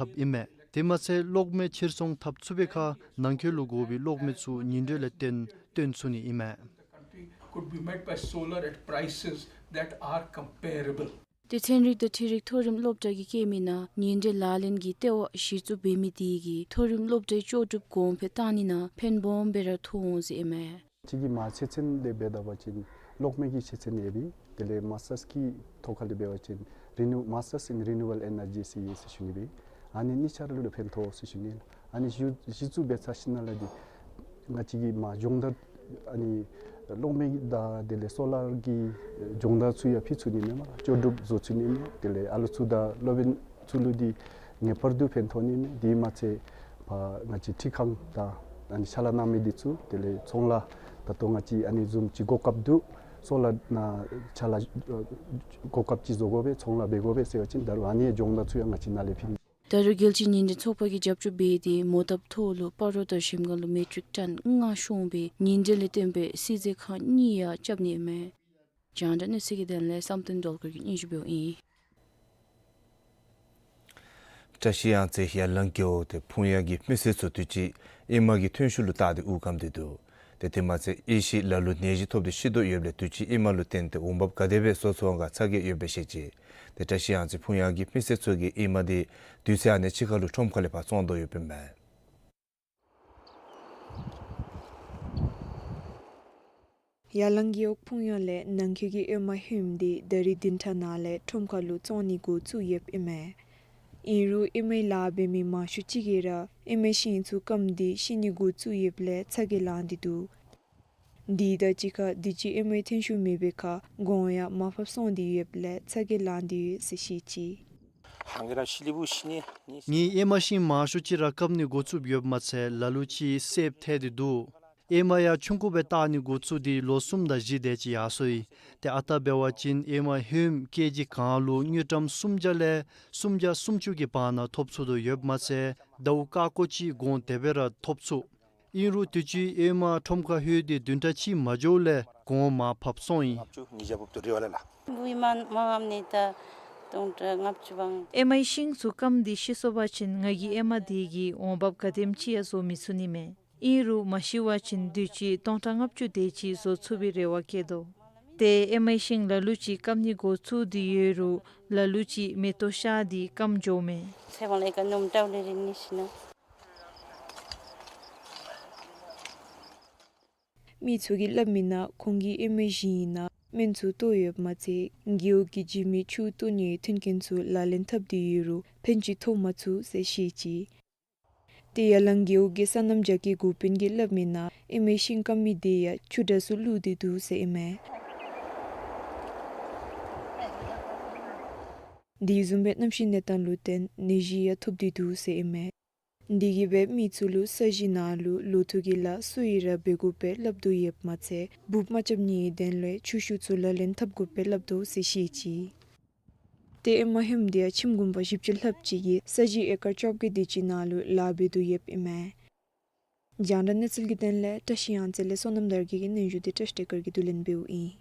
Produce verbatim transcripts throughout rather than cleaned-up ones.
འཐབ་ཨིན་མས། དེ་མ་ཚད་གློག་མེ་ཕྱིར་ཚོང་འཐབ་ཚུགས་པའི་ཁར་ནང་འཁོད་ལུ་དགོ་པའི་གློག་མེ་ཚུ་ཉིན་དྲོད་ལས་བརྟེན་བཏོན་ཚུགས་ནི་ཨིན་མས། Could be met by solar at prices that are comparable. ཏེ་ཚན་རིག་དང་འཕྲུལ་རིག་མཐོ་རིམ་སློབ་གྲྭ་གིས་བཀོད་མི་ནང་ཉིན་དྲོད་ལག་ལེན་གྱི་ལྟེ་བ་གཞི་བཙུགས་འབད་མི་དེ་གིས་མཐོ་རིམ་སློབ་གྲྭའི་ལྕོགས་གྲུབ་གོང་འཕེལ་བཏང་ནི་ནང་ཕན་སྦོམ་སྦེ་ར་ཐོགས་འོང་ཟེར་ཨིན་མས། ཅིག་གི་མ་ཆེ་ཚན་ལས་འབད་ད་པ་ཅིན་གློག་མེ་གི་ཆེ་ཚན་ཡོད་པས། དེ་ལས་མཱས་ཊརསི་གི་ཐོག་ཁ་ལས་འབད་བ་ཅིན་Renew- Masters in Renewable Energy ཟེར་ཡོད་ཟེར་ཞུ་ནི་སྦེ། ཨ་ནི་གཉིས་ཆ་ར་ལུ་ཕན་ཐོགས་ཟེར་ཞུ་ནི། ཨ་ནི་གཞི་གཞི་བཙུགས་འབད་ཚར་ཞིནམ་ལས་འདི་ང་བཅས་ཀྱི་མ་སྦྱོང་བརྡར་ཨ་ནི་གློག་མེ་དང་དེ་ལས་སོ་ལར་གྱི་སྦྱོང་བརྡར་ཚུ་ཡང་ཕུལ་ཚུགས་ནི་མས་སྨོ་ལགས། ལྕོགས་གྲུབ་བཟོ་ཚུགས་ནི་མས། དེ་ལས་ཨ་ལུ་ཚུ་དང་སློབ་དཔོན་ཚུ་ལུ་འདི་ངེས་པར་དུ་ཕན་ཐོགས་ནི་མས། དེ་མ་ཚད་ཕར་ང་བཅས་འཕྲུལ་ཁང་དང་ཨ་ནི་ཕྱག་ལཱ་གནང་མི་འདི་ཚུ་དེ་ལས་ཚོང་ལཱ་ད་ལྟོ་ང་བཅས་ཨ་ནི་བཟུམ་ཅིག་གོ་སྐབས་འདུག། སོ་ལར་ནང་ཕྱག་ལཱ་གོ་སྐབས་ཅིག་བཟོ་དགོ་པས། ཚོང་ལཱ་འབད་དགོ་པས་ཟེར་བ་ཅིན་ད་རུང་ཨ་ནི་སྦྱོང་བརྡར་ཚུ་ཡང་ང་བཅས་ནང་ལས་ཕུལ། ད་རུང་རྒྱལ་སྤྱིའི་ཉིན་དྲོད་ཚོགས་པ་གིས་རྒྱབ་སྐྱོར་འབད་དེ་མོ་བཏབ་ཐོག་ལུ་སྤ་རོ་དང་གཞལམ་སྒང་ལུ་མེ་ཊིག་ཊོན་ལྔ་ཤོང་སྦེ་ཉིན་དྲོད་ལས་བརྟེན་པའི་བསིལ་མཛོད་ཁང་གཉིས་ཡང་རྐྱབ་ནི་ཨིན་མས། རྒྱང་བསྒྲགས་གནས་ཚུལ་གྱི་དོན་ལས་བསམ་གཏན་སྒྲོལ་དཀར་གྱིས་སྙན་ཞུ་འབདཝ་ཨིན། བཀྲ་ཤིས་གཡང་རྩེ་ཡར་ལངས་རྒེད་འོག་དེ་ཕུང་ཡ་གི་མི་སེར་ཚུ་དུས་ཅི་ཨེ་མ་གི་ཐོན་ཤུགས་ལུ་བལྟ་སྟེ་དབུགས་སྐམ་སྟེ་འདུག། ཏེ་དེ་མ་ཚད་ཨེ་ཤི་ལ་ལུ་ནད་གཞི་ཐོབ་སྟེ་ཤི་དོ་ཡོདཔ་ལས་དུས་ཅི་ཨེ་མ་ལུ་བརྟེན་ཏེ་འོང་འབབ་ག་དེ་སྦེ་བཟོ་ཚུགས་ག་ཚ་གྱང་ཡོདཔ་སྦེ་བཤད་ཅི། ཏེ་བཀྲ་ཤིས་གཡང་རྩེ་ཕུང་ཡ་གི་མི་སེར་ཚུ་གིས་ཨེ་མ་དེ་དུས་ཚོད་ཨ་ནི་ཕྱི་ཁ་ལུ་ཁྲོམ་ཁ་ལས་ཕར་བཙོང་དོ་ཡོདཔ་ཨིན་མས། ཡར་ལངས་རྒེད་འོག་ཕུང་ཡ་ལས་ནང་འཁོད་ཀྱི་ཨེ་མ་ཧོནམ་དེ་ད་རིས་བདུན་ཕྲག་ནང་ལས་ཁྲོམ་ཁ་ལུ་བཙོང་ནི་འགོ་བཙུགས་ཡོདཔ་ཨིན་མས། ཨིན་རུང་ཨེ་མའི་ལཱ་འབད་མི་མང་ཤོས་ཅིག་གིས་ར་ཨེ་མའི་ཤིང་ཚུ་སྐམ་སྟེ་ཤི་ནི་འགོ་བཙུགས་ཡོདཔ་ལས་ཚ་གྱང་ལང་སྟེ་འདུག། དེ་དང་གཅིག་ཁར་དུས་ཅི་ཨེ་མའི་ཐོན་ཤུགས་མེད་པའི་ཁར་གོང་ཡང་མར་ཕབ་སོང་སྟེ་ཡོདཔ་ལས་ཚ་གྱང་ལང་སྟེ་ཡོད་ཟེར་བཤད་ཅི། ངེའི་ཨེ་མ་ཤིང་མང་ཤོས་ཅིག་ར་སྐམ་ནི་འགོ་བཙུགསཔ་ཡོདཔ་མ་ཚད་ལ་ལུ་ཅིག་སེརཔོ་ཐལ་ཏེ་འདུག། ཨེ་མ་ཡང་ཆུང་ཀུ་སྦེ་བཏགས་ནི་འགོ་བཙུགས་ཏེ་ལོ་གསུམ་དང་བཞི་དེ་ཅིག་ཡར་སོ་ཡི། ཏེ་ཨ་རྟག་འབད་བ་ཅིན་ཨེ་མ་ཧོནམ་ཀེ་ཇི་གང་ལུ་དངུལ་ཀྲམ་སུམ་བརྒྱ་ལས་སུམ་བརྒྱ་སུམ་ཅུ་གི་བར་ན་ཐོབ་ཚུགས་དོ་ཡོདཔ་མ་ཚད་ཟླཝ་ཀ་ཀོ་ཅིག་གོང་དེ་སྦེ་ར་ཐོབ་ཚུགས། ཨིན་རུང་དུས་ཅི་ཨེ་མ་ཁྲོམ་ཁར་ལྷོད་དེ་བདུན་ཕྲག་གཅིག་མ་འགྱོཝ་ལས་གོང་མར་ཕབ་སོང་ཡི། ཨེ་མའི་ཤིང་ཚུ་སྐམ་སྟེ་ཤི་སོང་པ་ཅིན་ང་གི་ཨེ་མ་དེ་གིས་འོང་འབབ་ག་དེམ་ཅིག་ཡང་བཟོ་མི་ཚུགས་ནི་མས། ཨིན་རུང་མ་ཤི་བ་ཅིན་དུས་ཅི་སྟོང་ཕྲག་ལྔ་བཅུ་དེ་ཅིག་བཟོ་ཚུགས་པའི་རེ་བ་བསྐྱེད་དོ། ཏེ་ཨེ་མའི་ཤིང་ལ་ལུ་ཅིག་སྐམ་ནི་འགོ་བཙུགས་ཏེ་ཡོད་རུང་ལ་ལུ་ཅིག་མེ་ཏོག་ཤར་ཏེ་སྐམ་འགྱོཝ་མས། མི་ཚུ་གིས་སླབ་མི་ནང་ཁོང་གི་ཨེ་མའི་ཤིང་ནང་སྨན་ཚུ་གཏོར་ཡོདཔ་མ་ཚད་རྒེད་འོག་གི་འཇིགས་མེད་ཆུ་གཏོར་ནིའི་མཐུན་རྐྱེན་ཚུ་ལག་ལེན་འཐབ་སྟེ་ཡོད་རུང་ཕན་ཅིག་ཐོགས་མ་ཚུགས་ཟེར་བཤད་ཅི། ཏེ་ཡར་ལངས་རྒེད་འོག་གི་སོ་ནམ་རྒྱ་སྐྱེད་འགོ་དཔོན་གྱིས་སླབ་མི་ནང་ཨེ་མའི་ཤིང་སྐམ་མི་དེ་ཡང་ཆུ་དྲགས་སུ་བླུགས་ཏེ་འདུག་ཟེར་ཨིན་མས། དེ་བཟུམ་སྦེ་གནམ་གཤིས་གནས་སྟངས་ལུ་བརྟེན་ནད་གཞི་ཡང་ཐོབ་སྟེ་འདུག་ཟེར་ཨིན་མས། དེ་གིས་སྦེ་མི་ཚུ་ལུ་ས་གཞི་ནང་ལུ་ལོ་ཐོག་གི་ལཱ་སུ་ཡིས་ར་འབད་དགོ་པའི་སླབ་དོ་ཡོདཔ་མ་ཚད་འབུཔ་མ་རྐྱབ་ནིའི་དོན་ལུ་ཆུ་ཤུགས་ཚུ་ལག་ལེན་འཐབ་དགོ་པའི་སླབ་དོ་ཟེར་བཤད་ཅི། ཏེ་ཨེ་མ་ཧོནམ་དེ་ཡང་ཁྱིམ་གུང་པ་བཞི་བཅུ་ལྷགཔ་ཅིག་གིས་ས་གཞི་ཨེ་ཀར་བཅོ་བརྒྱད་དེ་ཅིག་ནང་ལུ་ལཱ་འབད་དོ་ཡོདཔ་ཨིན་མས། རྒྱང་བསྒྲགས་གནས་ཚུལ་གྱི་དོན་ལས་བཀྲ་ཤིས་གཡང་རྩེ་ལས་བསོད་ནམས་དར་རྒྱས་ཀྱི་སྙན་ཞུ་དེ་བཀྲ་ཤིས་བདེ་དཀར་གྱིས་བསྡུ་ལེན་འབདཝ་ཨིན།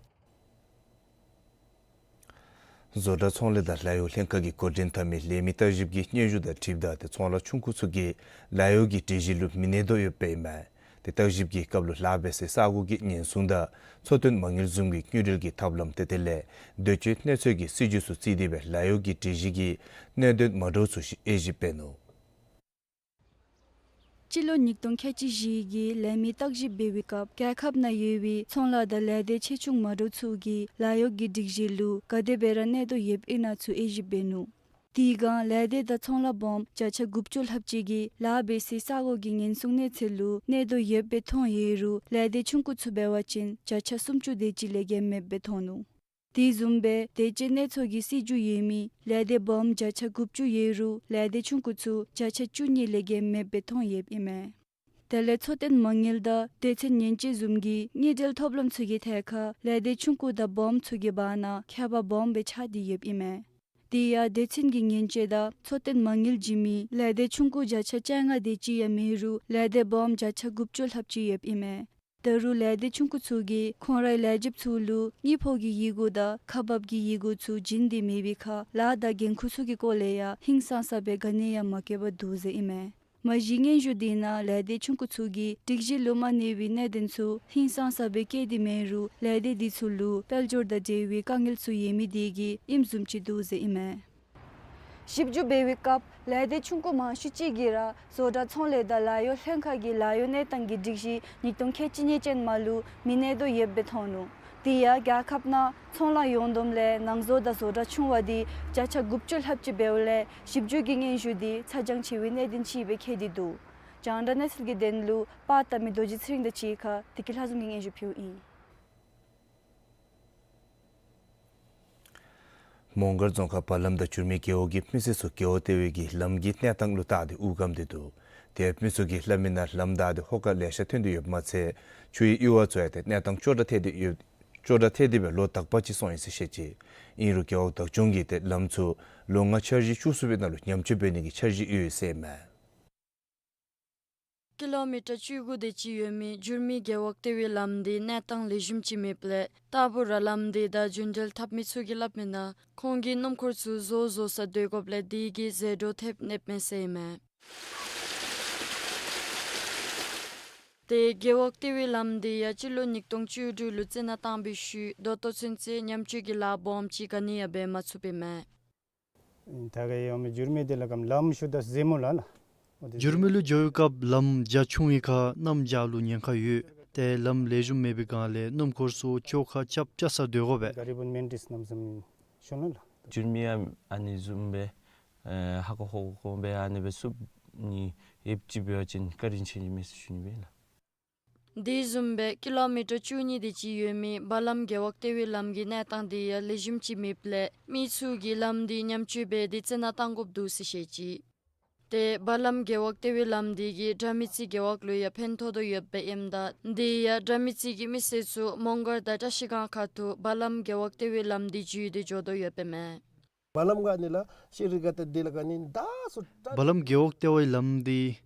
བཟོ་གྲྭ་ཚོང་ལས་དང་ལཱ་གཡོག་ལྷན་ཁག་གིས་འགོ་འདྲེན་འཐབ་མི་ལས་མི་བརྟག་ཞིབ་ཀྱི་སྙན་ཞུ་དང་འཁྲིལཝ་ད་ཏེ་ཚོང་ལཱ་ཆུང་ཀུ་ཚུ་གིས་ལཱ་གཡོག་གི་སྒྲིག་གཞི་ལུ་མི་གནས་དོ་ཡོདཔ་ཨིན་མས། ཏེ་བརྟག་ཞིབ་ཀྱི་སྐབས་ལུ་ལཱ་འབད་སའི་ས་གོ་གི་ཉེན་སྲུང་དང་འཚོ་རྟེན་མ་དངུལ་བཟུམ་གྱི་དངུལ་འབྲེལ་གྱི་ཐབས་ལམ་ཏེ་དེ་ལས་འདོད་སྤྱོད་གནས་ཚད་ཀྱི་སྲིད་བྱུས་ཚུ་བརྩིས་ཏེ་སྦེ་ལཱ་གཡོག་གི་སྒྲིག་གཞི་གི་གནད་དོན་མ་འདྲཝ་ཚུ་ཞིག་དབྱེ་ཞིབ་འབད་ནུག། སྤྱི་ལོ་ཉིས་སྟོང་ཁལ་གཅིག་བཞི་གི་ལས་མི་བརྟག་ཞིབ་འབད་བའི་སྐབས་རྒྱལ་ཁབ་ནང་ཡོད་པའི་ཚོང་ལཱ་དང་ལས་སྡེ་ཆེ་ཆུང་མ་འདྲཝ་ཚུ་གིས་ལཱ་གཡོག་གི་སྒྲིག་གཞི་ལུ་ག་དེ་སྦེ་ར་གནས་དོ་ཡོདཔ་ཨིན་ན་ཚུ་དབྱེ་ཞིབ་འབད་ནུག། དེ་སྒང་ལས་སྡེ་དང་ཚོང་ལཱ་སྦོམ་བརྒྱ་ཆ་དགུ་བཅུ་ལྷགཔ་ཅིག་གིས་ལཱ་འབད་སའི་ས་གོ་གི་ཉེན་སྲུང་གནས་ཚད་ལུ་གནས་དོ་ཡོདཔ་སྦེ་མཐོང་ཡོད་རུང་ལས་སྡེ་ཆུང་ཀུ་ཚུ་འབད་བ་ཅིན་བརྒྱ་ཆ་སུམ་ཅུ་དེ་ཅིག་ལས་བརྒལ་མེདཔ་སྦེ་མཐོང་ནུག། དེ་བཟུམ་སྦེ་དེ་ཅིག་གནས་ཚུལ་གྱི་སྲིད་བྱུས་ཡོད་མི་ལས་སྡེ་སྦོམ་བརྒྱ་ཆ་དགུ་བཅུ་ཡོད་རུང་ལས་སྡེ་ཆུང་ཀུ་ཚུ་བརྒྱ་ཆ་བཅུ་གཉིས་ལས་བརྒལ་མེདཔ་སྦེ་མཐོང་ཡོདཔ་ཨིན་མས། དེ་ལས་འཚོ་རྟེན་མ་དངུལ་དང་སྡེ་ཚན་ཉེན་བཅོལ་བཟུམ་གྱི་དངུལ་འབྲེལ་ཐོབ་ལམ་ཚུ་གི་ཐད་ཁར་ལས་སྡེ་ཆུང་ཀུ་དང་སྦོམ་ཚུ་གི་བར་ན་ཁྱད་པར་སྦོམ་སྦེ་ཆགས་ཏེ་ཡོདཔ་ཨིན་མས། དེ་ཡང་སྡེ་ཚན་གྱི་ཉེན་བཅོལ་དང་འཚོ་རྟེན་མ་དངུལ་བྱིན་མི་ལས་སྡེ་ཆུང་ཀུ་བརྒྱ་ཆ་བཅོ་ལྔ་དེ་ཅིག་ཡང་མེད་རུང་ལས་སྡེ་སྦོམ་བརྒྱ་ཆ་དགུ་བཅུ་ལྷགཔ་ཅིག་ཡོདཔ་ཨིན་མས། ད་རུང་ལས་སྡེ་ཆུང་ཀུ་ཚུ་གིས་ཁོང་རའི་ལས་བྱེདཔ་ཚུ་ལུ་དངུལ་ཕོགས་ཀྱི་ཡི་གུ་དང་ཁག་འབག་གི་ཡི་གུ་ཚུ་བྱིན་ཏེ་མེད་པའི་ཁར་ལཱ་དང་འགན་ཁུར་ཚུ་གི་སྐོར་ལས་ཡང་ཧིང་སངས་ས་སྦེ་ག་ནི་ཡང་མ་བཀོད་པར་འདུག་ཟེར་ཨིན་མས། མ་གཞི་སྙན་ཞུ་དེ་ནང་ལས་སྡེ་ཆུང་ཀུ་ཚུ་གིས་སྒྲིག་གཞི་ལུ་མ་གནས་པའི་གནད་དོན་ཚུ་ཧིང་སངས་ས་སྦེ་བཀོད་དེ་མེད་རུང་ལས་སྡེ་དེ་ཚུ་ལུ་དཔལ་འབྱོར་དང་འབྲེལ་བའི་དཀའ་ངལ་ཚུ་ཡོད་མི་དེ་གིས་ཨིནམ་བཟུམ་ཅིག་འདུག་ཟེར་ཨིན་མས། ཞིབ་འཇུག་འབད་བའི་སྐབས་ལས་སྡེ་ཆུང་ཀུ་མང་ཤོས་ཅིག་གིས་ར་བཟོ་གྲྭ་ཚོང་ལས་དང་ལཱ་གཡོག་ལྷན་ཁག་གི་ལཱ་གཡོག་གནས་སྟངས་ཀྱི་སྒྲིག་གཞི་ཉིས་སྟོང་ཁལ་གཅིག་གཉིས་ཅན་མ་ལུ་མི་གནས་དོ་ཡོདཔ་སྦེ་མཐོང་ནུག། དེ་ཡང་རྒྱལ་ཁབ་ནང་ཚོང་ལཱ་ཡོངས་བསྡོམས་ལས་ནང་བཟོ་དང་བཟོ་གྲྭ་ཆུང་བ་དེ་བརྒྱ་ཆ་དགུ་བཅུ་ལྷགཔ་ཅིག་འབདཝ་ལས་ཞིབ་འཇུག་གི་སྙན་ཞུ་དེ་ཚ་གྱང་ཆེ་བའི་གནད་དོན་ཅིག་སྦེ་འཁོད་དེ་འདུག། རྒྱང་བསྒྲགས་གནས་ཚུལ་གྱི་དོན་ལུ་པར་བཏབ་མི་རྡོ་རྗེ་ཚེ་རིང་དང་གཅིག་ཁར་བདེ་སྐྱིད་ལྷ་འཛོམས་ཀྱིས་སྙན་ཞུ་ཕུལཝ་ཨིན། མོང་སྒར་རྫོང་ཁག་བ་ལམ་དང་འགྱུར་མེད་རྒེད་འོག་གི་མི་སེར་ཚུ་རྒེད་འོག་ལྟེ་བའི་གི་ལམ་གྱི་གནས་སྟངས་ལུ་བལྟ་སྟེ་དབུགས་སྒམ་སྟེ་འདུག། དེ་མི་ཚུ་གིས་སླབ་མི་ནང་ལམ་བདའ་སྟེ་ཧོ་ཀ་ལེ་ཤ་ཐོན་ཏེ་ཡོདཔ་མ་ཚད་ཆུའི་གཡུར་བ་ཚུ་ཡང་ཏེ་གནས་སྟངས་སྐྱོ་དྲགས་ཐལ་ཏེ་ཡོད། སྐྱོ་དྲགས་ཐལ་ཏེ་སྦེ་ལོ་དག་པ་ཅིག་སོང་ཡི་ཟེར་བཤད་ཅི། ཨིན་རུང་རྒེད་འོག་བདག་སྐྱོང་གིས་ཏེ་ལམ་ཚུ་ལོ་ལྔ་འཆར་གཞི་བཅུ་གསུམ་པའི་ནང་ལུ་ཉམས་བཅོས་འབད་ནི་གི་འཆར་གཞི་ཡོད་ཟེར་མས། ཀི་ལོ་མི་ཊར་བཅུ་དགུ་དེ་ཅིག་ཡོད་མི་འགྱུར་མེད་རྒེད་འོག་ལྟེ་བའི་ལམ་དེ་གནས་སྟངས་ལེགས་ཤོམ་ཅིག་མེདཔ་ལས་རྟག་བུ་ར་ལམ་དེ་དང་རྒྱུན་འགྲུལ་འཐབ་མི་ཚུ་གིས་སླབ་མི་ནང་ཁོང་གི་སྣུམ་འཁོར་ཚུ་བཟོ་བཟོ་ས་སྡོད་དགོཔ་ལས་དེ་གིས་ཟད་འགྲོ་ཐེབས་ནདཔ་མས་ཟེར་མས། ཏེ་རྒེད་འོག་ལྟེ་བའི་ལམ་དེ་ཡང་སྤྱི་ལོ་ཉིས་སྟོང་བཅུ་དྲུག་ལུ་རྩི་ནག་བཏང་བའི་ཤུལ་ད་ལྟོ་ཚུན་ཚོད་ཉམས་བཅོས་ཀྱི་ལཱ་སྦོམ་ཅིག་ག་ནི་ཡང་འབད་མ་ཚུགས་པས་མས། ད་ག་ཡོད་མི་འགྱུར་མེད་དེ་ལ་ཀམ་ལམ་ཤུལ་ད་ཟེ་མོ་ལ་ལ། འགྱུར་མེད་ལུ་འགྱོ་བའི་སྐབས་ལམ་རྒྱ་ཆུང་བའི་ཁར་གནམ་བྱཱར་ལུ་ཉེན་ཁ་ཡོད། ཏེ་ལམ་ལེགས་ཤོམ་མེད་པའི་སྒང་ལས་སྣུམ་འཁོར་ཚུ་བཅོ་ཁ་རྐྱབ་རྐྱབ་ས་སྡོད་དགོ་པས། ག་རི་བུན་མེན་ཊིས་རྣམ་གསུམ་ཤོ་ན་ལ། འགྱུར་མེད་ཡང་ཨ་ནི་བཟུམ་སྦེ་ཨེ་ཧ་གོ་ཧོ་གོ་སྦེ་ཨ་ནི་སྦེ་བསུབ་ནི་ཡོདཔ་ཅིག་འབད་བ་ཅིན་བཀའ་དྲིན་ཆེ་ནི་མས་ཟེར་ཞུ་ནི་སྦེ་ལགས། དེ་བཟུམ་སྦེ་ཀི་ལོ་མི་ཊར་བཅུ་གཉིས་དེ་ཅིག་ཡོད་མི་བ་ལམ་རྒེད་འོག་ལྟེ་བའི་ལམ་གྱི་གནས་སྟངས་དེ་ཡང་ལེགས་ཤོམ་ཅིག་མེདཔ་ལས་མི་ཚུ་གིས་ལམ་དེ་ཉམས་བཅོས་འབད་དེ་རྩི་ནག་བཏང་དགོཔ་འདུག་ཟེར་བཤད་ཅི། ཏེ་བ་ལམ་རྒེད་འོག་ལྟེ་བའི་ལམ་དེ་གིས་དགྲ་མེད་རྩེ་རྒེད་འོག་ལུ་ཡང་ཕན་ཐོགས་དོ་ཡོདཔ་ཨིནམ་ད་དེ་ཡང་དགྲ་མེད་རྩེ་གི་མི་སེར་ཚུ་མོང་སྒར་དང་བཀྲིས་སྒང་ཁ་ཐུག་བ་ལམ་རྒེད་འོག་ལྟེ་བའི་ལམ་དེ་བརྒྱུད་དེ་འགྱོ་དོ་ཡོདཔ་མས། བ་ལམ་ག་ནི་ལ་ཤེ་རི་ག་ཏེ་དེ་ལ་ག་ནི་ད་སུ་ཏ། བ་ལམ་རྒེད་འོག་ལྟེ་བའི་ལམ་དེ་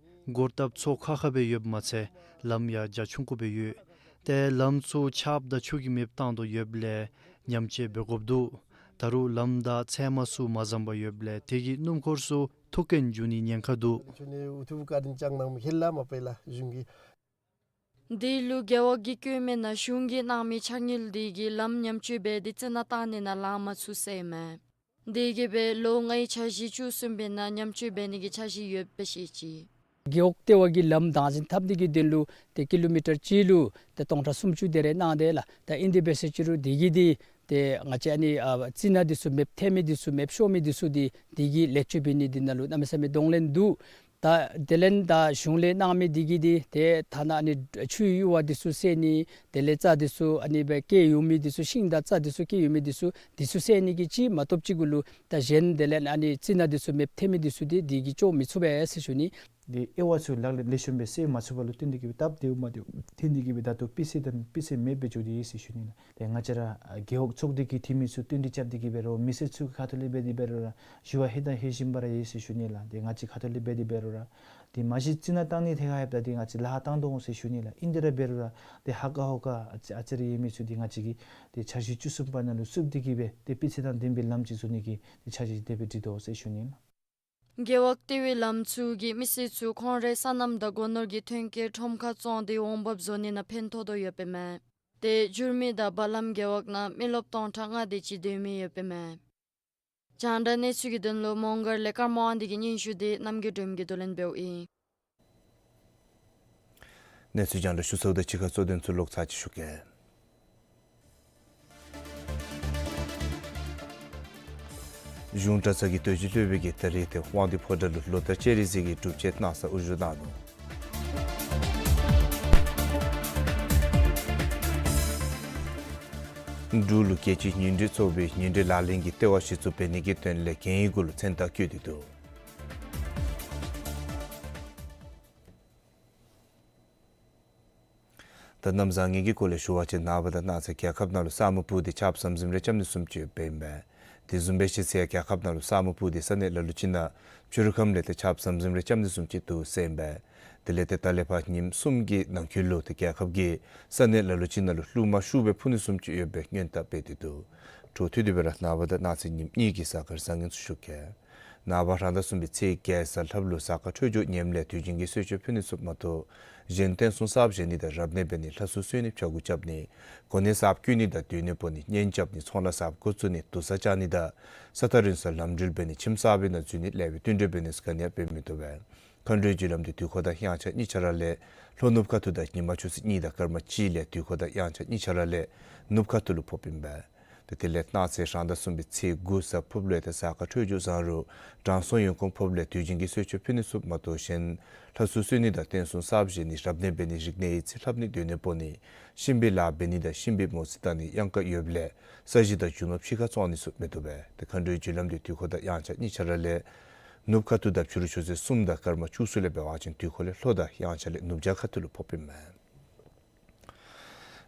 འགོ་བཏབ་ཚོ་ཁ་ཁ་སྦེ་ཡོདཔ་མ་ཚད་ལམ་ཡང་རྒྱ་ཆུང་ཀུ་སྦེ་ཡོད། ཏེ་ལམ་ཚུ་ཆརཔ་དང་ཆུ་གིས་མེདཔ་བཏང་དོ་ཡོདཔ་ལས་ཉམས་བཅོས་འབད་དགོཔ་འདུག། ད་རུང་ལམ་དང་ཚལ་མ་ཚུ་མ་བཟང་པར་ཡོདཔ་ལས་དེ་གིས་སྣུམ་འཁོར་ཚུ་ཐུག་རྐྱེན་འབྱུང་ནི་ཉེན་ཁ་འདུག། ཆུ་ནི་འུ་ཐུ་བཀའ་དྲིན་བསྐྱངས་གནང་མི་ཁེ་ལ་མ་པེ་ལ་གཞུང་གིས། དེ་ལུ་རྒེད་འོག་གིས་བཀོད་མི་ནང་གཞུང་གིས་གནང་མི་ཕྱག་དངུལ་དེ་གིས་ལམ་ཉམས་བཅོས་འབད་དེ་རྩི་ནག་བཏང་ནི་ནང་ལང་མ་ཚུགས་ཟེར་མས། དེ་གིས་སྦེ་ལོ་ལྔའི་འཆར་གཞི་བཅུ་གསུམ་པའི་ནང་ཉམས་བཅོས་འབད་ནི་གི་འཆར་གཞི་ཡོདཔ་སྦེ་བཤད་ཅི། རྒེད་འོག་ལྟེ་བ་གི་ལམ་བདག་འཛིན་འཐབ་ནི་གི་དོན་ལུ་ཏེ་ཀི་ལོ་མི་ཊར་གཅིག་ལུ་ཏེ་སྟོང་ཕྲག་སུམ་ཅུ་དེ་རེ་གནང་དེས་ལགས། ད་ཨིན་དེ་འབད་ཟེར་ཅི་རུང་དེ་གིས་དེ་ཏེ་ང་བཅས་ཨ་ནི་ཨ་རྩི་ནག་དེ་ཚུ་མེདཔ་ཐལ་མི་དེ་ཚུ་མེདཔ་ཤོར་མི་དེ་ཚུ་དེ་དེ་གིས་ལེགས་བཅོས་འབད་ནི་དེ་ནང་ལུ་གནམ་མེད་ས་མེད་གདོང་ལེན་འདུག། ད་དེ་ལས་ད་གཞུང་ལས་གནང་མི་དེ་གིས་དེ་ཏེ་ཐ་ན་ཨ་ནི་ཆུའི་གཡུར་བ་དེ་ཚུ་སེལ་ནི་དེ་ལས་རྩྭ་དེ་ཚུ་ཨ་ནི་སྦེ་སྐྱེས་ཡོད་མི་དེ་ཚུ་ཤིང་དང་རྩྭ་དེ་ཚུ་སྐྱེས་ཡོད་མི་དེ་ཚུ་དེ་ཚུ་སེལ་ནི་གི་ཅིག་མ་གཏོགས་ཅིག་གུ་ལུ་ད་གཞན་དེ་ལས་ཨ་ནི་རྩི་ནག་དེ་ཚུ་མེདཔ་ཐལ་མི་དེ་ཚུ་དེ་དེ་གིས་ཆོག་མི་ཚུགས་པས་ཟེར་ཞུ་ནི། དེ་དབྱེ་བ་ཚུ་ལག་ལེན་ལེགས་ཤོམ་སྦེ་སེལ་མ་ཚུགས་པ་ལུ་བརྟེན་ཏེ་གིས་སྦེ་སྟབས་བདེཝ་མ་བདེཝ་ཐོན་ཏེ་གིས་སྦེ་ད་ལྟོ་སྤུས་ཚད་དང་སྤུས་ཚད་མེདཔ་སྦེ་འགྱོ་དེས་ཟེར་ཞུ་ནི་ལགས། ཏེ་ང་བཅས་ར་རྒེད་འོག་ཚོགས་སྡེ་གི་འཐུས་མི་ཚུ་བསྟུན་གྲོས་རྐྱབ་སྟེ་གིས་འབད་རུང་མི་སེར་ཚུ་གི་ཁ་ཐུག་ལས་འབད་དེ་འབད་རུང་ར་ཞུ་བ་ཧེ་དང་ཧེ་བཞིན་པ་ར་ཡོད་ཟེར་ཞུ་ནི་ལགས། ཏེ་ང་བཅས་ཁ་ཐུག་ལས་འབད་དེ་འབད་རུང་ར་ཏེ་མ་གཞི་རྩི་ནག་བཏང་ནི་ཐད་ཁར་ཡོདཔ་ད་ཏེ་ང་བཅས་ལཱ་བཏང་དོ་འོང་ཟེར་ཞུ་ནི་ལགས། ཨིན་དེ་ར་འབད་རུང་ར་ཏེ་ཧ་ག་ཧོ་ག་ཨ་ཙི་ཨ་ཙི་རེ་ཡོད་མི་ཚུ་ཏེ་ང་བཅས་ཀྱིས་ཏེ་འཆར་གཞི་བཅུ་གསུམ་པ་ནང་ལུ་བསུབ་སྟེ་གིས་སྦེ་ཏེ་སྤུས་ཚད་དང་ལྡན་པའི་ལམ་ཅིག་བཟོ་ནི་གི་ཏེ་འཆར་གཞི་དེ་སྦེ་སྒྲིག་དོ་ཟེར་ཞུ་ནི་ལགས། རྒེད་འོག་ལྟེ་བའི་ལམ་ཚུ་གིས་མི་སེར་ཚུ་ཁོང་རའི་སོ་ནམ་དང་སྒོ་ནོར་གྱི་ཐོན་སྐྱེད་ཁྲོམ་ཁར་བཙོང་སྟེ་འོང་འབབ་བཟོ་ནི་ནང་ཕན་ཐོགས་དོ་ཡོདཔ་མས། ཏེ་འགྱུར་མེད་དང་བ་ལམ་རྒེད་འོག་ནང་མི་རློབས་སྟོང་ཕྲག་ལྔ་དེ་ཅིག་སྡོད་མི་ཡོདཔ་མས། རྒྱང་བསྒྲགས་གནས་ཚུལ་གྱི་དོན་ལུ་མོང་སྒར་ལས་ཀརྨ་དབང་འདུས་ཀྱི་སྙན་ཞུ་དེ་རྣམ་རྒྱལ་སྒྲོལ་མ་གིས་བསྡུ་ལེན་འབདཝ་ཨིན། གནས་ཚུལ་རྒྱང་བསྒྲགས་ཞུ་ཚརཝ་དང་གཅིག་ཁར་གཙོ་དོན་ཚུ་ལོག་ཚར་ཅིག་ཞུ་གེ། གཞུང་གྲྭ་ཚང་གི་དོལ་སྤྱི་སློབ་དཔོན་གྱིས་ད་རིས་ཏེ་དབང་འདུས་ཕོ་བྲང་ལུ་ལོ་བསྟར་སྤྱན་རས་གཟིགས་ཀྱི་སྒྲུབ་མཆོད་གནང་སར་དབུ་བཞུགས་གནང་ནུག། འབྲུག་ལུ་རྒྱལ་སྤྱིའི་ཉིན་རེའི་ཚོགས་པའི་ཉིན་རེའི་ལག་ལེན་གྱི་ལྟེ་བ་གཞི་བཙུགས་འབད་ནི་གི་དོན་ལས་གན་ཡིག་གུ་ལུ་མཚན་རྟགས་བཀོད་དེ་འདུག། ད་གནམ་བཟང་ངན་གྱི་སྐོར་ལས་ཞུ་བ་ཅིན་ནངས་པ་དང་གནངས་ཚེ་རྒྱལ་ཁབ་ནང་ལུ་ས་སྨུག་སྤུབས་ཏེ་ཆརཔ་ཟམ་ཟིམ་རེ་རྐྱབ་ནི་བཟུམ་ཅིག་འབདཝ་ཨིན་པས། དེ་བཟུམ་སྦེ་ཤེས་ཚེ་རྒྱལ་ཁབ་ནང་ལུ་ས་སྨུག་སྤུབས་ཏེ་ས་གནས་ལ་ལུ་ཅིག་ནང་ཕྱི་རུ་ཁམས་ལས་ཏེ་ཆརཔ་ཟམ་ཟིམ་རེ་རྐྱབ་ནི་བཟུམ་ཅིག་འདུག་ཟེར་ཨིན་པས། དེ་ལས་ཏེ་ད་ལས་ཕར་ཉིནམ་གསུམ་གྱི་ནང་འཁོད་ལུ་ཏེ་རྒྱལ་ཁབ་ཀྱི་ས་གནས་ལ་ལུ་ཅིག་ནང་ལུ་རླུང་མ་ཤུགས་སྦེ་འཕུ་ནི་བཟུམ་ཅིག་ཡོད་པའི་སྔོན་བརྡ་སྤེལ་ཏེ་འདུག། འཕྲོ་མཐུད་དེ་སྦེ་ར་ནངས་པ་དང་གནངས་ཚེ་ཉིནམ་གཉིས་ཀྱི་གཟའ་སྐར་བཟང་ངན་ཚུ་ཞུ་གེ། ནངས་པ་རང་ཟླ་གསུམ་པའི་ཚེས་བརྒྱད་གཟའ་ལྷགཔ་ལུ་གཟའ་སྐར་འཕྲོད་སྦྱོར་ངནམ་ལས་དུས་རྒྱུན་གྱི་གསོལ་མཆོད་ཕུལ་ནི་ཚུ་མ་གཏོགས་གཞན་རྟེན་གསུམ་གསརཔ་བཞེངས་ནི་དང་རབ་གནས་འབད་ནི་ལྷ་གསོལ་གསོལ་ནི་ཕྱྭ་འགུགས་རྐྱབ་ནི་གོ་གནས་གསརཔ་བསྐོ་ནི་དང་སྡོད་གནས་སྤོ་ནི་གཉེན་རྐྱབ་ནི་ཚོང་ལཱ་གསརཔ་འགོ་བཙུགས་ནི་དུར་ས་བཅག་ནི་དང་ས་ཐག་རིང་སར་ལམ་འགྲུལ་འབད་ནི་ཁྱིམ་གསར་པའི་ནང་འཛུལ་ནི་ལེགས་པའི་བསྟུན་གྲོས་འབད་ནི་ཚུ་ག་ནི་ཡང་འབད་མི་བཏུབ་པས། མཁའ་འགྲོའི་རྒྱུ་ལམ་འདི་དུས་འཁོར་དང་དབྱངས་འཆར་གཉིས་ཆ་ར་ལས་ལྷོ་ནུབ་ཁ་ཐུག་དང་ཉིན་མ་ཆུ་ཚོད་གཉིས་དང་སྐར་མ་གཅིག་ལས་དུས་འཁོར་དང་དབྱངས་འཆར་གཉིས་ཆ་ར་ལས་ནུབ་ཁ་ཐུག་ལུ་ཕོགཔ་ཨིན་པས། ཏེ་དེ་ལས་གནངས་ཚེ་རང་ཟླ་གསུམ་པའི་ཚེས་དགུ་གཟའ་ཕུརཔ་ལུ་ཏེ་གཟའ་སྐར་འཕྲོད་སྦྱོར་བཟང་རུང་དྲང་སྲོང་ཡོན་གོང་ཕོགཔ་ལས་དུས་རྒྱུན་གྱི་གསོལ་མཆོད་ཕུལ་ནི་ཚུ་མ་གཏོགས་གཞན་ལྷ་གསོལ་གསོལ་ནི་དང་རྟེན་གསུམ་གསརཔ་བཞེངས་ནི་རབ་གནས་འབད་ནི་རིག་གནས་ཡིག་རྩིས་ལྷབ་ནི་སྡོད་གནས་སྤོ་ནི་གཤིན་པོའི་ལཱ་འབད་ནི་དང་གཤིན་པོའི་མོ་རྩིས་བལྟ་ནི་གཡང་དཀར་ཡོདཔ་ལས་ས་གཞི་དང་རྒྱུ་ནོར་ཕྱི་ཁར་བཙོང་ནི་ཚུ་མི་བཏུབ་པས། ཏེ་མཁའ་འགྲོའི་རྒྱུ་ལམ་འདི་དུས་འཁོར་དང་དབྱངས་འཆར་གཉིས་ཆ་ར་ལས་ནུབ་ཁ་ཐུག་དང་ཕྱི་རུ་ཆུ་ཚོད་གསུམ་དང་སྐར་མ་བཅུ་གསུམ་ལས་འབད་བ་ཅིན་དུས་འཁོར་ལས་ལྷོ་དང་དབྱངས་འཆར་ལས་ནུབ་བྱང་ཁ་ཐུག་ལུ་ཕོགཔ་ཨིན་མས།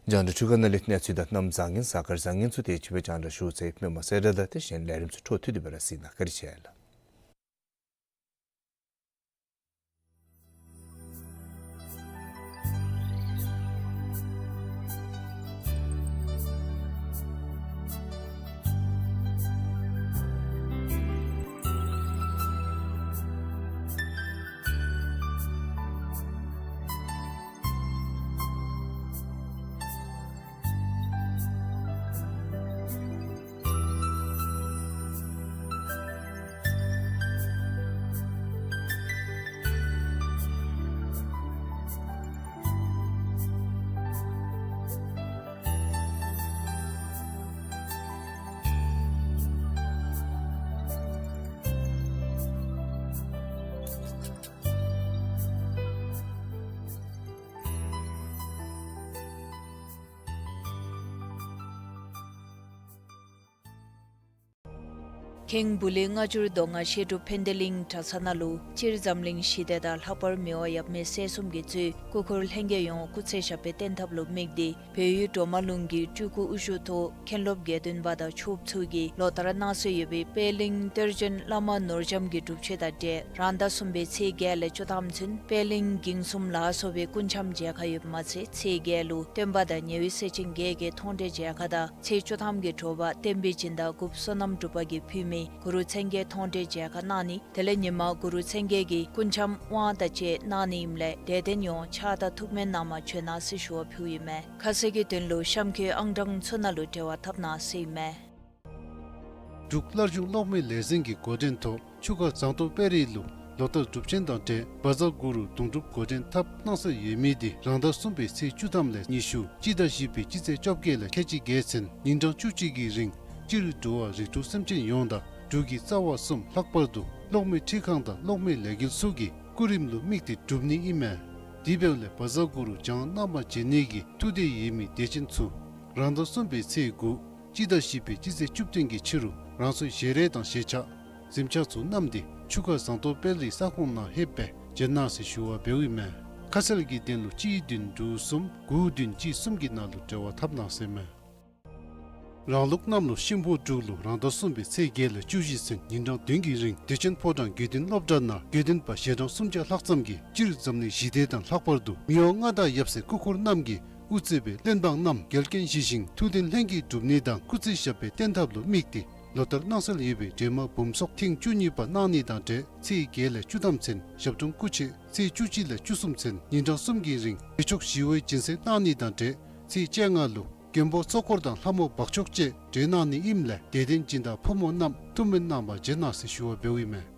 རྒྱང་བསྒྲགས་འཕྲུལ་ཁང་ནང་ལས་གནས་ཚུལ་དང་གནམ་བཟང་ངན་གཟའ་སྐར་བཟང་ངན་ཚུ་དེ་ཅིག་སྦེ་རྒྱང་བསྒྲགས་ཞུ་ཚར་ཡི། མི་མང་གསལ་བསྒྲགས་དང་དེ་བཞིན་ལས་རིམ་ཚུ་འཕྲོ་མཐུད་དེ་སྦེ་ར་གཟིགས་གནང་། བཀའ་དྲིན་ཆེ་ལགས། ཁེངས་སྦུག་ལུ་སྔ་འགྱུར་མདོ་སྔགས་བཤད་སྒྲུབ་ཕན་བདེ་གླིང་གྲྭ་ཚང་ནང་ལུ་སྤྱིར་འཛམ་གླིང་ཞི་བདེ་དང་ལྷག་པར་མི་དབང་ཡབ་མེས་སྲས་གསུམ་གྱིས་གཙོས་སྐུ་འཁོར་ལྷན་རྒྱས་ཡོངས་སྐུ་ཚེ་ཞབས་པད་བརྟན་ཐབས་ལུ་དམིགས་ཏེ་བལ་ཡུལ་གྲོ་མ་ལུང་གི་སྤྲུལ་སྐུ་དབུ་བཞུགས་ཐོག་མཁན་སློབ་དགེ་འདུན་པ་དང་ཆོསཔ་ཚུ་གིས་ལོ་ལྟར་གནང་སྲོལ་ཡོད་པའི་པད་གླིང་གཏེར་བྱོན་བླ་མ་ནོར་རྒྱམ་གྱི་སྒྲུབ་མཆོད་དང་འབྲེལ་རང་ཟླ་གསུམ་པའི་ཚེས་བརྒྱད་ལས་བཅུ་ཐམ་ཚུན་པད་གླིང་འགྱིང་གསུམ་ལ་སོགས་པའི་སྐུ་འཆམ་མཇལ་ཁ་ཡོདཔ་མ་ཚད་ཚེས་བརྒྱད་ལུ་སྟོན་པ་དང་ཉེ་བའི་སྲས་ཆེན་བརྒྱད་ཀྱི་མཐོང་གྲོལ་མཇལ་ཁ་དང་ཚེས་བཅུ་ཐམ་གྱི་དྲོ་པ་བསྟན་པའི་སྦྱིན་བདག་འགོ་བསོད་ནམས་གྲུབ་པ་གིས་ཕུལ་མི་གུ་རུ་མཚན་བརྒྱད་མཐོང་གྲོལ་མཇལ་ཁ་གནང་ནི། དེ་ལས་ཉིན་མ་གུ་རུ་མཚན་བརྒྱད་ཀྱི་སྐུ་འཆམ་དབང་དང་བཅས་གནང་ནི་ཨིནམ་ལས་དད་ལྡན་ཡོངས་ཕྱག་དང་ཐུགས་སྨོན་གནང་མ་བྱོན་གནང་ཟེར་ཞུ་བ་ཕུལཝ་ཨིན་མས། ཁ་གསལ་གྱི་དོན་ལུ་གཤམ་འཁོད་ཨང་གྲངས་ཚུ་ནང་ལུ་འབྲེལ་བ་འཐབ་གནང་ཟེར་ཨིན་མས། འབྲུག་བླ་སྤྱི་གློག་མེ་ལས་འཛིན་གྱི་འགོ་འདྲེན་ཐོག་ཆུ་ཁ་ཟངས་མདོག་དཔལ་རི་ལུ་ལོ་ལྟར་སྒྲུབ་ཆེན་དང་འབྲེལ་བཛྲ་གུ་རུ་དུང་སྒྲུབ་འགོ་འདྲེན་འཐབ་གནང་སྲོལ་ཡོད་མི་དེ་རང་ཟླ་གསུམ་པའི་ཚེས་བཅུ་ཐམ་ལས་ཉི་ཤུ་སྤྱི་ཟླ་བཞི་པའི་སྤྱི་ཚེས་བཅོ་བརྒྱད་ལས་ཁལ་གཅིག་བརྒལ་ཚུན་ཉིན་གྲངས་བཅུ་གཅིག་གི་རིང་སྤྱིར་འགྲོ་བ་རིགས་དྲུག་སེམས་ཅན་ཡོངས་དང་འབྲུག་གི་རྩ་བ་གསུམ་ལྷག་པར་དུ་གློག་མེ་འཕྲུལ་ཁང་དང་གློག་མེ་ལས་འགུལ་ཚུ་གི་སྐུ་རིམ་ལུ་དམིགས་ཏེ་སྒྲུབ་ནི་ཨིན་མས། དེ་འབདཝ་ལས་བཛྲ་གུ་རུ་བགྱང་གནང་མ་བྱོན་ནི་གི་ཐུགས་འདོད་ཡོད་མི་དད་ཅན་ཚུ་རང་ཟླ་གསུམ་པའི་ཚེས་དགུ་སྤྱི་ཟླ་བཞི་པའི་སྤྱི་ཚེས་བཅུ་བདུན་གྱི་ཕྱི་རུ་རང་སོའི་ཞལ་རས་དང་ཞལ་ཆས་གཟིམ་ཆས་ཚུ་བསྣམས་ཏེ་ཆུ་ཁ་ཟངས་མདོག་དཔལ་རིའི་ས་ཁོངས་ནང་ལྷོདཔ་སྦེ་མཇལ་གནང་ཟེར་ཞུ་བ་འབདཝ་ཨིན་མས། ཁ་གསལ་གྱི་དོན་ལུ་གཅིག་བདུན་དྲུག་གསུམ་དགུ་བདུན་གཅིག་གསུམ་གྱི་ནང་ལུ་འབྲེལ་བ་འཐབ་གནང་ཟེར་མས། རང་ལུགས་གནམ་ལོ་ཤིང་ཕོ་འབྲུག་ལོ་རང་ཟླ་གསུམ་པའི་ཚེས་བརྒྱད་ལས་བཅུ་བཞི་ཚུན་ཉིན་གྲངས་བདུན་གྱི་རིང་བདེ་ཆེན་ཕོ་བྲང་དགེ་འདུན་སློབ་གྲྭ་ནང་དགེ་འདུན་པ་ཞལ་གྲངས་སུམ་བརྒྱ་ལྷག་ཙམ་གྱིས་སྤྱིར་འཛམ་གླིང་ཞི་བདེ་དང་ལྷག་པར་དུ་མི་དབང་མངའ་བདག་ཡབ་སྲས་སྐུ་འཁོར་རྣམས་ཀྱིས་དབུ་གཙོས་པའི་བློན་འབངས་རྣམས་འགལ་རྐྱེན་ཞི་ཞིང་ཐུགས་དོན་ལྷུན་གྱིས་འགྲུབ་ནི་དང་སྐུ་ཚེ་ཞབས་པད་བརྟན་ཐབས་ལུ་དམིགས་ཏེ་ལོ་ལྟར་གནང་སྲོལ་ཡོད་པའི་སྒྲོལ་མ་འབུམ་ཚོགས་ཐེངས་བཅུ་གཉིས་པ་གནང་ནི་དང་འབྲེལ་ཚེས་བརྒྱད་ལས་བཅུ་ཐམ་ཚུན་ཞབས་དྲུང་སྐུ་མཆེད་ཚེས་བཅུ་གཅིག་ལས་བཅུ་གསུམ་ཚུན་ཉིན་གྲངས་གསུམ་གྱི་རིང་བདེ་མཆོག་ཞི་བའི་སྦྱིན་སྲེག་གནང་ནི་དང་འབྲེལ་ཚེས་བཅོ་ལྔ་ལུ་མགོན་པོ་ཚོགས་འཁོར་དང་ལྷ་མོ་འབག་མཆོག་བཅས་གྲོལ་གནང་ནི་ཨིནམ་ལས་དད་ལྡན་སྦྱིན་བདག་ཕོ་མོ་རྣམས་ཐུགས་སྨོན་གནང་བར་བྱོན་གནང་ཟེར་ཞུ་བ་འབདཝ་ཨིན་མས།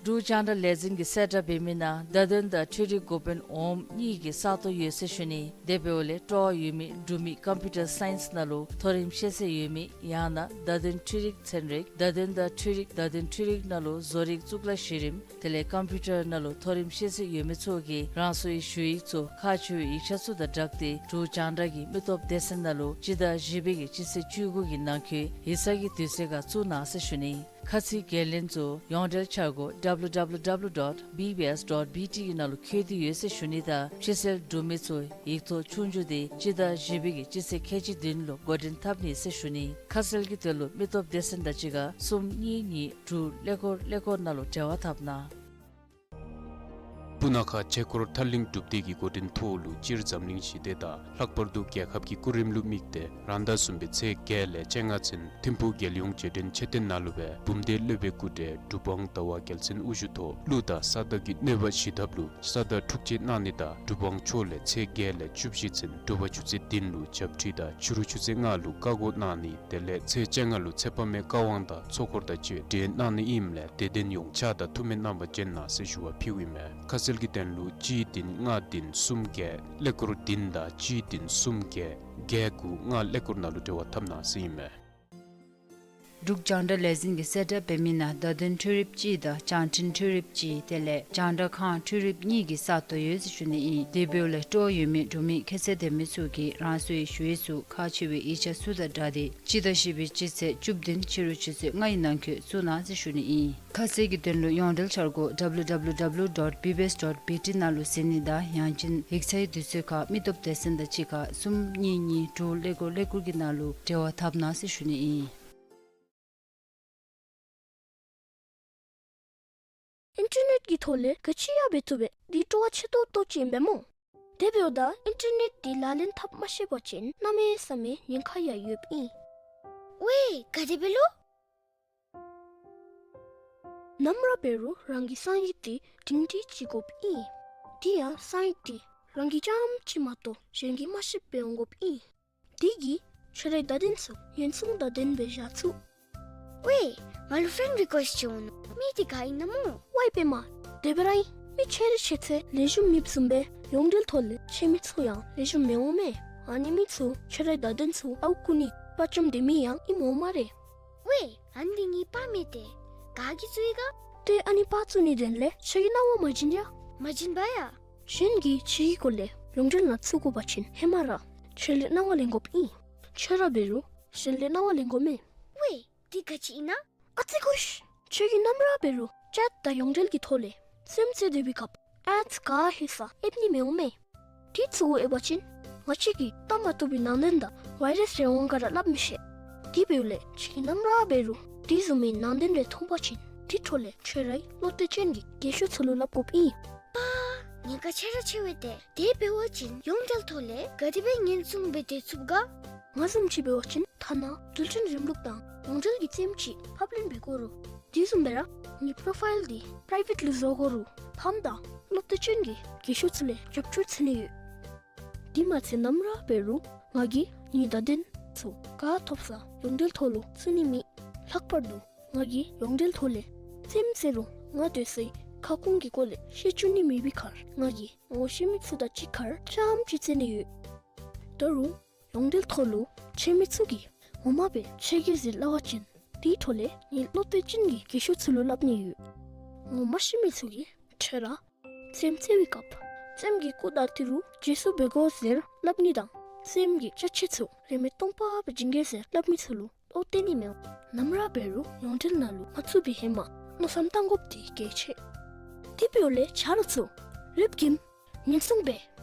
འབྲུག་རྒྱང་བསྒྲགས་ལས་འཛིན་གྱིས་གསལ་བསྒྲགས་འབད་མི་ནང་བརྡ་དོན་དང་འཕྲུལ་རིག་འགོ་དཔོན་འོགམ་གཉིས་ཀྱི་ས་སྟོང་ཡོད་ཟེར་ཞུ་ནི། དེ་འབདཝ་ལས་སྤྲོ་བ་ཡོད་མི་འབྲུག་མི་ཀམ་པིའུ་ཊར་སའིནསི་ནང་ལུ་མཐོ་རིམ་ཤེས་ཚད་ཡོད་མི་ཡང་ན་བརྡ་དོན་འཕྲུལ་རིག་ཚན་རིག་བརྡ་དོན་དང་འཕྲུལ་རིག་བརྡ་དོན་འཕྲུལ་རིག་ནང་ལུ་བཟོ་རིག་གཙུག་ལག་གཞི་རིམ་དེ་ལས་ཀམ་པིའུ་ཊར་ནང་ལུ་མཐོ་རིམ་ཤེས་ཚད་ཡོད་མི་ཚུ་གིས་རང་སོའི་ཞུ་ཡིག་ཚུ་ཁག་ཆེ་བའི་ཡིག་ཆ་ཚུ་དང་སྦྲགས་ཏེ་འབྲུག་རྒྱང་བསྒྲགས་ཀྱི་མི་སྟོབས་སྡེ་ཚན་ནང་ལུ་སྤྱི་ཟླ་བཞི་པའི་གི་སྤྱི་ཚེས་བཅུ་དགུ་གི་ནང་འཁོད་ཡིག་ཚང་གི་དུས་ཚོད་ཁར་བཙུགས་གནང་ཟེར་ཞུ་ནི། ཁ་ཚིག་འགན་ལེན་ཚུ་ཡོངས་འབྲེལ་འཆར་སྒོ་W W W dot B B S dot B T གི་ནང་ལུ་འཁོད་དེ་ཡོད་ཟེར་ཞུ་ནི་དང་། ཕྱིར་སེལ་གྲུབ་མི་ཚུ་ཡིག་ཐོག་ཆོས་རྒྱུགས་དེ་སྤྱི་ཟླ་བཞི་པའི་གི་སྤྱི་ཚེས་ཁལ་གཅིག་བདུན་ལུ་འགོ་འདྲེན་འཐབ་ནི་ཟེར་ཞུ་ནི། ཁ་གསལ་གྱི་དོན་ལུ་མི་སྟོབས་སྡེ་ཚན་དང་གཅིག་ཁར་གསུམ་གཉིས་གཉིས་དྲུག་ཀླད་ཀོར་ཀླད་ཀོར་ནང་ལུ་འབྲེལ་བ་འཐབ་གནང་། སྤུ་ན་ཁ་ཆོས་འཁོར་ཐར་གླིང་སྒྲུབ་སྡེ་གི་འགོ་འདྲེན་ཐོག་ལུ་སྤྱིར་འཛམ་གླིང་ཞི་བདེ་དང་ལྷག་པར་དུ་རྒྱལ་ཁབ་ཀྱི་སྐུ་རིམ་ལུ་དམིགས་ཏེ་རང་ཟླ་གསུམ་པའི་ཚེས་བརྒྱད་ལས་བཅོ་ལྔ་ཚུན་ཐིམ་ཕུག་རྒྱལ་ཡོངས་རྗེས་དྲན་མཆོད་རྟེན་ནང་ལུ་སྦེ་འབུམ་སྡེ་སློབ་དཔོན་སྐུ་བགྲེས་གྲུབ་དབང་ཟླ་བ་རྒྱལ་མཚན་དབུ་བཞུགས་ཐོག་ཀླུ་དང་ས་བདག་གི་གནོད་པ་ཞི་ཐབས་ལུ་ས་བདག་ཐུགས་རྗེ་གནང་ནི་དང་གྲུབ་དབང་མཆོག་ལས་ཚེས་བརྒྱད་ལས་བཅུ་བཞི་ཚུན་དྲོ་པ་ཆུ་ཚོད་བདུན་ལུ་ཞབས་ཁྲིད་དང་ཕྱི་རུ་ཆུ་ཚོད་ལྔ་ལུ་བཀའ་བསྒོ་གནང་ནི། དེ་ལས་ཚེས་བཅོ་ལྔ་ལུ་ཚེ་དཔག་མེད་བཀའ་དབང་དང་ཚོགས་འཁོར་དང་བཅས་གྲོལ་གནང་ནི་ཨིནམ་ལས་དད་ལྡན་ཡོངས་ཕྱག་དང་ཐུགས་སྨོན་གནང་བར་བྱོན་གནང་ཟེར་ཞུ་བ་ཕུལཝ་ཨིན་མས། ཁ་གསལ་གྱི་དོན་ལུ་གཅིག་བདུན་ལྔ་བདུན་གསུམ་བརྒྱད་ཀླད་ཀོར་བདུན་དང་གཅིག་བདུན་གསུམ་བརྒྱད་བརྒྱད་དགུ་ལྔ་ཀླད་ཀོར་ནང་ལུ་འབྲེལ་བ་འཐབ་གནང་ཟེར་ཨིན་མས། འབྲུག་རྒྱང་བསྒྲགས་ལས་འཛིན་གྱིས་གསལ་བསྒྲགས་འབད་མི་ནང་བརྡ་དོན་འཕྲུལ་རིགཔ་གཅིག་དང་བྱང་འཕྲིན་འཕྲུལ་རིགཔ་གཅིག་དེ་ལས་རྒྱང་བསྒྲགས་ཁང་འཕྲུལ་རིགཔ་གཉིས་ཀྱི་ས་སྟོང་ཡོད་ཟེར་ཞུ་ནི་ཨིན། དེ་འབདཝ་ལས་སྤྲོ་བ་ཡོད་མི་འབྲུག་མི་ཁྱད་ཚད་ལྡན་མི་ཚུ་གིས་རང་སོའི་ཞུ་ཡིག་ཚུ་ཁག་ཆེ་བའི་ཡིག་ཆ་ཚུ་དང་སྦྲགས་ཏེ་སྤྱི་ཟླ་བཞི་པའི་སྤྱི་ཚེས་བཅུ་བདུན་ཕྱི་རུ་ཆུ་ཚོད་ལྔའི་ནང་འཁོད་བཙུགས་གནང་ཟེར་ཞུ་ནི་ཨིན། ཁ་གསལ་གྱི་དོན་ལུ་ཡོངས་འབྲེལ་འཆར་སྒོ་W W W dot B B S dot B T ནང་ལུ་གཟིགས་ནི་དང་ཡང་ཅིན་ཡིག་ཚང་གི་དུས་ཚོད་ཁར་མི་སྟོབས་སྡེ་ཚན་དང་གཅིག་ཁར་གསུམ་གཉིས་གཉིས་དྲུག་ཀླད་ཀོར་ཀླད་ཀོར་གྱི་ནང་ལུ་འབྲེལ་བ་འཐབ་གནང་ཟེར་ཞུ་ནི་ཨིན། ཨིན་ཊར་ནེཊ་ཀྱི་ཐོག་ལས་ག་ཅི་ཡང་འབད་བཏུབ་པས། འདི་སྤྲོ་བ་ཆེ་ཏོག་ཏོ་ཅིག་ཨིན་པས་སྨོ། དེ་འབདཝ་ད་ཨིན་ཊར་ནེཊ་འདི་ལག་ལེན་འཐབ་མ་ཤེས་པ་ཅིན་གནམ་མེད་ས་མེད་ཉེན་ཁ་ཡང་ཡོདཔ་ཨིན། ཝའེ་ག་དེ་སྦེ་ལོ། ནམ་ར་འབད་རུང་རང་གི་གསང་ཡིག་འདི་སྒྲིང་སྒྲིང་ཅིག་དགོཔ་ཨིན། དེ་ཡང་གསང་ཡིག་འདི་རང་གིས་རྐྱངམ་གཅིག་མ་གཏོགས་གཞན་གྱིས་མ་ཤེསཔ་སྦེ་འོང་དགོཔ་ཨིན། དེ་གིས་ཁྱོད་རའི་བརྡ་དོན་ཚུ་ཉེན་སྲུང་དང་ལྡནམ་སྦེ་བཞག་ཚུགས། ཝའེ་ང་ལུ་ཕྲེནཌ་རི་ཀུ་ཨེསཊ་ཅིག་འོང་ནུག། མི་འདི་ག་ཨིན་ན་སྨོ། ཝའེ་པདྨ། དེ་སྦེ་ར་ཨིན། མི་ཆེ་རིགས་ཆེ་ཚད་ལེགས་ཤོམ་མེདཔ་བཟུམ་སྦེ་ཡོངས་འབྲེལ་ཐོག་ལས་ཆེ་མི་ཚུ་ཡང་ལེགས་ཤོམ་མི་འོང་མས། ཨ་ནི་མི་ཚུ་ཁྱོད་རའི་བརྡ་དོན་ཚུ་ཨརཝ་རྐུ་ནི་དཔའ་བཅམ་སྡོད་མི་ཡང་ཨིནམ་འོང་སྨ་རེ། ཝའེ་ཨ་ནི་འདི་ངེའི་པར་མས་ཏེ། ག་གིས་བཙུགས་ཡི་ག། ཏེ་ཨ་ནི་པར་བཙུགས་ནི་དོན་ལས་ཁྱོད་ཀྱིས་གནང་བ་མ་བྱིན་ཡ། མ་བྱིན་པ་ཡ། གཞན་གྱིས་ཁྱོད་ཀྱི་སྐོར་ལས་ཡོངས་འབྲེལ་ནང་བཙུགས་དགོ་པ་ཅིན་ཧེ་མ་ར་ཁྱོད་ལས་གནང་བ་ལེན་དགོཔ་ཨིན། ཁྱོད་ར་འབད་རུང་གཞན་ལས་གནང་བ་ལེན་དགོ་མས། ཝའེ་འདི་ག་ཅི་ཨིན་ན། ཨ་ཙི་ཀུ་ཤ། ཁྱོད་ཀྱིས་ནམ་ར་འབད་རུང་ཅེཊ་དང་ཡོངས་འབྲེལ་གྱི་ཐོག་ལས་རྩེདམོ་རྩེ་སྡོད་པའི་སྐབས་ཨེཌས་ག་ཧེ་ས་ཨེབ་ནི་མི་འོང་མས། དེ་ཚུ་གུ་ཨེབ་པ་ཅིན་ང་བཅས་ཀྱིས་བལྟ་མ་བཏུབ་པའི་ནང་དོན་དང་ཝའི་རཱསི་རེ་འོང་ག་ར་སླབ་མི་ཤེས། དེ་འབདཝ་ལས་ཁྱོད་ཀྱིས་ནམ་ར་འབད་རུང་དེ་བཟུམ་མའི་ནང་དོན་རེ་མཐོང་པ་ཅིན་དེ་འཕྲོ་ལས་ཁྱོད་རའི་བློ་གཏད་ཅན་གྱི་རྒན་ཤོས་ཚུ་ལུ་སླབ་དགོཔ་ཨིན། པ། ཉེན་ཁ་ཆེ་ར་ཆེ་བས་ཏེ། དེ་འབད་བ་ཅིན་ཡོངས་འབྲེལ་ཐོག་ལས་ག་དེ་སྦེ་ཉེན་སྲུང་འབད་སྡོད་ཚུགས་ག། ང་བཟུམ་ཅིག་འབད་བ་ཅིན་ཐ་ན་རྡུལ་ཕྲན་རིམ་ལུགས་དང་ཡོངས་འབྲེལ་གྱི་རྩེདམོ་ཅིག་ཕབ་ལེན་འབད་དགོ་རུང་དེ་བཟུམ་སྦེ་ར་ངེའི་པོ་རོ་ཕའིལ་འདི་པི་རའི་ཝེཊ་ལུ་བཟོ་དགོ་རུང་ཕམ་དང་བློ་གཏད་ཅན་གྱི་རྒན་ཤོས་ཚུ་ལས་རྒྱབ་སྐྱོར་འཚོལ་ནི་ཡོད། དེ་མ་ཚད་ནམ་ར་འབད་རུང་ང་གིས་ངེའི་བརྡ་དོན་ཚུ་ག་ཐོབ་ས་ཡོངས་འབྲེལ་ཐོག་ལུ་བཙུགས་ནི་མེད། ལྷག་པར་དུ་ང་གིས་ཡོངས་འབྲེལ་ཐོག་ལས་རྩེདམོ་རྩེ་རུང་ང་སྡོད་སའི་ཁ་སྐོང་གི་སྐོར་ལས་བཤད་བཅུག་ནི་མེད་པའི་ཁར་ང་གིས་ངོ་ཤེས་མི་ཚུ་དང་གཅིག་ཁར་རྐྱངམ་ཅིག་རྩེ་ནི་ཡོད། ད་རུང་ཡོངས་འབྲེལ་ཐོག་ལུ་ཆེ་མི་ཚུ་གིས་ངོ་མ་སྦེ་ཆེ་གེ་ཟེར་སླབ་པ་ཅིན་དེའི་འཕྲོ་ལས་ངེའི་བློ་གཏད་ཅན་གྱི་རྒན་ཤོས་ཚུ་ལུ་སླབ་ནི་ཡོད། ངོ་མ་ཤེས་མི་ཚུ་གིས་ཁྱོད་ར་རྩེདམོ་རྩེ་བའི་སྐབས་རྩེདམོ་གི་སྐུ་དང་ཏི་རུ་རྗེས་སུ་འབད་དགོ་ཟེར་སླབ་ནི་དང་རྩེདམོ་གི་ཅ་ཆས་ཚུ་རིན་མེད་སྟོང་པ་སྦེ་བྱིན་གེ་ཟེར་སླབ་མི་ཚུ་ལུ་བློ་གཏད་ནི་མི་འོང་། ནམ་ར་འབད་རུང་ཡོངས་འབྲེལ་ནང་ལུ་མ་བཙུགས་པའི་ཧེ་མ་མནོ་བསམ་བཏང་དགོཔ་འདི་གལ་ཆེ། དེ་འབདཝ་ལས་ཆ་རོགས་ཚུ་ལེགས་ཤོམ་ཉེན་སྲུང་འབད།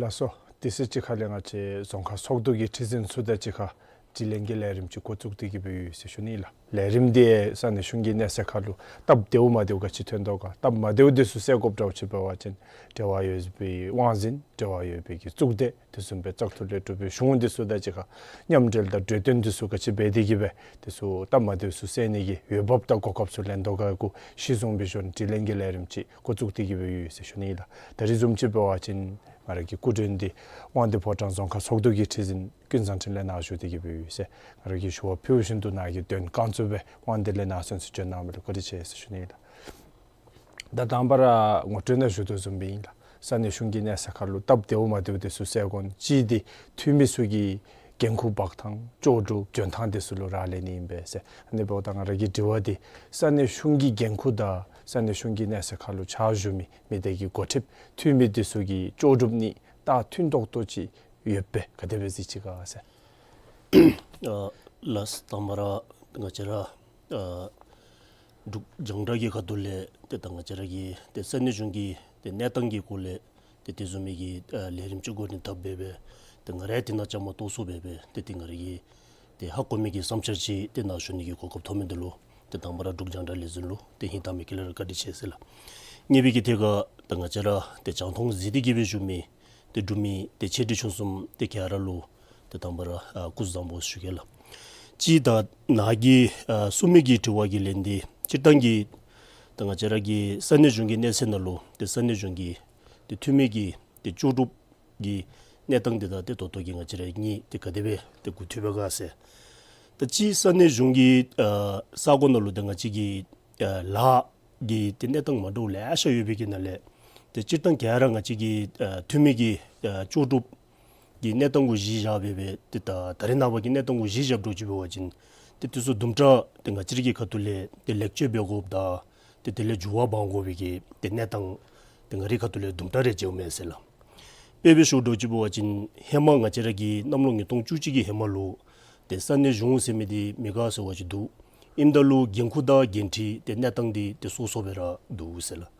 ལགས་སོ། དེ་ཚེ་གཅིག་ཁར་ལས་ང་བཅས་རྫོང་ཁག་ཚོགས་འདུ་གི་ཁྲི་འཛིན་ཚུ་དང་གཅིག་ཁར་དྲི་ལན་གྱི་ལས་རིམ་ཅིག་འགོ་བཙུགས་ཏེ་གི་སྦེ་ཡོད་ཟེར་ཞུ་ནི་ལགས། ལས་རིམ་འདི་ས་གནས་གཞུང་གི་གནས་ཚད་ཁར་ལུ་སྟབས་བདེཝ་མ་བདེཝ་ག་ཅི་ཐོན་དོ་ག། སྟབས་མ་བདེཝ་འདི་ཚུ་སེལ་དགོཔ་འདྲཝ་ཅིག་འབད་བ་ཅིན་འབྲེལ་བ་ཡོད་པའི་དབང་འཛིན་འབྲེལ་བ་ཡོད་པའི་གི་གཙུག་སྡེ་དེ་བཟུམ་སྦེ་བཙག་འཐུ་ལས་གྲུབ་པའི་གཞུང་འདི་ཚུ་དང་གཅིག་ཁར་མཉམ་འབྲེལ་དང་གྲོས་བསྟུན་འདི་ཚུ་ག་ཅི་འབད་དེ་གི་སྦེ་དེ་ཚུ་སྟབས་མ་བདེཝ་ཚུ་སེལ་ནི་གི་འོས་འབབ་དང་གོ་སྐབས་ཚུ་ལེན་དོ་ག་གུ་གཞི་བཟུང་སྦེ་ཞུ་ནི་དྲི་ལན་གྱི་ལས་རིམ་ཅིག་འགོ་བཙུགས་ཏེ་གི་སྦེ་ཡོད་ཟེར་ཞུ་ནི་ལགས། ད་རིས་བཟུམ་ཅིག་འབད་བ་ཅིན་ང་ར་གི་སྐུ་མགྲོན་འདི་དབང་འདུས་ཕོ་བྲང་རྫོང་ཁག་ཚོགས་འདུ་གི་ཁྲི་འཛིན་ཀུན་བཟང་འཕྲིན་ལས་ནཱ་བཞུགས་ཏེ་གི་སྦེ་ཡོད་ཟེར། ང་ར་གིས་ཞུ་བ་ཕུལཝ་བཞིན་དུ་ནཱ་གིས་དོན་བསྐང་ཚུགས་སྦེ་དབང་འདུས་ལས་ནཱ་གསན་ཚུ་བྱོན་གནང་མི་ལུ་བཀའ་དྲིན་ཆེ་ཟེར་ཞུ་ནི་ལགས། ད་དང་པ་ར་ངོ་སྤྲོད་ནང་ཞུ་དོ་བཟུམ་སྦེ་ཨིན་ལགས། ས་གནས་གཞུང་གི་གནས་ཚད་ཁར་ལུ་སྟབས་བདེཝ་མ་བདེཝ་དེ་ཚུ་སེལ་དགོ་ནི་གཅིག་འདི་འཐུས་མི་ཚུ་གི་འགན་ཁུར་འབག་ཐངས་ལྕོགས་གྲུབ་འཇོན་ཐངས་དེ་ཚུ་ལུ་རག་ལས་ནི་ཨིན་པས་ཟེར། ཨ་ནི་འབདཝ་ད་ང་ར་གི་དྲི་བ་འདི་ས་གནས་གཞུང་གི་འགན་ཁུར་དང་ས་གནས་གཞུང་གི་གནས་ཚད་ཁར་ལུ་ཕྱག་ཞུ་མི་མི་སྡེ་གི་འགོ་ཁྲིདཔ་འཐུས་མི་དེ་ཚུ་གི་ལྕོགས་གྲུབ་གཉིས་ད་མཐུན་ཏོག་ཏོ་ཅིག་ཡོདཔ་སྦེ་ག་དེ་སྦེ་གཟིགས་ཅི་ག་ཟེར། ཨ་ལགས། དང་པ་ར་ང་བཅས་ར་ཨ་འབྲུག་རྒྱང་བསྒྲགས་ཀྱི་ཁ་ཐུག་ལས་ཏེ་ད་ང་བཅས་ར་གི་ཏེ་ས་གནས་གཞུང་གི་ཏེ་གནས་སྟངས་ཀྱི་སྐོར་ལས་ཏེ་དེ་བཟུམ་མའི་གི་ཨ་ལས་རིམ་ཅིག་འགོ་འདྲེན་འཐབ་འབད་སྦེ་ཏེ་ང་ར་ཡང་དེ་ནང་བཅའ་མར་གཏོགས་སོང་འབད་སྦེ་ཏེ་ཏེ་ང་ར་གིས་ཏེ་ཧ་གོ་མི་གི་བསམ་འཆར་ཅིག་ཏེ་ནཱ་ཞུ་ནི་གི་གོ་སྐབས་ཐོབ་མི་འདི་ལུ་ཏེ་དང་པ་ར་འབྲུག་རྒྱང་བསྒྲགས་ལས་འཛིན་ལུ་ཏེ་སྙིང་ཐག་མི་དགེ་ལས་ར་བཀའ་དྲིན་ཆེ་ཟེར་ལགས། གཉིས་པའི་གི་ཐད་ཁར་ད་ང་བཅས་ར་ཏེ་རྒྱང་མཐོང་གཟིགས་ཏེ་གི་སྦེ་བཞུགས་མི་ཏེ་འབྲུག་མི་ཏེ་ཆེ་འབྲིང་ཆུང་གསུམ་ཏེ་ག་ར་ལུ་ཏེ་དང་པ་ར་ཨ་སྐུ་གཟུགས་བཟང་པོ་ཞུ་གེ་ལགས། གཅིག་ད་ནཱ་གི་ཨ་གསུམ་པའི་གི་དྲི་བ་གི་ལན་འདི་སྤྱིར་བཏང་གི་ད་ང་བཅས་ར་གི་ས་གནས་གཞུང་གི་གནས་ཚད་ནང་ལུ་ཏེ་ས་གནས་གཞུང་གི་ཏེ་འཐུས་མི་གི་ཏེ་ལྕོགས་གྲུབ་ཀྱི་གནས་སྟངས་འདི་དང་ཏེ་ད་ལྟོ་གི་ང་བཅས་ར་གཉིས་ཏེ་ག་དེ་སྦེ་ཏེ་གོ་ཐོས་པས་ག་ཟེར། ད་གཅིག་ས་གནས་གཞུང་གི་ཨ་ས་གོ་ནང་ལུ་ཏེ་ང་བཅས་ཀྱི་ཨ་ལཱ་གི་ཏེ་གནས་སྟངས་མ་འདྲཝ་ལེ་ཤ་ཡོད་པའི་གི་ནང་ལས་ཏེ་སྤྱིར་བཏང་ག་ར་ང་བཅས་ཀྱི་ཨ་འཐུས་མི་གི་ཨ་ལྕོགས་གྲུབ་ཀྱི་གནས་སྟངས་གུ་གཞི་བཞག་འབད་སྦེ་ཏེ་ད་ད་རེས་ནངས་པ་གི་གནས་སྟངས་གུ་གཞི་བཞགཔ་འདྲཝ་ཅིག་འབད་བ་ཅིན་ཏེ་དེ་ཚུ་དུམ་གྲ་ཏེ་ང་བཅས་ར་གི་ཁ་ཐུག་ལས་ཏེ་ལེགས་བཅོས་འབད་དགོཔ་དང་ཏེ་དེ་ལས་འགྱུར་བ་འབག་དགོ་པའི་གི་ཏེ་གནས་སྟངས་ཏེ་ང་རའི་ཁ་ཐུག་ལས་དུམ་གྲ་རེ་མཇལཝ་མས་ཟེར་ལགས། དཔེ་འབད་ཞུཝ་འདྲཝ་ཅིག་འབད་བ་ཅིན་ཧེ་མ་ང་བཅས་ར་གི་གནམ་ལོ་ཉིས་སྟོང་བཅུ་གཅིག་གི་ཧེ་མ་ལུ་ཏེ་ས་གནས་གཞུང་ཟེར་མི་འདི་མེད་ག་ཟེར་བ་ཅིན་འདུག། ཨིནམ་ད་ལུ་འགན་ཁུར་དང་འགན་འཁྲི་ཏེ་གནས་སྟངས་འདི་ཏེ་སོ་སོ་སྦེ་ར་འདུག་ཟེར་ལགས།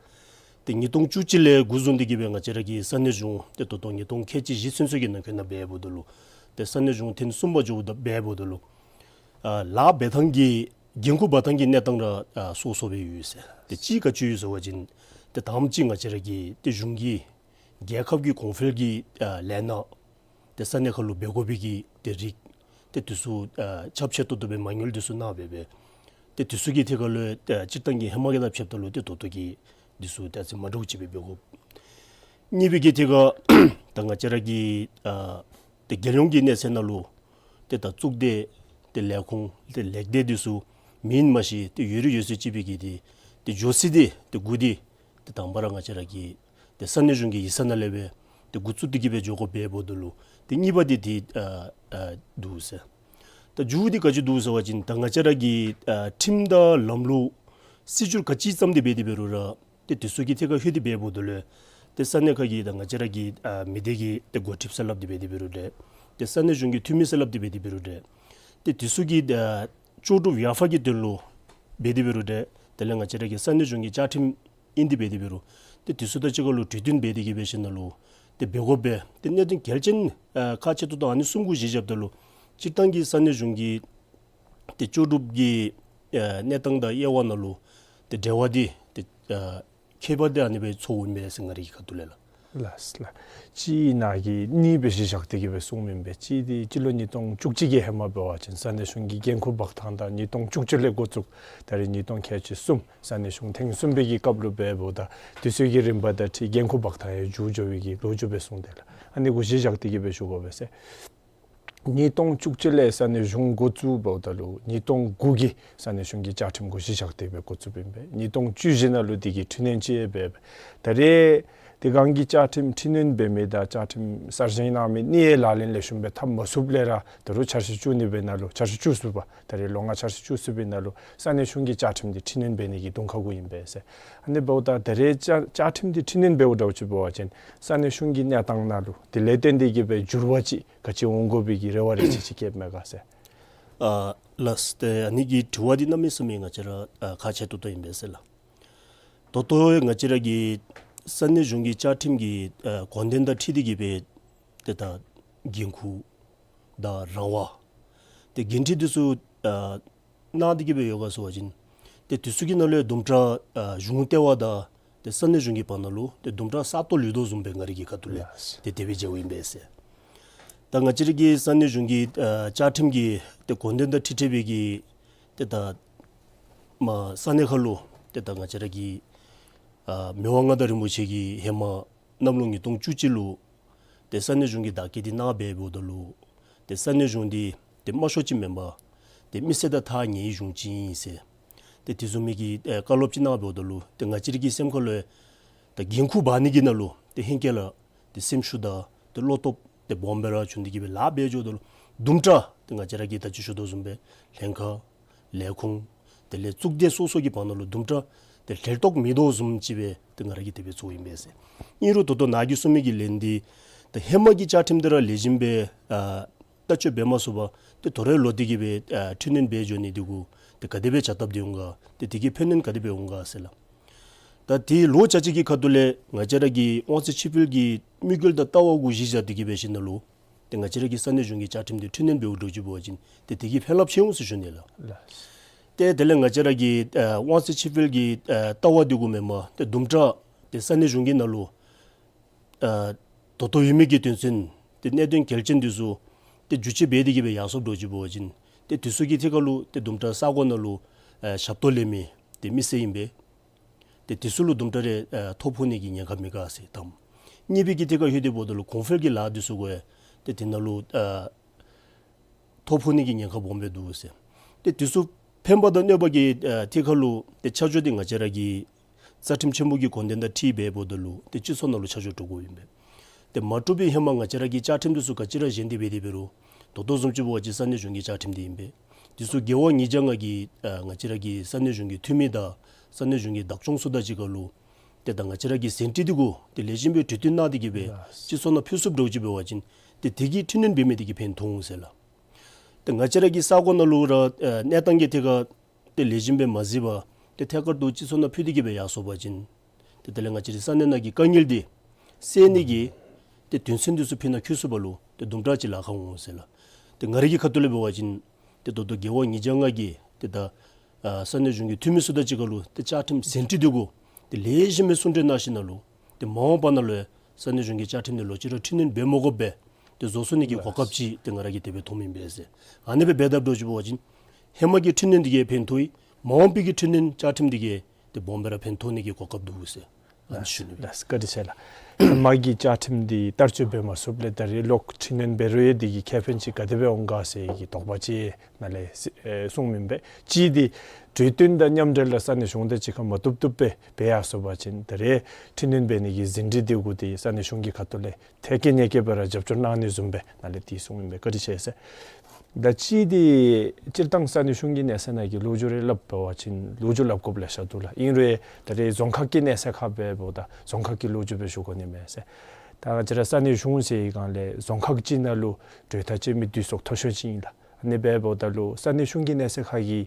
ཏེ་ཉིས་སྟོང་བཅུ་གཅིག་ལས་འགོ་བཟུང་སྟེ་གི་སྦེ་ང་བཅས་ར་གི་ས་གནས་གཞུང་ཏེ་ད་ལྟོ་ཉིས་སྟོང་ཁལ་གཅིག་བཞི་ཚུན་ཚོད་ཀྱི་ནང་འཁོད་ནང་འབདཝ་ད་ལུ་ཏེ་ས་གནས་གཞུང་ཐེངས་གསུམ་པ་འགྱོཝ་ད་འབདཝ་ད་ལུ་ཨ་ལཱ་འབད་ཐངས་ཀྱི་འགན་ཁུར་འབག་ཐངས་ཀྱི་གནས་སྟངས་ར་ཨ་སོ་སོ་སྦེ་ཡོད་ཟེར། ཏེ་གཅིག་ག་ཅི་ཡོད་ཟེར་བ་ཅིན་ཏེ་དང་པ་ཅིག་ང་བཅས་ར་གི་ཏེ་གཞུང་གི་རྒྱལ་ཁབ་ཀྱི་གོང་འཕེལ་གྱི་ཨ་ལས་སྣ་ཏེ་ས་གནས་ཁར་ལུ་འབད་དགོ་པའི་གི་ཏེ་རིགས་ཏེ་དེ་ཚུ་ཨ་ཁྱབ་ཆེ་ཏོག་ཏོ་སྦེ་མ་དངུལ་དེ་ཚུ་གནང་འབད་སྦེ་ཏེ་དེ་ཚུ་གི་ཐད་ཁར་ལུ་ཨ་སྤྱིར་བཏང་གི་ཧེ་མ་གི་དང་ཕྱདཔ་ད་ལུ་ཏེ་ད་ལྟོ་གི་དེ་ཚུ་ཏེ་ཙི་མ་འདྲཝ་ཅིག་སྦེ་འབད་དགོ། གཉིས་པའི་གི་ཐད་ཁར་ད་ང་བཅས་ར་གི་ཨ་ཏེ་རྒྱལ་ཡོངས་ཀྱི་གནས་ཚད་ནང་ལུ་ཏེ་ད་གཙུག་སྡེ་ཏེ་ལས་ཁུངས་ཏེ་ལེགས་སྡེ་དེ་ཚུ་མེན་མ་གཞི་ཏེ་ཡོད་རིགས་ཡོད་ཚད་ཅིག་སྦེ་གི་ཏེ་ཏེ་འགྱོ་ས་འདི་ཏེ་འགོ་འདི་ཏེ་དང་པ་ར་ང་བཅས་ར་གི་ཏེ་ས་གནས་གཞུང་གི་ཡིག་ཚང་ནང་ལས་སྦེ་ཏེ་འགོ་བཙུགས་ཏེ་གི་སྦེ་འགྱོ་དགོཔ་འབདཝ་ད་ལུ་ཏེ་གཉིས་པ་འདི་ཏེ་ཨ་ཨ་འདུག་ཟེར། ད་མཇུག་འདི་ག་ཅི་འདུག་ཟེར་བ་ཅིན་ད་ང་བཅས་ར་གི་ཨ་ཁྲིམས་དང་ལམ་ལུགས་སྲིད་བྱུས་ག་ཅི་བརྩམས་ཏེ་འབད་དེ་འབད་རུང་ར་ཏེ་དེ་ཚུ་གི་ཐད་ཁར་ལྷོད་དེ་འབདཝ་ད་ལུ་ཏེ་ས་གནས་ཁ་གི་ད་ང་བཅས་ར་གི་ཨ་མི་སྡེ་གི་ཏེ་འགོ་ཁྲིདཔ་ཟེར་སླབ་སྟེ་འབད་དེ་འབད་རུང་འདྲ། ཏེ་ས་གནས་གཞུང་གི་འཐུས་མི་ཟེར་སླབ་སྟེ་འབད་དེ་འབད་རུང་འདྲ། ཏེ་དེ་ཚུ་གི་ཨ་ལྕོགས་གྲུབ་ཡར་འཕར་གྱི་དོན་ལུ་འབད་དེ་འབད་རུང་འདྲ། དེ་ལས་ང་བཅས་ར་གི་ས་གནས་གཞུང་གི་བཅའ་ཁྲིམས་ཨིན་ཏེ་འབད་དེ་འབད་རུང་ཏེ་དེ་ཚུ་དང་གཅིག་ཁར་ལུ་གྲོས་བསྟུན་འབད་དེ་གི་འབད་ཞིནམ་ལས་ཏེ་འབད་དགོ་པས། ཏེ་གནད་དོན་གལ་ཆེན་ཨ་ཁག་ཆེ་ཏོག་ཏོ་ཨ་ནི་གསུམ་གུ་གཞི་བཞགཔ་ད་ལུ་སྤྱིར་བཏང་གི་ས་གནས་གཞུང་གི་ཏེ་ལྕོགས་གྲུབ་ཀྱི་ཨ་གནས་སྟངས་དང་དབྱེ་བ་ནང་ལུ་ཏེ་འབྲེལ་བ་འདི་ཏེ་ཨ་ཁྱད་པར་འདི་ཨ་ནི་སྦེ་ཚོརཝ་ཨིན་པས་ཟེར་ང་རའི་ཁ་ཐུག་ལས་ལགས། ལགས་ལགས། གཅིག་ནཱ་གིས་གཉིས་སྦེ་གཞི་བཞག་སྟེ་གི་སྦེ་གསུངམ་ཨིན་པས། གཅིག་འདི་སྤྱི་ལོ་ཉིས་སྟོང་བཅུ་གཅིག་གི་ཧེ་མ་འབད་བ་ཅིན་ས་གནས་གཞུང་གི་འགན་ཁུར་འབག་ཐངས་དང་ཉིས་སྟོང་བཅུ་གཅིག་ལས་འགོ་བཙུགས་ད་རེས་ཉིས་སྟོང་ཁལ་གཅིག་གསུམ་ས་གནས་གཞུང་ཐེངས་གསུམ་པའི་གི་སྐབས་ལུ་འབདཝ་ད་དུས་ཚོད་ཀྱི་རིམ་པ་དང་འཁྲིལ་འགན་ཁུར་འབག་ཐངས་ཡང་འགྱུར་འགྱོ་བའི་གི་ལོ་རྒྱུས་སྦེ་གསུངས་དེས་ལགས། ཨ་ནི་གུ་གཞི་བཞག་སྟེ་གི་སྦེ་ཞུ་དགོ་པས་ཟེར། ཉིས་སྟོང་བཅུ་གཅིག་ལས་ས་གནས་གཞུང་འགོ་བཙུགསཔ་ད་ལུ་ཉིས་སྟོང་དགུ་གི་ས་གནས་གཞུང་གི་བཅའ་ཁྲིམས་གུ་གཞི་བཞག་སྟེ་སྦེ་འགོ་བཙུགསཔ་ཨིན་པས། ཉིས་སྟོང་བཅུ་བཞི་ནང་ལུ་དེ་གི་འཕྲི་སྣོན་ཅིག་འབད་ད་རེས་དེ་སྒང་གི་བཅའ་ཁྲིམས་འཕྲི་སྣོན་འབད་མི་དང་བཅའ་ཁྲིམས་གསར་བཞེངས་གནང་མི་གཉིས་ལག་ལེན་ལེགས་ཤོམ་སྦེ་འཐབ་མ་ཚུགསཔ་ལས་ར་ད་རུང་འཆར་གཞི་བཅུ་གཉིས་པའི་ནང་ལུ་འཆར་གཞི་བཅུ་གསུམ་པ་ད་རེས་ལོ་ལྔ་འཆར་གཞི་བཅུ་གསུམ་པའི་ནང་ལུ་ས་གནས་གཞུང་གི་བཅའ་ཁྲིམས་འདི་འཕྲི་སྣོན་འབད་ནི་གི་དུང་ཁ་གུ་ཨིན་པས་ཟེར། ཨ་ནི་འབདཝ་ད་ད་རེས་བཅའ་བཅའ་ཁྲིམས་འདི་འཕྲི་སྣོན་འབདཝ་འདྲཝ་ཅིག་འབད་བ་ཅིན་ས་གནས་གཞུང་གི་གནས་སྟངས་ནང་ལུ་དེ་ལས་བརྟེན་ཏེ་གི་སྦེ་འགྱུར་བ་ཅིག་ག་ཅི་འོང་དགོ་པའི་གི་རེ་བ་རེ་ཅིག་ཅིག་བསྐྱེདཔ་མས་ག་ཟེར། ཨ་ལགས། ཏེ་ཨ་ནི་གི་དྲི་བ་འདི་གནམ་མེད་ས་མེད་ང་བཅས་ར་ཨ་ཁག་ཆེ་ཏོག་ཏོ་ཨིན་པས་ཟེར་ལགས། ད་ལྟོ་ང་བཅས་ར་གི་ས་གནས་གཞུང་གི་བཅའ་ཁྲིམས་ཀྱི་ཨ་དགོངས་དོན་དང་འཁྲིལ་ཏེ་གི་སྦེ་ཏེ་ད་འགན་ཁུར་དང་རང་དབང་ཏེ་འགན་འཁྲི་འདི་ཚུ་ཨ་ གནང་སྟེ་གི་སྦེ་ཡོད་ག་ཟེར་བ་ཅིན་ཏེ་དེ་ཚུ་གི་ནང་ལས་དུམ་གྲ་ཨ་གཞུང་ལྟེ་བ་དང་ཏེ་ས་གནས་གཞུང་གི་བར་ན་ལུ་ཏེ་དུམ་གྲ་ས་སྟོང་ལུས་དོ་བཟུམ་སྦེ་ང་རའི་གི་ཁ་ཐུག་ལས་ལགས། ཏེ་དེ་སྦེ་མཇལཝ་ཨིན་པས་ཟེར། ད་ང་བཅས་ར་གི་ས་གནས་གཞུང་གི་ཨ་བཅའ་ཁྲིམས་ཀྱི་ཏེ་དགོངས་དོན་དང་འཁྲིལ་འཁྲིལ་བའི་གི་ཏེ་ད་མ་ས་གནས་ཁ་ལུ་ཏེ་ད་ང་བཅས་ར་གི་ཨ་མི་དབང་མངའ་བདག་རིན་པོ་ཆེ་གིས་ཧེ་མ་གནམ་ལོ་ཉིས་སྟོང་བཅུ་གཅིག་ལུ་ཏེ་ས་གནས་གཞུང་གི་བདག་སྐྱེད་འདི་གནང་སྦེ་འབདཝ་ད་ལུ་ཏེ་ས་གནས་གཞུང་འདི་ཏེ་དམའ་ཤོས་ཅིག་མེན་པར་ཏེ་མི་སེར་དང་ཐག་ཉེ་བའི་གཞུང་ཅིག་ཨིན་ཟེར་ཏེ་དེ་བཟུམ་མའི་གི་ཨེ་བཀའ་སློབ་ཅིག་གནང་འབདཝ་ད་ལུ་ཏེ་ང་བཅས་ར་གི་སེམས་ཁ་ལུ་ཡང་ད་འགན་ཁུར་འབག་ནི་གི་ནང་ལུ་ཏེ་ཧེང་སྐལ་ལུ་ཏེ་སེམས་ཤུགས་དང་ཏེ་བློ་སྟོབས་ཏེ་སྦོམ་སྦེ་ར་བྱུང་སྟེ་གི་སྦེ་ལཱ་འབད་འགྱོཝ་ད་ལུ་དུམ་གྲ་ཏེ་ང་བཅས་ར་གི་ད་ཅི་ཞུ་དོ་བཟུམ་སྦེ་ལྷན་ཁག་ལས་ཁུངས་དེ་ལས་གཙུག་སྡེ་སོ་སོ་གི་བར་ན་ལུ་དུམ་གྲ་ཏེ་ལྷོད་ལྷོདཔ་མེད་དོ་བཟུམ་ཅིག་སྦེ་ཏེ་ང་ར་གིས་དེ་སྦེ་ཚོརཝ་ཨིན་པས་ཟེར། ཨིན་རུང་ད་ལྟོ་ནཱ་གིས་གསུངས་མི་གི་ལན་འདི་ད་ཧེ་མ་གི་བཅའ་ཁྲིམས་འདི་ར་ལེགས་ཤོམ་སྦེ་ཨ་བསྟར་སྤྱོད་འབད་མ་ཚུགས་པར་ཏེ་དོ་རུང་ལོག་སྟེ་གི་སྦེ་ཨ་འཕྲི་སྣོན་འབད་འགྱོ་ནི་འདི་གུ་ཏེ་ག་དེ་སྦེ་བྱ་སྟབས་འདི་འོང་ག། ཏེ་དེ་གི་ཕན་གནོད་ག་དེ་སྦེ་འོང་ག་ཟེར་ལགས། ད་དེ་ལོག་ཅ་ཅིག་གི་ཁ་ཐུག་ལས་ང་བཅས་ར་གི་དབང་ཚད་ཕྱིར་སྤེལ་གྱི་དམིགས་ཡུལ་དང་ལྟ་བ་གུ་གཞི་བཞག་སྟེ་གི་འབད་ཞིནམ་ལས་ཏེ་ང་བཅས་ར་གི་ས་གནས་གཞུང་གི་བཅའ་ཁྲིམས་འདི་འཕྲི་སྣོན་འབདཝ་འདྲཝ་ཅིག་འབད་བ་ཅིན་ཏེ་དེ་གིས་ཕན་རླབས་ཆེ་འོང་ཟེར་ཞུ་ནི་ལགས། ལགས། ཏེ་དེ་ལས་ང་བཅས་ར་གི་ཨ་དབང་ཚད་ཕྱིར་སྤེལ་གྱི་ཨ་ལྟ་བ་འདི་གུ་མེན་པར་ཏེ་དུམ་གྲ་ཏེ་ས་གནས་གཞུང་གི་ནང་ལུ་ཨ་ད་ལྟོ་ཡོད་མི་གི་དོན་ཚན་ཏེ་གནད་དོན་གལ་ཆེན་འདི་ཚུ་ཏེ་འགྱུར་བཅོས་འབད་དེ་གི་སྦེ་ཡར་སོངམ་འདྲཝ་ཅིག་འབད་བ་ཅིན་ཏེ་དེ་ཚུ་གི་ཐད་ཁར་ལུ་ཏེ་དུམ་གྲ་ས་གོ་ནང་ལུ་ཨ་ཞབས་ཏོག་ལེན་མི་ཏེ་མི་སེར་ཨིན་པས། ཏེ་དེ་ཚུ་ལུ་དུམ་གྲ་རེ་ཨ་ཐོ་ཕོག་ནི་གི་ཉེན་ཁ་མེད་ག་ཟེར་དང་། གཉིས་པའི་གི་ཐད་ཁར་ལྷོད་དེ་འབདཝ་ད་ལུ་གོང་འཕེལ་གྱི་ལཱ་འདི་ཚུ་གུ་ཡང་ཏེ་དེ་ནང་ལུ་ཨ་ཐོ་ཕོག་ནི་གི་ཉེན་ཁ་སྦོམ་སྦེ་འདུག་ཟེར། ཏེ་དེ་ཚུ་ཕན་པ་དང་གནོད་པ་གི་ཨ་ཐད་ཁར་ལུ་ཏེ་ཆ་འཇོག་འདི་ང་བཅས་ར་གི་རྩ་ཁྲིམས་ཆེན་པོ་གི་དགོངས་དོན་དང་འཁྲིལ་འབད་འབདཝ་ད་ལུ་ཏེ་སྤྱི་ཚོགས་ནང་ལུ་ཆ་འཇོག་གྲུབ་དགོཔ་ཨིན་པས། ཏེ་མ་གྲུབ་པའི་ཧེ་མ་ང་བཅས་ར་གི་བཅའ་ཁྲིམས་འདི་ཚུ་ག་ཅི་ར་བཞེངས་ཏེ་འབད་དེ་འབད་རུང་ད་ལྟོ་བཟུམ་ཅིག་འབད་བ་ཅིན་ས་གནས་གཞུང་གི་བཅའ་ཁྲིམས་འདི་ཨིན་པས། དེ་ཚུ་དགེ་བ་ཉིས་བརྒྱ་ལྔ་གི་ཨ་ང་བཅས་ར་གི་ས་གནས་གཞུང་གི་འཐུས་མི་དང་ས་གནས་གཞུང་གི་བདག་སྐྱོང་ཚུ་དང་གཅིག་ཁར་ལུ་ཏེ་ད་ང་བཅས་ར་གི་ཟིན་བྲིས་འདི་གུ་ཏེ་ལེགས་ཤོམ་སྦེ་གྲོས་བསྟུན་གནང་སྟེ་གི་སྦེ་ལགས། སྤྱི་ཚོགས་ནང་ཕུལ་ཚུགསཔ་འདྲཝ་ཅིག་འབད་བ་ཅིན་ཏེ་དེ་གིས་འཕྲི་སྣོན་འབད་མི་འདི་གིས་ཕན་ཐོགས་འོང་ཟེར་ལགས། ཏེ་ང་བཅས་ར་གི་ས་གོ་ནང་ལུ་ར་ཨ་གནས་སྟངས་ཀྱི་ཐད་ཁར་ཏེ་ལེགས་ཤོམ་སྦེ་མ་གཟིགས་པར་ཏེ་ཐད་ཀར་དུ་སྤྱི་ཚོགས་ནང་ཕུལ་ཏེ་གི་སྦེ་ཡར་སོང་པ་ཅིན་ཏེ་དེ་ལས་ང་བཅས་རའི་ས་གནས་ནང་གི་དཀའ་ངལ་འདི་སེལ་ནི་གི་ཏེ་དོན་ཚན་འདི་ཚུ་ཕུལ་ནང་འཁྱོལ་ཚུགས་པ་ལུ་ཏེ་དུམ་གྲ་ཅིག་ལཱ་ཁག་འོང་ཟེར་ལགས། ཏེ་ང་རའི་གི་ཁ་ཐུག་ལས་འབད་བ་ཅིན་ཏེ་ད་ལྟོ་དགེ་བ་ཉིས་བརྒྱ་ལྔ་གིས་ཏེ་ད་ཨ་ས་གནས་གཞུང་གི་འཐུས་མི་ཚུ་དང་གཅིག་ཁར་ལུ་ཏེ་བཅའ་ཁྲིམས་ཟིན་བྲིས་འདི་གུ་ཏེ་ལེགས་ཤོམ་སྦེ་གསུང་གྲོས་གནང་ཞིནམ་ལས་ཏེ་མ་འོངས་པ་ནང་ལུ་ཡང་ས་གནས་གཞུང་གི་བཅའ་ཁྲིམས་འདི་ལོག་ཅི་ར་འཕྲི་སྣོན་འབད་མ་དགོཔ་སྦེ་ཏེ་བཟོ་ཚུགས་ནི་གི་གོ་སྐབས་ཅིག་ཏེ་ང་ར་གིས་དེ་སྦེ་མཐོངམ་ཨིན་པས་ཟེར། ཨ་ནི་སྦེ་འབད་དཔ་འདྲཝ་ཅིག་འབད་བ་ཅིན་ཧེ་མ་གི་འཕྲི་སྣོན་འདི་གིས་ཕན་ཐོགས་ཡི། མ་འོངས་པའི་གི་འཕྲི་སྣོན་བཅའ་ཁྲིམས་འདི་གིས་ཏེ་སྦོམ་སྦེ་ར་ཕན་ཐོགས་ནི་གི་གོ་སྐབས་འདུག་ཟེར་ཨ་ནི་ཞུ་ནི། ལགས་བཀའ་དྲིན་ཆེ་ལགས། ཧེ་མ་གི་བཅའ་ཁྲིམས་འདི་བསྟར་སྤྱོད་འབད་མ་ཚུགསཔ་ལས་ད་རེས་ལོག་འཕྲི་སྣོན་འབད་རུང་ཡང་འདི་གིས་ཁེ་ཕན་ཅིག་ག་དེ་སྦེ་འོང་ག་ཟེར་གྱི་དོགས་པ་ཅིག་ནཱ་ལས་ཨེ་གསུངམ་ཨིན་པས། གཅིག་འདི་གྲོས་བསྟུན་དང་མཉམ་འབྲེལ་ལགས་ས་གནས་གཞུང་དང་གཅིག་ཁར་མ་བཏུབ་བཏུབ་སྦེ་འབད་ཡར་སོང་པ་ཅིན་ད་རེས་འཕྲི་སྣོན་འབད་ནི་གི་ཟིན་བྲིས་འདི་གུ་ཏེ་ས་གནས་གཞུང་གི་ཁ་ཐུག་ལས་ཐད་ཀར་ཉེས་ཀྱི་སྦེ་ར་རྒྱབ་སྐྱོར་གནང་ནི་བཟུམ་སྦེ་ནཱ་ལས་དེ་གསུངམ་ཨིན་པས། བཀའ་དྲིན་ཆེ་ཟེར། ད་གཅིག་འདི་སྤྱིར་བཏང་ས་གནས་གཞུང་གི་གནས་ཚད་ནང་གི་ལོ་རྒྱུས་རེ་སླབ་པ་ཅིན་ལོ་རྒྱུས་སླབ་དགོཔ་ལེ་ཤ་འདུག་ལགས། ཨིན་རུང་ད་རེས་རྫོང་ཁག་གི་གནས་ཚད་ཁར་འབདཝ་ད་རྫོང་ཁག་གི་ལོ་རྒྱུས་སྦེ་ཞུ་དགོ་ནི་མས་ཟེར། ད་ང་བཅས་ར་ས་གནས་གཞུང་ཟེར་བའི་སྒང་ལས་རྫོང་ཁག་ཅིག་ནང་ལུ་གྲོས་ཐག་བཅད་མི་འདི་ཚུ་མཐོ་ཤོས་ཅིག་ཨིན་ལགས། ཨ་ནི་འབདཝ་ད་ལུ་ས་གནས་གཞུང་གི་གནས་ཚད་ཁར་གྱི་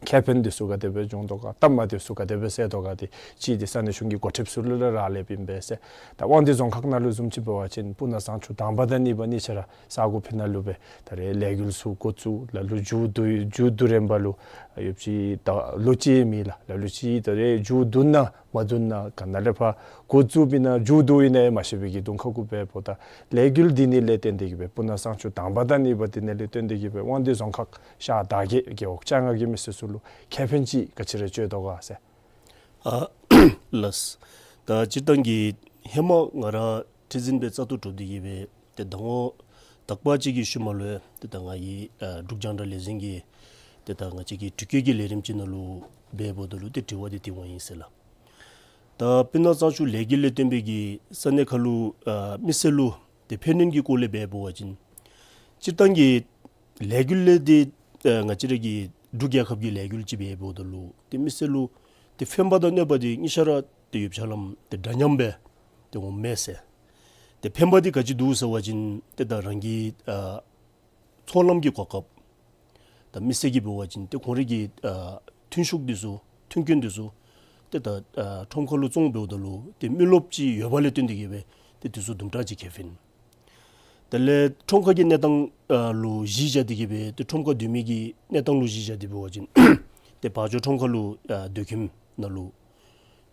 ཁེ་ཕན་འདི་ཚུ་ག་དེ་སྦེ་འབྱུང་དོ་ག། སྟབས་མ་བདེཝ་ཚུ་ག་དེ་སྦེ་སེལ་དོ་ག། དེ་གཅིག་འདི་ས་གནས་གཞུང་གི་འགོ་ཁྲིདཔ་ཚུ་ལུ་ར་རག་ལསཔ་ཨིན་པས་ཟེར། ད་དབང་འདུས་རྫོང་ཁག་ནང་ལུ་བཟུམ་ཅིག་འབད་བ་ཅིན་སྤུ་ན་གཙང་ཆུ་དང་པ་དང་གཉིས་པ་གཉིས་ཆ་ར་ས་གོ་ཕི་ནང་ལུ་སྦེ་ད་རེས་ལས་འགུལ་ཚུ་འགོ་བཙུགས། ལ་ལུ་མཇུག་བསྡུ་མཇུག་བསྡུ་རན་པ་ལུ་ཡོདཔ་ཅིག་ད་ལོ་གཅིག་མེད་ལགས། ལ་ལུ་ཅིག་ད་རེས་མཇུག་བསྡུ་ན་མ་བསྡུ་ན་ག་ནཱ་ལས་ཕར་འགོ་བཙུགསཔ་ཨིན་ན་མཇུག་བསྡུཝ་ཨིན་ན་ཡང་མ་ཤེས་པའི་གི་གདོང་ཁ་གུ་འབདཝ་ད་ལས་འགུལ་འདི་ནི་ལས་བརྟེན་ཏེ་གི་སྦེ་སྤུ་ན་གཙང་ཆུ་དང་པ་དང་གཉིས་པ་འདི་ནི་ལས་བརྟེན་ཏེ་གི་སྦེ་དབང་འདུས་རྫོང་ཁག་ཤར་དར་རྒྱས་རྒེད་འོག་བཅོ་ལྔ་གི་མི་སེར་ཚུ་ལུ་ཁེ་ཕན་ཅིག་ག་ཅི་ར་བྱུང་དོ་ག་ཟེར། ཨ་ལགས། ད་སྤྱིར་བཏང་གི་ཧེ་མ་ང་ར་ཁྲི་འཛིན་སྦེ་བཙག་འཐུ་གྲུབ་སྟེ་གི་སྦེ་ཏེ་ཟླ་ངོ་དག་པ་ཅིག་གི་ཤུལ་མ་ལུ་ཏེ་ད་ང་གིས་ཨ་འབྲུག་རྒྱང་བསྒྲགས་ལས་འཛིན་གྱི་ཏེ་ད་ང་བཅས་ཀྱི་དྲི་བཀོད་ཀྱི་ལས་རིམ་ཅིག་ནང་ལུ་འབད་འབདཝ་ད་ལུ་ཏེ་དྲི་བ་འདི་དེ་འོང་ཡི་ཟེར་ལགས། ད་སྤུ་ན་གཙང་ཆུ་ལས་འགུལ་ལས་བརྟེན་པའི་གི་ས་གནས་ཁར་ལུ་ཨ་མི་སེར་ལུ་ཏེ་ཕན་གནོད་ཀྱི་སྐོར་ལས་འབད་འབད་བ་ཅིན་སྤྱིར་བཏང་གི་ལས་འགུལ་ལས་འདི་ཨ་ང་བཅས་ར་གི་འབྲུག་རྒྱལ་ཁབ་ཀྱི་ལས་འགུལ་ཅིག་འབད་འབདཝ་ད་ལུ་ཏེ་མི་སེར་ལུ་ཏེ་ཕན་པ་དང་གནོད་པ་འདི་གཉིས་ཆ་ར་ཏེ་ཡོདཔ་ཆ་ལམ་ཏེ་འདྲ་མཉམ་སྦེ་ཏེ་འོངམ་མས་ཟེར། ཏེ་ཕན་པ་འདི་ག་ཅི་འདུག་ཟེར་བ་ཅིན་ཏེ་ད་རང་གི་ཨ་ཚོང་ལམ་གྱི་གོ་སྐབས། ད་མི་སེར་གྱིས་འབད་བ་ཅིན་ཏེ་ཁོང་རའི་གི་ཨ་ཐོན་ཤུགས་འདི་ཚུ་མཐུན་རྐྱེན་འདི་ཚུ་ཏེ་ད་ཨ་ཁྲོམ་ཁ་ལུ་བཙོང་འབདཝ་ད་ལུ་ཏེ་མི་རློབས་ཅིག་ཡོདཔ་ལས་བརྟེན་ཏེ་གི་སྦེ་ཏེ་འདི་ཚུ་དུམ་གྲ་ཅིག་ཁེ་ཕན། དེ་ལས་ཁྲོམ་ཁ་གི་གནས་སྟངས་ཨ་ལུ་གཞི་བཞག་སྟེ་གི་སྦེ་ཏེ་ཁྲོམ་ཁ་སྡོད་མི་གི་གནས་སྟངས་ལུ་གཞི་བཞག་སྟེ་འབད་བ་ཅིན་ཏེ་བ་འཇོ་ཁྲོམ་ཁ་ལུ་ཨ་སྡོད་ཁྱིམ་ནང་ལུ་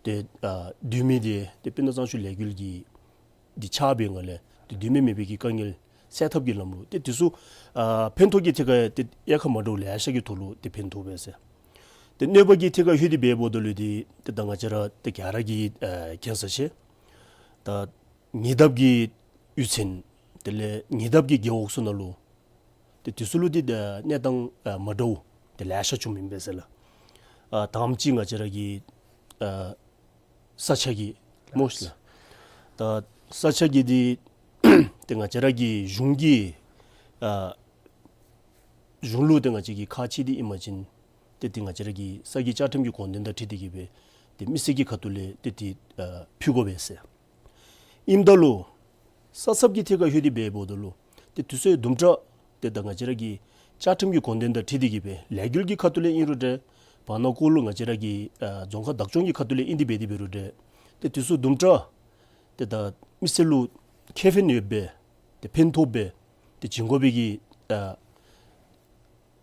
ཏེ་ཨ་སྡོད་མི་དེ་ཏེ་སྤུ་ན་གཙང་ཆུ་ལས་འགུལ་གྱི་འདི་ཆགས་པའི་ངང་ལས་ཏེ་སྡོད་མི་མེད་པའི་གི་དཀའ་ངལ་སེལ་ཐབས་ཀྱི་ལམ་ལུགས་ཏེ་དེ་ཚུ་ཨ་ཕན་ཐོགས་ཀྱི་ཐད་ཁར་ཏེ་དབྱེ་ཁག་མ་འདྲཝ་ལེ་ཤ་གི་ཐོག་ལུ་ཏེ་ཕན་ཐོགས་པས་ཟེར། ཏེ་གནོད་པ་གི་ཐད་ཁར་ལྷོད་དེ་འབདཝ་ད་ལུ་ཏེ་ཏེ་ད་ང་བཅས་ར་ཏེ་ག་ར་གིས་ཨ་མཁྱེན་ས་ཅིག་ད་ཉེ་འདབས་ཀྱི་གཡུས་ཚན་དེ་ལས་ཉེ་འདབས་ཀྱི་རྒེད་འོག་ཚུ་ནང་ལུ་ཏེ་དེ་ཚུ་ལུ་ཏེ་ད་གནས་སྟངས་ཨ་མ་འདྲཝ་ཏེ་ལེ་ཤ་བྱུངམ་ཨིན་པས་ཟེར་ལགས། ཨ་དང་པ་ཅིག་ང་བཅས་ར་གི་ཨ་ས་ཆ་གི་སྨོ་ལགས། ད་ས་ཆ་གི་འདི་ཏེ་ང་བཅས་ར་གི་གཞུང་གི་ཨ་གཞུང་ལུ་ཏེ་ང་བཅས་ཀྱིས་ཁག་ཆེ་སྟེ་ཨིན་པ་ཅིན་ཏེ་ཏེ་ང་བཅས་ར་གི་ས་གི་བཅའ་ཁྲིམས་ཀྱི་དགོངས་དོན་དང་འཁྲིལ་ཏེ་གི་སྦེ་ཏེ་མི་སེར་གྱི་ཁ་ཐུག་ལས་ཏེ་ཏེ་ཨ་ཕུལ་དགོ་པས་ཟེར། ཨིནམ་ད་ལུ་ས་ཚབ་ཀྱི་ཐད་ཁར་ལྷོད་དེ་འབདཝ་ད་ལུ་ཏེ་དུས་ཚོད་དུམ་གྲ་ཏེ་ད་ང་བཅས་ར་གི་བཅའ་ཁྲིམས་ཀྱི་དགོངས་དོན་དང་འཁྲིལ་ཏེ་གི་སྦེ་ལས་འགུལ་གྱི་ཁ་ཐུག་ལས་ཨིན་རུང་འདྲ། བར་ན་ཀོ་ལུ་ང་བཅས་ར་གི་ཨ་རྫོང་ཁག་བདག་སྐྱོང་གི་ཁ་ཐུག་ལས་ཨིན་ཏེ་འབད་དེ་འབད་རུང་འདྲ། ཏེ་དུས་ཚོད་དུམ་གྲ་ཏེ་ད་མི་སེར་ལུ་ཁེ་ཕན་ཡོདཔ་སྦེ་ཏེ་ཕན་ཐོགས་སྦེ་ཏེ་བྱིན་དགོ་པའི་གི་ཨ་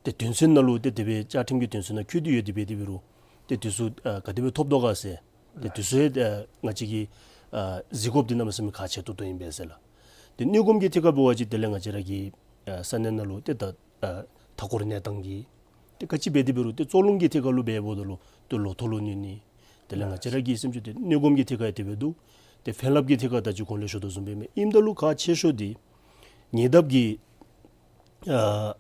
ཏེ་དོན་ཚན་ནང་ལུ་ཏེ་དེ་སྦེ་བཅའ་ཁྲིམས་ཀྱི་དོན་ཚན་ནང་བཀོད་དེ་ཡོད་དེ་འབད་དེ་འབད་རུང་ཏེ་དུས་ཚོད་ཨ་ག་དེ་སྦེ་ཐོབ་དོ་ག་ཟེར། ཏེ་དུས་ཚོད་ཨ་ང་བཅས་ཀྱིས་ཨ་གཟིགས་དགོཔ་འདི་གནམ་མེད་ས་མེད་ཁག་ཆེ་ཏོག་ཏོ་ཨིན་པས་ཟེར་ལགས། ཏེ་གནོད་སྐོམ་གྱི་ཐད་ཁར་འབད་བ་ཅིན་དེ་ལས་ང་བཅས་ར་གི་ཨ་ས་གནས་ནང་ལུ་ཏེ་ད་ཨ་མཐའ་འཁོར་གནས་སྟངས་ཀྱི་ཏེ་ག་ཅི་འབད་དེ་འབད་རུང་ཏེ་བཙོག་རླུང་གི་ཐད་ཁར་ལུ་འབདཝ་ད་ལུ་ཏེ་ལོ་ཐོག་ལུ་གནོད་ནི། དེ་ལས་ང་བཅས་ར་གི་སེམས་ཅན་ཏེ་གནོད་སྐོམ་གྱི་ཐད་ཁར་ཡང་དེ་སྦེ་འདུག། ཏེ་ཕན་རླབས་ཀྱི་ཐད་ཁར་ད་ཅི་གོང་ལས་ཞུ་དོ་བཟུམ་སྦེ་མས། ཨིནམ་ད་ལུ་ཁག་ཆེ་ཤོས་འདི་ཉེ་འདབས་ཀྱི་ཨ་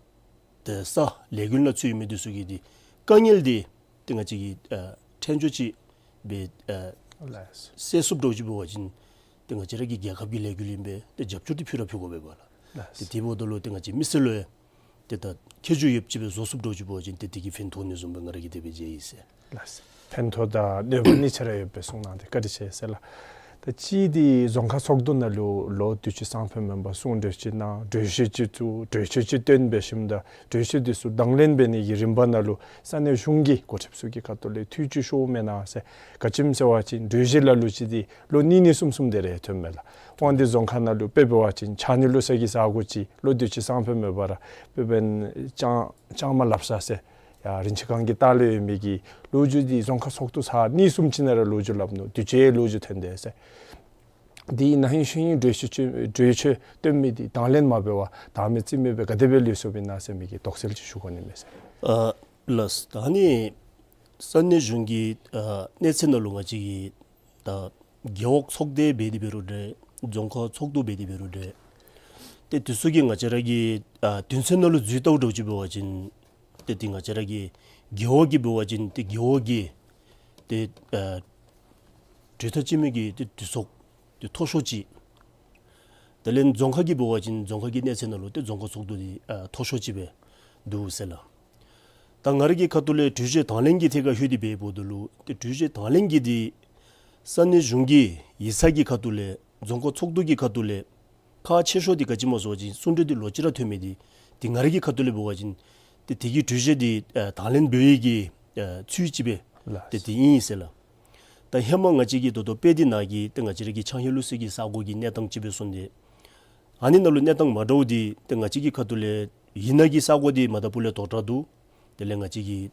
ཏེ་ས་ལས་འགུལ་ནང་ཚུད་ཡོད་མི་འདི་ཚུ་གི་འདི་དཀའ་ངལ་འདི་ཏེ་ང་བཅས་ཀྱིས་ཨ་ཕྲན་བཅོས་ཅིག་སྦེ་ཨ་ལགས། སེལ་ཚུགསཔ་འདྲཝ་ཅིག་འབད་བ་ཅིན་ཏེ་ང་བཅས་ར་གི་རྒྱལ་ཁབ་ཀྱི་ལས་འགུལ་ཨིན་པས། ཏེ་རྒྱབ་སྐྱོར་འདི་ཕུལ་ར་ཕུལ་དགོ་པས་ལགས། ལགས། ཏེ་དེ་འབདཝ་ད་ལུ་ཏེ་ང་བཅས་མི་སེར་ལུ་ཡང་ཏེ་ད་ཁྱད་ཆོས་ཡོདཔ་ཅིག་སྦེ་བཟོ་ཚུགསཔ་འདྲཝ་ཅིག་འབད་བ་ཅིན་ཏེ་དེ་གིས་ཕན་ཐོགས་ནི་བཟུམ་སྦེ་ང་ར་གིས་དེ་སྦེ་མཇལ་ཡི་ཟེར། ལགས། ཕན་ཐོགས་དང་གནོད་པ་གཉིས་ཆ་ར་ཡོདཔ་སྦེ་གསུངས་གནང་སྟེ་བཀའ་དྲིན་ཆེ་ཟེར་ལགས། ད་ཅི་འདི་རྫོང་ཁག་ཚོགས་འདུ་ནང་ལུ་ལོ་དུས་ཅི་སང་ཕོད་མེན་པར་གསུང་གྲོས་ཅིག་གནང་གྲོས་གཞི་ཅིག་བཙུགས་གྲོས་ཆོད་ཅིག་བཏོན་འབད་ཞིནམ་ད་གྲོས་གཞི་འདི་ཚུ་དང་ལེན་འབད་ནི་གི་རིམ་པ་ནང་ལུ་ས་གནས་གཞུང་གི་འགོ་ཁྲིདཔ་ཚུ་གི་ཁ་ཐུག་ལས་ཐུགས་བཅུད་ཤོར་མེན་ན་ཟེར། ག་ཅི་སྨོ་ཟེར་བ་ཅིན་གྲོས་གཞི་ལ་ལུ་ཅིག་འདི་ལོ་གཉིས་གཉིས་གསུམ་གསུམ་དེ་རེ་ཐོནམ་མས་ལགས། དབང་འདུས་རྫོང་ཁག་ནང་ལུ་དཔེ་འབད་བ་ཅིན་ཕྱགས་སྙིགས་བླུག་ས་གི་ས་གོ་ཅིག་ལོ་དུས་ཅི་སང་ཕོད་མེན་པར་དཔེ་འབདན་ལྕང་ལྕང་མ་ལབ་ས་ཟེར་ཡར་རིན་ཆེན་སྒང་གི་ལྟག་ལུ་ཡོད་མི་གི་ལོ་རྒྱུས་འདི་རྫོང་ཁག་ཚོགས་འདུ་ཚར་གཉིས་གསུམ་ཅིག་ནང་ར་ལོ་རྒྱུས་སླབ་ནུག། དུས་ཅི་ལོ་རྒྱུས་ཐོན་དེས་ཟེར། འདི་ནང་ཧིང་ཤིང་ཧིང་གྲོས་ཆོད་གྲོས་ཆོད་བཏོན་མི་འདི་དང་ལེན་མ་འབད་བར་བདག་མེད་རྩིས་མེད་སྦེ་ག་དེ་སྦེ་ལུས་སོཔ་ཨིན་ན་ཟེར་མི་གི་དོགས་སེལ་ཅིག་ཞུ་དགོ་ནི་མས་ཟེར། ཨ་ལགས། ད་ནི་ས་གནས་གཞུང་གི་ཨ་གནས་ཚད་ནང་ལུ་ང་བཅས་ཀྱི་ད་རྒེད་འོག་ཚོགས་སྡེ་འབད་དེ་འབད་རུང་འདྲ། རྫོང་ཁག་ཚོགས་འདུ་འབད་དེ་འབད་རུང་འདྲ། ཏེ་དེ་ཚུ་གིས་ང་བཅས་ར་གི་ཨ་དོན་ཚན་ནང་ལུ་འཛུལ་བལྟཝ་འདྲཝ་ཅིག་འབད་བ་ཅིན་ཏེ་ཏེ་ང་བཅས་ར་གི་རྒེད་འོག་གི་འབད་བ་ཅིན་ཏེ་རྒེད་འོག་གི་ཏེ་ཨ་གྲོས་ཐག་བཅད་མི་གི་ཏེ་གྲོས་ཚོགས་ཏེ་མཐོ་ཤོས་ཅིག། དེ་ལས་རྫོང་ཁག་གི་འབད་བ་ཅིན་རྫོང་ཁག་གི་གནས་ཚད་ནང་ལུ་ཏེ་རྫོང་ཁག་ཚོགས་འདུ་འདི་ཨ་མཐོ་ཤོས་ཅིག་སྦེ་འདུག་ཟེར་ལགས། ད་ང་ར་གི་ཁ་ཐུག་ལས་གྲོས་གཞི་དང་ལེན་གྱི་ཐད་ཁར་ལྷོད་དེ་འབདཝ་ད་ལུ་ཏེ་གྲོས་གཞི་དང་ལེན་གྱི་འདི་ས་གནས་གཞུང་གི་ཡིག་ཚང་གི་ཁ་ཐུག་ལས་རྫོང་ཁག་ཚོགས་འདུ་གི་ཁ་ཐུག་ལས་ཁག་ཆེ་ཤོས་འདི་ག་ཅི་སྨོ་ཟེར་བ་ཅིན་གསུང་གྲོས་འདི་ལོག་ཅི་ར་ཐོན་མི་འདི་ཏེ་ང་ར་གི་ཁ་ཐུག་ལས་འབད་བ་ཅིན་ཏེ་དེ་གི་གྲོས་གཞི་འདི་ཨ་དང་ལེན་འབད་ནི་གི་ཨ་ཚུལ་ཅིག་སྦེ་ལགས། ཏེ་དེ་ཨིན་ཟེར་ལགས། ད་ཧེ་མ་ང་བཅས་ཀྱིས་ད་ལྟོ་དཔེ་འདི་ནང་གི་ཏེ་ང་བཅས་ར་གི་ཆང་ཧེ་བླུག་ས་གི་ས་གོ་གི་གནས་སྟངས་ཅིག་སྦེ་སོང་སྟེ་ཨ་ནི་ནང་ལུ་གནས་སྟངས་མ་འདྲཝ་འདི་ཏེ་ང་བཅས་ཀྱི་ཁ་ཐུག་ལས་ཡིག་ནང་གི་ས་གོ་འདི་མ་ད་པུ་ལས་དོག་དྲགས་འདུག། དེ་ལས་ང་བཅས་ཀྱིས་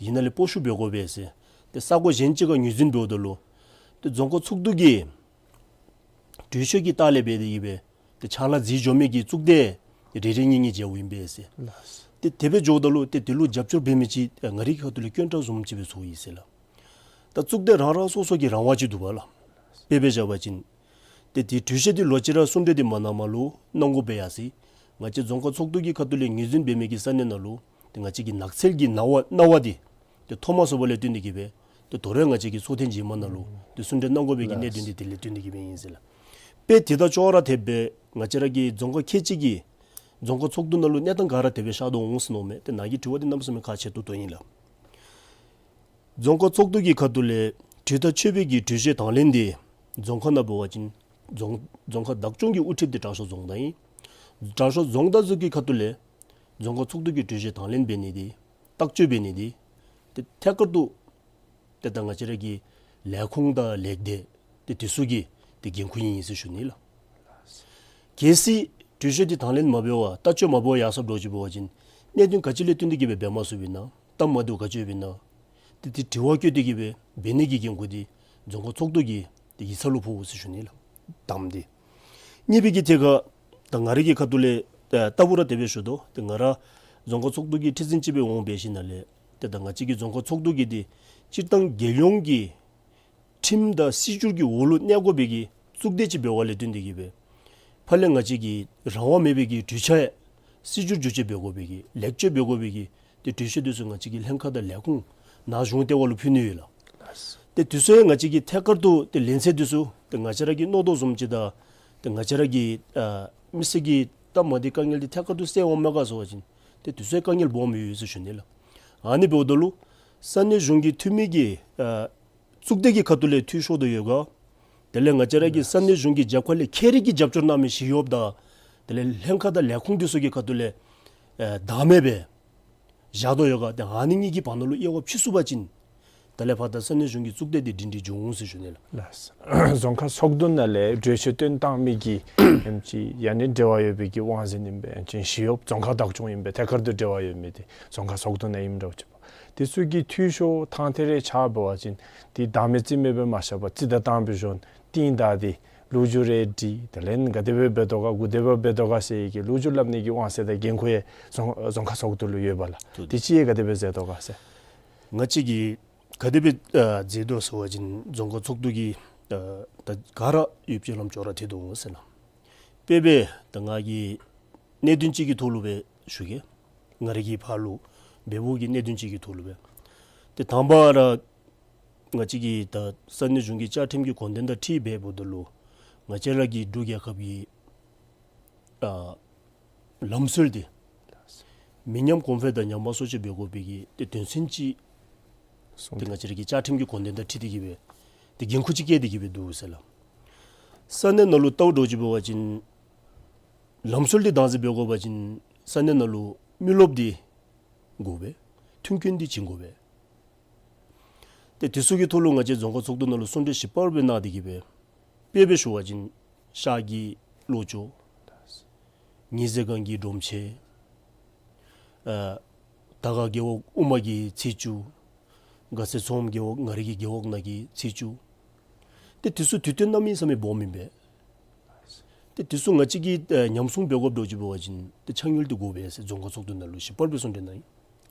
ཡིག་ནང་ལས་སྤོ་བཤུད་འབད་དགོ་པས་ཟེར། ཏེ་ས་གོ་གཞན་ཅིག་ཁར་ངོས་འཛིན་འབདཝ་ད་ལུ་ཏེ་རྫོང་ཁག་ཚོགས་འདུ་གི་གྲོས་ཆོད་ཀྱི་ལྟག་ལས་འབད་དེ་གི་སྦེ་ཏེ་ཕྱག་ལཱ་མཛད་འགྱོ་མི་གི་གཙུག་སྡེ་རེ་རེ་གཉིས་གཉིས་མཇལཝ་ཨིན་པས་ཟེར། ལགས། ཏེ་དེ་སྦེ་འགྱོཝ་ད་ལུ་ཏེ་དེ་ལུ་རྒྱབ་སྐྱོར་འབད་མི་ཅིག་ང་རའི་ཁ་ཐུག་ལས་དཀོན་དྲགས་བཟུམ་ཅིག་སྦེ་ཚོར་ཡི་ཟེར་ལགས། ད་གཙུག་སྡེ་རང་རང་སོ་སོ་གི་རང་དབང་ཅིག་འདུག་པ་ལགས། དཔེ་སྦེ་བཞག་པ་ཅིན་ཏེ་དེ་གྲོས་གཞི་འདི་ལོག་ཅི་ར་གསུང་གྲོས་འདི་མ་གནངམ་ལུ་གནང་དགོ་པས་ཡ་ཟེར། ང་བཅས་རྫོང་ཁག་ཚོགས་འདུ་གི་ཁ་ཐུག་ལས་ངོས་འཛིན་འབད་མི་གི་ས་གནས་ནང་ལུ་ཏེ་ང་བཅས་ཀྱི་ནགས་ཚལ་གྱི་གནང་བ་གནང་བ་འདི་ཏེ་ཐོབ་མ་ཚུགསཔ་ལས་བརྟེན་ཏེ་གི་སྦེ་ཏེ་དོ་རུང་ང་བཅས་ཀྱིས་ཚོགས་ཐེངས་རྗེས་མ་ནང་ལུ་ཏེ་གསུང་གྲོས་གནང་དགོ་པའི་གི་གནད་དོན་འདི་དེ་ལས་བརྟེན་ཏེ་གི་སྦེ་ཨིན་ཟེར་ལགས། དཔེ་དེ་དང་ཅོག་ར་འཐདཔ་སྦེ་ང་བཅས་ར་གི་རྫོང་ཁག་ཁལ་གཅིག་གི་རྫོང་ཁག་ཚོགས་འདུ་ནང་ལུ་གནས་སྟངས་ག་ར་དེ་སྦེ་ཤར་དོ་འོང་ཟེར་མནོཝ་མས། ཏེ་ནཱ་གི་དྲི་བ་འདི་གནམ་མེད་ས་མེད་ཁག་ཆེ་ཏོག་ཏོ་ཨིན་ལགས། རྫོང་ཁག་ཚོགས་འདུ་གི་ཁ་ཐུག་ལས་གྲོས་ཐག་ཆོད་པའི་གི་གྲོས་གཞི་དང་ལེན་འདི་རྫོང་ཁག་ནང་འབད་བ་ཅིན་རྫོང་རྫོང་ཁག་བདག་སྐྱོང་གི་དབུ་ཁྲིད་འདི་དྲག་ཤོས་རྫོང་བདག་ཨིན། དྲག་ཤོས་རྫོང་བདག་ཚུ་གི་ཁ་ཐུག་ལས་རྫོང་ཁག་ཚོགས་འདུ་གི་གྲོས་གཞི་དང་ལེན་འབད་ནི་འདི་བརྟག་དཔྱད་འབད་ནི་འདི་ཏེ་ཐད་ཀར་དུ་ཏེ་ད་ང་བཅས་ར་གི་ལས་ཁུངས་དང་ལས་སྡེ་ཏེ་དེ་ཚུ་གི་ཏེ་འགན་ཁུར་ཨིན་ཟེར་ཞུ་ནི་ལགས། གལ་སྲིད་ གྲོས་ཆོད་འདི་དང་ལེན་མ་འབད་བར་ལྟ་སྤྱོད་མ་འབད་བར་ཡར་སོངམ་འདྲཝ་ཅིག་འབད་བ་ཅིན་གནད་དོན་ག་ཅི་ལས་བརྟེན་ཏེ་གིས་སྦེ་འབད་མ་ཚུགསཔ་ཨིན་ན་སྟབས་མ་བདེཝ་ག་ཅི་ཡོདཔ་ཨིན་ན་ཏེ་དེ་དྲི་བ་བཀོད་དེ་གིས་སྦེ་འབད་ནི་གི་འགན་ཁུར་འདི་རྫོང་ཁག་ཚོགས་འདུ་གི་ཏེ་ཡིག་ཚང་ལུ་ཕོགཔ་ཟེར་ཞུ་ནི་ལགས། དང་པ་འདི། གཉིས་པའི་གི་ཐད་ཁར་ད་ང་རའི་གི་ཁ་ཐུག་ལས་ད་ལྟ་བུ་ར་དེ་སྦེ་ཞུ་དོ། ཏེ་ང་ར་རྫོང་ཁག་ཚོགས་འདུ་གི་ཁྲི་འཛིན་ཅིག་སྦེ་འོང་པའི་ཤུལ་ལས་ཏེ་ད་ང་བཅས་ཀྱི་རྫོང་ཁག་ཚོགས་འདུ་གི་འདི་སྤྱིར་བཏང་རྒྱལ་ཡོངས་ཀྱི་ཁྲིམས་དང་སྲིད་བྱུས་ཀྱི་འོག་ལུ་གནས་དགོ་པའི་གི་གཙུག་སྡེ་ཅིག་འབདཝ་ལས་བརྟེན་ཏེ་གིས་སྦེ་ཕར་ལས་ང་བཅས་ཀྱི་རང་དབང་མེད་པའི་གི་གྲོས་འཆར་ཡང་སྲིད་བྱུས་བསྒྱུར་བཅོས་འབད་དགོ་པའི་གི་ལེགས་བཅོས་འབད་དགོ་པའི་གི་ཏེ་གྲོས་ཆོད་འདི་ཚུ་ང་བཅས་ཀྱི་ལྷན་ཁག་དང་ལས་ཁུངས་ནང་གཞུང་ལྟེ་བ་ལུ་ཕུལ་ནི་ཡོད་ལགས། ཏེ་དེ་ཚུ་ཡང་ང་བཅས་ཀྱིས་ཐད་ཀར་དུ་ཏེ་ལན་གསལ་འདི་ཚུ་ཏེ་ང་བཅས་ར་གིས་མནོ་དོ་བཟུམ་ཅིག་དང་ཏེ་ང་བཅས་ར་གི་ཨ་མི་སེར་གྱི་སྟབས་མ་བདེ་དཀའ་ངལ་འདི་ཐད་ཀར་དུ་སེལ་འོང་མས་ག་ཟེར་བ་ཅིན་ཏེ་དེ་ཚུ་ཡང་དཀའ་ངལ་སྦོམ་ཡོད་ཟེར་ཞུ་ནི་ལགས། ཨ་ནི་འབདཝ་ད་ལུ་ས་གནས་གཞུང་གི་འཐུས་མི་གིས་ཨ་གཙུག་སྡེ་གི་ཁ་ཐུག་ལས་འཐུས་ཤོར་དོ་ཡོད་ག། དེ་ལས་ང་བཅས་ར་གི་ས་གནས་གཞུང་གི་རྒྱབ་ཁ་ལས་ཁྱད་རིག་གི་རྒྱབ་སྐྱོར་གནང་མི་ཞི་གཡོགཔ་དང་དེ་ལས་ལྷན་ཁག་དང་ལས་ཁུངས་འདི་ཚུ་གི་ཁ་ཐུག་ལས་ཨེ་བདག་མེད་སྦེ་བཞག་དོ་ཡོད་ག། ཏེ་ཨ་ནི་གཉིས་ཀྱི་བར་ན་ལུ་དབྱེ་བ་ཕྱེ་ཚུགས་པ་ཅིན་དེ་ལས་ཕར་ད་ས་གནས་གཞུང་གི་གཙུག་སྡེ་འདི་སྒྲིང་སྒྲི་འགྱོ་འོང་ཟེར་ཞུ་ནི་ལགས། ལགས། རྫོང་ཁག་ཚོགས་འདུ་ནང་ལས་གྲོས་ཆོད་བཏོན་བཏང་མི་གི་ཨེམ་ཅིག་ཡང་ན་འབྲེལ་བ་ཡོད་པའི་གི་དབང་འཛིན་ཨིན་པས། ཨེམ་ཅིག་ཞི་གཡོགཔ་རྫོང་ཁག་བདག་སྐྱོང་ཨིན་པས། ཐད་ཀར་དུ་འབྲེལ་བ་ཡོད་མི་འདི་རྫོང་ཁག་ཚོགས་འདུ་ནང་ཨིནམ་འདྲཝ་ཅིག་འབད་དེ་ཚུ་གིས་འཐུས་ཤོར་ཐང་ཐད་རེ་ཆགས་འབད་བ་ཅིན་ཏེ་བདག་མེད་རྩིས་མེད་སྦེ་མ་བཞག་པར་རྩིས་དང་བཏང་སྦེ་བཞོན་ཏིང་བཏགས་ཏེ་ལོ་རྒྱུས་རེ་འབྲི། དེ་ལས་ག་དེ་སྦེ་འབད་དོ་ག་གུ་དེ་སྦེ་འབད་དོ་ག་ཟེར་གྱི་ལོ་རྒྱུས་སླབ་ནི་གི་དབང་ཚད་དང་འགན་ཁུར་ཡང་རྫོང་རྫོང་ཁག་ཚོགས་འདུ་ལུ་ཡོདཔ་ལགས། ཏེ་ཅིག་ཡང་ག་དེ་སྦེ་མཛད་དོ་ག་ཟེར། ང་བཅས་ཀྱིས་ག་དེ་སྦེ་ཨ་མཛད་དོ་ཟེར་བ་ཅིན་རྫོང་ཁག་ཚོགས་འདུ་གི་ཨ་ད་ག་ར་ཡོདཔ་ཅིག་ལམ་ཅོག་ར་འཐད་དོ་འོང་ཟེར་ན། དཔེ་སྦེ་ད་ང་གིས་གནད་དོན་ཅིག་གི་ཐོག་ལུ་སྦེ་ཞུ་གེ། ང་རའི་གི་ཕར་ལུ་འབད་བའི་གི་གནད་དོན་ཅིག་གི་ཐོག་ལུ་སྦེ། ཏེ་དང་པ་ར་ང་བཅས་ཀྱི་ད་ས་གནས་གཞུང་གི་བཅའ་ཁྲིམས་ཀྱི་དགོངས་དོན་དང་འཁྲིལ་འབདཝ་ད་ལུ་ང་བཅས་ར་གི་འབྲུག་རྒྱལ་ཁབ་ཀྱི་ཨ་ལམ་སྲོལ་འདི་མི་ཉམས་གོང་འཕེལ་དང་ཉམས་པ་སོར་ཆུད་འབད་དགོ་པའི་གི་ཏེ་དོན་ཚན་ཅིག་ཏེ་ང་བཅས་ར་གི་བཅའ་ཁྲིམས་ཀྱི་དགོངས་དོན་དང་འཁྲིལ་ཏེ་གིས་སྦེ་ཏེ་འགན་ཁུར་ཅིག་བཀལ་ཏེ་གིས་སྦེ་འདུག་ཟེར་ལགས། ས་གནས་ནང་ལུ་ལྟཝ་འདྲཝ་ཅིག་འབད་བ་ཅིན་ལམ་སྲོལ་འདི་བདག་འཛིན་འབད་དགོ་པ་ཅིན་ས་གནས་ནང་ལུ་མི་རློབས་འདི་དགོ་པས། མཐུན་རྐྱེན་འདི་བྱིན་དགོ་པས། ཏེ་དེ་ཚུ་གི་ཐོག་ལུ་ང་བཅས་རྫོང་ཁག་ཚོགས་འདུ་ནང་ལུ་གསུང་གྲོས་ཞིབ་པར་སྦེ་གནང་སྟེ་གིས་སྦེ་དཔེ་སྦེ་ཞུ་བ་ཅིན་ཤར་གྱི་ལོ་ཅོག། ཉི་ཟེར་སྒང་གི་སྒྲོམ་ཆེན། ཨ་དར་དཀར་རྒེད་འོག་དབུ་མ་གི་ཚེས་བཅུ། དགའ་ཚལ་ཚོང་རྒེད་འོག་ང་རའི་གི་རྒེད་འོག་ནང་གི་ཚེས་བཅུ། ཏེ་དེ་ཚུ་དུས་སྟོན་གནམ་མེད་ས་མེད་སྦོམ་ཨིན་པས། ཏེ་དེ་ཚུ་ང་བཅས་ཀྱིས་ཨ་ཉམས་སྲུང་འབད་དགོཔ་འདྲཝ་ཅིག་འབད་བ་ཅིན་ཏེ་ཕྱག་དངུལ་འདི་དགོ་པས་ཟེར་རྫོང་ཁག་ཚོགས་འདུ་ནང་ལུ་ཞིབ་པར་སྦེ་གསུང་གྲོས་གནང་ཡི།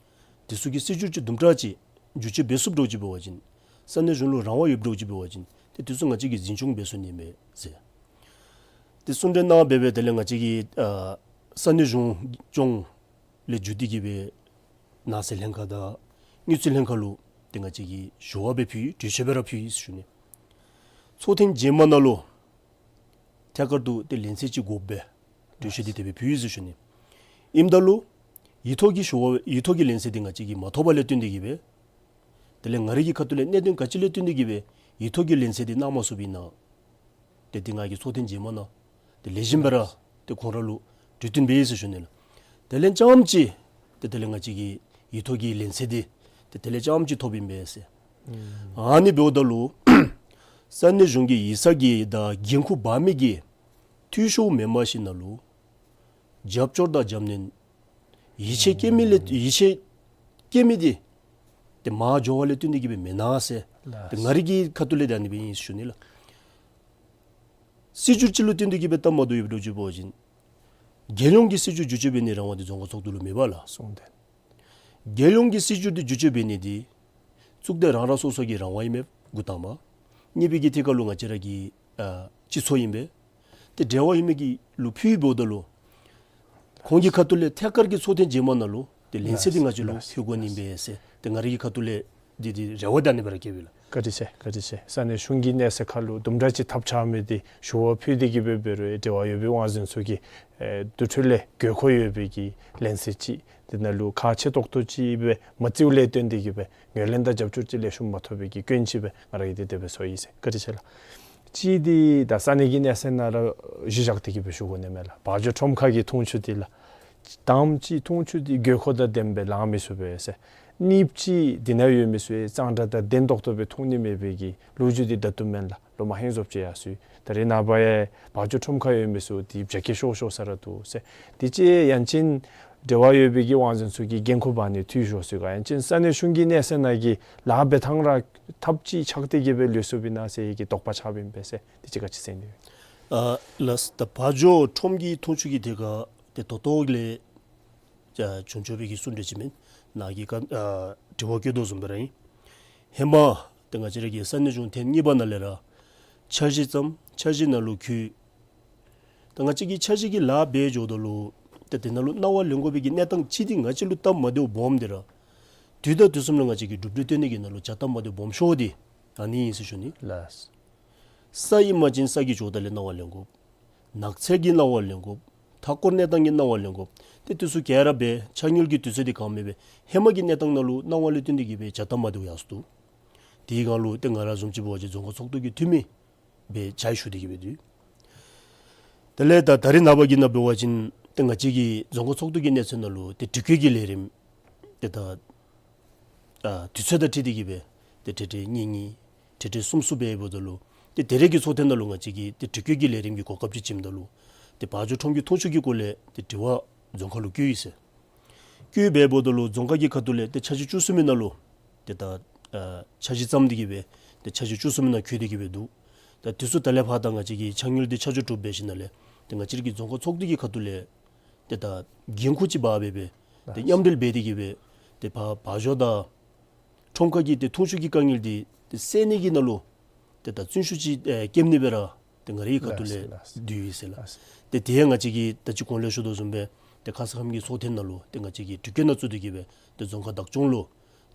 དེ་ཚུ་གི་སྲིད་བྱུས་ཅིག་དུམ་གྲ་ཅིག་བསྒྱུར་བཅོས་འབད་ཚུགསཔ་འདྲཝ་ཅིག་འབད་བ་ཅིན་ས་གནས་གཞུང་ལུ་རང་དབང་ཡོདཔ་འདྲཝ་ཅིག་འབད་བ་ཅིན་ཏེ་དེ་ཚུ་ང་བཅས་ཀྱིས་འཛིན་སྐྱོང་འབད་ཚུགས་ནི་མས་ཟེར། ཏེ་གསུང་གྲོས་གནང་འབད་སྦེ་དེ་ལས་ང་བཅས་ཀྱིས་ཨ་ས་གནས་གཞུང་སྐྱོང་ལས་བརྒྱུད་དེ་གིས་སྦེ་ནང་སྲིད་ལྷན་ཁག་དང་དངུལ་རྩིས་ལྷན་ཁག་ལུ་ཏེ་ང་བཅས་ཀྱིས་ཞུ་བ་སྦེ་ཕུལ་ཡི། གྲོས་ཆོད་སྦེ་ར་ཕུལ་ཡི་ཟེར་ཞུ་ནི། ཚོགས་ཐེངས་རྗེས་མ་ནང་ལུ་ཐད་ཀར་དུ་ཏེ་ལན་གསལ་ཅིག་དགོ་པས། གྲོས་ཆོད་འདི་དེ་སྦེ་ཕུལ་ཡི་ཟེར་ཞུ་ནི། ཨིནམ་ད་ལུ་ཡིག་ཐོག་གི་ཞུ་བ་ཡིག་ཐོག་གི་ལན་གསལ་འདི་ང་བཅས་ཀྱིས་མ་ཐོབ་པ་ལས་བརྟེན་ཏེ་གིས་སྦེ་དེ་ལས་ང་རའི་གི་ཁ་ཐུག་ལས་གནད་དོན་ག་ཅི་ལས་བརྟེན་ཏེ་གིས་སྦེ་ཡིག་ཐོག་གི་ལན་གསལ་འདི་གནང་མ་ཚུགསཔ་ཨིན་ན། ཏེ་འདི་ང་གིས་ཚོགས་ཐེངས་རྗེས་མ་ནང་ཏེ་ལེགས་ཤོམ་སྦེ་ར་ཏེ་ཁོང་ར་ལུ་གྲོས་བསྟུན་འབད་ཡི་ཟེར་ཞུ་ནི་ལགས། དེ་ལས་རྐྱངམ་ཅིག་ཏེ་དེ་ལས་ང་བཅས་ཀྱི་ཡིག་ཐོག་གི་ལན་གསལ་འདི་ཏེ་དེ་ལས་རྐྱངམ་ཅིག་ཐོབ་ཨིན་པས་ཟེར། ཨ་ནི་འབདཝ་ད་ལུ་ས་གནས་གཞུང་གི་ཡིག་ཚང་གི་དང་འགན་ཁུར་འབག་མི་གི་འཐུས་ཤོར་མེནམ་ཞིནམ་ལས་རྒྱབ་སྐྱོར་དང་རྒྱབ་སྣོན་ཡིད་ཆེས་བསྐྱེད་མི་ལས་ཡིད་ཆེས་བསྐྱེད་མི་འདི་ཏེ་མར་འགྱོ་བ་ལས་བརྟེན་ཏེ་གིས་སྦེ་མེན་ན་ཟེར། ཏེ་ང་རའི་གི་ཁ་ཐུག་ལས་ད་ཨ་ནི་སྦེ་ཨིན་ཟེར་ཞུ་ནི་ལགས། སྲིད་བྱུས་ཅིག་ལུ་བརྟེན་ཏེ་གིས་སྦེ་སྟབས་མ་བདེཝ་ཡོདཔ་འདྲཝ་ཅིག་འབད་བ་ཅིན་རྒྱལ་ཡོངས་ཀྱི་སྲིད་བྱུས་བསྒྱུར་བཅོས་འབད་ནིའི་རང་དབང་འདི་རྫོང་ཁག་ཚོགས་འདུ་ལུ་མེད་པས་ལགས། གསུངས་ཏེ། རྒྱལ་ཡོངས་ཀྱི་སྲིད་བྱུས་འདི་བསྒྱུར་བཅོས་འབད་ནི་འདི་གཙུག་སྡེ་རང་རང་སོ་སོ་གི་རང་དབང་ཨིན་མས་འགོ་དང་པ། གཉིས་པའི་གི་ཐད་ཁར་ལུ་ང་བཅས་ར་གི་ཨ་སྤྱི་ཚོགས་ཨིན་པས། ཏེ་འབྲེལ་བ་ཡོད་མི་གི་ལུ་ཕུལ་འབདཝ་ད་ལུ་ཁོང་གི་ཁ་ཐུག་ལས་ཐད་ཀར་གྱི་ཚོགས་ཐེངས་རྗེས་མ་ནང་ལུ་ཏེ་ལན་གསལ་འདི་ང་བཅས་ལུ་ཕུལ་དགོ་ནི་ཨིན་པས་ཟེར་ཏེ་ང་རའི་གི་ཁ་ཐུག་ལས་འདི་འདི་རེ་བ་ད་ཨ་ནི་སྦེ་ར་བསྐྱེདཔ་ཨིན་ལགས། བཀའ་དྲིན་ཆེ། བཀའ་དྲིན་ཆེ། ས་གནས་གཞུང་གི་གནས་ཚད་ཁར་ལུ་དུམ་གྲ་ཅིག་ཐབས་ཆག་མི་འདི་ཞུ་བ་ཕུལ་ཏེ་གིས་སྦེ་འབད་རུང་འབྲེལ་བ་ཡོད་པའི་དབང་འཛིན་ཚུ་གིས་ཨེ་དེ་འཕྲོ་ལས་དགོས་མཁོ་ཡོད་པའི་གི་ལན་གསལ་ཅིག་དེ་ནང་ལུ་ཁག་ཆེ་ཏོག་ཏོ་ཅིག་སྦེ་མ་བརྩིཝ་ལས་བརྟེན་ཏེ་གིས་སྦེ་ངོས་ལེན་དང་རྒྱབ་སྐྱོར་ཅིག་ལེགས་ཤོམ་མ་ཐོབ་པའི་གི་སྐྱོན་ཅིག་སྦེ་ང་ར་གིས་འདི་དེ་སྦེ་ཞུ་ཡི་ཟེར། བཀའ་དྲིན་ཆེ་ལགས། གཅིག་འདི་ད་ས་གནས་ཀྱི་གནས་ཚད་ནང་ར་གཞི་བཞག་སྟེ་གིས་སྦེ་ཞུ་དགོ་ནི་མས་ལགས། བ་འཇོ་ཁྲོམ་ཁ་གི་འཐུང་ཆུ་འདི་ལགས། དང་པ་ཅིག་འཐུང་ཆུ་འདི་དགོས་མཁོ་དང་ལྡནམ་སྦེ་ལང་མི་ཚུགས་པས་ཟེར། གཉིས་པ་ཅིག་འདི་ནང་ཡོད་མི་ཚུ་གཙང་སྦྲ་དང་ལྡན་ཏོག་ཏོ་སྦེ་འཐུང་ནི་མེད་པའི་གི་ལོ་རྒྱུས་འདི་ད་ལྟོ་མེན་ལགས། ལོ་མ་ཧེང་སྐལ་ཅིག་ཡར་སོ་ཡི། ད་རེས་ནངས་པ་ཡང་བ་འཇོ་ཁྲོམ་ཁར་ཡོད་མི་ཚུ་འདི་བྱ་སྐྱེ་ཤོར་ཤོར་ས་ར་འདུག་ཟེར། འདི་ཅིག་ཡང་ཅིན་འབྲེལ་བ་ཡོད་པའི་གི་དབང་འཛིན་ཚུ་གིས་འགན་ཁུར་འབག་ནི་འཐུས་ཤོར་སོང་ག། ཡང་ཅིན་ས་གནས་གཞུང་གི་གནས་ཚད་ནང་གི་ལཱ་འབད་ཐངས་ར་ཐབས་ཅིག་ཆགས་ཏེ་གི་སྦེ་ལུས་སོཔ་ཨིན་ན་ཟེར་གྱི་དོགས་པ་ཆགསཔ་ཨིན་པས་ཟེར། འདི་ཅིག་ག་ཅི་ཟེར་ནི། ཨ་ལགས། ད་བ་འཇོ་ཁྲོམ་གྱི་འཐུང་ཆུ་གི་ཐད་ཁར་ཏེ་ད་ལྟོ་ལས་ཨ་བྱུང་ཆོག་པའི་གི་གསུང་གྲོས་ཅིག་མེན། ནཱ་གིས་ཀ་ཨ་དྲི་བ་བཀོད་དོ་བཟུམ་སྦེ་ར་ཨིན། ཧེ་མ་ཏེ་ང་བཅས་ར་གི་ས་གནས་གཞུང་ཐེངས་གཉིས་པ་ནང་ལས་ར་འཆར་གཞི་བརྩམས། འཆར་གཞི་ནང་ལུ་འཁོད། ད་ང་བཅས་ཀྱིས་འཆར་གཞི་གི་ལཱ་འབད་འགྱོཝ་ད་ལུ་ཏེ་དེ་ནང་ལུ་གནང་བ་ལེན་དགོ་པའི་གི་གནས་སྟངས་ཅིག་འདི་ང་བཅས་ལུ་སྟབས་མ་བདེཝ་སྦོམ་འདི་ར་དུས་དང་དུས་གསུམ་ལུ་ང་བཅས་ཀྱིས་གྲུབ་འབྲས་སྟོན་ནི་གི་ནང་ལུ་བྱ་སྟབས་མ་བདེཝ་སྦོམ་ཤོས་འདི་ཨ་ནི་ཨིན་ཟེར་ཞུ་ནི། ལགས། ས་ཨིན་པ་ཅིན་ས་གི་ཕྱོགས་དང་ལས་གནང་བ་ལེན་དགོ། ནགས་ཚལ་གྱི་གནང་བ་ལེན་དགོ། མཐའ་འཁོར་གནས་སྟངས་ཀྱི་གནང་བ་ལེན་དགོ། ཏེ་དེ་ཚུ་ག་ར་འབད་འཆར་དངུལ་གྱི་དུས་ཚོད་འདི་གང་མེད་པས། ཧེ་མ་གི་གནས་སྟངས་ནང་ལུ་གནང་བ་ལས་བརྟེན་ཏེ་གི་སྦེ་བྱ་སྟབས་མ་བདེཝ་ཡར་སོ་འདུག། དེའི་སྒང་ལུ་ཏེ་ང་ར་བཟུམ་ཅིག་འབད་བ་ཅིན་རྫོང་ཁག་ཚོགས་འདུ་གི་འཐུས་མི་སྦེ་ཕྱག་ཞུ་སྟེ་གི་སྦེ་འདུག། དེ་ལས་ད་ད་རེས་ནངས་པ་གི་ནང་འབད་བ་ཅིན་ཏེ་ང་བཅས་ཀྱི་རྫོང་ཁག་ཚོགས་འདུ་གི་གནས་ཚད་ནང་ལུ་ཏེ་དྲི་བཀོད་ཀྱི་ལས་རིམ་ཏེ་ད་ཨ་དུས་ཚོད་དང་འཁྲིལ་ཏེ་གི་སྦེ་ཏེ་ཐེངས་ཐེངས་གཉིས་གཉིས་ཐེངས་ཐེངས་གསུམ་གསུམ་སྦེ་འབདཝ་ད་ལུ་ཏེ་དེ་རེས་ཀྱི་ཚོགས་ཐེངས་ནང་ལུ་ང་བཅས་ཀྱིས་ཏེ་དྲི་བཀོད་ཀྱི་ལས་རིམ་གྱི་གོ་སྐབས་ཅིག་བྱིནམ་ད་ལུ་ཏེ་བ་འཇོ་ཁྲོམ་གྱི་འཐུང་ཆུ་གི་སྐོར་ལས་ཏེ་དྲི་བ་རྫོང་ཁག་ལུ་བཀོད་ཡི་ཟེར། བཀོད་སྦེ་འབདཝ་ད་ལུ་རྫོང་ཁག་གི་ཁ་ཐུག་ལས་ཏེ་འཆར་གཞི་བཅུ་གསུམ་པའི་ནང་ལུ་ཏེ་ད་ཨ་འཆར་གཞི་བརྩམས་ཏེ་གི་སྦེ་ཏེ་འཆར་གཞི་བཅུ་གསུམ་པའི་ནང་འཁོད་དེ་གི་སྦེ་འདུག། ད་དེ་ཚུ་ད་ལས་ཕར་ད་ང་བཅས་ཀྱིས་འཆར་དངུལ་འདི་ཆ་འཇོག་གྲུབ་འབད་ཞིནམ་ལས་ཏེ་ང་བཅས་ར་གི་རྫོང་ཁག་ཚོགས་འདུ་གི་ཁ་ཐུག་ལས་ཏེ་ད་འགན་ཁུར་ཅིག་འབག་སྦེ་སྦེ་ཏེ་མཉམ་འབྲེལ་འབད་དེ་གི་སྦེ་ཏེ་བ་བ་འཇོ་དང་ཁྲོམ་ཁ་གི་ཏེ་འཐུང་ཆུ་གི་དཀའ་ངལ་འདི་ཏེ་སེལ་ནི་གི་ནང་ལུ་ཏེ་ད་བརྩོན་ཤུགས་ཅིག་ཨེ་བསྐྱེད་ནི་སྦེ་ར་ཏེ་ང་རའི་ཁ་ཐུག་ལས་ལགས་སོ། ལགས་སོ། འདུག་ཡོད་ཟེར་ལགས། ལགས་སོ། ཏེ་དེ་ཡང་ང་བཅས་ཀྱིས་ད་ཅི་གོང་ལས་ཞུ་དོ་བཟུམ་སྦེ་ཏེ་ཁ་ཙ་ཁམས་ཀྱི་ཚོགས་ཐེངས་ནང་ལུ་ཏེ་ང་བཅས་ཀྱིས་དྲི་བཀོད་ནང་བཙུགས་ཏེ་གི་སྦེ་ཏེ་རྫོང་ཁག་བདག་སྐྱོང་ལུ་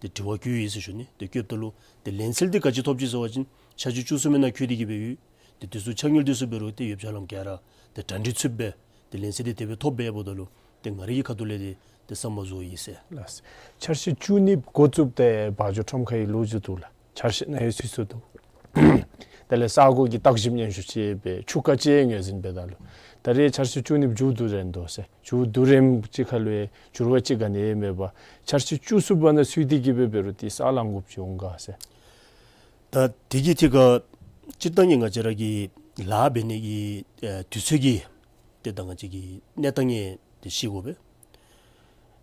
ཏེ་དྲི་བ་བཀོད་ཡི་ཟེར་ཞུ་ནི། ཏེ་བཀོདཔ་ད་ལུ་ཏེ་ལན་གསལ་འདི་ག་ཅི་ཐོབ་ཅི་ཟེར་བ་ཅིན་འཆར་གཞི་བཅུ་གསུམ་པའི་ནང་འཁོད་དེ་གི་སྦེ་ཡོད། ཏེ་དེ་ཚུ་འཆར་དངུལ་དེ་ཚུ་འབད་རུང་ཏེ་ཡོདཔ་ཆ་ལམ་ག་ར་ཏེ་གྲ་སྒྲིག་ཚུདཔ་སྦེ་ཏེ་ལན་གསལ་འདི་དེ་སྦེ་ཐོབ་སྦེ་འབདཝ་ད་ལུ་ཏེ་ང་རའི་ཁ་ཐུག་ལས་ཏེ་ཏེ་བསམ་པ་རྫོགས་ཡི་ཟེར། ལགས། འཆར་གཞི་བཅུ་གཉིས་འགོ་བཙུགས་ཏེ་བ་འཇོ་ཁྲོམ་ཁ་གི་ལོ་རྒྱུས་འདུག་ལགས། འཆར་གཞི་ནང་ཡང་ཚུད་སོ་འདུག། དེ་ལས་ས་གོ་གི་བརྟག་ཞིབ་སྙན་ཞུ་ཅིག་འབད་ཆུ་རྐ་ཅིག་ངོས་འཛིན་འབད་ད་ལུ་ད་རེས་འཆར་གཞི་བཅུ་གཉིས་མཇུག་བསྡུ་རན་འདུག་ཟེར། མཇུག་བསྡུ་རནམ་ཅིག་ཁར་ལུ་ཡང་འགྱུར་བ་ཅིག་ག་ནི་ཡང་མེད་པར་འཆར་གཞི་བཅུ་གསུམ་པ་ནང་ཚུད་དེ་གི་སྦེ་འབད་རུང་ཏེ་ས་ལང་དགོཔ་ཅིག་འོང་ག་ཟེར། ད་དེ་གི་ཐད་ཁར་སྤྱིར་བཏང་གི་ང་བཅས་ར་གི་ལཱ་འབད་ནི་གི་ཨེ་དུས་ཚོད་ཀྱི་ཏེ་ད་ང་བཅས་ཀྱི་གནས་སྟངས་ཡང་ཏེ་ཤེས་དགོ་པས།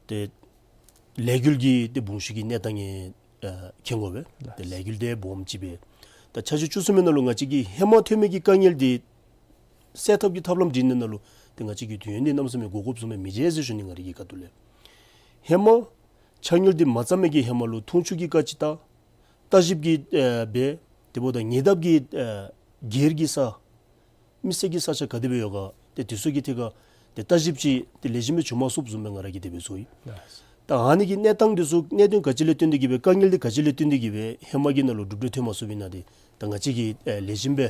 ཏེ་ལས་འགུལ་གྱི་ཏེ་འབུངས་ཤུགས་ཀྱི་གནས་སྟངས་ཡང་ཨེ་མཁྱེན་དགོ་པས། ཏེ་ལས་འགུལ་འདི་སྦོམ་ཅིག་སྦེ་ད་འཆར་གཞི་བཅུ་གསུམ་པའི་ནང་ལུ་ང་བཅས་ཀྱིས་ཧེ་མ་ཐོན་མི་གི་དཀའ་ངལ་འདི་སེལ་ཐབས་ཀྱི་ཐབས་ལམ་སྒྲིག་ནི་ནང་ལུ་ཏེ་ང་བཅས་ཀྱིས་དུས་ཡུན་འདི་གནམ་མེད་ས་མེད་འགོར་དགོཔ་བཟུམ་སྦེ་མི་མཇལ་ཟེར་ཞུ་ནི། ང་རའི་གི་ཁ་ཐུག་ལས་ཧེ་མ་འཆར་དངུལ་འདི་མ་བརྩམ་མི་གི་ཧེ་མ་ལུ་འཐུང་ཆུ་གི་བཀའ་ཅིག་བཏང་། ལྟ་ཞིབ་ཀྱི་ཨེ་འབད། དེ་འབདཝ་ད་ཉེ་འདབས་ཀྱི་ཨེ་སྒེར་གྱི་ས་མི་སེར་གྱི་ས་ཆ་ག་དེ་སྦེ་ཡོད་ག་ཏེ་དེ་ཚུ་གི་ཐད་ཁར་ཏེ་ལྟ་ཞིབ་ཅིག་ཏེ་ལེགས་ཤོམ་སྦེ་བྱུང་མ་ཚུགསཔ་བཟུམ་སྦེ་ང་ར་གིས་དེ་སྦེ་ཚོར་ཡི། ད་ཨ་ནི་གི་གནས་སྟངས་དེ་ཚུ་གནད་དོན་ག་ཅི་ལས་བརྟེན་ཏེ་གི་སྦེ་དཀའ་ངལ་འདི་ག་ཅི་ལས་བརྟེན་ཏེ་གི་སྦེ་ཧེ་མ་གི་ནང་ལུ་གྲུབ་འབྲས་ཐོན་མ་ཚུགསཔ་ཨིན་ན་འདི་ད་ང་བཅས་ཀྱིས་ཨེ་ལེགས་ཤོམ་སྦེ་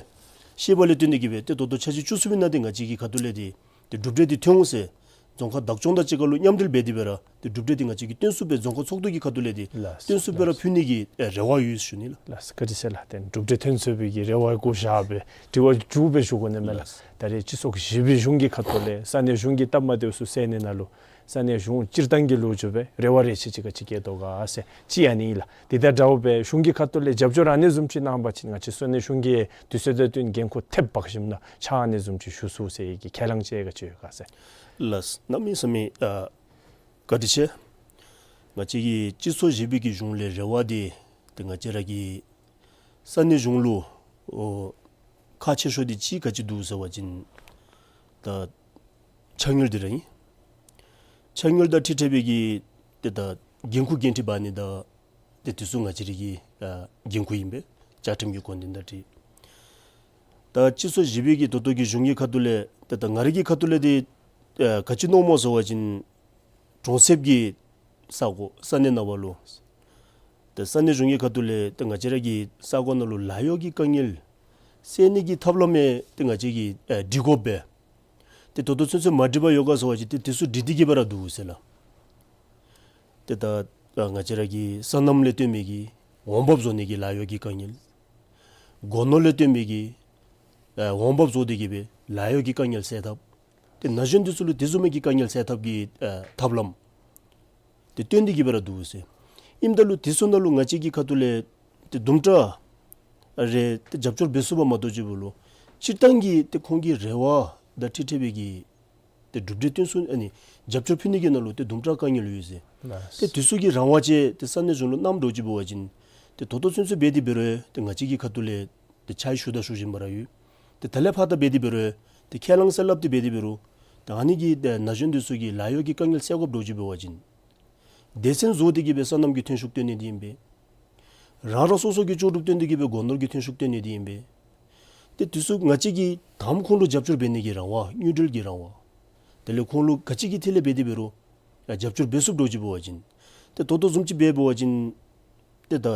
ཤེས་པ་ལས་བརྟེན་ཏེ་གི་སྦེ་ཏེ་ད་ལྟོ་འཆར་གཞི་བཅུ་གསུམ་པའི་ནང་འདི་ང་བཅས་ཀྱི་ཁ་ཐུག་ལས་འདི་ཏེ་གྲུབ་འབྲས་འདི་ཐོན་འོང་ཟེར་རྫོང་ཁག་བདག་སྐྱོང་དང་གཅིག་ཁར་ལུ་མཉམ་འབྲེལ་འབད་དེ་སྦེ་ར་ཏེ་གྲུབ་འབྲས་འདི་ང་བཅས་ཀྱིས་སྟོན་ཚུགསཔ་སྦེ་རྫོང་ཁག་ཚོགས་འདུ་གི་ཁ་ཐུག་ལས་འདི་ལགས། སྟོན་ཚུགསཔ་སྦེ་ར་ཕུལ་ནི་གི་ཨེ་རེ་བ་ཡོད་ཞུ་ནི་ལགས། ལགས། བཀའ་དྲིན་ཆེ་ལགས། ཏེ་གྲུབ་འབྲས་ཐོན་ཚུགས་པའི་གི་རེ་བ་བསྐུལ་བཞག་སྦེ་དྲི་བ་མཇུག་སྦེ་ཞུ་དགོ་ནི་མས་ལགས། ལགས། ད་རེས་སྤྱི་ཚོགས་བཞི་པའི་གཞུང་གི་ཁ་ཐུག་ལས་ས་གནས་གཞུང་གི་སྟབས་མ་བདེཝ་ཚུ་སེལ་ནི་ནང་ལུ་ས་གནས་གཞུང་སྤྱིར་བཏང་གི་ལོ་རྒྱུས་སྦེ་རེ་བ་རེ་ཆེ་ཅིག་ག་ཅི་བསྐྱེད་དོ་ག་ཟེར་ཅིག་ཨ་ནི་ཨིན་ལགས། དེ་དང་འདྲཝ་སྦེ་གཞུང་གི་ཁ་ཐུག་ལས་རྒྱབ་སྐྱོར་ཨ་ནི་བཟུམ་ཅིག་གནང་པ་ཅིན་ང་བཅས་ས་གནས་གཞུང་གིས་དུས་ཚོད་དང་བསྟུན་འགན་ཁུར་ཐེབས་འབག་ཞིནམ་ན་ཕྱག་ཨ་ནི་བཟུམ་ཅིག་ཞུ་ཚུགས་ཟེར་གྱི་ཁས་བླངས་ཅིག་ག་ཅི་ཡོད་ག་ཟེར། ལགས། གནམ་མེད་ས་མེད་ཨ་བཀའ་དྲིན་ཆེ། ང་བཅས་ཀྱི་སྤྱི་ཚོགས་བཞི་པའི་གི་གཞུང་ལས་རེ་བ་འདི་ཏེ་ང་བཅས་ར་གི་ས་གནས་གཞུང་ལུ་ཨོ་ཁག་ཆེ་ཤོས་འདི་ཅིག་ག་ཅི་འདུག་ཟེར་བ་ཅིན་ད་འཆར་དངུལ་འདི་ར་ཨིན། འཆར་དངུལ་དང་འཁྲིལ་འཁྲིལ་བའི་གི་ཏེ་ད་འགན་ཁུར་འགན་འཁྲི་འབག་ནི་དང་ཏེ་དེ་ཚུ་ང་བཅས་ར་གི་ཨ་འགན་ཁུར་ཨིན་པས། བཅའ་ཁྲིམས་ཀྱི་དགོངས་དོན་དང་འཁྲིལ། ད་སྤྱི་ཚོགས་བཞི་པའི་གི་ད་ལྟོ་གི་གཞུང་གི་ཁ་ཐུག་ལས་ཏེ་ད་ང་རའི་གི་ཁ་ཐུག་ལས་འདི་ཨ་ག་ཅི་མནོཝ་སྨོ་ཟེར་བ་ཅིན་གྲོང་གསེབ་ཀྱི་ས་གོ་ས་གནས་ནང་བ་ལུ་ཏེ་ས་གནས་གཞུང་གི་ཁ་ཐུག་ལས་ཏེ་ང་བཅས་ར་གི་ས་གོ་ནང་ལུ་ལཱ་གཡོག་གི་དཀའ་ངལ་སེལ་ནི་གི་ཐབས་ལམ་ཡང་ཏེ་ང་བཅས་ཀྱིས་ཨ་སྒྲིག་དགོ་པས། ཏེ་ད་ལྟོ་ཚུན་ཚོད་མ་སྒྲིག་པར་ཡོད་ག་ཟེར་བ་ཅིན་ཏེ་དེ་ཚུ་སྒྲིག་སྟེ་གི་སྦེ་ར་འདུག་ཟེར་ལགས། ཏེ་ད་ཨ་ང་བཅས་ར་གི་སོ་ནམ་ལས་བརྟེན་མི་གི་འོང་འབབ་བཟོ་ནི་གི་ལཱ་གཡོག་གི་དཀའ་ངལ། སྒོ་ནོར་ལས་བརྟེན་མི་གི་ཨ་འོང་འབབ་བཟོ་སྟེ་གི་སྦེ་ལཱ་གཡོག་གི་དཀའ་ངལ་སེལ་ཐབས། ཏེ་ན་གཞོན་འདི་ཚུ་ལུ་དེ་བཟུམ་མའི་གི་དཀའ་ངལ་སེལ་ཐབས་ཀྱི་ཨ་ཐབས་ལམ་ཏེ་སྟོན་ཏེ་གི་སྦེ་ར་འདུག་ཟེར། ཨིནམ་ད་ལུ་དེ་ཚུ་ནང་ལུ་ང་བཅས་ཀྱི་ཁ་ཐུག་ལས་ཏེ་དུམ་གྲ་རེ་ཏེ་རྒྱབ་སྐྱོར་འབད་ཚུགསཔ་མ་གཏོགས་ཅིག་འབདཝ་ལུ་སྤྱིར་བཏང་གི་ཏེ་ཁོང་གི་རེ་བ་དང་འཁྲིལ་འཁྲིལ་བའི་གི་ཏེ་གྲུབ་འབྲས་སྟོན་ཚུགས་ཨ་ནི་རྒྱབ་སྐྱོར་ཕུལ་ནི་གི་ནང་ལུ་ཏེ་དུམ་གྲ་དཀའ་ངལ་ཡོད་ཟེར། ལགས། ཏེ་དེ་ཚུ་གི་རང་དབང་ཅིག་ཏེ་ས་གནས་གཞུང་ལུ་གནངམ་འདྲཝ་ཅིག་འབད་བ་ཅིན་ཏེ་ད་ལྟོ་ཚུན་ཚོད་འབད་དེ་འབད་རུང་ཏེ་ང་བཅས་ཀྱི་ཁ་ཐུག་ལས་ཏེ་ཕྱག་ཞུ་དང་ཞུ་བཞིན་པ་ར་ཡོད། ཏེ་ད་ལས་ཕར་ད་འབད་དེ་འབད་རུང་ཏེ་ཁས་བླངས་ཟེར་སླབ་སྟེ་འབད་དེ་འབད་རུང་ཏེ་ཨ་ནི་གི་ཏེ་ན་གཞོན་འདི་ཚུ་གི་ལཱ་གཡོག་གི་དཀའ་ངལ་སེལ་དགོཔ་འདྲཝ་ཅིག་འབད་བ་ཅིན་སྡེ་ཚན་བཟོ་སྟེ་གི་སྦེ་སོ་ནམ་གྱི་ཐོན་ཤུགས་བཏོན་ནི་འདི་ཨིན་པས། རང་རང་སོ་སོ་གི་ལྕོགས་གྲུབ་བཏོན་ཏེ་གི་སྦེ་སྒོ་ནོར་གྱི་ཐོན་ཤུགས་བཏོན་ནི་འདི་ཨིན་པས། ཏེ་དེ་ཚུ་ང་བཅས་ཀྱིས་དང་པ་ཁོང་ལུ་རྒྱབ་སྐྱོར་འབད་ནི་གི་རང་དབང་དངུལ་འབྲེལ་གྱི་རང་དབང་དེ་ལས་ཁོང་ལུ་ག་ཅི་གི་ཐད་ལས་འབད་དེ་འབད་རུང་ཡང་རྒྱབ་སྐྱོར་འབད་ཚུགསཔ་འདྲཝ་ཅིག་འབད་བ་ཅིན་ཏེ་ད་ལྟོ་བཟུམ་ཅིག་འབད་འབད་བ་ཅིན་ཏེ་ད་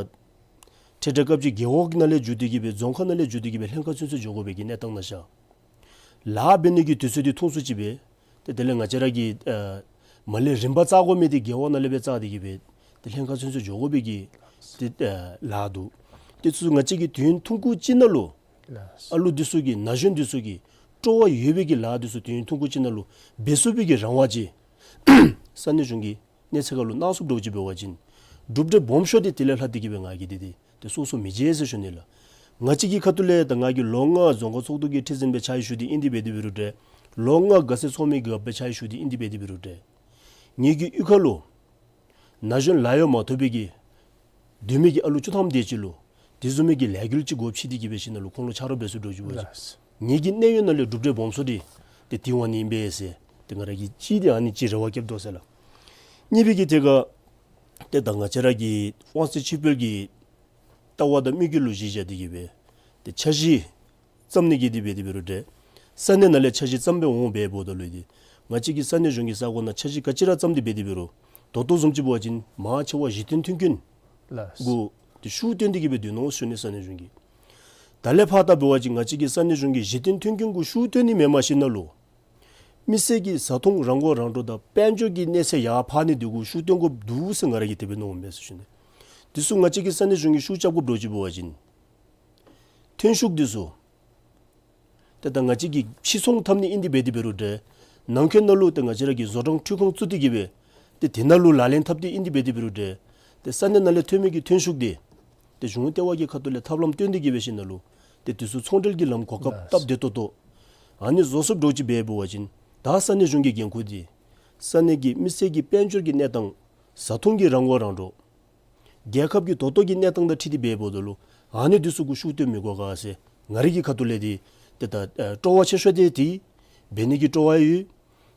འཕྲལ་འཕྲལ་སྐབས་ཅིག་རྒེད་འོག་ནང་ལས་འགྱོ་སྟེ་གི་སྦེ་རྫོང་ཁག་ནང་ལས་འགྱོ་སྟེ་གི་སྦེ་ལྷན་ཁག་ཚུན་ཚོད་འགྱོ་དགོ་པའི་གི་གནས་སྟངས་ནང་ཤར། ལཱ་འབད་ནི་གི་དུས་ཚོད་འདི་ཐུང་སུ་ཅིག་སྦེ་ཏེ་དེ་ལས་ང་བཅས་ར་གིས་ཨ་མར་ལས་རིམ་པ་བཅར་དགོ་མི་འདི་རྒེད་འོག་ནང་ལས་སྦེ་བཅར་ཏེ་གི་སྦེ་ཏེ་ལྷན་ཁག་ཚུན་ཚོད་འགྱོ་དགོ་པའི་གི་ཏེ་ཨ་ལཱ་འདུག། དེ་ཚུ་ང་བཅས་ཀྱིས་དུས་ཡུན་ཐུང་ཀུ་ཅིག་ནང་ལུ་ལགས། ཨ་ལུ་འདི་ཚུ་གི་ན་གཞོན་འདི་ཚུ་གི་སྤྲོ་བ་ཡོད་པའི་གི་ལཱ་འདི་ཚུ་དུས་ཡུན་ཐུང་ཀུ་ཅིག་ནང་ལུ་འབད་ཚུགས་པའི་གི་རང་དབང་ཅིག་ས་གནས་གཞུང་གིས་གནས་ཚད་ཁར་ལུ་གནང་ཚུགསཔ་འདྲཝ་ཅིག་འབད་བ་ཅིན་གྲུབ་འབྲས་སྦོམ་ཤོས་འདི་དེ་ལས་ལྷག་སྟེ་གི་སྦེ་ང་གིས་འདི་འདི་ཏེ་སོ་སོ་མི་བརྗེད་ཟེར་ཞུ་ནི་ལགས། ང་བཅས་ཀྱི་ཁ་ཐུག་ལས་ད་ང་གིས་ལོ་ལྔ་རྫོང་ཁག་ཚོགས་འདུ་གི་ཁྲི་འཛིན་སྦེ་ཕྱག་ཞུ་སྟེ་ཨིན་ཏེ་འབད་དེ་འབད་རུང་འདྲ། ལོ་ལྔ་དགའ་སེང་ཚོགས་མི་གི་སྦེ་ཕྱག་ཞུ་སྟེ་ཨིན་ཏེ་འབད་དེ་འབད་རུང་འདྲ། ངེ་གི་གཡུས་ཁ་ལུ་ན་གཞོན་ལཱ་གཡོག་མ་ཐོབ་པའི་གི་སྡོད་མི་གི་ཨ་ལུ་བཅུ་ཐམ་དེ་ཅིག་ལུ་དེ་བཟུམ་མའི་གི་ལས་འགུལ་ཅིག་འགོ་ཁྲིད་དེ་གི་སྦེ་ཞིནམ་ལས་ཁོང་ལུ་ཆ་རོགས་འབད་ཚུགསཔ་འདྲཝ་ཅིག་འབད་བ་ཅིན་ལགས། ངེ་གི་གནས་ཡུལ་ནང་ལས་གྲུབ་འབྲས་སྦོམ་ཤོས་འདི་ཏེ་དེ་འོང་ནི་ཨིན་པས་ཟེར་ཏེ་ང་ར་གིས་ཅིག་འདི་ཨ་ནི་ཅིག་རེ་བ་བསྐྱེདཔ་འདུག་ཟེར་ལགས། གཉིས་པའི་གི་ཐད་ཁར་ཏེ་ད་ང་བཅས་ར་གི་དབང་ཚད་ཕྱིར་སྤེལ་གྱི་ལྟ་བ་དང་དམིགས་ཡུལ་ལུ་གཞི་བཞག་སྟེ་གི་སྦེ་ཏེ་འཆར་གཞི་བརྩམ་ནི་གི་འདི་འབད་དེ་འབད་རུང་འདྲ། ས་གནས་ནང་ལས་འཆར་གཞི་བརྩམས་སྦེ་འོང་འབད་འབདཝ་ད་ལུ་འདི་ང་བཅས་ཀྱི་ས་གནས་གཞུང་གི་ས་གོ་ནང་འཆར་གཞི་ག་ཅི་ར་བརྩམས་ཏེ་འབད་དེ་འབད་རུང་ད་ལྟོ་བཟུམ་ཅིག་འབད་བ་ཅིན་མང་ཆེ་བ་གཞི་རྟེན་མཐུན་རྐྱེན་ལགས། གུ་ཏེ་ཤུགས་བཏོན་ཏེ་གི་སྦེ་སྡོད་ནུག་ཟེར་ཞུ་ནི། ས་གནས་གཞུང་གིས་ད་ལས་ཕར་ད་འབད་བ་ཅིན་ང་བཅས་ཀྱི་ས་གནས་གཞུང་གིས་གཞི་རྟེན་མཐུན་རྐྱེན་གུ་ཤུགས་བཏོན་ནི་མེནམ་ཞིནམ་ལས་མི་སེར་གྱི་བཟའ་འཐུང་རང་མགོ་རང་འདྲོངས་དང་དཔལ་འབྱོར་གྱི་གནས་ཚད་ཡར་འཕར་ནི་འདི་གུ་ཤུགས་བཏོན་དགོཔ་འདུག་ཟེར་ང་ར་གིས་དེ་སྦེ་མནོཝ་མས་ཟེར་ཞུ་ནི། འདི་ཚུ་ང་བཅས་ཀྱི་ས་གནས་གཞུང་གིས་ཤུགས་རྐྱབ་དགོཔ་འདྲཝ་ཅིག་འབད་བ་ཅིན་ཐོན་ཤུགས་འདི་ཚུ་ཏེ་ད་ང་བཅས་ཀྱིས་ཕྱིར་ཚོང་འཐབ་ནི་ཨིན་ཏེ་འབད་དེ་འབད་རུང་འདྲ། ནང་འཁོད་ནང་ལུ་ཏེ་ང་བཅས་ར་གིས་བཟོ་གྲྭ་འཕྲུལ་ཁང་བཙུགས་ཏེ་གི་སྦེ་ཏེ་དེ་ནང་ལུ་ལག་ལེན་འཐབ་སྟེ་ཨིན་ཏེ་འབད་དེ་འབད་རུང་འདྲ། ཏེ་ས་གནས་ནང་ལས་ཐོན་མི་གི་ཐོན་ཤུགས་འདི་ཏེ་གཞུང་ལྟེ་བ་གི་ཁ་ཐུག་ལས་ཐབས་ལམ་སྟོན་ཏེ་གི་སྦེ་ཞིནམ་ལས་ཏེ་དེ་ཚུ་ཚོང་འབྲེལ་གྱི་ལམ་གོ་སྐབས་ལགས། སྟབས་བདེ་ཏོག་ཏོ་ཨ་ནི་བཟོ་ཚུགསཔ་འདྲཝ་ཅིག་འབད་འབད་བ་ཅིན་ད་ས་གནས་གཞུང་གི་འགན་ཁུར་འདི་ས་གནས་ཀྱི་མི་སེར་གྱི་དཔལ་འབྱོར་གྱི་གནས་སྟངས་བཟའ་འཐུང་གི་རང་མགོ་རང་འདྲོངས། རྒྱལ་ཁབ་ཀྱི་ད་ལྟོ་གི་གནས་སྟངས་དང་འཁྲིལ་ཏེ་འབད་འབདཝ་ད་ལུ་ཨ་ནི་འདི་ཚུ་གུ་ཤུགས་བཏོན་མི་དགོ་ག་ཟེར་ང་རའི་གི་ཁ་ཐུག་ལས་འདི་ཏེ་ད་ཨ་སྤྲོ་བ་ཆེ་ཤོས་འདི་འདི་འབད་ནི་གི་སྤྲོ་བ་ཡོད།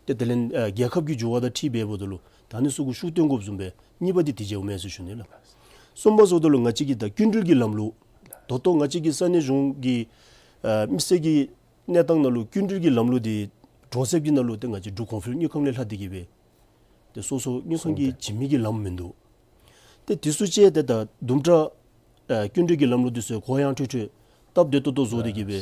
ཏེ་དེ་ལས་ཨ་རྒྱལ་ཁབ་ཀྱི་འགྱུར་བ་དང་འཁྲིལ་འབད་འབདཝ་ད་ལུ་ད་ཨ་ནི་ཚུ་གུ་ཤུགས་བཏོན་དགོཔ་བཟུམ་སྦེ་གཉིས་པ་འདི་དེ་བྱུངམ་མས་ཟེར་ཞུ་ནི་ལགས། གསུམ་པ་ཟེརཝ་ད་ལུ་ང་བཅས་ཀྱི་ད་སྐྱིན་འགྲུལ་གྱི་ལམ་ལུགས་ད་ལྟོ་ང་བཅས་ཀྱི་ས་གནས་གཞུང་གི་ཨ་མི་སེར་གྱི་གནས་སྟངས་ནང་ལུ་སྐྱིན་འགྲུལ་གྱི་ལམ་ལུགས་འདི་གྲོང་གསེབ་ཀྱི་ནང་ལུ་ཏེ་ང་བཅས་འབྲུག་གོང་འཕེལ་དངུལ་ཁང་ལས་ལྷག་སྟེ་གི་སྦེ་ཏེ་སོ་སོ་དངུལ་ཁང་གིས་བྱིན་མི་གི་ལམ་མིན་འདུག། ཏེ་དེ་ཚུ་ཅིག་ཏེ་ད་དུམ་གྲ་ཨ་སྐྱིན་འགྲུལ་གྱི་ལམ་ལུགས་འདི་ཚུ་གུ་ཡངས་ཁྲོལ་ཁྲོལ་སྟབས་བདེ་ཏོག་ཏོ་བཟོ་སྟེ་གི་སྦེ་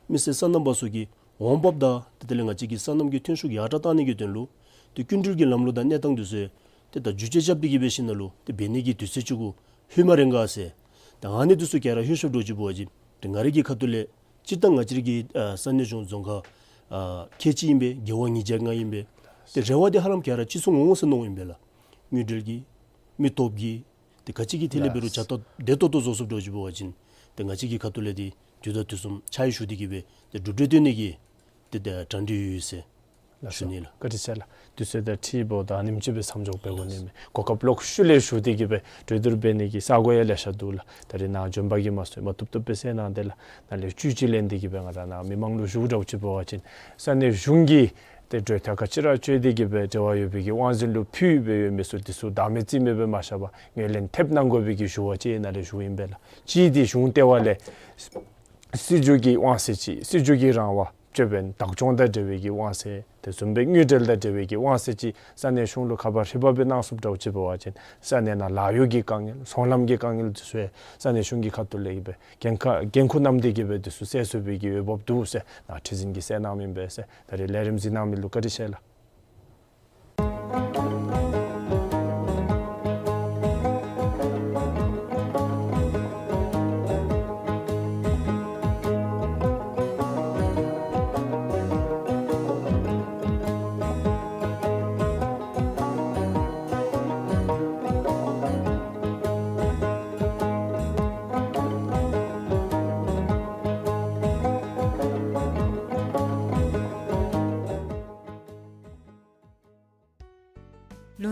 མི་སེར་སོ་ནམ་པ་ཚུ་གི་འོང་འབབ་དང་ཏེ་དེ་ལས་ང་བཅས་ཀྱི་སོ་ནམ་གྱི་ཐོན་ཤུགས་ཡར་དྲག་བཏང་ནི་གི་དོན་ལུ་ཏེ་སྐྱིན་འགྲུལ་གྱི་ལམ་ལུགས་དང་གནས་སྟངས་འདི་ཚུ་ཏེ་ད་བསྒྱུར་བཅོས་རྐྱབ་སྟེ་གི་སྦེ་ཞིནམ་ལས་ཏེ་འབད་ནི་གི་དུས་ཚོད་ཅིག་གུ་ལྷོད་མ་རན་ག་ཟེར། ཏེ་ཨ་ནི་འདི་ཚུ་ག་ར་ལྷོད་ཤོརཝ་འདྲཝ་ཅིག་འབད་བ་ཅིན་ཏེ་ང་རའི་གི་ཁ་ཐུག་ལས་སྤྱིར་བཏང་ང་བཅས་ར་གི་ཨ་ས་གནས་གཞུང་རྫོང་ཁག་ཨ་ཁལ་གཅིག་ཨིན་པས། རྒེད་འོག་ཉིས་བརྒྱ་ལྔ་ཨིན་པས། ཏེ་རེ་བ་འདི་ཧ་ལམ་ག་ར་ཅིག་ཚུ་འོང་ཟེར་མནོཝ་ཨིན་པས་ལགས། དངུལ་འབྲེལ་གྱི་མི་སྟོབས་ཀྱི་ཏེ་ག་ཅི་གི་ཐད་ལས་འབད་རུང་བྱ་སྟབས་བདེ་ཏོག་ཏོ་བཟོ་ཚུགསཔ་འདྲཝ་ཅིག་འབད་བ་ཅིན་ཏེ་ང་བཅས་ཀྱི་ཁ་ཐུག་ལས་འདི་དུས་དང་དུས་གསུམ་ཕྱག་ཞུ་སྟེ་གི་སྦེ་ཏེ་གྲུབ་འབྲས་སྟོན་ནི་གི་ཏེ་ཏེ་གྲ་སྒྲིག་ཡོད་ཟེར་ཞུ་ནི་ལགས། བཀའ་དྲིན་ཆེ་ལགས། དུས་ཚོད་དང་འཁྲིལཝ་ད་ཨ་ནེམ་ཅིག་སྦེ་མཚམས་འཇོག་འབད་དགོ་ནི་མས། གོ་སྐབས་ལོག་ཤུལ་ལས་ཞུ་སྟེ་གི་སྦེ་གྲོས་བསྡུར་འབད་ནི་གི་ས་གོ་ཡང་ལེ་ཤ་འདུག་ལགས། ད་རིས་ནཱ་འབྱོན་པ་གིས་མ་ཚུགས་མ་བཏུབ་བཏུབ་སྦེ་གསན་གནང་སྟེ་ལགས། ནཱ་ལས་བཅུད་ཅིག་ལེན་ཏེ་གི་སྦེ་ང་ར་ནཱ་མི་མང་ལུ་ཞུཝ་འདྲཝ་ཅིག་འབད་བ་ཅིན་ས་གནས་གཞུང་གིས་ཏེ་གྲོས་ཐག་ག་ཅི་ར་བཅད་དེ་གི་སྦེ་འབྲེལ་བ་ཡོད་པའི་གི་དབང་འཛིན་ལུ་ཕུལ་སྦེ་ཡོད་མི་ཚུ་འདི་ཚུ་བདག་མེད་རྩིས་མེད་སྦེ་མ་བཞག་པར་ངོས་ལེན་ཐེབས་གནང་དགོ་པའི་གི་ཞུ་བ་ཅིག་ནཱ་ལས་ཞུཝ་ཨིན་པས་ལགས། གཅིག་འདི་གཞུང་ལྟེ་བ་ལས་སྲིད་བྱུས་ཀྱི་དབང་ཚད་ཅིག་སྲིད་བྱུས་ཀྱི་རང་དབང་ཅོད་པན་བདག་སྐྱོང་དང་འབྲེལ་བའི་གི་དབང་ཚད་དེ་བཟུམ་སྦེ་དངུལ་འབྲེལ་དང་འབྲེལ་བའི་གི་དབང་ཚད་ཅིག་ས་གནས་གཞུང་ལུ་ཁ་པར་ཧྲིལ་པ་སྦེ་གནང་ཚུགསཔ་འདྲཝ་ཅིག་འབད་བ་ཅིན་ས་གནས་ནང་ལཱ་གཡོག་གི་དཀའ་ངལ་ཚོང་ལམ་གྱི་དཀའ་ངལ་འདི་ཚུ་ཡང་ས་གནས་གཞུང་གི་ཁ་ཐུག་ལས་གི་སྦེ་འགན་ཁག་འགན་ཁུར་བསྣམས་ཏེ་གི་སྦེ་འདི་ཚུ་སེལ་ཚུགས་པའི་གི་འོས་འབབ་འདུག་ཟེར་ནཱ་ཁྲི་འཛིན་གྱིས་གསལ་གནངམ་ཨིན་པས་ཟེར། ད་རིས་ལས་རིམ་གཟིགས་གནང་མི་ལུ་བཀའ་དྲིན་ཆེ་ལགས།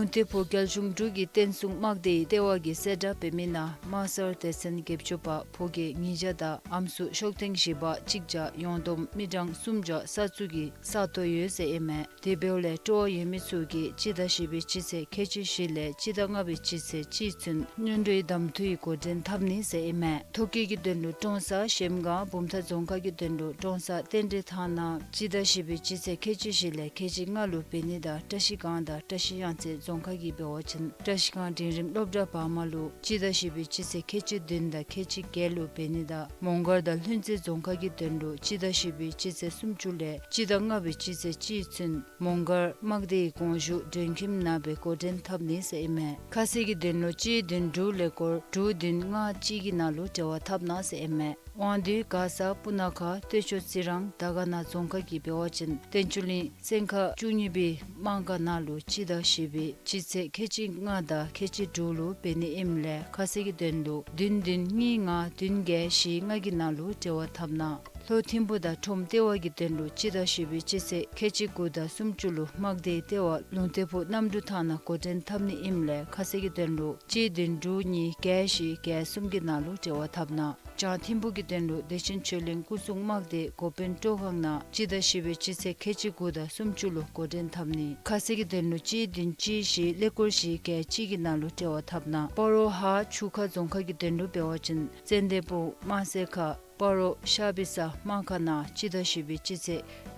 ལུང་བསྟན་ཕུག་རྒྱལ་གཞུང་འབྲུག་གི་བསྟན་སྲུང་དམག་སྡེའི་ལྟེ་བ་གིས་གསལ་བསྒྲགས་འབད་མི་ནང་དམག་སར་སྡེ་ཚན་བརྒྱད་ཅུ་པ་ཕོ་སྐྱེས་ཉིས་བརྒྱ་དང་ཨམ་སྲུ་ཤོག་ཐེངས་བཞི་པ་གཅིག་བརྒྱ་ཡོངས་བསྡོམས་མི་གྲངས་སུམ་བརྒྱ་ས་ཚུགས་ཀྱི་ས་སྟོང་ཡོད་ཟེར་ཨིན་མས། དེ་འབདཝ་ལས་སྤྲོ་བ་ཡོད་མི་ཚུ་གིས་སྤྱི་ཟླ་བཞི་པའི་སྤྱི་ཚེས་ཁལ་གཅིག་བཞི་ལས་སྤྱི་ཟླ་ལྔ་པའི་སྤྱི་ཚེས་གཅིག་ཚུན་སྔོན་འགྲོའི་གདམ་འཐུའི་འགོ་འདྲེན་འཐབ་ནི་ཟེར་ཨིན་མས། ཐོ་བཀོད་ཀྱི་དོན་ལུ་ཀྲོང་གསར་གཞལམ་སྒང་བུམ་ཐང་རྫོང་ཁག་གི་དོན་ལུ་ཀྲོང་གསར་རྟེན་འབྲེལ་ཐང་ནང་སྤྱི་ཟླ་བཞི་པའི་སྤྱི་ཚེས་ཁལ་གཅིག་བཞི་ལས་ཁལ་གཅིག་ལྔ་ལུ་འབད་ནི་དང་བཀྲ་ཤིས་སྒང་དང་བཀྲ་ཤིས་གཡང་རྩེ་རྫོང་ཁག་གིས་འབད་བ་ཅིན་བཀྲ་ཤིས་སྒང་འབྲིང་རིམ་སློབ་གྲྭ་བར་མ་ལུ་སྤྱི་ཟླ་བཞི་པའི་སྤྱི་ཚེས་ཁལ་གཅིག་བདུན་དང་ཁལ་གཅིག་བརྒྱད་ལུ་འབད་ནི་དང་མོང་སྒར་དང་ལྷུན་རྩེ་རྫོང་ཁག་གི་དོན་ལུ་སྤྱི་ཟླ་བཞི་པའི་སྤྱི་ཚེས་སུམ་ཅུ་ལས་སྤྱི་ཟླ་ལྔ་པའི་སྤྱི་ཚེས་གཅིག་ཚུན་མོང་སྒར་དམག་སྡེའི་དགོངས་ཞུ་མགྲོན་ཁྱིམ་ནང་སྦེ་འགོ་འདྲེན་འཐབ་ནི་ཟེར་ཨིན་མས། ཁ་གསལ་གྱི་དོན་ལུ་གཅིག་བདུན་དྲུག་ཀླད་ཀོར་དྲུག་བདུན་ལྔ་གཅིག་གི་ནང་ལུ་འབྲེལ་བ་འཐབ་གནང་ཟེར་ཨིན་མས། དབང་འདུས་མགར་ས་སྤུ་ན་ཁ་སྟོད་ཕྱོགས་རྩི་རང་དར་དཀར་ན་རྫོང་ཁག་གིས་འབད་བ་ཅིན་བསྟན་ཆོས་གླིང་སེང་མཁར་བཅུ་གཉིས་པའི་དམག་སྒར་ནང་ལུ་སྤྱི་ཟླ་བཞི་པའི་སྤྱི་ཚེས་ཁལ་གཅིག་ལྔ་དང་ཁལ་གཅིག་དྲུག་ལུ་འབད་ནི་ཨིནམ་ལས་ཁ་གསལ་གྱི་དོན་ལུ་བདུན་བདུན་གཉིས་ལྔ་བདུན་བརྒྱད་བཞི་ལྔ་གི་ནང་ལུ་འབྲེལ་བ་འཐབ་གནང་། ལྷོ་ཐིམ་ཕུ་དང་ཁྲོམ་ལྟེ་བ་གི་དོན་ལུ་སྤྱི་ཟླ་བཞི་པའི་སྤྱི་ཚེས་ཁལ་གཅིག་དགུ་དང་སུམ་ཅུ་ལུ་དམག་སྡེའི་ལྟེ་བ་ལུང་བསྟན་ཕུག་གནམ་གྲུ་ཐང་ནང་འགོ་འདྲེན་འཐབ་ནི་ཨིནམ་ལས་ཁ་གསལ་གྱི་དོན་ལུ་གཅིག་བདུན་དྲུག་གཉིས་བརྒྱད་བཞི་བརྒྱད་གསུམ་གྱི་ནང་ལུ་འབྲེལ་བ་འཐབ་གནང་། བྱང་ཐིམ་ཕུ་གི་དོན་ལུ་བདེ་ཆེན་ཆོས་གླིང་སྐུ་སྲུང་དམག་སྡེ་འགོ་དཔོན་སྤྲོ་ཁང་ནང་སྤྱི་ཟླ་བཞི་པའི་སྤྱི་ཚེས་ཁལ་གཅིག་དགུ་དང་སུམ་ཅུ་ལུ་འགོ་འདྲེན་འཐབ་ནི། ཁ་གསལ་གྱི་དོན་ལུ་གཅིག་བདུན་གཅིག་བཞི་ཀླད་ཀོར་བཞི་བརྒྱད་གཅིག་གི་ནང་ལུ་འབྲེལ་བ་འཐབ་གནང་། སྤ་རོ་ཧཱ་ཆུ་ཁ་རྫོང་ཁག་གི་དོན་ལུ་འབད་བ་ཅིན་ཙན་དན་སྤུངས་དམར་སེར་ཁ་སྤ་རོ་ཤ་བི་ས་དམག་སྒར་ནང་སྤྱི་ཟླ་བཞི་པའི་སྤྱི་ཚེས་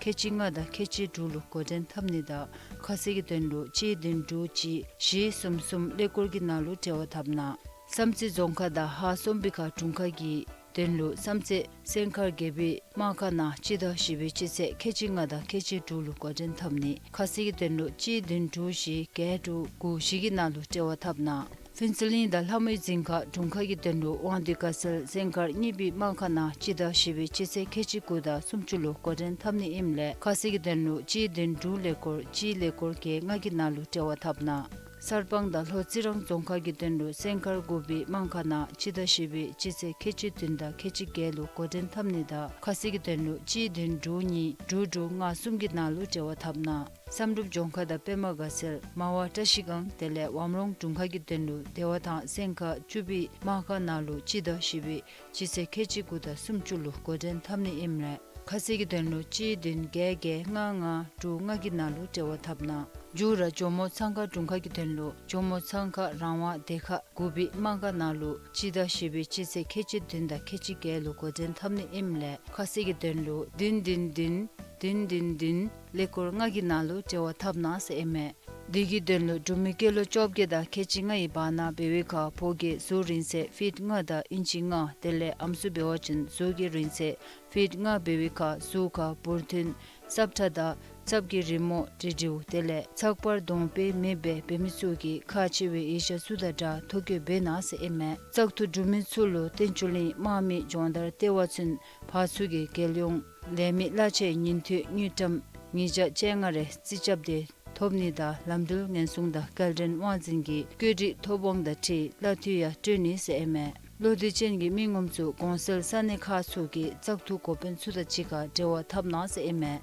ཁལ་གཅིག་ལྔ་དང་ཁལ་གཅིག་དྲུག་ལུ་འགོ་འདྲེན་འཐབ་ནི་དང་ཁ་གསལ་གྱི་དོན་ལུ་གཅིག་བདུན་དྲུག་གཅིག་བཞི་གསུམ་གསུམ་ཀླད་ཀོར་གྱི་ནང་ལུ་འབྲེལ་བ་འཐབ་གནང་། བསམ་རྩེ་རྫོང་ཁག་དང་ཧཱ་སོམ་པི་ཁ་དྲུང་ཁག་གི་དོན་ལུ་བསམ་རྩེ་སེང་མཁར་རྒྱལ་པོའི་དམག་སྒར་ནང་སྤྱི་ཟླ་བཞི་པའི་སྤྱི་ཚེས་ཁལ་གཅིག་ལྔ་དང་ཁལ་གཅིག་དྲུག་ལུ་འགོ་འདྲེན་འཐབ་ནི། ཁ་གསལ་གྱི་དོན་ལུ་གཅིག་བདུན་དྲུག་བཞི་བརྒྱད་དྲུག་དགུ་བཞི་གི་ནང་ལུ་འབྲེལ་བ་འཐབ་གནང་། ཕུན་ཚོགས་གླིང་དང་ལྷ་མོའི་རྫིང་ཁ་དྲུང་ཁག་གི་དོན་ལུ་དབང་འདུས་དགའ་ཚལ་སེང་མཁར་གཉིས་པའི་དམག་སྒར་ནང་སྤྱི་ཟླ་བཞི་པའི་སྤྱི་ཚེས་ཁལ་གཅིག་དགུ་དང་སུམ་ཅུ་ལུ་འགོ་འདྲེན་འཐབ་ནི་ཨིནམ་ལས་ཁ་གསལ་གྱི་དོན་ལུ་གཅིག་བདུན་དྲུག་ཀླད་ཀོར་གཅིག་ཀླད་ཀོར་བརྒྱད་ལྔ་གི་ནང་ལུ་འབྲེལ་བ་འཐབ་གནང་། གསར་སྤང་དང་ལྷོ་རྩི་རང་རྫོང་ཁག་གི་དོན་ལུ་སེང་མཁར་དགུ་པའི་དམག་སྒར་ནང་སྤྱི་ཟླ་བཞི་པའི་སྤྱི་ཚེས་ཁལ་གཅིག་བདུན་དང་ཁལ་གཅིག་བརྒྱད་ལུ་འགོ་འདྲེན་འཐབ་ནི་དང་ཁ་གསལ་གྱི་དོན་ལུ་གཅིག་བདུན་དྲུག་གཉིས་དྲུག་དྲུག་ལྔ་གསུམ་གྱི་ནང་ལུ་འབྲེལ་བ་འཐབ་གནང་། བསམ་གྲུབ་ལྗོངས་མཁར་དང་པདྨ་དགའ་ཚལ་མར་པ་བཀྲ་ཤིས་སྒང་དེ་ལས་ཝམ་རོང་དྲུང་ཁག་གི་དོན་ལུ་བདེ་བ་ཐང་སེང་མཁར་བཅུ་པའི་དམག་སྒར་ནང་ལུ་སྤྱི་ཟླ་བཞི་པའི་སྤྱི་ཚེས་ཁལ་གཅིག་དགུ་དང་སུམ་ཅུ་ལུ་འགོ་འདྲེན་འཐབ་ནི་ཨིནམ་ལས་ཁ་གསལ་གྱི་དོན་ལུ་གཅིག་བདུན་བརྒྱད་བརྒྱད་ལྔ་ལྔ་དྲུག་ལྔ་གི་ནང་ལུ་འབྲེལ་བ་འཐབ་གནང་། མཇུག་ར་ཇོ་མོ་ཚང་ཁ་དྲུང་ཁག་གི་དོན་ལུ་ཇོ་མོ་ཚང་ཁ་རང་དབང་སྡེ་ཁག་དགུ་པའི་དམག་སྒར་ནང་ལུ་སྤྱི་ཟླ་བཞི་པའི་སྤྱི་ཚེས་ཁལ་གཅིག་བདུན་དང་ཁལ་གཅིག་བརྒྱད་ལུ་འགོ་འདྲེན་འཐབ་ནི་ཨིནམ་ལས་ཁ་གསལ་གྱི་དོན་ལུ་བདུན་བདུན་བདུན་བདུན་བདུན་བདུན་ཀླད་ཀོར་ལྔ་གི་ནང་ལུ་འབྲེལ་བ་འཐབ་གནང་ཟེར་ཨིན་མས། དེ་གི་དོན་ལུ་འབྲུག་མི་སྐྱེས་ལོ་བཅོ་བརྒྱད་དང་ཁལ་གཅིག་ལྔ་ཡི་བར་ན་འབད་བའི་ཁར་ཕོ་སྐྱེས་གཟུགས་རིང་ཚད་ཕིཊ་ལྔ་དང་ཨིན་ཅི་ལྔ་དེ་ལས་ཨམ་སྲུ་འབད་བ་ཅིན་གཟུགས་ཀྱི་རིང་ཚད་ཕིཊ་ལྔ་འབད་བའི་ཁར་གཟུགས་ཁར་འབུར་ཐོན་སྲབ་ཁྲ་དང་ཚབ་ཀྱི་རི་མོ་འབྲི་འབྲིཝ་དེ་ལས་ཚགས་པར་གདོང་དཔེ་མེད་པའི་འབད་མི་ཚུ་གིས་ཁག་ཆེ་བའི་ཡིག་ཆ་ཚུ་དང་སྦྲགས་ཐོ་བཀོད་འབད་གནང་ཟེར་ཨིན་མས། བཙག་འཐུ་གྲུབ་མི་ཚུ་ལུ་བསྟན་ཆོས་གླིང་དམག་མི་སྦྱོང་བརྡར་ལྟེ་བ་ཚུན་ཕར་ཚུར་གྱི་རྒྱལ་ཡོངས་ལས་མི་གླ་ཆའི་ཉིན་ཐོའི་དངུལ་ཀྲམ་ཉིས་བརྒྱ་བཅོ་ལྔ་རེ་རྩིས་རྐྱབ་སྟེ་ཐོབ་ནི་དང་ལམ་འགྲུལ་ཉེན་སྲུང་དང་སྐྱེལ་འདྲེན་དབང་འཛིན་གྱི་བཀོད་སྒྲིག་ཐོབ་དབང་དང་འཁྲིལ་གླ་འཐུས་ཡང་སྤྲོད་ནི་ཟེར་ཨིན་མས། བློ་འདྲི་ཅན་གྱི་མི་ངོམ་ཚུ་གོང་གསལ་ས་གནས་ཁག་ཚུ་གི་བཙག་འཐུ་འགོ་དཔོན་ཚུ་དང་གཅིག་ཁར་འབྲེལ་བ་འཐབ་གནང་ཟེར་ཨིན་མས།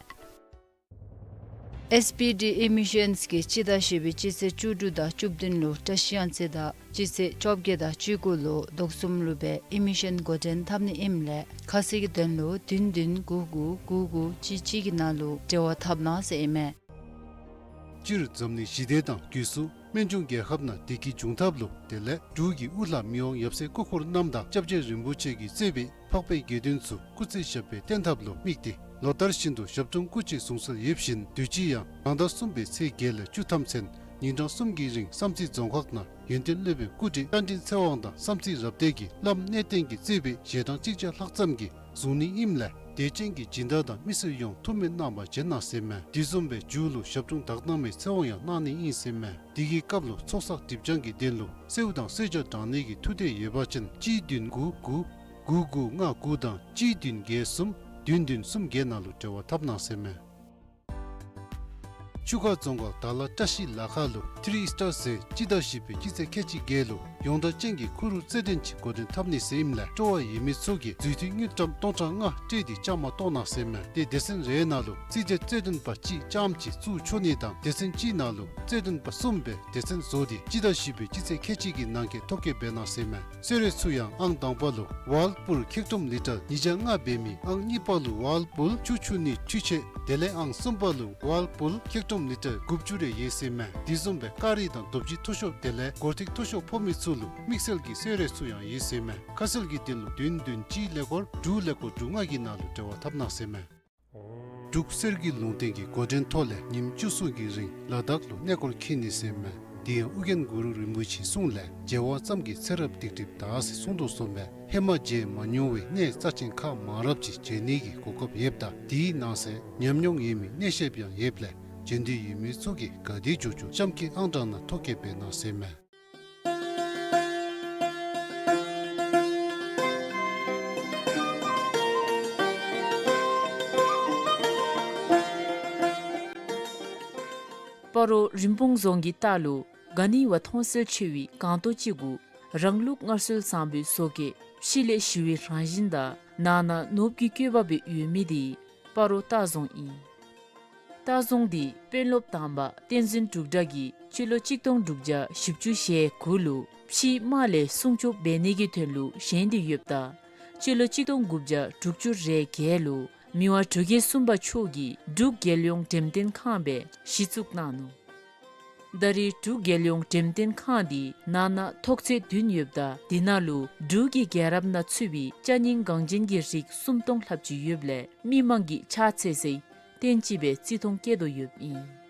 ཨེསི་པི་ཌི་ཨི་མི་ཤཱནསི་གིས་སྤྱི་ཟླ་བཞི་པའི་སྤྱི་ཚེས་བཅུ་དྲུག་དང་བཅུ་བདུན་ལུ་བཀྲ་ཤིས་གཡང་རྩེ་དང་སྤྱི་ཚེས་བཅོ་བརྒྱད་དང་བཅུ་དགུ་ལུ་དོག་གསུམ་ལུ་སྦེ་ཨི་མི་ཤཱན་འགོ་འདྲེན་འཐབ་ནི་ཨིནམ་ལས་ཁ་གསལ་གྱི་དོན་ལུ་བདུན་བདུན་དགུ་དགུ་དགུ་དགུ་གཅིག་གཅིག་གི་ནང་ལུ་འབྲེལ་བ་འཐབ་གནང་ཟེར་ཨིན་མས། སྤྱིར་འཛམ་གླིང་ཞི་བདེ་དང་རྒུད་གསུམ་སྨན་ལྗོངས་རྒྱལ་ཁབ་ནང་བདེ་སྐྱིད་འབྱུང་ཐབས་ལུ་དེ་ལས་འབྲུག་གི་དབུ་བླ་མི་དབང་ཡབ་སྲས་སྐུ་འཁོར་རྣམས་དང་སྐྱབས་རྗེ་རིན་པོ་ཆེ་གིས་གཙོས་པའི་འཕགས་པའི་དགེ་འདུན་ཚུ་སྐུ་ཚེ་ཞབས་པད་བརྟན་ཐབས་ལུ་དམིགས་ཏེ་ལོ་ལྟར་བཞིན་དུ་ཞབས་དྲུང་སྐུ་མཆེད་གཟུངས་གསོལ་ཡོདཔ་བཞིན་དུས་ཅི་ཡང་རང་ཟླ་གསུམ་པའི་ཚེས་བརྒྱད་ལས་བཅུ་ཐམ་ཚུན་ཉིན་གྲངས་གསུམ་གྱི་རིང་བསམ་རྩེ་རྫོང་ཁག་ནང་ཡོན་ཏན་སློབ་དཔོན་སྐུ་བགྲེས་བཀའ་དྲིན་ཚེ་དབང་དང་བསམ་རྩེ་རབ་བརྟན་གྱི་བླམ་གནས་བརྟན་གྱིས་གཙོས་པའི་ཞལ་གྲངས་གཅིག་བརྒྱ་ལྷག་ཙམ་གྱིས་གཟུང་ནི་ཨིནམ་ལས་དད་ཅན་གྱི་སྦྱིན་བདག་དང་མི་སེར་ཡོངས་ཐུགས་སྨོན་གནང་བར་བྱོན་གནང་ཟེར་མས། དེ་བཟུམ་སྦེ་མཇུག་ལུ་ཞབས་དྲུང་དག་སྣང་མའི་ཚེ་དབང་ཡང་གནང་ནི་ཨིན་ཟེར་མས། དེ་གི་སྐབས་ལུ་ཚོགས་བསགས་སྒྲིབ་སྦྱང་གི་དོན་ལུ་གསོལཝ་དང་གསོལ་ཇ་དྲང་ནི་གི་ཐུགས་འདོད་ཡོད་པ་ཅིན་གཅིག་བདུན་དགུ་དགུ་དགུ་དགུ་ལྔ་དགུ་དང་གཅིག་བདུན་བརྒྱད་གསུམ་བདུན་བདུན་གསུམ་བརྒྱད་ནང་ལུ་འབྲེལ་བ་འཐབ་གནང་ཟེར་མས། ཆུ་ཁ་རྫོང་ཁག་དར་ལ་བཀྲ་ཤིས་ལ་ཁ་ལུ་ཐི་རི་སི་ཊར་ཟེར་སྤྱི་ཟླ་བཞི་པའི་སྤྱི་ཚེས་ཁལ་གཅིག་བརྒྱད་ལུ་ ཡོངས་གྲགས་ཅན་གྱི་ཁུ་རུ་རྩེད་འགྲན་ཅིག་འགོ་འདྲེན་འཐབ་ནི་ཟེར་ཨིནམ་ལས་སྤྲོ་བ་ཡོད་མི་ཚུ་གིས་འཛུལ་ཐིག་དངུལ་ཀྲམ་སྟོང་ཕྲག་ལྔ་སྤྲོད་དེ་བཅའ་མར་གཏོགས་གནང་ཟེར་མས། ཏེ་སྡེ་ཚན་རེ་ནང་ལུ་རྩིས་རྒྱག་རྩོད་ལྡན་པ་གཅིག་ཙམ་ཅིག་བཙུགས་ཆོག་ནི་དང་སྡེ་ཚན་གཅིག་ནང་ལུ་རྩོད་ལྡན་པ་གསུམ་སྦེ་སྡེ་ཚན་བཟོ་སྟེ་སྤྱི་ཟླ་བཞི་པའི་སྤྱི་ཚེས་ཁལ་གཅིག་གི་ནང་འཁོད་ཐོ་བཀོད་འབད་གནང་ཟེར་མས། གསོལ་རས་ཚུ་ཡང་ཨང་དང་པ་ལུ་ཝཱལ་པུལ་ཁེག་ཀྲོམ་ལི་ཊར་ཉིས་བརྒྱ་ལྔ་འབད་མི་ཨང་གཉིས་པ་ལུ་ཝཱལ་པུལ་ཆུ་འཁྱུ་ནི་འཕྲུལ་ཆས་དེ་ལས་ཨང་གསུམ་པ་ལུ་ཝཱལ་པུལ་ཁེག་ཀྲོམ་ལི་ཊར་དགུ་བཅུ་རེ་ཡོད་ཟེར་མས། དེ་བཟུམ་སྦེ་ཀ་རི་དང་རྡོ་བརྗེ་མཐོ་ཤོས་དེ་ལས་སྒོར་ཐིག་མཐོ་ཤོས་ཕོག་མི་ཚུ་ལུ་དམིགས་བསལ་གྱི་གསོལ་རས་ཚུ་ཡང་ཡོད་ཟེར་མས། ཁ་གསལ་གྱི་དོན་ལུ་བདུན་བདུན་གཅིག་ཀླད་ཀོར་དྲུག་ཀླད་ཀོར་དྲུག་ལྔ་གི་ནང་ལུ་འབྲེལ་བ་འཐབ་གནང་ཟེར་མས། འབྲུག་གསེར་གྱི་ལུང་བསྟན་གྱི་འགོ་འདྲེན་ཐོག་ལས་ཉིནམ་བཅུ་གསུམ་གྱི་རིང་ལ་དྭགས་ལུ་གནས་སྐོར་འཁྱིད་ནི་ཟེར་མས། དེ་ཡང་ཨོ་རྒྱན་གུ་རུ་རིན་པོ་ཆེའི་གསུང་ལས་མཇལ་བ་ཙམ་གྱིས་ཚེ་རབས་སྡིག་སྒྲིབ་དག་ཟེར་གསུངས་དོ་བཟུམ་སྦེ་ཧེ་མ་མཇལ་མ་མྱོང་བའི་གནས་རྩ་ཆེན་ཁག་མང་རབས་ཅིག་མཇལ་ནི་གི་གོ་སྐབས་ཡོདཔ་ད་དེའི་ནང་གསེས་ཉམས་མྱོང་ཡོད་མི་གནས་བཤདཔ་ཡང་ཡོདཔ་ལས་མཇལ་འདོད་ཡོད་མི་ཚུ་གིས་ག་དེ་མགྱོགས་མགྱོགས་གཤམ་གྱི་ཨང་གྲངས་ནང་ཐོ་བཀོད་འབད་གནང་ཟེར་མས། སྤ་རོ་རིན་སྤུངས་རྫོང་གི་ལྟག་ལུ་ག་ནི་བ་མཐོང་གསལ་ཆེ་བའི་སྒང་ཏོག་ཅིག་གུ་རང་ལུགས་སྔར་སྲོལ་བཟང་པོའི་བཟོ་བཀོད་ཕྱི་ལས་ཞི་བའི་རང་བཞིན་དང་ནང་ན་ནོར་བུ་གི་བཀོད་པ་སྦེ་ཡོད་མི་དེ་སྤ་རོ་ལྟ་རྫོང་ཨིན། ལྟ་རྫོང་འདི་དཔོན་སློབ་དང་པ་བསྟན་འཛིན་འབྲུག་གྲགས་ཀྱིས་སྤྱི་ལོ་གཅིག་སྟོང་དྲུག་བརྒྱ་བཞི་བཅུ་ཞེ་དགུ་ལུ་ཕྱིའི་དམག་ལས་སྲུང་སྐྱོབ་འབད་ནི་གི་དོན་ལུ་བཞེངས་ཏེ་ཡོདཔ་ད་སྤྱི་ལོ་གཅིག་སྟོང་དགུ་བརྒྱ་དྲུག་ཅུ་རེ་བརྒྱད་ལུ་མི་དབང་འབྲུག་རྒྱལ་གསུམ་པ་མཆོག་གིས་འབྲུག་རྒྱལ་ཡོངས་འགྲེམས་སྟོན་ཁང་སྦེ་གཞི་བཙུགས་གནང་ནུག། ད་རེས་འབྲུག་རྒྱལ་ཡོངས་འགྲེམས་སྟོན་ཁང་འདི་ནང་ན་ཐོག་ཚད་བདུན་ཡོདཔ་ད་དེ་ནང་ལུ་འབྲུག་གི་རྒྱལ་རབས་ནང་ཚུད་པའི་ཅ་རྙིང་འགངས་ཅན་གྱི་རིགས་སུམ་སྟོང་ལྷགཔ་ཅིག་ཡོདཔ་ལས་མི་མང་གིས་ཕྱག་འཚལ་སའི་རྟེན་ཅིག་སྦེ་བརྩི་མཐོང་བསྐྱེད་དོ་ཡོདཔ་ཨིན།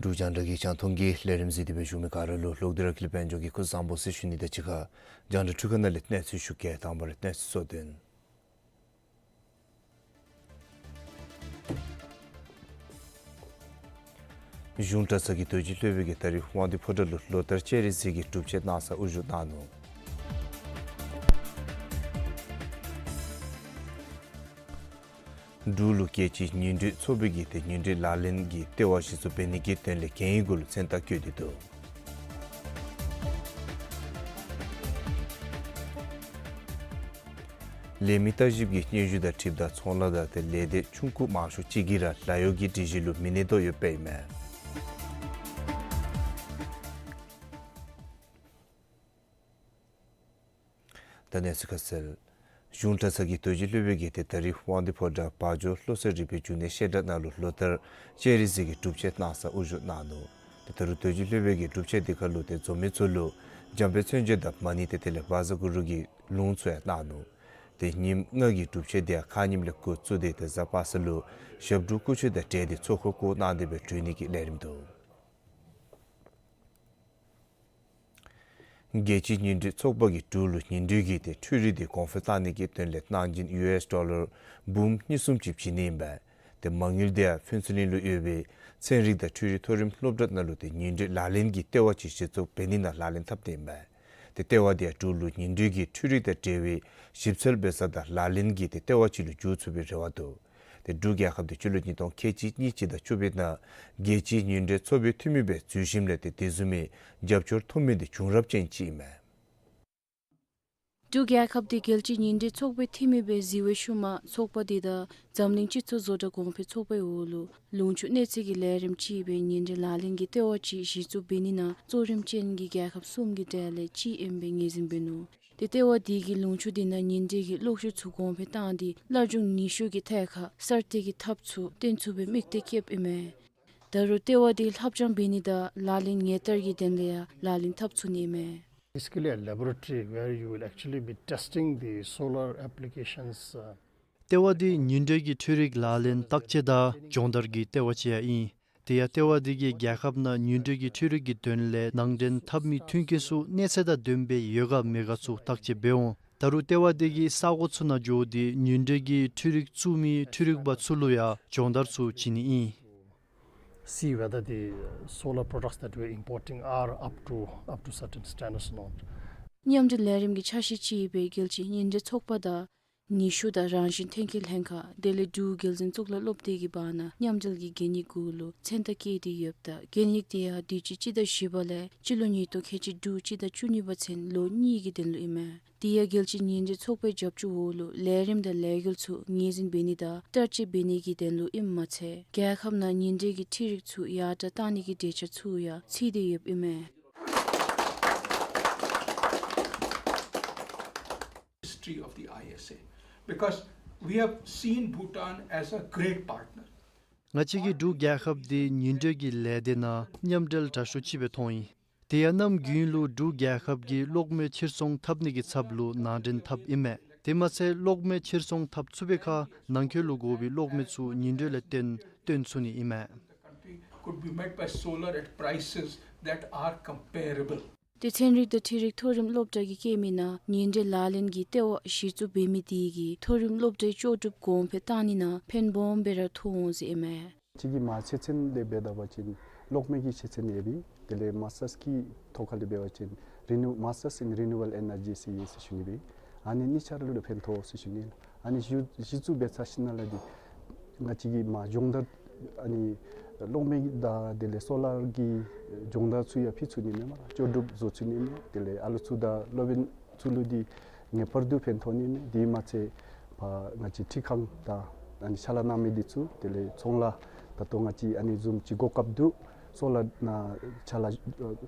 འབྲུག་རྒྱང་བསྒྲགས་ཀྱི་རྒྱང་མཐོང་གི་ལས་རིམ་གཟིགས་ཏེ་སྦེ་བཞུགས་མི་ག་ར་ལུ་ལོག་སྟེ་ར་ཀུན་ལེགས་དཔལ་འབྱོར་གྱིས་སྐུ་གཟུགས་བཟང་པོ་ཟེར་ཞུ་ནི་དང་གཅིག་ཁར་རྒྱང་བསྒྲགས་འཕྲུལ་ཁང་ནང་ལས་གནས་ཚུལ་ཞུ་གེ། དང་པ་ར་གནས་ཚུལ་གཙོ་དོན། གཞུང་གྲྭ་ཚང་གི་དོལ་གཅིག་སློབ་དཔོན་གྱིས་ད་རིས་དབང་འདུས་ཕོ་བྲང་ལུ་ལོ་ལྟར་སྤྱན་རས་གཟིགས་ཀྱི་སྒྲུབ་མཆོད་གནང་སར་དབུ་བཞུགས་གནང་ནུག། འབྲུག་ལུ་རྒྱལ་སྤྱིའི་ཉིན་དྲོད་ཚོགས་པའི་གི་ཏེ་ཉིན་དྲོད་ལག་ལེན་གྱི་ལྟེ་བ་གཞི་བཙུགས་འབད་ནི་གི་དོན་ལས་གན་ཡིག་གུ་ལུ་མཚན་རྟགས་བཀོད་དེ་འདུག། ལས་མི་བརྟག་ཞིབ་ཀྱི་སྙན་ཞུ་དང་འཁྲིལཝ་ད་ཚོང་ལཱ་དང་ཏེ་ལས་སྡེ་ཆུང་ཀུ་མང་ཤོས་ཅིག་གིས་ར་ལཱ་གཡོག་གི་སྒྲིག་གཞི་ལུ་མི་གནས་དོ་ཡོདཔ་ཨིན་མས། ད་གནས་ཚུལ་ཁ་གསལ། གཞུང་གྲྭ་ཚང་གི་དོལ་གཅིག་སློབ་དཔོན་གྱིས་ཏེ་ད་རིས་དབང་འདུས་ཕོ་བྲང་བ་འཇོ་བློ་གསལ་རིག་པའི་འབྱུང་གནས་བཤད་གྲྭ་ནང་ལུ་ལོ་ལྟར་སྤྱན་རས་གཟིགས་ཀྱི་སྒྲུབ་མཆོད་གནང་སར་དབུ་བཞུགས་གནང་ནུག། ཏེ་ད་རུང་དོལ་གཅིག་སློབ་དཔོན་གྱིས་སྒྲུབ་མཆོད་དེ་ཁར་ལུ་ཏེ་འཛོམས་མི་ཚུ་ལུ་འཇམ་དཔལ་མཚན་བརྗོད་དང་མ་ཎི་ཏེ་དེ་ལས་བཛྲ་གུ་རུ་གི་ལུང་ཚུ་ཡང་གནང་ནུག། ཏེ་ཉིནམ་ལྔ་གི་སྒྲུབ་མཆོད་དེ་ཡང་ཁ་ཉིནམ་ལས་འགོ་བཙུགས་ཏེ་ཏེ་གཟའ་པ་སངས་ལུ་ཞབས་དྲུང་སྐུ་མཆོད་དང་འབྲེལ་ཏེ་ཚོགས་འཁོར་བསྐོར་གནང་སྟེ་སྦེ་གྲོལ་ནི་གི་ལས་རིམ་འདུག། རྒྱལ་སྤྱིའི་ཉིན་དྲོད་ཚོགས་པ་གིས་འབྲུག་ལུ་ཉིན་དྲོད་ཀྱི་ཏེ་འཕྲུལ་རིག་དེ་གོང་འཕེལ་བཏང་ནི་གི་དོན་ལས་གནང་སྦྱིན་ཡུ་ཨེསི་ཌོ་ལར་འབུམ་གཉིས་གསུམ་ཅིག་བྱིན་ནི་ཨིན་པས། ཏེ་མ་དངུལ་དེ་ཡང་ཕུན་ཚོགས་གླིང་ལུ་ཡོད་པའི་ཚན་རིག་དང་འཕྲུལ་རིག་མཐོ་རིམ་སློབ་གྲྭ་ནང་ལུ་ཏེ་ཉིན་དྲོད་ལག་ལེན་གྱི་ལྟེ་བ་ཅིག་གཞི་བཙུགས་འབད་ནི་ནང་ལག་ལེན་འཐབ་སྟེ་ཨིན་པས། ཏེ་ལྟེ་བ་དེ་ཡང་འབྲུག་ལུ་ཉིན་དྲོད་ཀྱི་འཕྲུལ་རིག་དང་འབྲེལ་བའི་ཞིབ་འཚོལ་འབད་ས་དང་ལག་ལེན་གྱི་ཏེ་ལྟེ་བ་ཅིག་ལུ་འགྱུར་ཚུགས་པའི་རེ་བ་འདུག། ཏེ་འབྲུག་རྒྱལ་ཁབ་དེ་སྤྱི་ལོ་ཉིས་སྟོང་ཁལ་གཅིག་གཉིས་གཅིག་དང་བཅུ་པའི་ནང་རྒྱལ་སྤྱིའི་ཉིན་དྲོད་ཚོགས་པའི་འཐུས་མི་སྦེ་འཛུལ་ཞིནམ་ལས་ཏེ་དེ་བཟུམ་མའི་རྒྱབ་སྐྱོར་ཐོབ་མི་དེ་བྱུང་རབས་ཅན་ཅིག་ཨིན་མས། འབྲུག་རྒྱལ་ཁབ་དེ་རྒྱལ་སྤྱིའི་ཉིན་དྲོད་ཚོགས་པའི་འཐུས་མི་སྦེ་འཛུལ་བའི་ཤུལ་མ་ཚོགས་པ་དེ་དང་འཛམ་གླིང་སྤྱི་ཚོགས་བཟོ་གྲྭ་གོང་འཕེལ་ཚོགས་པའི་འོག་ལུ་ལུང་ཕྱོགས་གནས་ཚད་ཀྱི་ལས་རིམ་ཅིག་སྦེ་ཉིན་དྲོད་ལག་ལེན་གྱི་ལྟེ་བ་ཅིག་གཞི་བཙུགས་འབད་ནི་ནང་གཙོ་རིམ་ཅན་གྱི་རྒྱལ་ཁབ་གསུམ་གྱི་གྲས་ལས་གཅིག་ཨིན་པའི་ངོས་འཛིན་འབད་ནུག། ཏེ་ལྟེ་བ་དེ་གིས་ལུང་ཕྱོགས་དེ་ནང་ཉིན་དྲོད་ཀྱི་གློག་ཤུགས་ཚུ་གོང་འཕེལ་བཏང་སྟེ་སླར་འབྱུང་ནུས་ཤུགས་ཀྱི་ཐད་ཁར་གསར་གཏོད་ཀྱི་ཐབས་ཚུ་སྟོན་ཚུགས་པའི་དམིགས་གཏད་བསྐྱེདཔ་ཨིན་མས། ད་རུང་ལྟེ་བ་དེ་ལྷབ་སྦྱང་འབད་ནི་དང་ལག་ལེན་ངེས་བསྟར་གྱི་དོན་ལས་ཡང་ལག་ལེན་འཐབ་ཚུགས་ནི་ཨིན་མས། Basically a laboratory where you will actually be testing the solar applications, uh, ལྟེ་བ་འདི་ཉིན་དྲོད་ཀྱི་འཕྲུལ་རིག་ལག་ལེན་བརྟག་དཔྱད་དང་སྦྱོང་བརྡར་གྱི་ལྟེ་བ་ཅིག་ཡང་ཨིན། དེ་ཡང་ལྟེ་བ་འདི་གིས་རྒྱལ་ཁབ་ནང་ཉིན་དྲོད་ཀྱི་འཕྲུལ་རིག་གི་དོན་ལས་ནང་འདྲེན་འཐབ་མི་མཐུན་རྐྱེན་ཚུ་གནས་ཚད་དང་ལྡནམ་སྦེ་ཡོད་ག་མེད་ག་ཚུ་བརྟག་དཔྱད་འབད་འོང་། ད་རུང་ལྟེ་བ་འདི་གིས་ས་གོ་ཚུ་ནང་འགྱོ་སྟེ་ཉིན་དྲོད་ཀྱི་འཕྲུལ་རིག་བཙུགས་མི་འཕྲུལ་རིག་པ་ཚུ་ལུ་ཡང་སྦྱོང་བརྡར་ཚུ་བྱིན་ནི་ཨིན། See whether the, uh, solar products that we're importing are up to, up to certain standards or not. མཉམ་འབྲེལ་ལས་རིམ་གྱི་ཆ་ཤས་ཅིག་སྦེ་རྒྱལ་སྤྱིའི་ཉིན་དྲོད་ཚོགས་པ་དང་ནུས་ཤུགས་དང་རང་བཞིན་ཐོན་སྐྱེད་ལྷན་ཁག་དེ་ལས་འབྲུག་རྒྱལ་འཛིན་གཙུག་ལག་སློབ་སྡེ་གི་བར་ན་མཉམ་འབྲེལ་གྱི་གན་ཡིག་གུ་ལུ་མཚན་རྟགས་བཀོད་དེ་ཡོདཔ་ད་གན་ཡིག་དེ་ཡང་དུས་ཅི་སྤྱི་ཟླ་བཞི་པ་ལས་སྤྱི་ལོ་ཉིས་སྟོང་ཁལ་གཅིག་དྲུག་སྤྱི་ཟླ་བཅུ་གཉིས་པ་ཚུན་ལོ་གཉིས་ཀྱི་དོན་ལུ་ཨིན་མས། དེ་ཡང་རྒྱལ་སྤྱིའི་ཉིན་དྲོད་ཚོགས་པའི་རྒྱབ་སྐྱོར་འོག་ལུ་ལས་རིམ་དང་ལས་འགུལ་ཚུ་ངོས་འཛིན་འབད་ནི་དང་བསྟར་སྤྱོད་འབད་ནི་གི་དོན་ལུ་ཨིནམ་མ་ཚད་རྒྱལ་ཁབ་ནང་ཉིན་དྲོད་ཀྱི་འཕྲུལ་རིག་ཚུ་ཡར་དྲག་གཏང་ནི་གི་གྲོས་འཆར་ཚུ་ཡང་ཚུད་དེ་ཡོདཔ་ཨིན་མས། History of the I S A, because we have seen Bhutan as a great partner. ང་བཅས་ཀྱིས་འབྲུག་རྒྱལ་ཁབ་འདི་ཉིན་དྲོད་ཀྱི་ལས་སྡེ་ནང་མཉམ་འབྲེལ་དྲག་ཤོས་ཅིག་སྦེ་མཐོང་ཡི། དེ་ཡང་གནམ་དགུན་ལུ་འབྲུག་རྒྱལ་ཁབ་ཀྱིས་གློག་མེ་ཕྱིར་ཚོང་འཐབ་ནི་གི་ཚབ་ལུ་ནང་འདྲེན་འཐབ་ཨིན་མས། དེ་མ་ཚད་གློག་མེ་ཕྱིར་ཚོང་འཐབ་ཚུགས་པའི་ཁར་ནང་འཁོད་ལུ་དགོ་པའི་གློག་མེ་ཚུ་ཉིན་དྲོད་ལས་བཏོན་བཏོན་ཚུགས་ནི་ཨིན་མས། Country could be met by solar at prices that are comparable. ཏེ་ཚན་རིག་དང་འཕྲུལ་རིག་མཐོ་རིམ་སློབ་གྲྭ་གིས་བཀོད་མི་ནང་ཉིན་དྲོད་ལག་ལེན་གྱི་ལྟེ་བ་གཞི་བཙུགས་འབད་མི་དེ་གིས་མཐོ་རིམ་སློབ་གྲྭའི་ལྕོགས་གྲུབ་གོང་འཕེལ་བཏང་ནི་ནང་ཕན་སྦོམ་སྦེ་ར་ཐོགས་འོང་ཟེར་ཨིན་མས། ང་བཅས་ཀྱི་མ་ཆོས་ཚན་ལས་འབད་ད་པ་ཅིན་གློག་མེ་གི་ཆོས་ཚན་ཡོད་པས། དེ་ལས་མཱས་ཊརསི་ཀྱི་ཐོག་ཁ་ལས་འབད་བ་ཅིན་རི་ནིའུ་Masters in Renewable Energy ཟེར་ཡོད་ཟེར་ཞུ་ནི་སྦེ། ཨ་ནི་གཉིས་ཆ་ར་ལུ་ཕན་ཐོགས་ཟེར་ཞུ་ནི། ཨ་ནི་གཞི་གཞི་བཙུགས་འབད་ཚར་ཞིནམ་ལས་འདི་ང་བཅས་ཀྱིས་མ་སྦྱོང་བརྡར་ཨ་ནི་གློག་མེ་དང་དེ་ལས་སོ་ལར་གྱི་སྦྱོང་བརྡར་ཚུ་ཡང་ཕུལ་ཚུགས་ནི་མས་སྨོ་ལགས། ལྕོགས་གྲུབ་བཟོ་ཚུགས་ནི་མས། དེ་ལས་ཨ་ལུ་ཚུ་དང་སློབ་དཔོན་ཚུ་ལུ་འདི་ངེས་པར་དུ་ཕན་ཐོགས་ནི་མས། དེ་མ་ཚད་ཕར་ང་བཅས་འཕྲུལ་ཁང་དང་ཨ་ནི་ཕྱག་ལཱ་གནང་མི་འདི་ཚུ་དེ་ལས་ཚོང་ལཱ་ད་ལྟོ་ང་བཅས་ཨ་ནི་བཟུམ་ཅིག་གོ་སྐབས་འདུག། སོ་ལར་ནང་ཕྱག་ལཱ་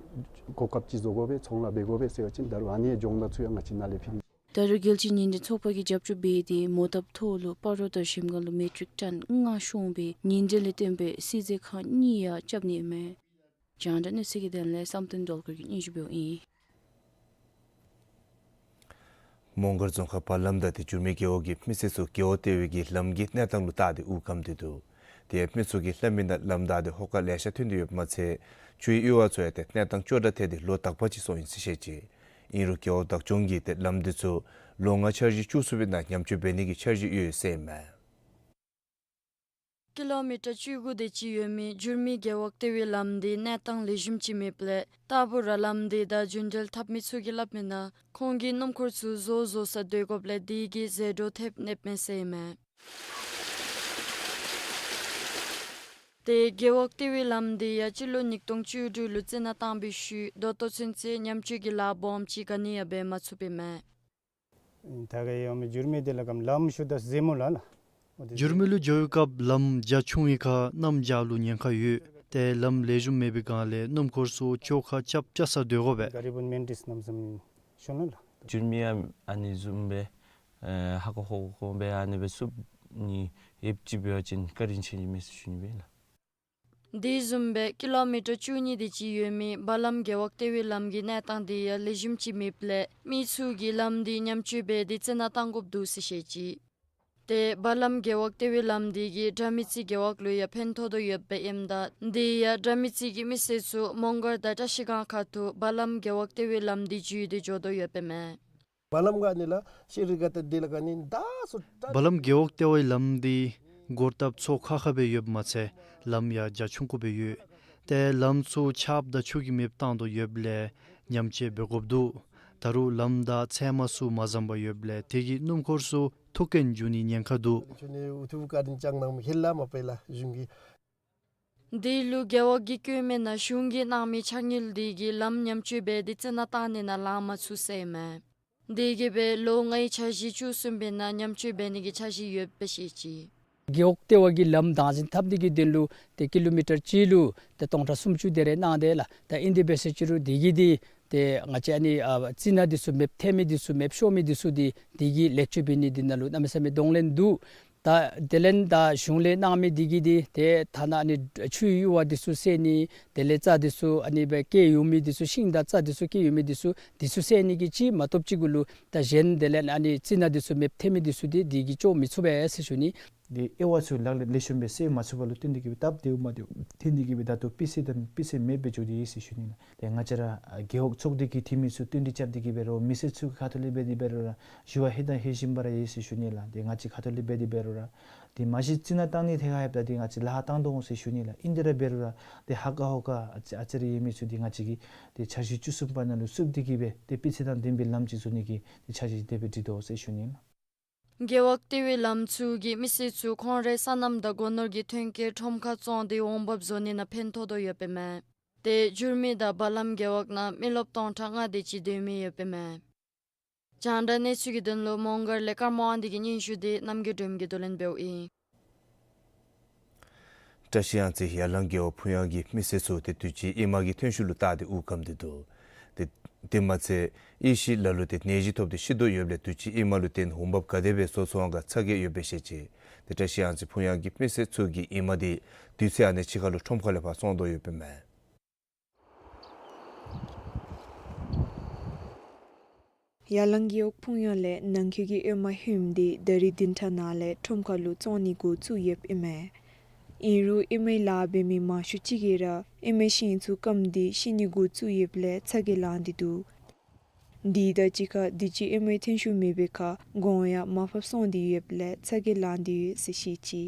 གོ་སྐབས་ཅིག་བཟོ་དགོ་པས། ཚོང་ལཱ་འབད་དགོ་པས་ཟེར་བ་ཅིན་ད་རུང་ཨ་ནི་སྦྱོང་བརྡར་ཚུ་ཡང་ང་བཅས་ནཱ་ལས་ཕུལ། ད་རུང་རྒྱལ་སྤྱིའི་ཉིན་དྲོད་ཚོགས་པ་གིས་རྒྱབ་སྐྱོར་འབད་དེ་མོ་བཏབ་ཐོག་ལུ་སྤ་རོ་དང་གཞལམ་སྒང་ལུ་མེ་ཊིག་ཊོན་ལྔ་ཤོང་སྦེ་ཉིན་དྲོད་ལས་བཏོན་པའི་བསིལ་མཛོད་ཁང་གཉིས་ཡང་རྐྱབ་ནི་ཨིན་མས། རྒྱང་བསྒྲགས་གནས་ཚུལ་གྱི་དོན་ལས་བསམ་གཏན་སྒྲོལ་དཀར་གྱིས་སྙན་ཞུ་འབདཝ་ཨིན། མོང་སྒར་རྫོང་ཁག་བར་ལམ་དང་དེ་འགྱུར་མེད་རྒེད་འོག་གི་མི་སེར་ཚུ་རྒེད་འོག་ལྟེ་བའི་གི་ལམ་གྱི་གནས་སྟངས་ལུ་བལྟ་སྟེ་དབུགས་སྐམ་སྟེ་འདུག། དེ་ཡང་མི་ཚུ་གིས་ལམ་གྱི་ནང་ལམ་བདའ་སྟེ་ཧོ་ཀ་ལེ་ཤ་ཐོན་ཏེ་ཡོདཔ་མ་ཚད་ཆུའི་གཡུར་བ་ཚུ་ཡང་ཏེ་གནས་སྟངས་སྐྱོ་དྲགས་ཐལ་ཏེ་ལོ་དག་པ་ཅིག་སོང་ཡི་ཟེར་བཤད་ཅི། ཨིན་རུང་རྒེད་འོག་བདག་སྐྱོང་གིས་ཏེ་ལམ་འདི་ཚུ་ལོ་ལྔ་འཆར་གཞི་བཅུ་གསུམ་པའི་ནང་ཉམས་བཅོས་འབད་ནི་གི་འཆར་གཞི་ཡོད་ཟེར་ཨིན་མས། ཀི་ལོ་མི་ཊར་བཅུ་དགུ་དེ་ཅིག་ཡོད་མི་འགྱུར་མེད་རྒེད་འོག་ལྟེ་བའི་ལམ་འདི་གནས་སྟངས་ལེགས་ཤོམ་ཅིག་མེདཔ་ལས་རྟག་བུ་ར་ལམ་འདི་དང་རྒྱུན་འགྲུལ་འཐབ་མི་ཚུ་གིས་སླབ་མིའི་ནང་ཁོང་གི་སྣུམ་འཁོར་ཚུ་བཟོ་བཟོ་ས་སྡོད་དགོཔ་ལས་དེ་གིས་ཟད་འགྲོ་ཐེབས་ནདཔ་མས་ཟེར་ཨིན་མས། ཏེ་རྒེད་འོག་ལྟེ་བའི་ལམ་འདི་ཡང་སྤྱི་ལོ་ཉིས་སྟོང་བཅུ་དྲུག་ལུ་རྩི་ནག་བཏང་བའི་ཤུལ་ད་ལྟོ་ཚུན་ཚོད་ཉམས་བཅོས་ཀྱི་ལཱ་སྦོམ་ཅིག་ག་ནི་ཡང་འབད་མ་ཚུགས་པས་མས། ད་ག་ཡོད་མི་འགྱུར་མེད་དེ་ལ་གམ་ལམ་ཤུལ་ད་ཟེ་མོ་ལ་ལ། འགྱུར་མེད་ལུ་འགྱོ་བའི་སྐབས་ལམ་རྒྱ་ཆུང་བའི་ཁར་གནམ་བྱཱར་ལུ་ཉེན་ཁ་ཡོད། ཏེ་ལམ་ལེགས་ཤོམ་མེད་པའི་སྒང་ལས་སྣུམ་འཁོར་ཚུ་ཆུ་ཁར་རྐྱབ་རྐྱབ་ས་སྡོད་དགོ་པས། འགྲིག་པོ་མེན་ཏིས་རྣམ་གསུམ་ཤོང་ལ་ལ། འགྱུར་མེད་ཡང་ཨ་ནི་བཟུམ་སྦེ་ཨེ་ཧ་གོ་ཧོ་གོ་སྦེ་ཨ་ནི་སྦེ་བསུབ་ནི་ཡོདཔ་ཅིག་འབད་བ་ཅིན་བཀའ་དྲིན་ཆེ་ནི་མས་ཟེར་ཞུ་ནི་སྦེ་ལགས། དེ་བཟུམ་སྦེ་ཀི་ལོ་མི་ཊར་བཅུ་གཉིས་དེ་ཅིག་ཡོད་མི་བར་ལམ་རྒེད་འོག་ལྟེ་བའི་ལམ་གྱི་གནས་སྟངས་དེ་ཡང་ལེགས་ཤོམ་ཅིག་མེདཔ་ལས་མི་ཚུ་གིས་ལམ་དེ་ཉམས་བཅོས་འབད་དེ་རྩི་ནག་བཏང་དགོཔ་འདུག་ཟེར་བཤད་ཅི། ཏེ་བར་ལམ་རྒེད་འོག་ལྟེ་བའི་ལམ་དེ་གིས་དགྲ་མེད་རྩེ་རྒེད་འོག་ལུ་ཡང་ཕན་ཐོགས་དོ་ཡོདཔ་ཨིནམ་ད་དེ་ཡང་དགྲ་མེད་རྩེ་གི་མི་སེར་ཚུ་མོང་སྒར་དང་བཀྲིས་སྒང་ཁ་ཐུག་བར་ལམ་རྒེད་འོག་ལྟེ་བའི་ལམ་དེ་བརྒྱུད་དེ་འགྱོ་དོ་ཡོདཔ་ཨིན་མས། བར་ལམ་ག་ནི་ལ་ཤེ་རི་ག་ཏེ་དེ་ལ་ག་ནི་ད་སུ་བར་ལམ་རྒེད་འོག་ལྟེ་བའི་ལམ་འདི་སྒོར་ལྟབ་ཚོ་ཁ་ཁ་སྦེ་ཡོདཔ་མ་ཚད་ལམ་ཡང་རྒྱ་ཆུང་ཀུ་སྦེ་ཡོད། ཏེ་ལམ་ཚུ་ཆརཔ་དང་ཆུ་གིས་མེདཔ་བཏང་དོ་ཡོདཔ་ལས་ཉམས་བཅོས་འབད་དགོཔ་འདུག། ད་རུང་ལམ་དང་ཚལ་མ་ཚུ་མ་བཟང་པར་ཡོདཔ་ལས་དེ་གིས་སྣུམ་འཁོར་ཚུ་ཐུག་རྐྱེན་འབྱུང་ནི་ཉེན་ཁ་འདུག། ཆུ་ནི་འུ་ཐུག་བཀའ་དྲིན་བསྐྱངས་གནངམ་ཧེ་ལ་མ་པ་ལ་གཞུང་གིས། དེ་ལུ་རྒེད་འོག་གིས་བཀོད་མིའི་ནང་གཞུང་གིས་གནང་མི་ཕྱག་དངུལ་དེ་གིས་ལམ་ཉམས་བཅོས་འབད་དེ་རྩི་ནག་བཏང་ནི་ནང་ལང་མ་ཚུགས་ཟེར་ཨིན་མས། དེ་གིས་སྦེ་ལོ་ལྔའི་འཆར་གཞི་བཅུ་གསུམ་པའི་ནང་ཉམས་བཅོས་འབད་ནི་གི་འཆར་གཞི་ཡོདཔ་སྦེ་བཤད་ཅི། རྒེད་འོག་ལྟེ་བ་གི་ལམ་བདག་འཛིན་འཐབ་ནི་གི་དོན་ལུ་ཏེ་ཀི་ལོ་མི་ཊར་གཅིག་ལུ་ཏེ་སྟོང་ཕྲག་སུམ་ཅུ་དེ་རེ་གནང་དེས་ལགས། ད་ཨིན་དེ་སྦེ་ཟེར་ཅི་རུང་དེ་གིས་འདི་ ཏེ་ང་བཅས་ཨ་ནི་ཨ་རྩི་ནག་འདི་ཚུ་མེདཔ་ཐལ་མི་འདི་ཚུ་མེདཔ་ཤོར་མི་འདི་ཚུ་འདི་འདི་གི་ལེགས་བཅོས་འབད་ནི་འདི་ནང་ལུ་གནམ་མེད་ས་མེད་གདོང་ལེན་འདུག། ད་དེ་ལས་ད་གཞུང་ལས་གནང་མི་འདི་གིས་འདི་ཏེ་ཐ་ན་ཨ་ནི་ཆུའི་གཡུར་བ་འདི་ཚུ་བསལ་ནི་དེ་ལས་རྩྭ་འདི་ཚུ་ཨ་ནི་སྦེ་སྐྱེ་ཡོད་མི་འདི་ཚུ་ཤིང་དང་རྩྭ་འདི་ཚུ་སྐྱེ་ཡོད་མི་འདི་ཚུ་འདི་ཚུ་བསལ་ནི་གི་ཅིག་མ་གཏོགས་ཅིག་གུ་ལུ་ད་གཞན་དེ་ལས་ཨ་ནི་རྩི་ནག་འདི་ཚུ་མེདཔ་ཐལ་མི་འདི་ཚུ་འདི་འདི་གིས་བཅོ་མི་ཚུགས་པས་ཟེར་ཞུ་ནི། འདི་དབྱེ་བ་ཚུ་ལག་ལེན་ལེགས་ཤོམ་སྦེ་སེལ་མ་ཚུགས་པ་ལུ་བརྟེན་ཏེ་གིས་སྦེ་སྟབས་བདེཝ་མ་བདེཝ་ཐོན་ཏེ་གིས་སྦེ་ད་ལྟོ་སྤུས་ཚད་དང་སྤུས་ཚད་མེདཔ་སྦེ་འགྱོ་དེས་ཟེར་ཞུ་ནི་ལགས། ཏེ་ང་བཅས་ར་རྒེད་འོག་ཚོགས་སྡེ་གི་འཐུས་མི་ཚུ་བསྟུན་གྲོས་རྐྱབ་སྟེ་གིས་འབད་རུང་མི་སེར་ཚུ་གི་ཁ་ཐུག་ལས་འབད་དེ་འབད་རུང་ར་ཞུ་བ་ཧེ་དང་ཧེ་བཞིན་པ་ར་ཡོད་ཟེར་ཞུ་ནི་ལགས། ཏེ་ང་བཅས་ཁ་ཐུག་ལས་འབད་དེ་འབད་རུང་ར་ཏེ་མ་གཞི་རྩི་ནག་བཏང་ནི་ཐད་ཁར་ཡོདཔ་ད་ཏེ་ང་བཅས་ལཱ་བཏང་དོ་འོང་ཟེར་ཞུ་ནི་ལགས། ཨིན་དེ་ར་འབད་རུང་ར་ཏེ་ཧ་ག་ཧོ་ག་ཨ་ཙི་ཨ་ཙི་རེ་ཡོད་མི་ཚུ་འདི་ང་བཅས་ཀྱིས་ཏེ་འཆར་གཞི་བཅུ་གསུམ་པ་ནང་ལུ་བསུབ་སྟེ་གིས་སྦེ་ཏེ་སྤུས་ཚད་དང་ལྡན་པའི་ལམ་ཅིག་བཟོ་ནི་གི་ཏེ་འཆར་གཞི་དེ་སྦེ་སྒྲིག་དོ་ཟེར་ཞུ་ནི་ལགས། རྒེད་འོག་ལྟེ་བའི་ལམ་ཚུ་གིས་མི་སེར་ཚུ་ཁོང་རའི་སོ་ནམ་དང་སྒོ་ནོར་གྱི་ཐོན་སྐྱེད་ཁྲོམ་ཁར་བཙོང་སྟེ་འོང་འབབ་བཟོ་ནི་ནང་ཕན་ཐོགས་དོ་ཡོདཔ་ཨིན་མས། ཏེ་འགྱུར་མེད་དང་བ་ལམ་རྒེད་འོག་ནང་མི་རློབས་སྟོང་ཕྲག་ལྔ་དེ་ཅིག་སྡོད་མི་ཡོདཔ་ཨིན་མས། རྒྱང་བསྒྲགས་གནས་ཚུལ་གྱི་དོན་ལུ་མོང་སྒར་ལས་ཀརྨ་དབང་འདུས་ཀྱི་སྙན་ཞུ་དེ་རྣམ་རྒྱལ་སྒྲོལ་མ་གིས་བསྡུ་ལེན་འབདཝ་ཨིན། བཀྲ་ཤིས་གཡང་རྩེ་ཡར་ལང་རྒེད་འོག་ཕུ་གཡང་གི་མི་སེར་ཚུ་ཏེ་དུས་ཅི་ཨེ་མ་གི་ཐོན་ཤུགས་ལུ་བལྟ་སྟེ་དབུགས་སྐམ་སྟེ་འདུག། ཏེ་དེ་མ་ཚད་ཨེ་ཤི་ལ་ལུ་ཏེ་ནད་གཞི་ཐོབ་སྟེ་ཤི་དོ་ཡོདཔ་ལས་དུས་ཅི་ཨེ་མ་ལུ་བརྟེན་འོང་འབབ་ག་དེ་སྦེ་བཟོ་ཚུགས་འོང་ག་ཚ་གྱང་ཡོདཔ་སྦེ་བཤད་ཅི། ཏེ་བཀྲ་ཤིས་གཡང་རྩེ་ཕུ་གཡང་གི་མི་སེར་ཚུ་གིས་ཨེ་མ་དེ་དུས་ཚོད་ཨ་ནི་ཅིག་ཁར་ལུ་ཁྲོམ་ཁ་ལས་ཕར་བཙོང་དོ་ཡོདཔ་ཨིན་མས། ཡར་ལང་རྒེད་འོག་ཕུ་གཡང་ལས་ནང་འཁོད་ཀྱི་ཨེ་མ་ཧོནམ་དེ་ད་རིས་བདུན་ཕྲག་ནང་ལས་ཁྲོམ་ཁ་ལུ་བཙོང་ནི་འགོ་བཙུགས་ཡོདཔ་ཨིན་མས། ཨིན་རུང་ཨེ་མའི་ལཱ་འབད་མི་མང་ཤོས་ཅིག་གིས་ར་ཨེ་མའི་ཤིང་ཚུ་སྐམ་སྟེ་ཤི་ནི་འགོ་བཙུགས་ཡོདཔ་ལས་ཚ་གྱང་ལང་སྟེ་འདུག། དེ་དང་གཅིག་ཁར་དུས་ཅི་ཨེ་མའི་ཐོན་ཤུགས་མེད་པའི་ཁར་གོང་ཡང་མར་ཕབ་སོང་སྟེ་ཡོདཔ་ལས་ཚ་གྱང་ལང་སྟེ་ཡོད་ཟེར་བཤད་ཅི།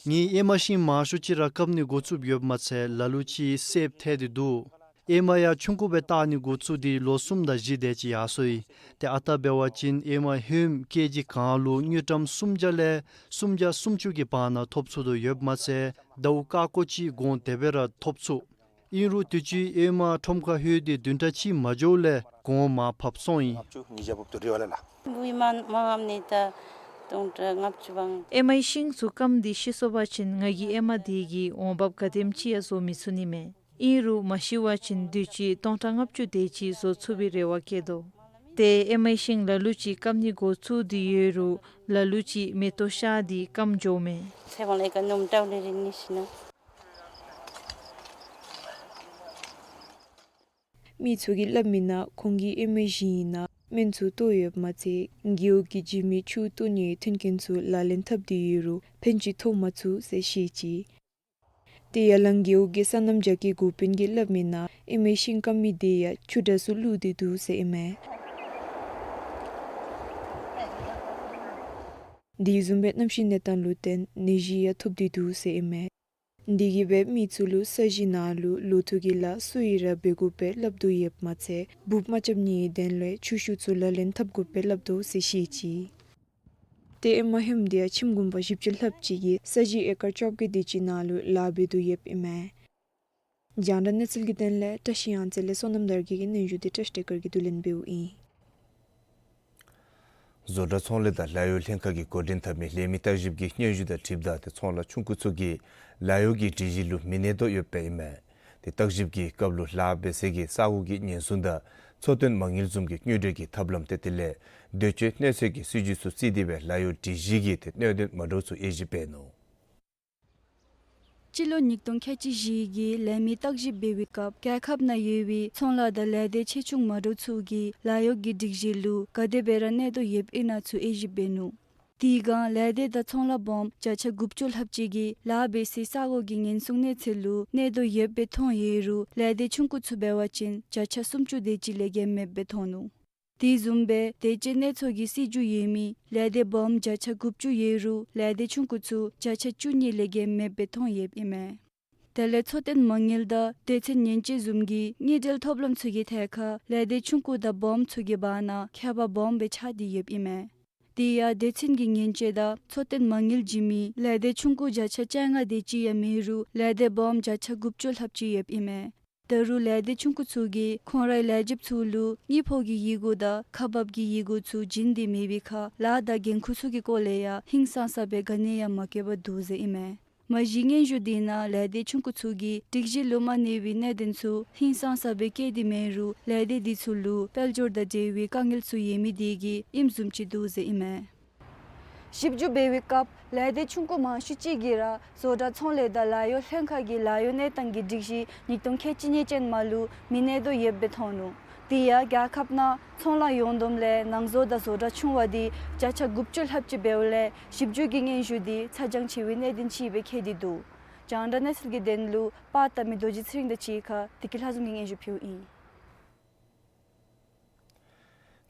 ངེའི་ཨེ་མ་ཤིང་མང་ཤོས་ཅིག་ར་སྐམ་ནི་འགོ་བཙུགསཔ་ཡོདཔ་མ་ཚད་ལ་ལུ་ཅིག་སེབ་ཐལ་ཏེ་འདུག། ཨེ་མ་ཡང་ཆུང་ཀུ་སྦེ་བཏགས་ནི་འགོ་བཙུགས་ཏེ་ལོ་གསུམ་དང་བཞི་དེ་ཅིག་ཡར་སོ་ཡི། ཏེ་ཨ་རྟག་འབད་བ་ཅིན་ཨེ་མ་ཧོནམ་ཀེ་ཇི་གང་ལུ་དངུལ་ཀྲམ་སུམ་བརྒྱ་ལས་སུམ་བརྒྱ་སུམ་ཅུ་གི་བར་ན་ཐོབ་ཚུགས་དོ་ཡོདཔ་མ་ཚད་ཟླཝ་ཀ་ཀོ་ཅིག་གོང་དེ་སྦེ་ར་ཐོབ་ཚུགས། ཨིན་རུང་དུས་ཅི་ཨེ་མ་ཁྲོམ་ཁར་ལྷོད་དེ་བདུན་ཕྲག་གཅིག་མ་འགྱོཝ་ལས་གོང་མར་ཕབ་སོང་ཡི། ཨེ་མའི་ཤིང་ཚུ་སྐམ་སྟེ་ཤི་སོང་པ་ཅིན་ང་གིས་ཨེ་མ་དེ་གི་འོང་འབབ་ག་དེམ་ཅིག་ཡང་བཟོ་མི་ཚུགས་ནི་མས། ཨིན་རུང་མ་ཤི་བ་ཅིན་དུས་ཅི་སྟོང་ཕྲག་ལྔ་བཅུ་དེ་ཅིག་བཟོ་ཚུགས་པའི་རེ་བ་བསྐྱེད་དོ། ཏེ་ཨེ་མའི་ཤིང་ལ་ལུ་ཅིག་སྐམ་ནི་འགོ་བཙུགས་ཏེ་ཡོད་རུང་ལ་ལུ་ཅིག་མེ་ཏོག་ཤར་ཏེ་སྐམ་འགྱོཝ་མས། མི་ཚུ་གིས་སླབ་མི་ནང་ཁོང་གི་ཨེ་མའི་ཤིང་ནང་སྨན་ཚུ་གཏོར་ཡོདཔ་མ་ཚད་རྒེད་འོག་གི་འཇིགས་མེད་ཆུ་གཏོར་ནིའི་མཐུན་རྐྱེན་ཚུ་ལག་ལེན་འཐབ་སྟེ་ཡོད་རུང་ཕན་ཅིག་ཐོགས་མ་ཚུགས་ཟེར་བཤད་ཅི། ཏེ་ཡར་ལང་རྒེད་འོག་གི་སོ་ནམ་རྒྱ་སྐྱེད་འགོ་དཔོན་གྱིས་སླབ་མི་ནང་ཨེ་མའི་ཤིང་སྐམ་མི་དེ་ཡང་ཆུ་དྲགས་སུ་བླུགས་ཏེ་འདུག་ཟེར་ཨིན་མས། དེ་བཟུམ་སྦེ་གནམ་གཤིས་གནས་སྟངས་ལུ་བརྟེན་ནད་གཞི་ཡང་ཐོབ་སྟེ་འདུག་ཟེར་ཨིན་མས། དེ་གིས་སྦེ་མི་ཚུ་ལུ་ས་གཞི་ནང་ལུ་ལོ་ཐོག་གི་ལཱ་སུ་ཡིས་ར་འབད་དགོཔ་སྦེ་སླབ་དོ་ཡོདཔ་མ་ཚད་འབུཔ་མ་རྐྱབ་ནིའི་དོན་ལུ་ཆུ་ཤུགས་ཚུ་ལག་ལེན་འཐབ་དགོཔ་སྦེ་སླབ་དོ་ཟེར་བཤད་ཅི། ཏེ་ཨེ་མ་ཧོནམ་དེ་ཡང་ཁྱིམ་གུང་པ་བཞི་བཅུ་ལྷགཔ་ཅིག་གིས་ས་གཞི་ཨེ་ཀར་བཅོ་བརྒྱད་དེ་ཅིག་ནང་ལུ་ལཱ་འབད་དོ་ཡོདཔ་ཨིན་མས། རྒྱང་བསྒྲགས་གནས་ཚུལ་གྱི་དོན་ལས་བཀྲ་ཤིས་གཡང་རྩེ་ལས་བསོད་ནམས་དར་རྒྱས་ཀྱི་སྙན་ཞུ་དེ་བཀྲ་ཤིས་བདེ་དཀར་གྱིས་བསྡུ་ལེན་འབདཝ་ཨིན། བཟོ་གྲྭ་ཚོང་ལས་དང་ལཱ་གཡོག་ལྷན་ཁག་གིས་འགོ་འདྲེན་འཐབ་མི་ལས་མི་བརྟག་ཞིབ་ཀྱི་སྙན་ཞུ་དང་འཁྲིལཝ་ད་ཏེ་ཚོང་ལཱ་ཆུང་ཀུ་ཚུ་གིས་ལཱ་གཡོག་གི་སྒྲིག་གཞི་ལུ་མི་གནས་དོ་ཡོདཔ་ཨིན་མས། ཏེ་བརྟག་ཞིབ་ཀྱི་སྐབས་ལུ་ལཱ་འབད་སའི་གི་ས་གོ་གི་ཉེན་སྲུང་དང་འཚོ་རྟེན་མ་དངུལ་བཟུམ་གྱི་དངོས་འབྲེལ་གྱི་ཐབས་ལམ་ཏེ་དེ་ལས་འདོད་སྤྱོད་གནས་ཚད་ཀྱི་སྲིད་ཇུས་ཚུ་བརྩིས་ཏེ་སྦེ་ལཱ་གཡོག་སྒྲིག་གཞི་གི་ཏེ་གནད་དོན་མ་འདྲཝ་ཚུ་དབྱེ་ཞིབ་འབད་ནུག། སྤྱི་ལོ་ཉིས་སྟོང་ཁལ་གཅིག་བཞི་གི་ལས་མི་བརྟག་ཞིབ་འབད་བའི་སྐབས་རྒྱལ་ཁབ་ནང་ཡོད་པའི་ཚོང་ལཱ་དང་ལས་སྡེ་ཆེ་ཆུང་མ་འདྲཝ་ཚུ་གིས་ལཱ་གཡོག་གི་སྒྲིག་གཞི་ལུ་ག་དེ་སྦེ་ར་གནས་དོ་ཡོདཔ་ཨིན་ན་ཚུ་དབྱེ་ཞིབ་འབད་ནུག། དེ་སྒང་ལས་སྡེ་དང་ཚོང་ལཱ་སྦོམ་བརྒྱ་ཆ་དགུ་བཅུ་ལྷགཔ་ཅིག་གིས་ལཱ་འབད་སའི་ས་གོ་གི་ཉེན་སྲུང་གནས་ཚད་ལུ་གནས་དོ་ཡོདཔ་སྦེ་མཐོང་ཡོད་རུང་ལས་སྡེ་ཆུང་ཀུ་ཚུ་འབད་བ་ཅིན་བརྒྱ་ཆ་སུམ་ཅུ་དེ་ཅིག་ལས་བརྒལ་མེདཔ་སྦེ་མཐོང་ནུག། དེ་བཟུམ་སྦེ་དེ་ཅིག་གནས་ཚད་ཀྱི་སྲིད་ཇུས་ཡོད་མི་ལས་སྡེ་སྦོམ་བརྒྱ་ཆ་དགུ་བཅུ་ཡོད་རུང་ལས་སྡེ་ཆུང་ཀུ་ཚུ་བརྒྱ་ཆ་བཅུ་གཉིས་ལས་བརྒལ་མེདཔ་སྦེ་མཐོང་ཡོདཔ་ཨིན་མས། དེ་ལས་འཚོ་རྟེན་མ་དངུལ་དང་སྡེ་ཚན་ཉེན་བཅོལ་བཟུམ་གྱི་དངུལ་འབྲེལ་ཐོབ་ལམ་ཚུ་གི་ཐད་ཁར་ལས་སྡེ་ཆུང་ཀུ་དང་སྦོམ་ཚུ་གི་བར་ན་ཁྱད་པར་སྦོམ་སྦེ་ཆགས་ཏེ་ཡོདཔ་ཨིན་མས། དེ་ཡང་སྡེ་ཚན་གྱི་ཉེན་བཅོལ་དང་འཚོ་རྟེན་མ་དངུལ་བྱིན་མི་ལས་སྡེ་ཆུང་ཀུ་བརྒྱ་ཆ་བཅོ་ལྔ་དེ་ཅིག་ཡང་མེད་རུང་ལས་སྡེ་སྦོམ་བརྒྱ་ཆ་དགུ་བཅུ་ལྷགཔ་ཅིག་ཡོདཔ་ཨིན་མས། ད་རུང་ལས་སྡེ་ཆུང་ཀུ་ཚུ་གིས་ཁོང་རའི་ལས་བྱེདཔ་ཚུ་ལུ་དངུལ་ཕོགས་ཀྱི་ཡི་གུ་དང་ཁག་འབག་གི་ཡི་གུ་ཚུ་བྱིན་ཏེ་མེད་པའི་ཁར་ལཱ་དང་འགན་ཁུར་ཚུ་གི་སྐོར་ལས་ཡང་ཧིང་སངས་ས་སྦེ་ག་ནི་ཡང་མ་བཀོད་པར་འདུག་ཟེར་ཨིན་མས། མ་གཞི་སྙན་ཞུ་དེ་ནང་ལས་སྡེ་ཆུང་ཀུ་ཚུ་གིས་སྒྲིག་གཞི་ལུ་མ་གནས་པའི་གནད་དོན་ཚུ་ཧིང་སངས་ས་སྦེ་བཀོད་དེ་མེད་རུང་ལས་སྡེ་དེ་ཚུ་ལུ་དཔལ་འབྱོར་དང་འབྲེལ་བའི་དཀའ་ངལ་ཚུ་ཡོད་མི་དེ་གིས་ཨིནམ་བཟུམ་ཅིག་འདུག་ཟེར་ཨིན་མས། ཞིབ་འཇུག་འབད་བའི་སྐབས་ལས་སྡེ་ཆུང་ཀུ་མང་ཤོས་ཅིག་གིས་ར་བཟོ་གྲྭ་ཚོང་ལས་དང་ལཱ་གཡོག་ལྷན་ཁག་གི་ལཱ་གཡོག་གནས་སྟངས་ཀྱི་སྒྲིག་གཞི་ཉིས་སྟོང་ཁལ་གཅིག་གཉིས་ཅན་མ་ལུ་མི་གནས་དོ་ཡོདཔ་སྦེ་མཐོང་ནུག། དེ་ཡང་རྒྱལ་ཁབ་ནང་ཚོང་ལཱ་ཡོངས་བསྡོམས་ལས་ནང་བཟོ་དང་བཟོ་གྲྭ་ཆུང་བ་དེ་བརྒྱ་ཆ་དགུ་བཅུ་ལྷགཔ་ཅིག་འབདཝ་ལས་ཞིབ་འཇུག་གི་སྙན་ཞུ་དེ་ཚ་གྱང་ཆེ་བའི་གནད་དོན་ཅིག་སྦེ་འཁོད་དེ་འདུག། རྒྱང་བསྒྲགས་གནས་ཚུལ་གྱི་དོན་ལུ་པར་བཏབ་མི་རྡོ་རྗེ་ཚེ་རིང་དང་གཅིག་ཁར་བདེ་སྐྱིད་ལྷ་འཛོམས་ཀྱིས་སྙན་ཞུ་ཕུལཝ་ཨིན།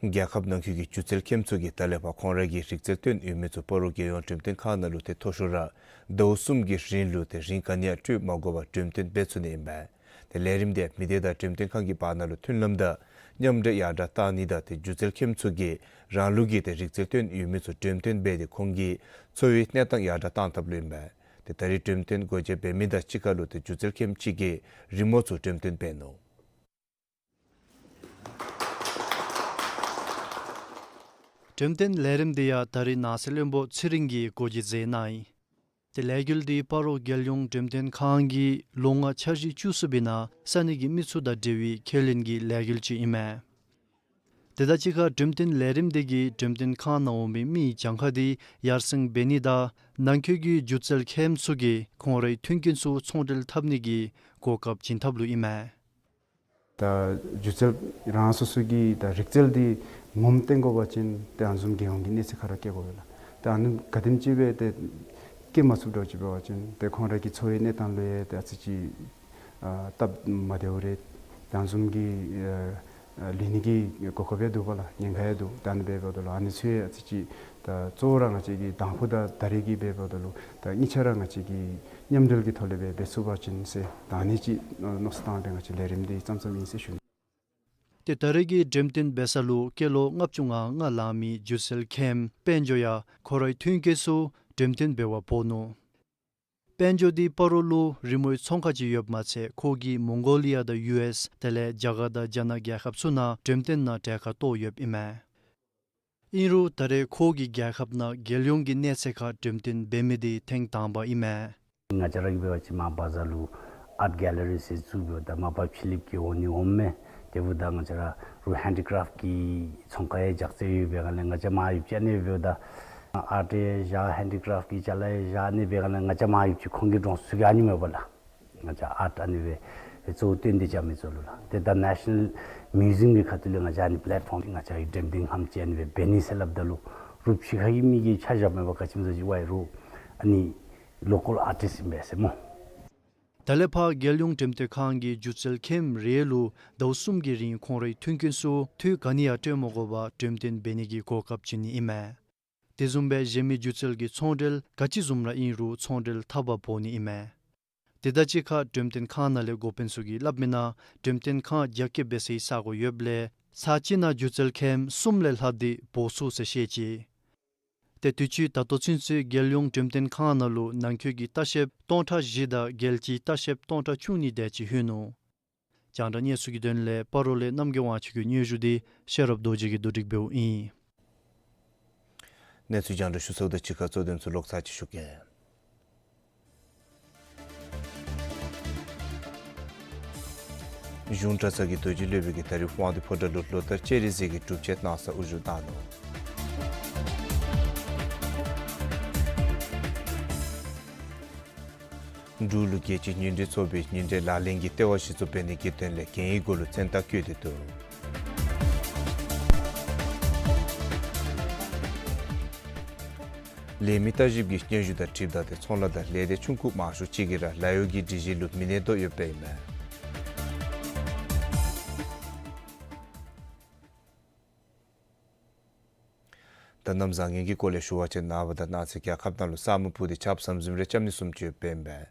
རྒྱལ་ཁབ་ནང་འཁོད་ཀྱི་སྒྱུ་རྩལ་མཁནམ་ཚུ་གིས་ད་ལས་ཕར་ཁོང་ར་གི་རིག་རྩལ་སྟོན་ཡོད་མི་ཚུ་སྤ་རོ་རྒྱལ་ཡོངས་འགྲེམས་སྟོན་ཁང་ནང་ལུ་ཏེ་མཐོ་ཤོས་ར་ཟླཝ་གསུམ་གྱི་རིང་ལུ་ཏེ་རིན་ག་ནི་ཡང་སྤྲོད་མ་དགོ་པར་འགྲེམས་སྟོན་འབད་ཚུགས་ནི་ཨིན་པས། ཏེ་ལས་རིམ་དེ་མི་སྡེ་དང་འགྲེམས་སྟོན་ཁང་གི་བར་ན་ལུ་མཐུན་ལམ་དང་མཉམ་འབྲེལ་ཡར་དྲག་གཏང་ནི་དང་ཏེ་སྒྱུ་རྩལ་མཁནམ་ཚུ་གིས་རང་ལུགས་ཀྱི་ཏེ་རིག་རྩལ་སྟོན་ཡོད་མི་ཚུ་འགྲེམས་སྟོན་འབད་དེ་ཁོང་གི་འཚོ་བའི་གནས་སྟངས་ཡར་དྲག་གཏང་ཐབས་ལུ་ཨིན་པས། ཏེ་ད་རིས་འགྲེམས་སྟོན་སྒོ་འབྱེད་འབད་མི་དང་གཅིག་ཁར་ལུ་ཏེ་སྒྱུ་རྩལ་མཁནམ་ཅིག་གིས་རི་མོ་ཚུ་འགྲེམས་སྟོན་འབད་ནུག། འགྲེམས་སྟོན་ལས་རིམ་དེ་ཡང་ད་རིས་ནང་སྲིད་བློན་པོ་ཚེ་རིང་གིས་སྒོ་འབྱེད་མཛད་གནང་ཡི། ཏེ་ལས་འགུལ་དེ་སྤ་རོ་རྒྱལ་ཡོངས་འགྲེམས་སྟོན་ཁང་གིས་ལོ་ལྔ་འཆར་གཞི་བཅུ་གསུམ་པའི་ནང་ས་གནས་ཀྱི་མི་ཚུ་དང་འབྲེལ་བའི་ཁས་ལེན་གྱི་ལས་འགུལ་ཅིག་ཨིན་མས། དེ་དང་གཅིག་ཁར་འགྲེམས་སྟོན་ལས་རིམ་དེ་གིས་འགྲེམས་སྟོན་ཁང་ནང་འོང་མི་མིའི་གྱངས་ཁ་དེ་ཡར་སེང་འབད་ནི་དང་ནང་འཁོད་ཀྱི་སྒྱུ་རྩལ་མཁནམ་ཚུ་གིས་ཁོང་རའི་མཐུན་རྐྱེན་ཚུ་ཚོང་འབྲེལ་འཐབ་ནི་གི་གོ་སྐབས་བྱིན་ཐབས་ལུ་ཨིན་མས། ད་སྒྱུ་རྩལ་རང་སོ་སོ་གི་ད་རིག་རྩལ་འདི་ངོམ་སྟོན་དགོ་པ་ཅིན་ཏེ་ཨ་ནི་བཟུམ་རྒྱལ་ཡོངས་ཀྱི་གནས་ཚད་ཁར་ར་བཀལ་དགོ་པས་ལགས། ཏེ་ཨ་ནི་ག་དེམ་ཅིག་སྦེ་ཏེ་བཀལ་མ་ཚུགསཔ་འདྲཝ་ཅིག་འབད་བ་ཅིན་ཏེ་ཁོང་ར་གི་འཚོ་བའི་གནས་སྟངས་ལུ་ཡང་ཏེ་ཨ་ཙི་ཅིག་ཨ་སྟབས་མ་བདེཝ་རེ་ཏེ་ཨ་ནི་བཟུམ་གྱི་ཨ་ཨ་ལུས་ནི་གི་གོ་སྐབས་ཡང་འདུག་པ་ལགས། ཉེན་ཁ་ཡང་འདུག། ད་ཨ་ནི་འབདཝ་ད་ལུ་ཨ་ནི་ཚུ་ཡང་ཨ་ཙི་ཅིག་ད་གཙོ་བོ་ར་ང་བཅས་ཀྱི་དང་ཕུ་དང་ད་རེས་ཀྱི་འབདཝ་ད་ལུ་ད་གཉིས་ཆ་ར་ང་བཅས་ཀྱིས་མཉམ་འབྲེལ་གྱི་ཐོག་ལས་སྦེ་འབད་ཚུགས་པ་ཅིན་ཟེར་ད་ཨ་ནི་ཅིག་མནོ་བསམ་བཏང་སྦེ་ང་བཅས་ལས་རིམ་འདི་བརྩམས་བརྩམསམ་ཨིན་ཟེར་ཞུ་ནི། ཏེ་ད་རེས་ཀྱི་འགྲེམས་སྟོན་འབད་ས་ལུ་སྐྱེས་ལོ་ལྔ་བཅུ་ང་ལྔ་ལང་མི་སྒྱུ་རྩལ་མཁནམ་དཔལ་འབྱོར་ཡང་ཁོ་རའི་མཐུན་རྐྱེན་ཚུ་འགྲེམས་སྟོན་འབད་བར་འབོ་ནུག། དཔལ་འབྱོར་འདི་སྤ་རོ་ལུ་རི་མོའི་ཚོང་ཁང་ཅིག་ཡོདཔ་མ་ཚད་ཁོ་གིས་མོང་གོ་ལི་ཡ་དང་ཡུ་ཨེསི་དེ་ལས་རྒྱ་གར་དང་རྒྱ་ནག་རྒྱལ་ཁབ་ཚུ་ནང་འགྲེམས་སྟོན་ནང་གྲལ་ཁར་གཏོགས་ཡོདཔ་ཨིན་མས། ཨིན་རུང་ད་རེས་ཁོ་གིས་རྒྱལ་ཁབ་ནང་རྒྱལ་ཡོངས་ཀྱི་གནས་ཚད་ཁར་འགྲེམས་སྟོན་འབད་མི་འདི་ཐེངས་དང་པ་ཨིན་མས། ང་བཅས་ར་གིས་འབད་བ་ཅིན་མར་བ་ཛར་ལུ་ཨརཊ་གེ་ལ་རི་ཟེར་བཙུགས་འབདཝ་ད་མ་པ་ཕི་ལིཔ་ཀྱིས་འོང་ནི་འོངམ་མས། དེ་འབདཝ་ད་ང་བཅས་ར་རུང་ཧེནཌི་ཀྲེཕཊ་ཀྱི་ཚོང་ཁང་ཡང་རྒྱགས་ཚད་ཡོད་པའི་སྒང་ལས་ང་བཅས་མར་ཡོདཔ་ཅིག་ཨ་ནི་འབདཝ་ད་ཨརཊ་ཡང་བཞག་ཧེནཌི་ཀྲེཕཊ་ཀྱི་ཅ་ལ་ཡང་བཞག་ཨ་ནི་འབད་སྒང་ལས་ང་བཅས་མར་ཡོདཔ་ཅིག་ཁོང་གིས་འདྲོངས་ཚུགས་ཀྱི་ཨ་ནི་མས་པ་ལགས། ང་བཅས་ཨརཊ་ཨ་ནི་སྦེ་གཙོ་བོ་བཏོན་ཏེ་རྐྱབ་མི་ཚུ་ལུ་ལགས། ཏེ་ད་ནེ་ཤ་ནཱལ་མིའུ་ཟི་ཡམ་གྱི་ཁ་ཐུག་ལས་ང་བཅས་ཨ་ནི་པེ་ལེཊ་ཕོམ་ང་བཅས་ཀྱིས་འགྲེམས་སྟོན་ཁང་ཅིག་ཨ་ནི་སྦེ་འབད་ནི་ཟེར་སླབ་ད་ལུ་རུང་ཕྱི་ཁ་གི་མི་གིས་ཆ་བཞག་མས་པ་ག་ཅི་སྨོ་ཟེར་བ་ཅིན་ཝའི་རུང་ཨ་ནི་ལོ་ཀཱལ་ཨར་ཊིསཊ་ཨིན་པས་ཟེར་སྨོ། ད་ལས་ཕར་རྒྱལ་ཡོངས་འགྲེམས་སྟོན་ཁང་གིས་སྒྱུ་རྩལ་མཁནམ་རེ་ལུ་ཟླཝ་གསུམ་གྱི་རིང་ཁོང་རའི་མཐུན་རྐྱེན་ཚུ་འཐུས་ག་ནི་ཡང་སྤྲོད་མ་དགོ་པར་འགྲེམས་སྟོན་འབད་ནི་གི་གོ་སྐབས་བྱིན་ནི་ཨིན་མས། དེ་བཟུམ་སྦེ་གཞན་མི་སྒྱུ་རྩལ་གྱི་ཚོང་འབྲེལ་ག་ཅི་བཟུམ་ར་ཨིན་རུང་ཚོང་འབྲེལ་འཐབ་པར་འབོ་ནི་ཨིན་མས། དེ་དང་གཅིག་ཁར་འགྲེམས་སྟོན་ཁང་ནང་ལས་འགོ་དཔོན་ཚུ་གིས་སླབ་མི་ནང་འགྲེམས་སྟོན་ཁང་རྒྱ་སྐྱེད་འབད་སའི་ས་གོ་ཡོདཔ་ལས་ས་གཅིག་ནང་སྒྱུ་རྩལ་མཁནམ་གསུམ་ལས་ལྷག་སྟེ་འབོ་ཚུགས་ཟེར་བཤད་ཅི། ཏེ་དུས་ཅི་ད་ལྟོ་ཚུན་ཚོད་རྒྱལ་ཡོངས་འགྲེམས་སྟོན་ཁང་ནང་ལུ་ནང་འཁོད་ཀྱི་ལྟ་བཤལཔ་སྟོང་ཕྲག་བཞི་དང་རྒྱལ་སྤྱིའི་ལྟ་བཤལཔ་སྟོང་ཕྲག་བཅུ་གཉིས་དེ་ཅིག་ལྷོད་ནུག། རྒྱང་བསྒྲགས་གནས་ཚུལ་གྱི་དོན་ལས་སྤ་རོ་ལས་རྣམ་རྒྱལ་དབང་ཕྱུག་གི་སྙན་ཞུ་འདི་ཤེས་རབ་རྡོ་རྗེ་གིས་བསྡུ་སྒྲིག་འབདཝ་ཨིན། གནས་ཚུལ་རྒྱང་བསྒྲགས་ཞུ་ཚརཝ་དང་གཅིག་ཁར་གཙོ་དོན་ཚུ་ལོག་ཚར་ཅིག་ཞུ་གེ། གཞུང་གྲྭ་ཚང་གི་རྡོ་རྗེ་སློབ་དཔོན་གྱིས་ད་རིས་དབང་འདུས་ཕོ་བྲང་ལུ་ལོ་ལྟར་སྤྱན་རས་གཟིགས་ཀྱི་སྒྲུབ་ཆེན་གནང་སར་དབུ་བཞུགས་གནང་ནུག། འབྲུག་ལུ་རྒྱལ་སྤྱིའི་ཉིན་རེའི་ཚོགས་པའི་ཉིན་རེའི་ལག་ལེན་གྱི་ལྟེ་བ་གཞི་བཙུགས་འབད་ནི་གི་དོན་ལས་གན་ཡིག་སྒོ་ལུ་མཚན་རྟགས་བཀོད་དེ་འདུག། ལས་མི་ལྟ་ཞིབ་ཀྱི་སྙན་ཞུ་དང་འཁྲིལཝ་ད་ཏེ་ཚོང་ལཱ་དང་ལས་སྡེ་ཆུང་ཀུ་མང་ཤོས་ཅིག་གིས་ར་ལཱ་གཡོག་གི་སྒྲིག་གཞི་ལུ་མི་གནས་དོ་ཡོདཔ་ཨིན་མས། ད་གནམ་བཟང་ངན་གྱི་སྐོར་ལས་ཞུ་བ་ཅིན་ནངས་པ་དང་གནངས་ཚེ་རྒྱལ་ཁབ་ནང་ལུ་ས་སྨུག་སྤུབས་ཏེ་ཆརཔ་ཟམ་ཟིམ་རེ་རྐྱབ་ནི་བཟུམ་ཅིག་ཡོདཔ་ཨིན་པས།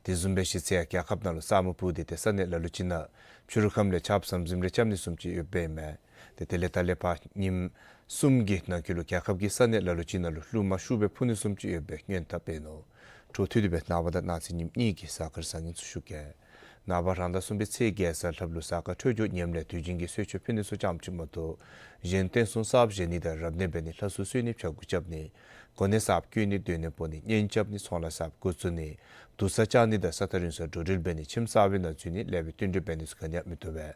དེ་བཟུམ་སྦེ་གཞེས་ཚེ་ཡང་རྒྱལ་ཁབ་ནང་ལུ་ས་སྨུག་སྤུབས་ཏེ་ཏེ་ས་གནས་ལ་ལུ་ཅིག་ནང་ཕྱི་རུ་ཁམས་ལས་ཆརཔ་ཟམ་ཟིམ་རེ་རྐྱབ་ནི་བཟུམ་ཅིག་ཡོདཔ་ཨིན་མས། ཏེ་དེ་ལས་ད་ལས་ཕར་ཉིནམ་གསུམ་གྱི་ནང་འཁོད་ལུ་རྒྱལ་ཁབ་ཀྱི་ས་གནས་ལ་ལུ་ཅིག་ནང་ལུ་རླུང་མ་ཤུགས་སྦེ་འཕུ་ནི་བཟུམ་ཅིག་ཡོད་པའི་སྔོན་བརྡ་སྤེལ་ནུག། འཕྲོ་མཐུད་དེ་སྦེ་ནངས་པ་དང་གནངས་ཚེ་ཉིནམ་གཉིས་ཀྱི་གཟའ་སྐར་བཟང་ངན་ཚུ་ཞུ་གེ། ནངས་པ་རང་ཟླ་གསུམ་པའི་ཚེས་བརྒྱད་གཟའ་ལྷགཔ་ལུ་གཟའ་སྐར་འཕྲོད་སྦྱོར་ངནམ་ལས་དུས་རྒྱུན་གྱི་གསོལ་མཆོད་ཕུལ་ནི་ཚུ་ཙམ་ཅིག་མ་གཏོགས་གཞན་རྟེན་གསུམ་གསརཔ་བཞེངས་ནི་དང་རབ་གནས་འབད་ནི་ལྷ་གསོལ་གསོལ་ནི་ཕྱྭ་འགུགས་རྐྱབ་ནི་ གོ་གནས་གསརཔ་བསྐོ་ནི་སྡོད་གནས་སྤོ་ནི་གཉེན་རྐྱབ་ནི་ཚོང་ལཱ་གསརཔ་འགོ་བཙུགས་ནི་དུར་ས་བཅག་ནི་དང་ས་ཐག་རིང་སར་འགྲོ་འགྲུལ་འབད་ནི་ཁྱིམ་གསརཔ་ནང་འཛུལ་ནི་ལེགས་པའི་བསྟུན་གྲོས་འབད་ནི་ཚུ་ག་ནི་ཡང་མི་བཏུབ་པས།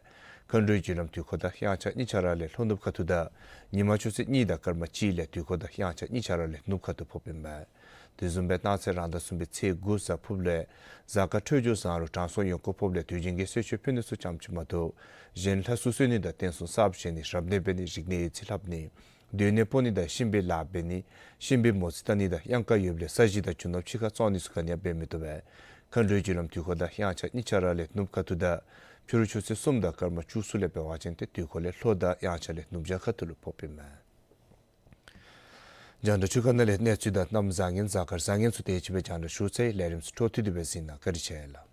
མཁའ་འགྲོའི་རྒྱུ་ལམ་དུས་འཁོར་དང་དབྱངས་འཆར་གཉིས་ཆ་ར་ལས་ལྷོ་ནུབ་ཁ་ཐུག་དང་ཉི་མ་ཆུ་ཚོད་གཉིས་དང་སྐར་མ་གཅིག་ལས་དུས་འཁོར་དང་དབྱངས་འཆར་གཉིས་ཆ་ར་ལས་ནུབ་ཁ་ཐུག་ཕོགཔ་ཨིན་མས། དེ་བཟུམ་སྦེ་གནངས་ཚེ་རང་ཟླ་གསུམ་པའི་ཚེས་དགུ་གཟའ་ཕུརཔ་ལས་གཟའ་སྐར་འཕྲོད་སྦྱོར་བཟང་རུང་དྲང་སྲོང་ཡོན་དགུ་ཕོགཔ་ལས་དུས་རྒྱུན་གྱི་གསོལ་མཆོད་ཕུལ་ནི་ཚུ་ཙམ་ཅིག་མ་གཏོགས་གཞན་ལྷ་སྲུང་གསོལ་ནི་དང་རྟེན་གསུམ་གསརཔ་བཞེངས་ནི་རབ་གནས་འབད་ནི་རིག་གནས་ཡོད་ཚད་ལྷབ་ནི་སྡོད་གནས་སྤོ་ནི་དང་གཤིན་པོའི་ལཱ་འབད་ནི་གཤིན་པོའི་མོ་རྩིས་བལྟ་ནི་དང་དབྱངས་དཀར་ཡོདཔ་ལས་ས་གཞི་དང་རྒྱུ་ནོར་ཕྱི་ཁར་བཙོང་ནི་ཚུ་ག་ནི་ཡང་འབད་མི་བཏུབ་པས། མཁའ་འགྲོའི་རྒྱུ་ལམ་དུས་འཁོར་དང་དབྱངས་འཆར་གཉིས་ཆ་ར་ལས་ནུབ་ཁ་ཐུག་དང་ཕྱི་རུ་ཆུ་ཚོད་གསུམ་དང་སྐར་མ་བཅུ་གསུམ་ལས་འབད་བ་ཅིན་ཏེ་དུས་འཁོར་ལས་ལྷོ་དང་དབྱངས་འཆར་ལས་ནུབ་བྱང་ཁ་ཐུག་ལུ་ཕོགཔ་ཨིན་མས། རྒྱང་བསྒྲགས་ཚུ་ཁ་ནང་ལས་གནས་ཚུལ་དང་གནམ་བཟང་ངན་གཟའ་སྐར་བཟང་ངན་ཚུ་དེ་ཅིག་སྦེ་རྒྱང་བསྒྲགས་ཞུ་ཚར་ཡི། ལས་རིམ་ཚུ་འཕྲོ་མཐུད་དེ་སྦེ་གཟིགས་གནང་། བཀའ་དྲིན་ཆེ་ལགས།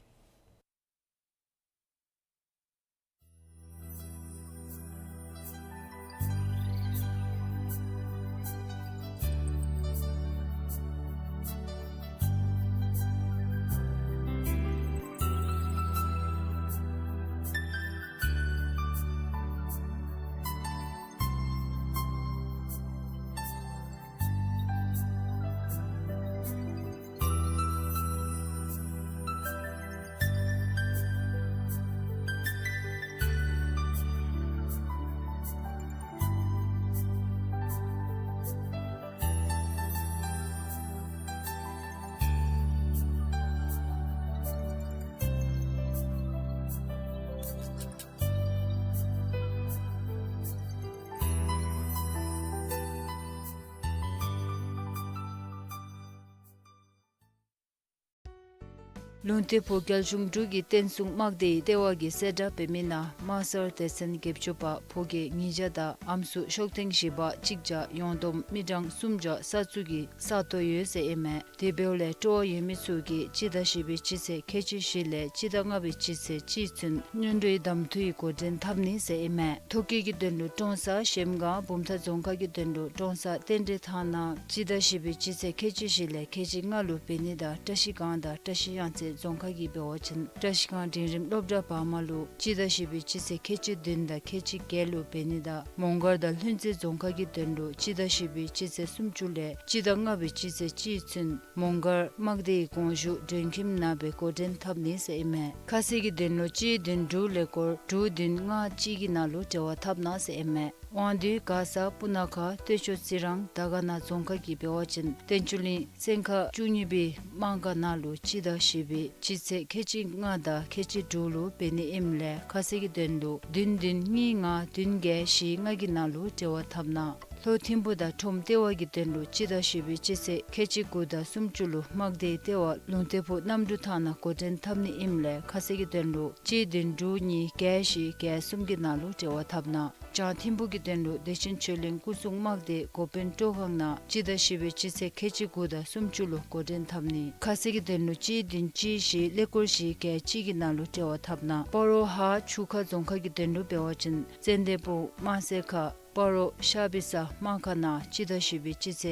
ལུང་བསྟན་ཕོ་རྒྱལ་གཞུང་དྲུག་གི་བསྟན་སྲུང་དམག་སྡེའི་ལྟེ་བ་གིས་གསལ་བསྒྲགས་འབད་མི་ནང་དམག་སར་སྡེ་ཚན་བརྒྱད་ཅུ་པ་ཕོ་སྐྱེས་ཉིས་བརྒྱ་དང་ཨམ་སྲུ་ཤོག་ཐེངས་བཞི་པ་གཅིག་བརྒྱ་ཡོངས་བསྡོམས་མི་གྲངས་སུམ་བརྒྱ་ས་ཚུགས་ཀྱི་ས་སྟོང་ཡོད་ཟེར་ཨིན་མས། དེ་འབདཝ་ལས་སྤྲོ་བ་ཡོད་མི་ཚུ་གིས་སྤྱི་ཟླ་བཞི་པའི་སྤྱི་ཚེས་ཁལ་གཅིག་བཞི་ལས་སྤྱི་ཟླ་ལྔ་པའི་སྤྱི་ཚེས་གཅིག་ཚུན་སྔོན་འགྲོའི་གདམ་འཐུའི་འགོ་འདྲེན་འཐབ་ནི་ཟེར་ཨིན་མས། ཐོ་བཀོད་ཀྱི་དོན་ལུ་ཀྲོང་གསར་གཞལམ་སྒང་བུམ་ཐང་རྫོང་ཁག་གི་དོན་ལུ་ཀྲོང་གསར་རྟེན་འབྲེལ་ཐང་ནང་སྤྱི་ཟླ་བཞི་པའི་སྤྱི་ཚེས་ཁལ་གཅིག་བཞི་ལས་ཁལ་གཅིག་ལྔ་ལུ་འབད་ནི་དང་བཀྲ་ཤིས་སྒང་དང་བཀྲ་ཤིས་གཡང་རྩེ་རྫོང་ཁག་གིས་འབད་བ་ཅིན་བཀྲ་ཤིས་སྒང་འབྲིང་རིམ་སློབ་གྲྭ་བར་མ་ལུ་སྤྱི་ཟླ་བཞི་པའི་སྤྱི་ཚེས་ཁལ་གཅིག་བདུན་དང་ཁལ་གཅིག་བརྒྱད་ལུ་འབད་ནི་དང་མོང་སྒར་དང་ལྷུན་རྩེ་རྫོང་ཁག་གི་དོན་ལུ་སྤྱི་ཟླ་བཞི་པའི་སྤྱི་ཚེས་སུམ་ཅུ་ལས་སྤྱི་ཟླ་ལྔ་པའི་སྤྱི་ཚེས་གཅིག་ཚུན་མོང་སྒར་དམག་སྡེའི་གོང་བཞུགས་མགྲོན་ཁྱིམ་ནང་སྦེ་འགོ་འདྲེན་འཐབ་ནི་ཟེར་ཨིན་མས། ཁ་གསལ་གྱི་དོན་ལུ་གཅིག་བདུན་དྲུག་ཀླད་ཀོར་དྲུག་བདུན་ལྔ་གཅིག་གི་ནང་ལུ་འབྲེལ་བ་འཐབ་གནང་ཟེར་ཨིན་མས། དབང་འདུས་མགར་ས་སྤུ་ན་ཁ་སྟོད་ཕྱོགས་རྩི་རང་དར་དཀར་ན་རྫོང་ཁག་གིས་འབད་བ་ཅིན་བསྟན་ཆོས་གླིང་སེང་ཁ་བཅུ་གཉིས་པའི་དམག་སྒར་ནང་ལུ་སྤྱི་ཟླ་བཞི་པའི་སྤྱི་ཚེས་ཁལ་གཅིག་ལྔ་དང་ཁལ་གཅིག་དྲུག་ལུ་འབད་ནི་ཨིནམ་ལས་ཁ་གསལ་གྱི་དོན་ལུ་བདུན་བདུན་གཉིས་ལྔ་བདུན་བརྒྱད་བཞི་ལྔ་གི་ནང་ལུ་འབྲེལ་བ་འཐབ་གནང་། ལྷོ་ཐིམ་ཕུ་དང་ཁྲོམ་ལྟེ་བ་གི་དོན་ལུ་སྤྱི་ཟླ་བཞི་པའི་སྤྱི་ཚེས་ཁལ་གཅིག་དགུ་དང་སུམ་ཅུ་ལུ་དམག་སྡེའི་ལྟེ་བ་ལུང་བསྟན་ཕུག་གནམ་གྲུ་ཐང་ནང་འགོ་འདྲེན་འཐབ་ནི་ཨིནམ་ལས་ཁ་གསལ་གྱི་དོན་ལུ་གཅིག་བདུན་དྲུག་གཉིས་བརྒྱད་བཞི་བརྒྱད་གསུམ་གྱི་ནང་ལུ་འབྲེལ་བ་འཐབ་གནང་། བྱང་ཐིམ་ཕུ་གི་དོན་ལུ་བདེ་ཆེན་ཆོས་གླིང་སྐུ་སྲུང་དམག་སྡེ་འགོ་དཔོན་སྤྲོ་ཁང་ནང་སྤྱི་ཟླ་བཞི་པའི་སྤྱི་ཚེས་ཁལ་གཅིག་དགུ་དང་སུམ་ཅུ་ལུ་འགོ་འདྲེན་འཐབ་ནི། ཁ་གསལ་གྱི་དོན་ལུ་གཅིག་བདུན་གཅིག་བཞི་ཀླད་ཀོར་བཞི་བརྒྱད་གཅིག་གི་ནང་ལུ་འབྲེལ་བ་འཐབ་གནང་། སྤ་རོ་ཧཱ་ཆུ་ཁ་རྫོང་ཁག་གི་དོན་ལུ་འབད་བ་ཅིན་ཙན་དན་སྦུག་དམར་སེར་ཁ་སྤ་རོ་ཤ་བི་ས་དམག་སྒར་ནང་སྤྱི་ཟླ་བཞི་པའི་སྤྱི་ཚེས་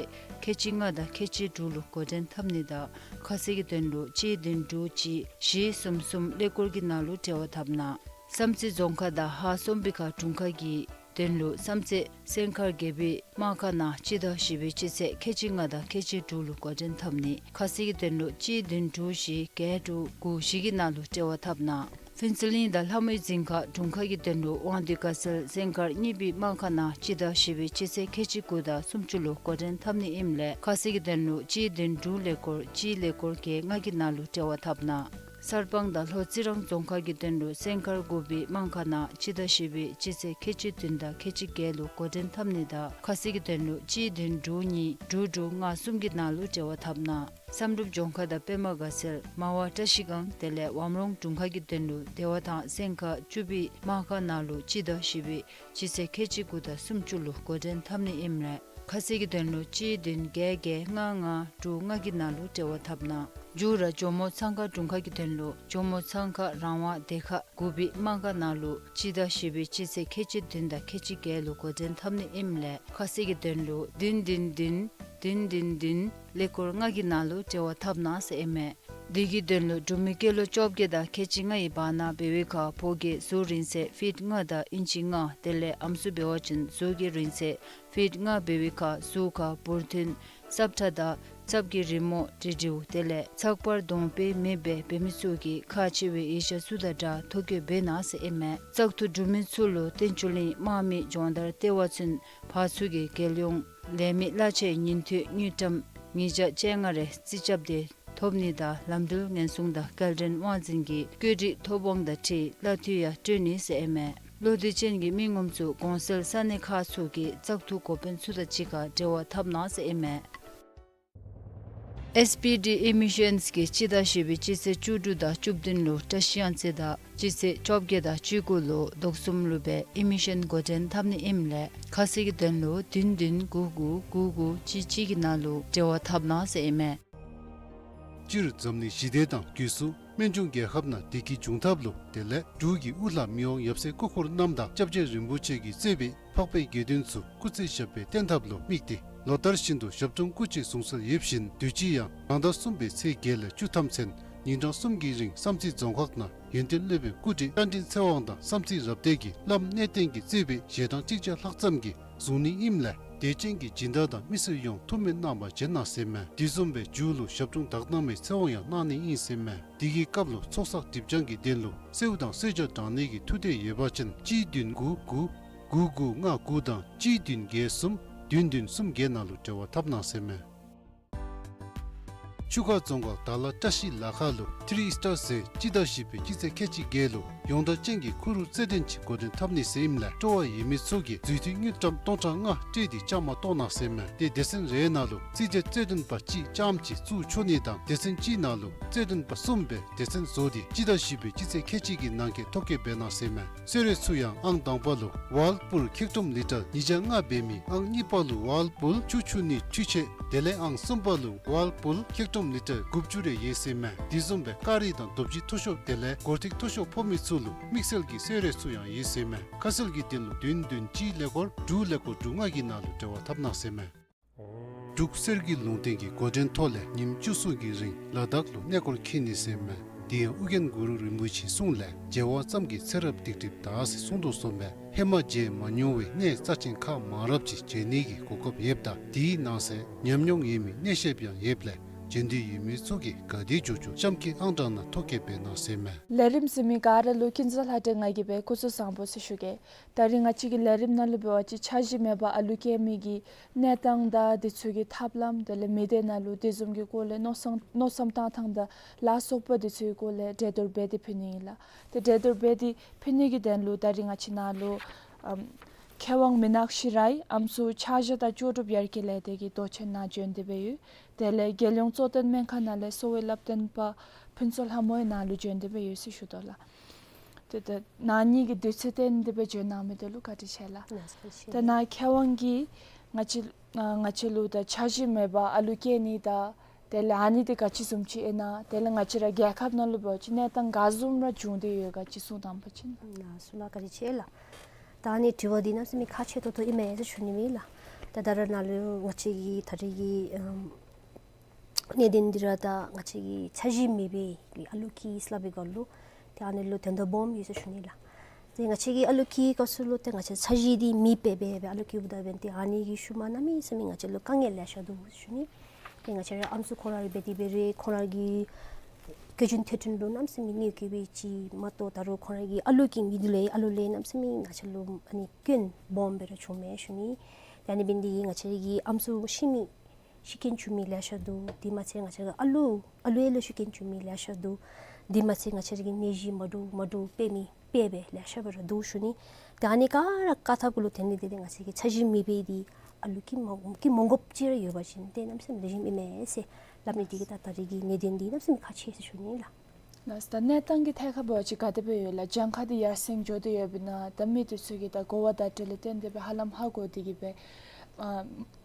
ཁལ་གཅིག་ལྔ་དང་ཁལ་གཅིག་དྲུག་ལུ་འགོ་འདྲེན་འཐབ་ནི་དང་ཁ་གསལ་གྱི་དོན་ལུ་གཅིག་བདུན་དྲུག་གཅིག་བཞི་གསུམ་གསུམ་ཀླད་ཀོར་གྱི་ནང་ལུ་འབྲེལ་བ་འཐབ་གནང་། བསམ་རྩེ་རྫོང་ཁག་དང་ཧཱ་སོམ་བི་ཁ་དྲུང་ཁག་གི་དོན་ལུ་བསམ་རྩེ་སེང་ཁར་རྒྱལ་པོའི་དམག་སྒར་ནང་སྤྱི་ཟླ་བཞི་པའི་སྤྱི་ཚེས་ཁལ་གཅིག་ལྔ་དང་ཁལ་གཅིག་དྲུག་ལུ་འགོ་འདྲེན་འཐབ་ནི། ཁ་གསལ་གྱི་དོན་ལུ་གཅིག་བདུན་དྲུག་བཞི་བརྒྱད་དྲུག་དགུ་བཞི་གི་ནང་ལུ་འབྲེལ་བ་འཐབ་གནང་། ཕུན་ཚོགས་གླིང་དང་ལྷ་མོའི་རྫིང་ཁ་དྲུང་ཁག་གི་དོན་ལུ་དབང་འདུས་དགའ་ཚལ་སེང་དཀར་གཉིས་པའི་དམག་སྒར་ནང་སྤྱི་ཟླ་བཞི་པའི་སྤྱི་ཚེས་ཁལ་གཅིག་དགུ་དང་སུམ་ཅུ་ལུ་འགོ་འདྲེན་འཐབ་ནི་ཨིནམ་ལས་ཁ་གསལ་གྱི་དོན་ལུ་གཅིག་བདུན་དྲུག་ཀླད་ཀོར་གཅིག་ཀླད་ཀོར་བརྒྱད་ལྔ་གི་ནང་ལུ་འབྲེལ་བ་འཐབ་གནང་། གསར་སྤང་དང་ལྷོ་རྩི་རང་རྫོང་ཁག་གི་དོན་ལུ་སེང་དཀར་དགུ་པའི་དམག་སྒར་ནང་སྤྱི་ཟླ་བཞི་པའི་སྤྱི་ཚེས་ཁལ་གཅིག་བདུན་དང་ཁལ་གཅིག་བརྒྱད་ལུ་འགོ་འདྲེན་འཐབ་ནི་དང་ཁ་གསལ་གྱི་དོན་ལུ་གཅིག་བདུན་དྲུག་གཉིས་དྲུག་དྲུག་ལྔ་གསུམ་གྱི་ནང་ལུ་འབྲེལ་བ་འཐབ་གནང་། བསམ་གྲུབ་ལྗོངས་མཁར་དང་པདྨ་དགའ་ཚལ་མར་པ་བཀྲ་ཤིས་སྒང་དེ་ལས་ཝམ་རོང་དྲུང་ཁག་གི་དོན་ལུ་བདེ་བ་ཐང་སེང་ཁ་བཅུ་པའི་དམག་སྒར་ནང་ལུ་སྤྱི་ཟླ་བཞི་པའི་སྤྱི་ཚེས་ཁལ་གཅིག་དགུ་དང་སུམ་ཅུ་ལུ་འགོ་འདྲེན་འཐབ་ནི་ཨིནམ་ལས་ཁ་གསལ་གྱི་དོན་ལུ་གཅིག་བདུན་བརྒྱད་བརྒྱད་ལྔ་ལྔ་དྲུག་ལྔ་གི་ནང་ལུ་འབྲེལ་བ་འཐབ་གནང་། མཇུག་ར་ཇོ་མོ་ཚང་ཁ་དྲུང་ཁག་གི་དོན་ལུ་ཇོ་མོ་ཚང་ཁ་རང་དབང་སྡེ་ཁག་དགུ་པའི་དམག་སྒར་ནང་ལུ་སྤྱི་ཟླ་བཞི་པའི་སྤྱི་ཚེས་ཁལ་གཅིག་བདུན་དང་ཁལ་གཅིག་བརྒྱད་ལུ་འགོ་འདྲེན་འཐབ་ནི་ཨིནམ་ལས་ཁ་གསལ་གྱི་དོན་ལུ་བདུན་བདུན་བདུན་བདུན་བདུན་བདུན་ཀླད་ཀོར་ལྔ་གི་ནང་ལུ་འབྲེལ་བ་འཐབ་གནང་ཟེར་ཨིན་མས། དེ་གི་དོན་ལུ་འབྲུག་མི་སྐྱེས་ལོ་བཅོ་བརྒྱད་དང་ཁལ་གཅིག་ལྔ་ཡི་བར་ན་འབད་བའི་ཁར་ཕོ་སྐྱེས་གཟུགས་རིང་ཚད་ཕིཊ་ལྔ་དང་ཨིན་ཅི་ལྔ་དེ་ལས་ཨམ་སྲུ་འབད་བ་ཅིན་གཟུགས་ཀྱི་རིང་ཚད་ཕིཊ་ལྔ་འབད་བའི་ཁར་གཟུགས་ཁར་འབུར་ཐོན་ སྲབ་ཁྲ་དང་ཚབ་ཀྱི་རི་མོ་འབྲི་འབྲིཝ་དེ་ལས་ཚགས་པར་གདོང་དཔེ་མེད་པའི་བོད་མི་ཚུ་གིས་ཁག་ཆེ་བའི་ཡིག་ཆ་ཚུ་དང་སྦྲགས་ཐོ་བཀོད་འབད་གནང་ཟེར་ཨིན་མས། བཙག་འཐུ་གྲུབ་མི་ཚུ་ལུ་བསྟན་ཆོས་གླིང་དམག་མི་སྦྱོང་བརྡར་ལྟེ་བ་ཚུན་ཕར་ཚུར་གྱི་རྒྱལ་ཡོངས་ལས་མི་གླ་ཆའི་ཉིན་ཐོའི་དངུལ་ཀྲམ་ཉིས་བརྒྱ་བཅོ་ལྔ་རེ་རྩིས་རྐྱབ་སྟེ་ཐོབ་ནི་དང་ལམ་འགྲུལ་ཉེན་སྲུང་དང་སྐྱེལ་འདྲེན་དབང་འཛིན་གྱི་བཀོད་སྒྲིག་ཐོབ་དབང་དང་འཁྲིལ་གླ་འཐུས་ཡང་སྤྲོད་ནི་ཟེར་ཨིན་མས། བློ་འདྲི་ཅན་གྱི་མི་ངོམ་ཚུ་གོང་གསལ་ས་གནས་ཁག་ཚུ་གི་བཙག་འཐུ་འགོ་དཔོན་ཚུ་དང་གཅིག་ཁར་འབྲེལ་བ་འཐབ་གནང་ཟེར་ཨིན་མས། ཨེསི་པི་ཌི་ཨི་མི་ཤཱནསི་གིས་སྤྱི་ཟླ་བཞི་པའི་སྤྱི་ཚེས་བཅུ་དྲུག་དང་བཅུ་བདུན་ལུ་བཀྲིས་གཡང་རྩེ་དང་སྤྱི་ཚེས་བཅོ་བརྒྱད་དང་བཅུ་དགུ་ལུ་དོག་གསུམ་ལུ་སྦེ་ཨི་མི་ཤཱན་འགོ་འདྲེན་འཐབ་ནི་ཨིནམ་ལས་ཁ་གསལ་གྱི་དོན་ལུ་བདུན་བདུན་དགུ་དགུ་དགུ་དགུ་གཅིག་གཅིག་གི་ནང་ལུ་འབྲེལ་བ་འཐབ་གནང་ཟེར་ཨིན་མས། སྤྱིར་འཛམ་གླིང་ཞི་བདེ་དང་སྒུལ་ཤུགས་སྨན་ལྗོངས་རྒྱལ་ཁབ་ནང་བདེ་སྐྱིད་འབྱུང་ཐབས་ལུ་དེ་ལས་འབྲུག་གི་དབུ་བླ་མི་དབང་ཡབ་སྲས་སྐུ་འཁོར་རྣམས་དང་སྐྱབས་རྗེ་རིན་པོ་ཆེ་གིས་གཙོས་པའི་འཕགས་པའི་དགེ་འདུན་ཚུ་སྐུ་ཚེ་ཞབས་པད་བརྟན་ཐབས་ལུ་དམིགས་ཏེ་ལོ་ལྟར་བཞིན་དུ་ཞབས་དྲུང་སྐུ་མཆེད་གཟུངས་གསོལ་ཡོདཔ་བཞིན་དུས་ཅི་ཡང་རང་ཟླ་གསུམ་པའི་ཚེས་བརྒྱད་ལས་བཅུ་ཐམ་ཚུན་ཉིན་གྲངས་གསུམ་གྱི་རིང་བསམ་རྩེ་རྫོང་ཁག་ནང་ཡོན་ཏན་སློབ་དཔོན་སྐུ་བགྲེས་བཀའ་དྲིན་ཚེ་དབང་དང་བསམ་རྩེ་རབ་བརྟན་གྱིས་བླམ་གནས་བརྟན་གྱིས་གཙོས་པའི་ཞལ་གྲངས་གཅིག་བརྒྱ་ལྷག་ཙམ་གྱིས་གཟུང་ནི་ཨིནམ་ལས་དད་ཅན་གྱི་སྦྱིན་བདག་དང་མི་སེར་ཡོངས་ཐུགས་སྨོན་གནང་བར་བྱོན་གནང་ཟེར་མས། དེ་བཟུམ་སྦེ་མཇུག་ལུ་ཞབས་དྲུང་དག་སྣང་མའི་ཚེ་དབང་ཡང་གནང་ནི་ཨིན་ཟེར་མས། དེ་གི་སྐབས་ལུ་ཚོགས་བསགས་སྒྲིབ་སྦྱང་གི་དོན་ལུ་གསོལཝ་དང་གསོལ་ཇ་དྲང་ནི་གི་ཐུགས་འདོད་ཡོད་པ་ཅིན་གཅིག་བདུན་དགུ་དགུ་དགུ་དགུ་ལྔ་དགུ་དང་གཅིག་བདུན་བརྒྱད་གསུམ་བདུན་བདུན་གསུམ་བརྒྱད་ནང་ལུ་འབྲེལ་བ་འཐབ་གནང་ཟེར་མས། ཆུ་ཁ་རྫོང་ཁག་དར་ལ་བཀྲ་ཤིས་ལ་ཁ་ལུ་ཐི་རི་སི་ཊར་ཟེར་སྤྱི་ཟླ་བཞི་པའི་སྤྱི་ཚེས་ཁལ་གཅིག་བརྒྱད་ལུ་ཡོངས་གྲགས་ཅན་གྱི་ཁུ་རུ་རྩེད་འགྲན་ཅིག་འགོ་འདྲེན་འཐབ་ནི་ཟེར་ཨིནམ་ལས་སྤྲོ་བ་ཡོད་མི་ཚུ་གིས་འཛུལ་ཐུན་དངུལ་ཀྲམ་སྟོང་ཕྲག་ལྔ་སྤྲོད་དེ་བཅའ་མར་གཏོགས་གནང་ཟེར་མས། ཏེ་སྡེ་ཚན་རེའི་ནང་ལུ་རྩིས་རྒྱག་རྩེད་འགྲན་པ་གཅིག་རྐྱངམ་གཅིག་བཙུགས་ཆོག་ནི་དང་སྡེ་ཚན་གཅིག་ནང་ལུ་རྩེད་འགྲན་པ་གསུམ་སྦེ་སྡེ་ཚན་བཟོ་སྟེ་སྤྱི་ཟླ་བཞི་པའི་སྤྱི་ཚེས་ཁལ་གཅིག་གི་ནང་འཁོད་ཐོ་བཀོད་འབད་གནང་ཟེར་མས། གསོལ་རས་ཚུ་ཡང་ཨང་དང་པ་ལུ་ཝཱལ་པུལ་ཁེག་ཀྲོམ་ལི་ཊར་ཉིས་བརྒྱ་ལྔ་འབད་མི་ཨང་གཉིས་པ་ལུ་ཝཱལ་པུལ་ཆུ་ཆུ་ནི་འཕྲུལ་ཆས་དེ་ལས་ཨང་གསུམ་པ་ལུ་ཝཱལ་པུལ་ཁེག་ཀྲོམ་ལི་ཊར་དགུ་བཅུ་རེ་ཡོད་ཟེར་མས། དེ་བཟུམ་སྦེ་ཀ་རི་དང་རྡོ་བརྗེ་མཐོ་ཤོས་དེ་ལས་སྒོར་ཐིག་མཐོ་ཤོས་ཕོག་མི་ཚུ་ལུ་དམིགས་བསལ་གྱི་གསོལ་རས་ཚུ་ཡང་ཡོད་ཟེར་མས། ཁ་གསལ་གྱི་དོན་ལུ་བདུན་བདུན་གཅིག་ཀླད་ཀོར་དྲུག་ཀླད་ཀོར་དྲུག་ལྔ་གི་ནང་ལུ་འབྲེལ་བ་འཐབ་གནང་ཟེར་མས། འབྲུག་གསེར་གྱི་ལུང་བསྟན་གྱི་འགོ་འདྲེན་ཐོག་ལས་ཉིནམ་བཅུ་གསུམ་གྱི་རིང་ལ་དྭགས་ལུ་གནས་སྐོར་འཁྱིད་ནི་ཟེར་མས། དེ་ཡང་ཨོ་རྒྱན་གུ་རུ་རིན་པོ་ཆེའི་གསུང་ལས་མཇལ་བ་ཙམ་གྱིས་ཚེ་རབས་སྡིག་སྒྲིབ་དག་ཟེར་གསུངས་དོ་བཟུམ་སྦེ་ཧེ་མ་མཇལ་མ་མྱོང་བའི་གནས་རྩ་ཆེན་ཁག་མང་རབས་ཅིག་མཇལ་ནི་གི་གོ་སྐབས་ཡོདཔ་ད་དེའི་ནང་གསེས་ཉམས་མྱོང་ཡོད་མི་གནས་བཤདཔ་ཡང་ཡོདཔ་ལས་མཇལ་འདོད་ཡོད་མི་ཚུ་གིས་ག་དེ་མགྱོགས་མགྱོགས་གཤམ་གྱི་ཨང་གྲངས་ནང་ཐོ་བཀོད་འབད་གནང་ཟེར་མས། ལས་རིམ་གཟིགས་མི་ག་ར་ལུ་ཀུན་བཟང་ལྷ་སྒྲོན་ང་གིས་སྦེ་སྐུ་གཟུགས་བཟང་པོ་ཟེར་ཞུ་གེ། ད་རིས་ང་བཅས་ཀྱི་ལས་རིམ་ནང་ལུ་འབད་བ་ཅིན་འཆར་གཞི་མེད་པར་ཨ་ལུ་སྐྱེ་མི་གི་གནས་སྟངས་དང་དེ་ཚུ་གི་ཐབས་ལམ་དེ་ལས་མི་སྡེ་ནང་ལུ་དེ་བཟུམ་གྱི་སྐོར་ལས་མནོ་བསམ་མནོ་བསམ་བཏང་ཐངས་དང་ལ་སོགས་པ་དེ་ཚུ་གི་སྐོར་ལས་གྲོས་བསྡུར་འབད་དེ་ཕུལ་ནི་ཨིན་ལགས། ཏེ་གྲོས་བསྡུར་འབད་དེ་ཕུལ་ནི་གི་དོན་ལུ་ད་རིས་ང་བཅས་ནང་ལུ་ཨམ་མཁས་དབང་མི་ནག་ཤི་ར་ཡི་ཨམ་སྲུ་ཕྱག་བཞེས་དང་ལྕོགས་གྲུབ་ཡར་རྒྱས་ལས་སྡེ་གི་མདོ་ཆེན་ནང་བྱོན་ཏེ་སྦེ་ཡོད། དེ་ལས་རྒྱལ་ཡོངས་གཙོ་བསྟེན་སྨན་ཁང་ནང་ལས་གསོ་བའི་བསླབ་སྟོན་པ་ཕུན་ཚོགས་ལྷ་མོ་ཡང་ནཱ་ལུ་བྱོན་ཏེ་སྦེ་ཡོད་ཟེར་ཞུ་དོ་ལགས། ཏེ་ད་ནཱ་གཉིས་ཀྱིས་དུས་ཚོད་བཏོན་ཏེ་སྦེ་བྱོན་གནང་མི་དེ་ལུ་བཀའ་དྲིན་ཆེ་ལགས། ལགས་སོ། ད་ནཱ་མཁས་དབང་གིས་ང་བཅས་ང་བཅས་ལུ་ད་འཆར་གཞི་མེད་པར་ཨ་ལུ་སྐྱེ་ནི་དང་དེ་ལས་ཨ་ནི་འདི་ག་ཅི་བཟུམ་ཅིག་ཨིན་ན་དེ་ལས་ང་བཅས་ར་རྒྱལ་ཁབ་ནང་ལུ་འབད་བ་ཅིན་གནས་སྟངས་ག་བཟུམ་ར་བྱུང་སྟེ་ཡོད་ག་ཅིག་གསུང་དང་པ་ཅིན། ལགས་སོ་ལགས། བཀའ་དྲིན་ཆེ་ལགས། ད་ཨ་ནི་དྲི་བ་འདི་གནམ་མེད་ས་མེད་ཁག་ཆེ་ཏོག་ཏོ་ཨིན་མས་ཟེར་ཞུ་ནི་ཨིན་ལགས། ད་ད་རེས་ནཱ་ལུ་ང་བཅས་ཀྱི་ད་རེས་ཀྱི་ཨམ་གནད་དོན་འདི་ར་ད་ང་བཅས་ཀྱི་འཆར་གཞི་མེད་པའི་ཨ་ལུ་སྐྱེ་སླབ་པའི་སྐོར་ལུ་ཏེ་ཨ་ནི་ལུ་དོན་དག་སྦོམ་ཡོད་ཟེར་ཞུ་ནི་ལགས། ཏེ་ང་བཅས་ཀྱི་ཨ་ལུ་སྐྱེ་སྐབས་སུ་ལུ་ཏེ་ང་བཅས་འཆར་གཞི་འདི་མེད་པར་སྦེ་སྦེ་ཨ་ལུ་སྐྱེཝ་ད་འབདན་ཏེ་ཨ་ནི་གི་ཤུལ་མ་གནམ་མེད་ས་མེད་ང་བཅས་ལུ་དཀའ་ངལ་ལེ་ཤ་འདུག་ཟེར་ཞུ་ནི། ཏེ་ང་བཅས་ར་ཨམ་སྲུ་ཁོང་ར་ར་འབད་དེ་འབད་རུང་ཁོང་ར་གི་བཀོལ་སྤྱོད་ཐོབ་ཐུན་ལུ་གནམ་མེད་ས་མེད་གནོད་སྐྱེལ་བའི་ཅིག་མ་གཏོགས་ད་རུང་ཁོང་ར་གི་ཨ་ལུ་སྐྱེ་མི་འདི་ལས་ཨ་ལུ་ལས་གནམ་མེད་ས་མེད་ང་བཅས་ལུ་ཨ་ནི་སྐྱོན་སྦོམ་སྦེ་ར་བྱུངམ་མས་ཞུ་ནི། ཏེ་ཨ་ནི་འབདན་འདི་ང་བཅས་ར་གི་ཨམ་སྲུ་ཤི་མི་ཤི་རྐྱེན་བྱུང་མི་ལེ་ཤ་འདུག། དེ་མ་ཚད་ང་བཅས་ར་ཨ་ལུ་ཨ་ལུ་ཡང་ལུ་ཤི་རྐྱེན་བྱུང་མི་ལེ་ཤ་འདུག། དེ་མ་ཚད་ང་བཅས་ར་གི་ནད་གཞི་མ་འདྲཝ་མ་འདྲཝ་འཕེལ་མི་འཕེལ་སྦེ་ལེ་ཤ་སྦེ་ར་འདུག་ཞུ་ནི། ཏེ་ཨ་ནི་ག་ར་བཀག་ཐབས་གུ་ལུ་དེ་ནི་དེ་ཏེ་ང་བཅས་ཀྱི་འཆར་གཞི་མེད་པའི་འདི་ཨ་ལུ་སྐྱེ་མ་སྐྱེ་མ་དགོཔ་ཅིག་ར་ཡོད་པ་ཅིན་ཏེ་གནམ་མེད་ས་མེད་ལེགས་ཤོམ་ཨིན་མས་ཟེར་སླབ་ནི་འདི་གིས་ད་ད་རེས་ཀྱི་གནད་དོན་འདི་གནམ་མེད་ས་མེད་ཁག་ཆེ་ཟེར་ཞུ་ནི་ལགས། ལགས། ད་གནས་སྟངས་ཀྱི་ཐད་ཁར་འབད་བ་ཅིན་ག་དེ་སྦེ་ཡོད་ལགས། གྱངས་ཁ་འདི་ཡར་སེང་འགྱོ་སྟེ་ཡོདཔ་ཨིན་ན་ད་མི་འདི་ཚུ་གིས་ད་གོ་བ་བརྡ་སྤྲོད་ལས་བརྟེན་ཏེ་སྦེ་ཧ་ལམ་ཧ་གོ་སྟེ་གིས་སྦེ་ཨ་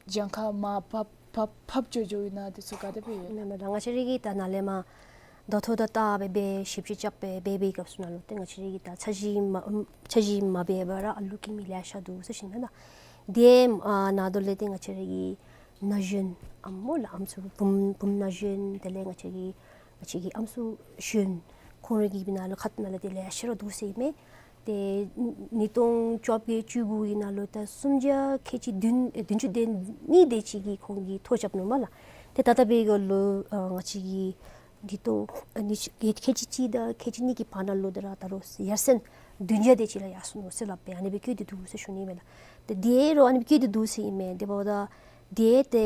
གྱངས་ཁ་མར་ཕབ་ཕབ་ཕབ་འགྱོ་འགྱོཝ་ཨིན་ན་འདི་ཚུ་ག་དེ་སྦེ་ཡོད་ལགས། མེན་མེན་ད་ང་བཅས་ར་གིས་ད་ནཱ་ལས་མར་ད་ཐོ་ད་ད་སྦེ་སྦེ་ཞིབ་དཔྱད་རྐྱབ་སྦེ་སྦེ་སྦེ་སྐབས་སུ་ནང་ལུ་ཏེ་ང་བཅས་ར་གིས་ད་འཆར་གཞི་མ་འཆར་གཞི་མ་འབད་བར་ར་ཨ་ལུ་སྐྱེ་མི་ལེ་ཤ་འདུག་ཟེར་ཞུ་ནི་ཨིན་ལགས། དེ་ཨ་ནང་དོག་ལས་ཏེ་ང་བཅས་ར་གི་ན་གཞོན་ཨམ་སྨོ་ལགས་ཨམ་སྲུ་བུམོ་བུམོ་ན་གཞོན་དེ་ལས་ང་བཅས་ཀྱི་ང་བཅས་ཀྱི་ཨམ་སྲུ་གཞོན་ཁོང་ར་གི་སྦེ་ནང་ལུ་ཁ་ཐུག་ནང་ལུ་ཏེ་ལེ་ཤ་ར་འདུག་ཟེར་ཨིན་མས། ཏེ་ཉིས་སྟོང་བཅོ་བརྒྱད་བཅུ་དགུ་གི་ནང་ལུ་ད་སུམ་བརྒྱ་ཁལ་གཅིག་བདུན་ཨེ་བདུན་ཅུ་དོན་གཉིས་དེ་ཅིག་གིས་ཁོང་གིས་ཐོ་རྐྱབ་ནུག་མས་ལགས། ཏེ་ད་ལྟ་འབད་བའི་སྐབས་ལུ་ཨ་ང་བཅས་ཀྱི་ཉིས་སྟོང་ཨ་ཉི་ཤུ་ཁལ་གཅིག་གཅིག་དང་ཁལ་གཅིག་གཉིས་ཀྱི་བར་ན་ལུ་ད་ར་ད་རུང་ཡར་སེང་བདུན་བརྒྱ་དེ་ཅིག་ལུ་ཡར་སོང་ནུག་ཟེར་སླབ་སྦེ་ཨ་ནི་སྦེ་བཀོད་དེ་འདུག་ཟེར་ཞུ་ནི་མས་ལགས། ཏེ་དེ་རུང་ཨ་ནི་སྦེ་བཀོད་དེ་འདུག་ཟེར་ཨིན་མས། དེ་འབདཝ་ད་དེ་ཏེ་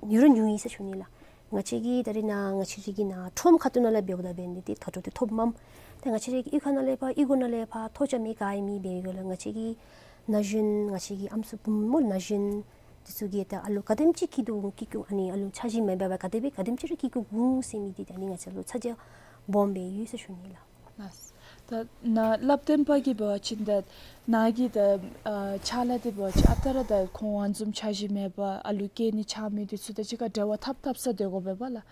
ཉུང་རུང་ཉུང་ཡི་ཟེར་ཞུ་ནི་ལགས། ང་བཅས་ཀྱི་ད་རེས་ནཱ་ང་བཅས་རའི་གི་ནཱ་ཁྲོམ་ཁ་ཐུག་ནང་ལས་འབདཝ་ད་འབད་ནི་འདི་ད་ལྟོ་འདི་ཐོབ་མས། ཏེ་ང་བཅས་རའི་གི་གཡུས་ཁ་ནང་ལས་ཕར་གཡུས་སྒོ་ནང་ལས་ཕར་ཐོ་རྐྱབ་མི་ག་ཡང་མེད། འབད་བའི་སྐབས་ལུ་ང་བཅས་ཀྱི་ན་གཞོན་ང་བཅས་ཀྱི་ཨམ་སྲུ་བུམོ་ན་གཞོན་འདི་ཚུ་གིས་ད་ཨ་ལུ་ག་དེམ་ཅིག་སྐྱིད་སྡུག་སྐྱིད་སྡུག་ཨ་ནི་ཨ་ལུ་འཆར་གཞི་མེད་པར་ག་དེ་སྦེ་ག་དེམ་ཅིག་ར་སྐྱིད་སྡུག་འོང་ཟེར་མི་འདི་ད་ཨ་ནི་ང་བཅས་ལུ་ཚ་གྱང་སྦོམ་སྦེ་ཡོད་ཟེར་ཞུ་ནི་ལགས། ལགས། ད་ནཱ་སླབ་སྟོན་པ་གིས་འབད་བ་ཅིན་ད་ནཱ་གི་ད་ཨ་ཕྱག་ལཱ་འདི་འབད་བ་ཅིན་ཨ་རྟག་ར་ད་ཁོང་ཨ་བཟུམ་འཆར་གཞི་མེད་པར་ཨ་ལུ་སྐྱེ་ནི་ཆགས་མི་འདི་ཚུ་དང་གཅིག་ཁར་འབྲེལ་བ་འཐབ་འཐབ་ས་སྡོད་དགོ་པས་པ་ལགས།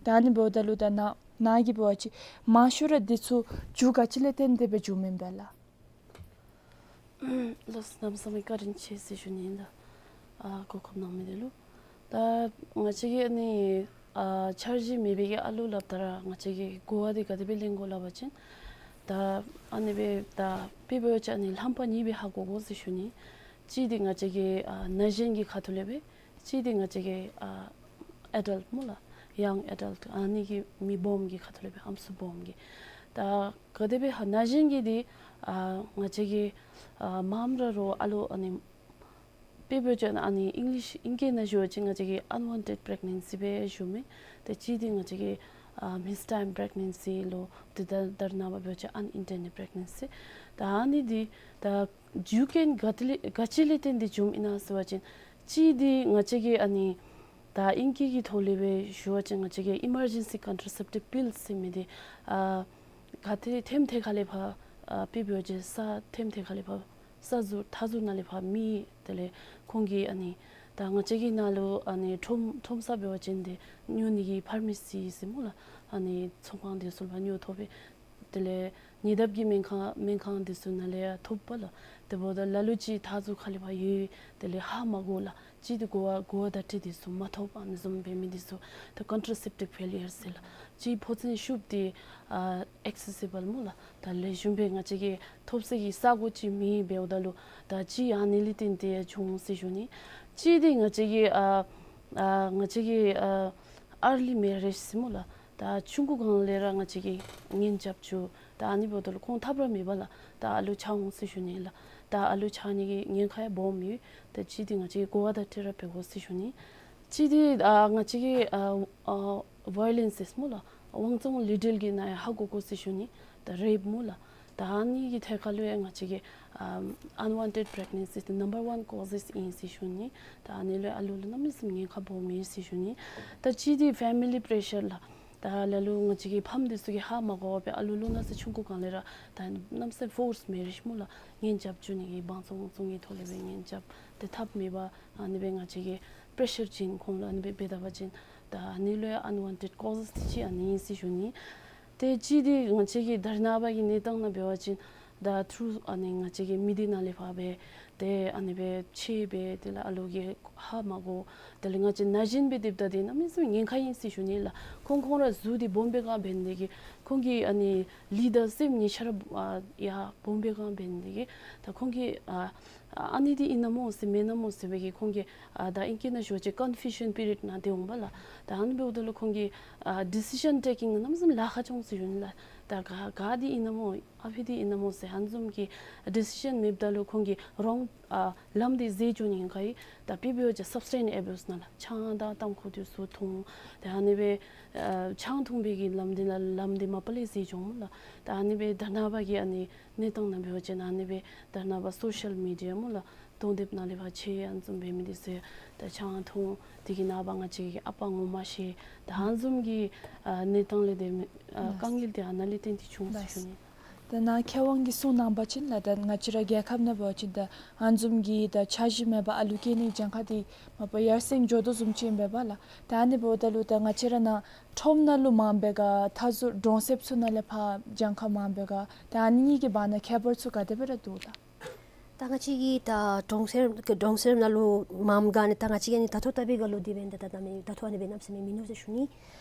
ད་ཨ་ནི་འབདཝ་ད་ལུ་ད་ནཱ་ནཱ་གིས་འབད་བ་ཅིན་མང་ཤོས་ར་འདི་ཚུ་རྒྱུ་ག་ཅི་ལས་བརྟེན་ཏེ་སྦེ་འབྱུངམ་ཨིན་པས་ལགས། ལགས་སོ། གནམ་མེད་ས་མེད་བཀའ་དྲིན་ཆེ་ཟེར་ཞུ་ནི་ཨིན་ལགས། ཨ་གོ་སྐབས་གནང་མི་འདི་ལུ། ད་ང་བཅས་ཀྱི་ཨ་ནི་ཨ་འཆར་གཞི་མེད་པའི་གི་ཨ་ལུ་སླབ་ད་ར་ང་བཅས་ཀྱིས་གོ་བ་འདི་ག་དེ་སྦེ་ལེན་དགོ་སླབ་པ་ཅིན་ད་ཨ་ནི་སྦེ་ད་དཔེ་འབད་བ་ཅིན་ཨ་ནི་རྣམ་པ་གཉིས་སྦེ་ཧ་གོ་དགོ་ཟེར་ཞུ་ནི། གཅིག་འདི་ང་བཅས་ཀྱི་ཨ་ན་གཞོན་གྱི་ཁ་ཐུག་ལས་སྦེ། གཅིག་འདི་ང་བཅས་ཀྱི་ཨ་ཨེ་ཌལཊ་སྨོ་ལགས། ཡང་ཨེ་ཌལཊ་ཨ་ནི་གི་མི་སྦོམ་གྱི་ཁ་ཐུག་ལས་སྦེ་ཨམ་སྲུ་སྦོམ་གྱི། ད་ག་དེ་སྦེ་ཧ་ན་གཞོན་གྱི་འདི་ཨ་ང་བཅས་ཀྱིས་ཨ་མངམ་ར་རོགས་ཨ་ལུ་ཨ་ནི་དཔེ་འབད་བ་ཅིན་ཨ་ནི་ཨིང་ལིཤ་ཨིང་སྐད་ནང་ཞུ་བ་ཅིན་ང་བཅས་ཀྱིས་ཨན་ཝཱན་ཊེཌ་པི་རེག་ནེན་སི་སྦེ་ཞུཝ་མས། ཏེ་གཅིག་འདི་ང་བཅས་ཀྱིས་ཨ་མིས་ཊའིམ་པི་རེག་ནེན་སི་ལོ། ཏེ་ད་ད་རེས་ནངས་པ་འབད་བ་ཅིན་ཨན་ཨིན་ཊེན་ཌེཌ་པི་རེག་ནེན་སི། ད་ཨ་ནི་འདི་ད་རྒྱུ་རྐྱེན་ག་ཏེ་ལས་ག་ཅི་ལས་བརྟེན་ཏེ་འབྱུངམ་ཨིན་ན་ཟེར་བ་ཅིན་གཅིག་འདི་ང་བཅས་ཀྱིས་ཨ་ནི་ད་ཨིང་སྐད་ཀྱི་ཐོག་ལས་སྦེ་ཞུ་བ་ཅིན་ང་བཅས་ཀྱིས་ཨི་མར་ཇེན་སི་ཀོན་ཊ་ར་སེབ་ཊིབ་པིལ་ཟེར་མི་འདི་ཨ་ག་ཏེ་ཐེམ་ཐེ་ཁ་ལས་ཕར་ཨ་དཔེ་འབད་བ་ཅིན་ས་ཐེམ་ཐེ་ཁ་ལས་ཕར་ས་ཟུར་མཐའ་ཟུར་ནང་ལས་ཕར་མི་དེ་ལས་ཁོང་གིས་ཨ་ནི་ད་ང་བཅས་ཀྱི་ནང་ལུ་ཨ་ནི་ཁྲོམ་ཁྲོམ་ས་འབད་བ་ཅིན་འདི་ཉོ་ནི་གི་ཕར་མ་སི་ཟེར་སྨོ་ལགས། ཨ་ནི་ཚོང་ཁང་འདི་ཚུ་ལས་ཕར་ཉོ་ཐོབ་པས། དེ་ལས་ཉེ་འདབས་ཀྱི་སྨན་ཁང་སྨན་ཁང་འདི་ཚུ་ནང་ལས་ཡང་ཐོབ་པས་ལགས། དེ་འབདཝ་ད་ལ་ལུ་ཅིག་མཐའ་ཟུར་ཁ་ལས་ཕར་ཡོད། དེ་ལས་ཧ་མ་གོ་ལགས། གཅིག་འདི་གོ་བ་གོ་བ་བརྡ་སྤྲོད་འདི་ཚུ་མ་ཐོབ། ཨ་ནི་བཟུམ་འབད་མི་འདི་ཚུ་ད་ཀོན་ཊ་ར་སེབ་ཊིབ་ཕེ་ལི་ཡར་ཟེར་ལགས། གཅིག་ཕོ་མཚན་ཤུབས་འདི་ཨ་ཨེག་སེ་སི་བཱལ་སྨོ་ལགས། ད་ལེགས་ཤོམ་སྦེ་ང་བཅས་ཀྱིས་ཐོབ་ས་གི་ས་སྒོ་ཅིག་མེད། འབདཝ་ད་ལུ་ད་གཅིག་ཨ་ནི་ལས་བརྟེན་ཏེ་ཡང་འབྱུང་ཟེར་ཞུ་ནི། གཅིག་འདི་ང་བཅས་ཀྱིས་ཨ་ཨ་ང་བཅས་ཀྱིས་ཨ་ཨར་ལི་མེ་རེཇ་ཟེར་སྨོ་ལགས། ད་ཆུང་ཀུ་སྒང་ལས་ར་ང་བཅས་ཀྱིས་ངན་རྐྱབ་བཅུག། ད་ཨ་ནི་འབདཝ་ད་ལུ་ཁོང་ཐབས་ར་མེད་པར་ལགས། ད་ཨ་ལུ་ཆགས་འོང་ཟེར་ཞུ་ནི་ལགས། ད་ཨ་ལུ་ཆགས་ནི་གི་ཉེན་ཁ་ཡང་སྦོམ་ཡོད། ད་གཅིག་འདི་ང་བཅས་ཀྱིས་གོ་བ་བརྡ་སྤྲོད་ར་འབད་དགོ་ཟེར་ཞུ་ནི། གཅིག་འདི་ཨ་ང་བཅས་ཀྱིས་ཨ་ཨ་ཝའི་ལེནསི་ཟེར་སྨོ་ལགས། དབང་བཙོང་ལུས་འབྲེལ་གྱི་ནང་ཡང་ཧ་གོ་དགོ་ཟེར་ཞུ་ནི། ད་རེཔ་སྨོ་ལགས། ད་ཨ་ནི་གི་ཐད་ཁར་ལུ་ཡང་ང་བཅས་ཀྱིས་ཨ་ཨན་ཝཱན་ཊེཌ་པི་རེག་ནེན་སི་འདི་ནམ་བར་ཝཱན་ཀོ་ཟེས་ཨིན་ཟེར་ཞུ་ནི། ད་ཨ་ནི་ལུ་ཡང་ཨ་ལུ་ལུ་གནམ་མེད་ས་མེད་ཉེན་ཁ་སྦོམ་ཨིན་ཟེར་ཞུ་ནི། ད་གཅིག་འདི་ཕེ་མི་ལི་པེ་རེ་ཤར་ལགས། ད་ལ་ལུ་ང་བཅས་ཀྱི་ཕམ་འདི་ཚུ་གིས་ཧ་མ་གོ་བར་སྦེ་ཨ་ལུ་ལོ་ན་ཚོད་ཆུང་ཀུ་སྒང་ལས་ར་ད་གནམ་མེད་ས་མེད་ཕོརསི་མེ་རེཇ་སྨོ་ལགས། ངན་རྐྱབ་བཅུག་ནི་གི་དབང་བཙོང་དབང་བཙོང་གི་ཐོག་ལས་སྦེ་ངན་རྐྱབ་སྟེ་ཐབས་མེད་པར་ཨ་ནི་སྦེ་ང་བཅས་ཀྱིས་པེ་རེ་ཤར་བྱིན་ཁོང་ལུ་ཨ་ནི་སྦེ་འབད་ད་པ་ཅིན་ད་ཨ་ནི་ལུ་ཡང་ཨན་ཝཱན་ཊེཌ་ཀོ་ཟེས་ཅིག་ཨ་ནི་ཨིན་ཟེར་ཞུ་ནི། ཏེ་གཅིག་འདི་ང་བཅས་ཀྱི་ད་རེས་ནངས་པ་གི་གནས་སྟངས་ནང་འབད་བ་ཅིན་ད་ཐུར་ཨ་ནི་ང་བཅས་ཀྱི་མི་སྡེ་ནང་ལས་ཕར་སྦེ་ཏེ་ཨ་ནི་སྦེ་ཆད་སྦེ་དེ་ལས་ཨ་ལུ་གིས་ཧ་མ་གོ། དེ་ལས་ང་བཅས་ན་གཞོན་སྦེ་སྡོདཔ་ད་འདི་གནམ་མེད་ས་མེད་ཉེན་ཁ་ཨིན་ཟེར་ཞུ་ནི་ལགས། ཁོང་ཁོང་ར་གཟུགས་འདི་སྦོམ་སྦེ་གང་འབད་ནི་དེ་གིས་ཁོང་གི་ཨ་ནི་ལུས་དང་སེམས་གཉིས་ཆ་ར་ཨ་ཡར་སྦོམ་སྦེ་གང་འབད་ནི་དེ་གིས་ད་ཁོང་གིས་ཨ་ཨ་ནི་འདི་ཨིན་ན་སྨོ་ཟེར་མེན་ན་སྨོ་ཟེར་བའི་གི་ཁོང་གིས་ཨ་ད་ཨིང་སྐད་ནང་ཞུ་བ་ཅིན་ཀོན་ཕིའུ་ཤཱན་པི་རི་ཡོཌ་ནང་སྡོད་འོང་པ་ལགས། ད་ཨ་ནི་འབདཝ་ད་ལུ་ཁོང་གི་ཨ་ཌི་སི་ཤཱན་ཊེ་ཀིང་གནམ་མེད་ས་མེད་ལཱ་ཁག་འགྱོ་འོང་ཟེར་ཞུ་ནི་ལགས། ད་ག་ག་འདི་ཨིན་ན་སྨོ་ཨ་ཕི་འདི་ཨིན་ན་སྨོ་ཟེར་ཨ་ནི་བཟུམ་གྱི་ཌི་སི་ཤཱན་མེདཔ་ད་ལུ་ཁོང་གིས་རོང་ཨ་ལམ་འདི་འཛོལ་འགྱོ་ནི་ཨིན་ག་ཨིན། ད་དཔེ་འབད་བ་ཅིན་སབ་སི་ཊེནསི་ཨེ་བིའུསི་ནང་ལགས། ཆང་དང་ཏམ་ཁུ་འདི་ཚུ་འཐུང་། ད་ཨ་ནི་སྦེ་ཨ་ཆང་འཐུང་བའི་གི་ལམ་འདི་ནང་ལམ་འདི་མ་པ་ལས་འཛོལ་འགྱོ་འོང་སྨོ་ལགས། ད་ཨ་ནི་སྦེ་ད་རེས་ནངས་པ་གི་ཨ་ནི་གནས་སྟངས་ནང་འབད་བ་ཅིན་ཨ་ནི་སྦེ་ད་རེས་ནངས་པ་སོ་ཤལ་མི་ཌི་ཡ་སྨོ་ལགས། གདོང་དེབ་ནང་ལས་ཕར་ཆད་ཨ་ནི་བཟུམ་འབད་མི་འདི་ཚུ་ད་ཆང་འཐུང་དེ་གི་ནངས་པ་ང་བཅས་ཀྱི་ཨ་པ་ངོ་མ་ཤེས། ད་ཨ་ནི་བཟུམ་གྱི་ཨ་གནས་སྟངས་ལས་འདི་མི་ཨ་ལགས། དཀའ་ངལ་འདི་ཨ་ནཱ་ལས་བརྟེན་ཏེ་བྱུང་ཟེར་ཞུ་ནི། ད་ནཱ་མཁས་དབང་གིས་གསུངས་གནང་པ་ཅིན་ལགས། ད་ང་བཅས་ར་རྒྱལ་ཁབ་ནང་འབད་བ་ཅིན་ད་ཨ་ནི་བཟུམ་གྱི་ད་འཆར་གཞི་མེད་པར་ཨ་ལུ་སྐྱེ་ནི་གྱངས་ཁ་འདི་མ་པ་ཡར་སེང་འགྱོ་དོ་བཟུམ་ཅིག་ཨིན་པས་པ་ལགས། ད་ཨ་ནི་འབདཝ་ད་ལུ་ད་ང་བཅས་ར་ནཱ་ཁྲོམ་ནང་ལུ་མངམ་སྦེ་ག་མཐའ་ཟུར་གྲོང་གསེབ་ཚུ་ནང་ལས་ཕར་གྱངས་ཁ་མངམ་སྦེ་ག་ད་ཨ་ནི་གཉིས་ཀྱི་བར་ན་ཁྱད་པར་ཚུ་ག་དེ་སྦེ་ར་འདུག་ད། ད་ང་བཅས་ཀྱི་ད་གྲོང་གསེབ་གྲོང་གསེབ་ནང་ལུ་མངམ་ག་ནི་ད་ང་བཅས་ཀྱི་ནི་ད་ལྟོ་ལྟ་བའི་སྒང་ལུ་འདི་འབདན་ད་ད་ནམ་ད་ལྟོ་ཨ་ནི་སྦེ་གནམ་མེད་ས་མེད་མིན་ནུག་ཟེར་ཞུ་ནི།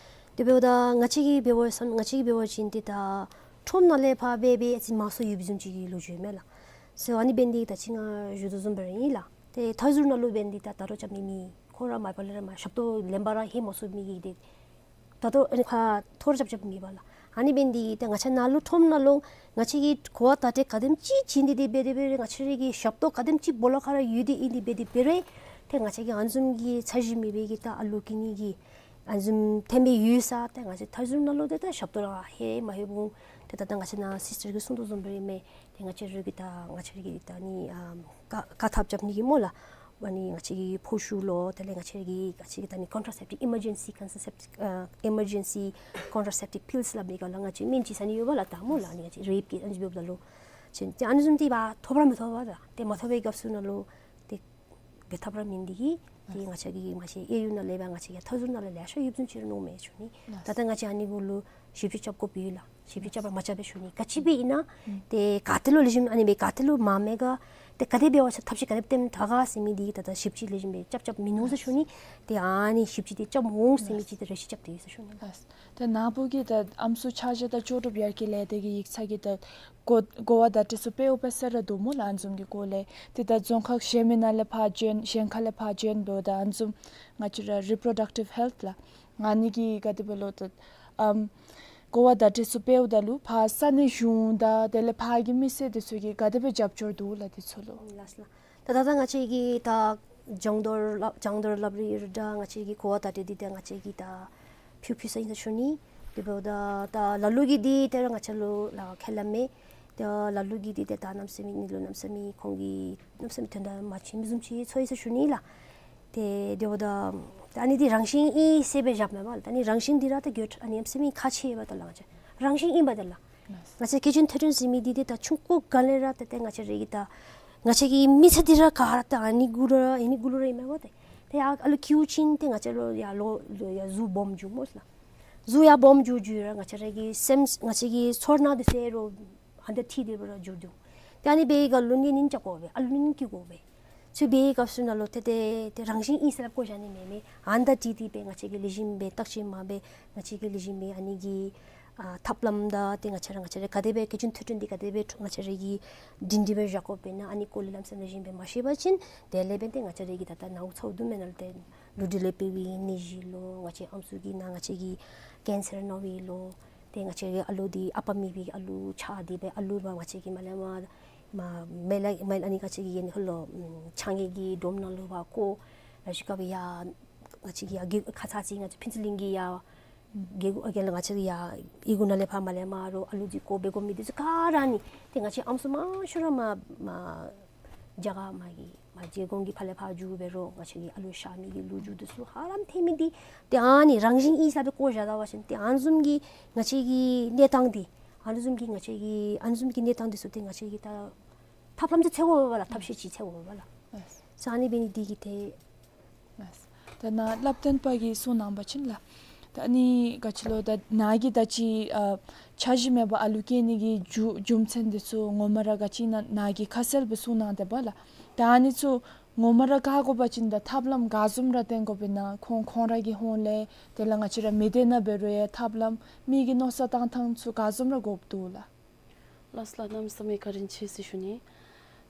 དེ་འབདཝ་ད་ང་བཅས་ཀྱིས་འབད་བ་ཅིན་ང་བཅས་ཀྱིས་འབད་བ་ཅིན་ཏེ་ད་ ཁྲོམ་ནང་ལས་ཕར་འབད་འབད་ཨ་ཙི་མང་སུ་ཡོདཔ་བཟུམ་ཅིག་གི་ལོ་རྒྱུས་མས་ལགས། སོ་ཨ་ནི་འབད་ནི་འདི་ད་ཅི་ང་ཞུ་དོ་བཟུམ་སྦེ་ར་ཨིན་ལགས། ཏེ་མཐའ་ཟུར་ནང་ལུ་འབད་ནི་འདི་ད་ད་རུང་རྐྱབ་མི་མེད། ཁོང་ར་མ་པ་ལས་ར་མར་ཞབས་ཏོག་ལེན་པར་ར་ལྷོད་མ་ཚུགས་མི་གི་འདི་ད་ལྟོ་ཨ་ནི་ཁ་འཐོར་རྐྱབ་རྐྱབ་མེད་པ་ལགས། ཨ་ནི་འབད་ནི་འདི་ད་ང་བཅས་ནང་ལུ་ཁྲོམ་ནང་ལུ་ང་བཅས་ཀྱིས་གོ་བ་བརྡ་སྤྲོད་ག་དེམ་ཅིག་བྱིན་ཏེ་འདི་འབད་དེ་འབད་རུང་ང་བཅས་ར་གི་ཞབས་ཏོག་ག་དེམ་ཅིག་སྦོ་ལོགས་ཁར་ར་ཡོད་དེ་ཨིན་དེ་འབད་དེ་འབད་རུང་ཏེ་ང་བཅས་ཀྱི་ཨ་ནི་བཟུམ་གྱི་ཚད་གཞི་མེད་པའི་གི་ད་ཨ་ལུ་སྐྱེ་ནི་གི་ཨ་ནི་བཟུམ་ཐོན་པའི་ཡུལ་ས་ཏེ་ང་བཅས་མཐའ་ཟུར་ནང་ལུ་ཏེ་ད་ཞབས་ཏོག་ར་ལྷོད་མ་ལྷོད་འོང་། ཏེ་ད་ལྟོ་ང་བཅས་ནཱ་སིསི་ཊར་གྱིས་གསུང་དོ་བཟུམ་སྦེ་ར་མས། ཏེ་ང་བཅས་ར་གི་ད་ང་བཅས་ར་གི་ད་ནི་ཨམ་བཀག་བཀག་ཐབས་རྐྱབ་ནི་གི་སྨོ་ལགས། ཨ་ནི་ང་བཅས་ཀྱི་ཕོ་ཤུ་ལོ་དེ་ལས་ང་བཅས་ར་གི་ང་བཅས་ཀྱི་ད་ནི་ཀོན་ཊ་སེབ་ཊིབ་ཨི་མར་ཇེན་སི་ཀོན་ཊ་སེབ་ཊིབ་ཨ་ཨི་མར་ཇེན་སི་ཀོན་ཊ་སེབ་ཊིབ་པིལསི་སླབ་མི་ག་ལགས། ང་བཅས་སྨན་ཅིག་ཟ་ནི་ཡོད་པ་ལགས། ད་སྨོ་ལགས་ཨ་ནི་ང་བཅས་རེབ་ཀྱི་ཨ་ནི་འབདཝ་ད་ལུ་ཅིན་ཏེ་ཨ་ནི་བཟུམ་འདི་འབད་ཐོབ་ར་མི་ཐོབ་པ་ད་ཏེ་མ་ཐོབ་པའི་སྐབས་སུ་ནང་ལུ་ཏེ་འབད་ཐབས་ར་མེད་ནི་འདི་གིས་ཏེ་ང་བཅས་ཀྱི་ང་བཅས་གཡས་གཡོན་ནང་ལས་འབད་ང་བཅས་ཀྱི་མཐའ་ཟུར་ནང་ལས་ལེ་ཤ་ཡོདཔ་བཟུམ་ཅིག་ར་མནོཝ་མས་ཞུ་ནི། ད་ལྟོ་ང་བཅས་ཨ་ནི་གུ་ལུ་ཞིབ་དཔྱད་རྐྱབ་དགོཔ་ཡོད་ལགས། ཞིབ་དཔྱད་རྐྱབ་པ་མ་རྐྱབ་པས་ཞུ་ནི། ག་ཅི་འབད་ཨིན་ན་ཏེ་ག་ཏེ་ལུ་ལེགས་ཤོམ་ཨ་ནི་འབད་ག་ཏེ་ལུ་མ་མེད་ག་ཏེ་ག་དེ་འབད་བ་ཅིན་ཐབས་ཤེས་ག་དེ་སྟོནམ་དྲག་ག་ཟེར་མི་འདི་ད་ལྟོ་ཞིབ་དཔྱད་ལེགས་ཤོམ་སྦེ་རྐྱབ་རྐྱབ་མིན་ནུག་ཟེར་ཞུ་ནི། ཏེ་ཨ་ནི་ཞིབ་དཔྱད་འདི་རྐྱབ་འོང་ཟེར་མི་ཅིག་ཏེ་རེ་ཆེ་རྐྱབ་སྟེ་ཡོད་ཟེར་ཞུ་ནི། ལགས། ད་ནཱ་བུ་གིས་ད་ཨམ་སྲུ་ཆ་བཞག་ད་ལྕོགས་གྲུབ་ཡར་རྒྱས་ལས་སྡེ་གི་ཡིག་ཚང་གི་ད་གོ་གོ་བ་བརྡ་སྤྲོད་ཚུ་སྤེལཝ་སྦེ་ཟེར་ར་འདུག་སྨོ་ལགས། ཨ་ནི་བཟུམ་གྱི་སྐོར་ལས་ཏེ་ད་རྫོང་ཁག་གཞན་མི་ནང་ལས་ཕར་བྱོན་གཞན་ཁ་ལས་ཕར་བྱོན་འབདཝ་ད་ཨ་ནི་བཟུམ་ང་བཅས་ར་རི་པོ་རོ་ཌག་ཊིབ་ཧེལཐ་ལགས། ཨ་ནི་གི་ག་དེ་སྦེ་ལོ་ད་ཨམ་གོ་བ་བརྡ་སྤྲོད་ཚུ་སྤེལཝ་ད་ལུ་ཕར་ས་གནས་གཞུང་དང་དེ་ལས་ཕར་གྱི་མི་སེར་འདི་ཚུ་གིས་ག་དེ་སྦེ་རྒྱབ་སྐྱོར་འདུག་ལགས་འདི་ཚུ་ལུ། ལགས་ལགས། ད་ད་ལྟོ་ང་བཅས་ཀྱི་ད་སྦྱང་བརྡར་སླབ་སྦྱང་བརྡར་སླབ་རི་ར་ད་ང་བཅས་ཀྱི་གོ་བ་བརྡ་སྤྲོད་འདི་ད་ང་བཅས་ཀྱིས་ད་ཕུལ་ཕུལ་ས་ཨིན་ཟེར་ཞུ་ནི། དེ་འབདཝ་ད་ད་ལ་ལུ་གིས་འདི་ད་རུང་ང་བཅས་ལུ་ལཱ་ཁག་ལས་མེད། ད་ལ་ལུ་གིས་འདི་ད་ད་གནམ་མེད་ས་མེད་ནི་ལུ་གནམ་མེད་ས་མེད་ཁོང་གིས་གནམ་མེད་ས་མེད་དོན་དག་མ་ཆེ་མི་བཟུམ་ཅིག་ཚོར་ཡི་ཟེར་ཞུ་ནི་ལགས། ཏེ་དེ་འབདཝ་ད་ད་ཨ་ནི་འདི་རང་བཞིན་ཨིན་ཟེར་སྦེ་བཞགཔ་མེན་པ་ལགས། ད་ཨ་ནི་རང་བཞིན་འདི་ར་ད་གྱོད་ཨ་ནི་གནམ་མེད་ས་མེད་ཁག་ཆེ་བ་ད་ལགས། ང་བཅས་རང་བཞིན་ཨིན་པ་ད་ལགས། ང་བཅས་སྐྱེ་ཆེན་ཐོས་གྲོལ་ཟེར་མི་འདི་ཏེ་ད་ཆུང་ཀུ་ག་ལས་ར་ཏེ་ཏེ་ང་བཅས་ར་གི་ད་ང་བཅས་ཀྱི་མི་ཚེ་འདི་ར་ག་ར་ད་ཨ་ནི་གུ་ར་ཨ་ནི་གུ་ལུ་ར་ཨིན་མས་པ་ཏེ། ཏེ་ཡར་ཨ་ལུ་སྐྱེཝ་ཅིག་ཏེ་ང་བཅས་ལུ་ཡར་ལོ་ཡར་གཟུགས་སྦོམ་འགྱོཝ་སྨོ་ལགས། གཟུགས་ཡར་སྦོམ་འགྱོ་འགྱོ་ར་ང་བཅས་ར་གི་སེམས་ང་བཅས་ཀྱི་ཚོར་སྣང་འདི་ཚུ་ར་ཧན་ཏེ་ཐིག་སྟེ་སྦེ་ར་འགྱོ་འགྱོ། ཏེ་ཨ་ནི་འབད་བའི་སྐབས་ལུ་གཉེན་ཉེཝ་རྐྱབ་དགོ་པས། ཨ་ལུ་གཉེན་སྐྱེ་དགོ་པས། ཚུ་འབད་བའི་སྐབས་སུ་ནང་ལུ་ཏེ་ཏེ་ཏེ་རང་བཞིན་ཨིན་ཟེར་སླབ་བཀོ་བཞག་ནི་མེན་མས། ཧན་ཏེ་ཏིག་ཏིག་སྦེ་ང་བཅས་ཀྱིས་ལེགས་ཤོམ་སྦེ་བརྟག་དཔྱད་མ་འབད་ང་བཅས་ཀྱིས་ལེགས་ཤོམ་སྦེ་ཨ་ནི་གི་ཨ་ཐབས་ལམ་དང་ཏེ་ང་བཅས་ར་ང་བཅས་ར་ག་དེ་སྦེ་སྐྱེ་ཆེན་ཐོས་གྲོལ་འདི་ག་དེ་སྦེ་ང་བཅས་ར་གིས་སྒྲིང་སྒྲི་སྦེ་བཞག་དགོཔ་ཨིན་ན་ཨ་ནི་སྐོར་ལས་ལམ་སེམས་ལེགས་ཤོམ་སྦེ་མ་ཤེས་པ་ཅིན་དེ་ལས་འབད་ཏེ་ང་བཅས་ར་གི་ད་ལྟོ་ནཝ་ཚཝ་དུམ་མེན་ན་ལུ་ཏེ་ལུས་འབྲེལ་ལས་འཕེལ་བའི་ནད་གཞི་ལོ་ང་བཅས་ཨམ་སྲུ་གི་ནང་ང་བཅས་ཀྱི་ཀེན་སར་ན་བའི་ལོ། ཏེ་ང་བཅས་ཀྱི་ཨ་ལུ་འདི་ཨ་པ་མེད་པའི་ཨ་ལུ་ཆགས་ཏེ་སྦེ་ཨ་ལུ་མ་ང་བཅས་ཀྱི་མ་ལས་མར་མ་མེ་ལ་མེ་ལ་ཨ་ནི་ང་བཅས་ཀྱི་ཡན་ཧོ་ལོ་ཨམ་ཆ་ངེ་གི་སྒྲོམ་ནང་ལུ་ཕར་བཀོ། ལ་ཤུ་ཀ་བི་ཡ་ང་བཅས་ཀྱི་ཡ་གི་ཁ་ཙ་ཅིག་ང་བཅས་ཕུན་ཚོགས་གླིང་གི་ཡ་གི་གུ་ཨ་གི་ལ་ང་བཅས་ཀྱི་ཡ་ཨི་གུ་ནང་ལས་ཕར་མ་ལས་མར་རོགས་ཨ་ལུ་འདི་བཀོ་སྦེ་བཀོ་མི་འདི་ཚུ་ག་ར་ནི་ཏེ་ང་བཅས་ཨམ་སྲུ་མང་ཤོས་ར་མར་མར་རྒྱ་གར་མར་གྱི་མར་རྗེ་གོང་གི་ཕར་ལས་ཕར་འགྱོ་སྦེ་རོགས་ང་བཅས་ཀྱི་ཨ་ལུ་ཤ་མི་གི་ལོ་རྒྱུས་འདི་ཚུ་ཧ་ལམ་ཐོན་མི་འདི་ཏེ་ཨ་ནི་རང་བཞིན་ཨིན་ཟེར་སྦེ་བཀོ་བཞག་ད་པ་ཅིན་ཏེ་ཨ་ནི་བཟུམ་གྱི་ང་བཅས་ཀྱི་གནས་སྟངས་འདི་ཨ་ནི་བཟུམ་གྱི་ང་བཅས་ཀྱི་ཨ་ནི་བཟུམ་གྱི་གནས་སྟངས་འདི་ཚུ་ཏེ་ང་བཅས་ཀྱིས་ད་ཐབས་ལམ་ཅིག་འཚོལ་དགོ་པས་ལགས། ཐབས་ཤེས་ཅིག་འཚོལ་དགོ་པས་ལགས། ཨ་ནི་འབད་ནི་འདི་གིས་ཏེ། ད་ནཱ་བསླབ་སྟོན་པ་གིས་གསུང་གནང་བ་ཅིན་ལགས། ད་ཨ་ནི་ག་ཅི་ལོ་ད་ནཱ་གིས་ད་ཅི་ཨ་འཆར་གཞི་མེད་པར་ཨ་ལུ་སྐྱེ་ནི་གི་རྒྱུ་རྒྱུ་མཚན་འདི་ཚུ་ངོ་མ་ར་ག་ཅི་ཨིན་ན་ནཱ་གིས་ཁ་གསལ་སྦེ་གསུང་གནང་སྟེ་འབདཝ་ལགས། ད་ཨ་ནི་ཚུ་ངོ་མ་ར་བཀག་དགོ་པ་ཅིན་ད་ཐབས་ལམ་ག་བཟུམ་ར་བཏོན་དགོཔ་ཨིན་ན་ཁོང་ཁོང་ར་གི་ཧོངས་ལས་དེ་ལས་ང་བཅས་ར་མི་སྡེ་ནང་འབད་རུང་ཡང་ཐབས་ལམ་མི་གི་མནོ་བསམ་གཏང་ཐངས་ཚུ་ག་བཟུམ་ར་དགོཔ་འདུག་ལགས། ལགས་སོ་ལགས། གནམ་མེད་ས་མེད་བཀའ་དྲིན་ཆེ་ཟེར་ཞུ་ནི།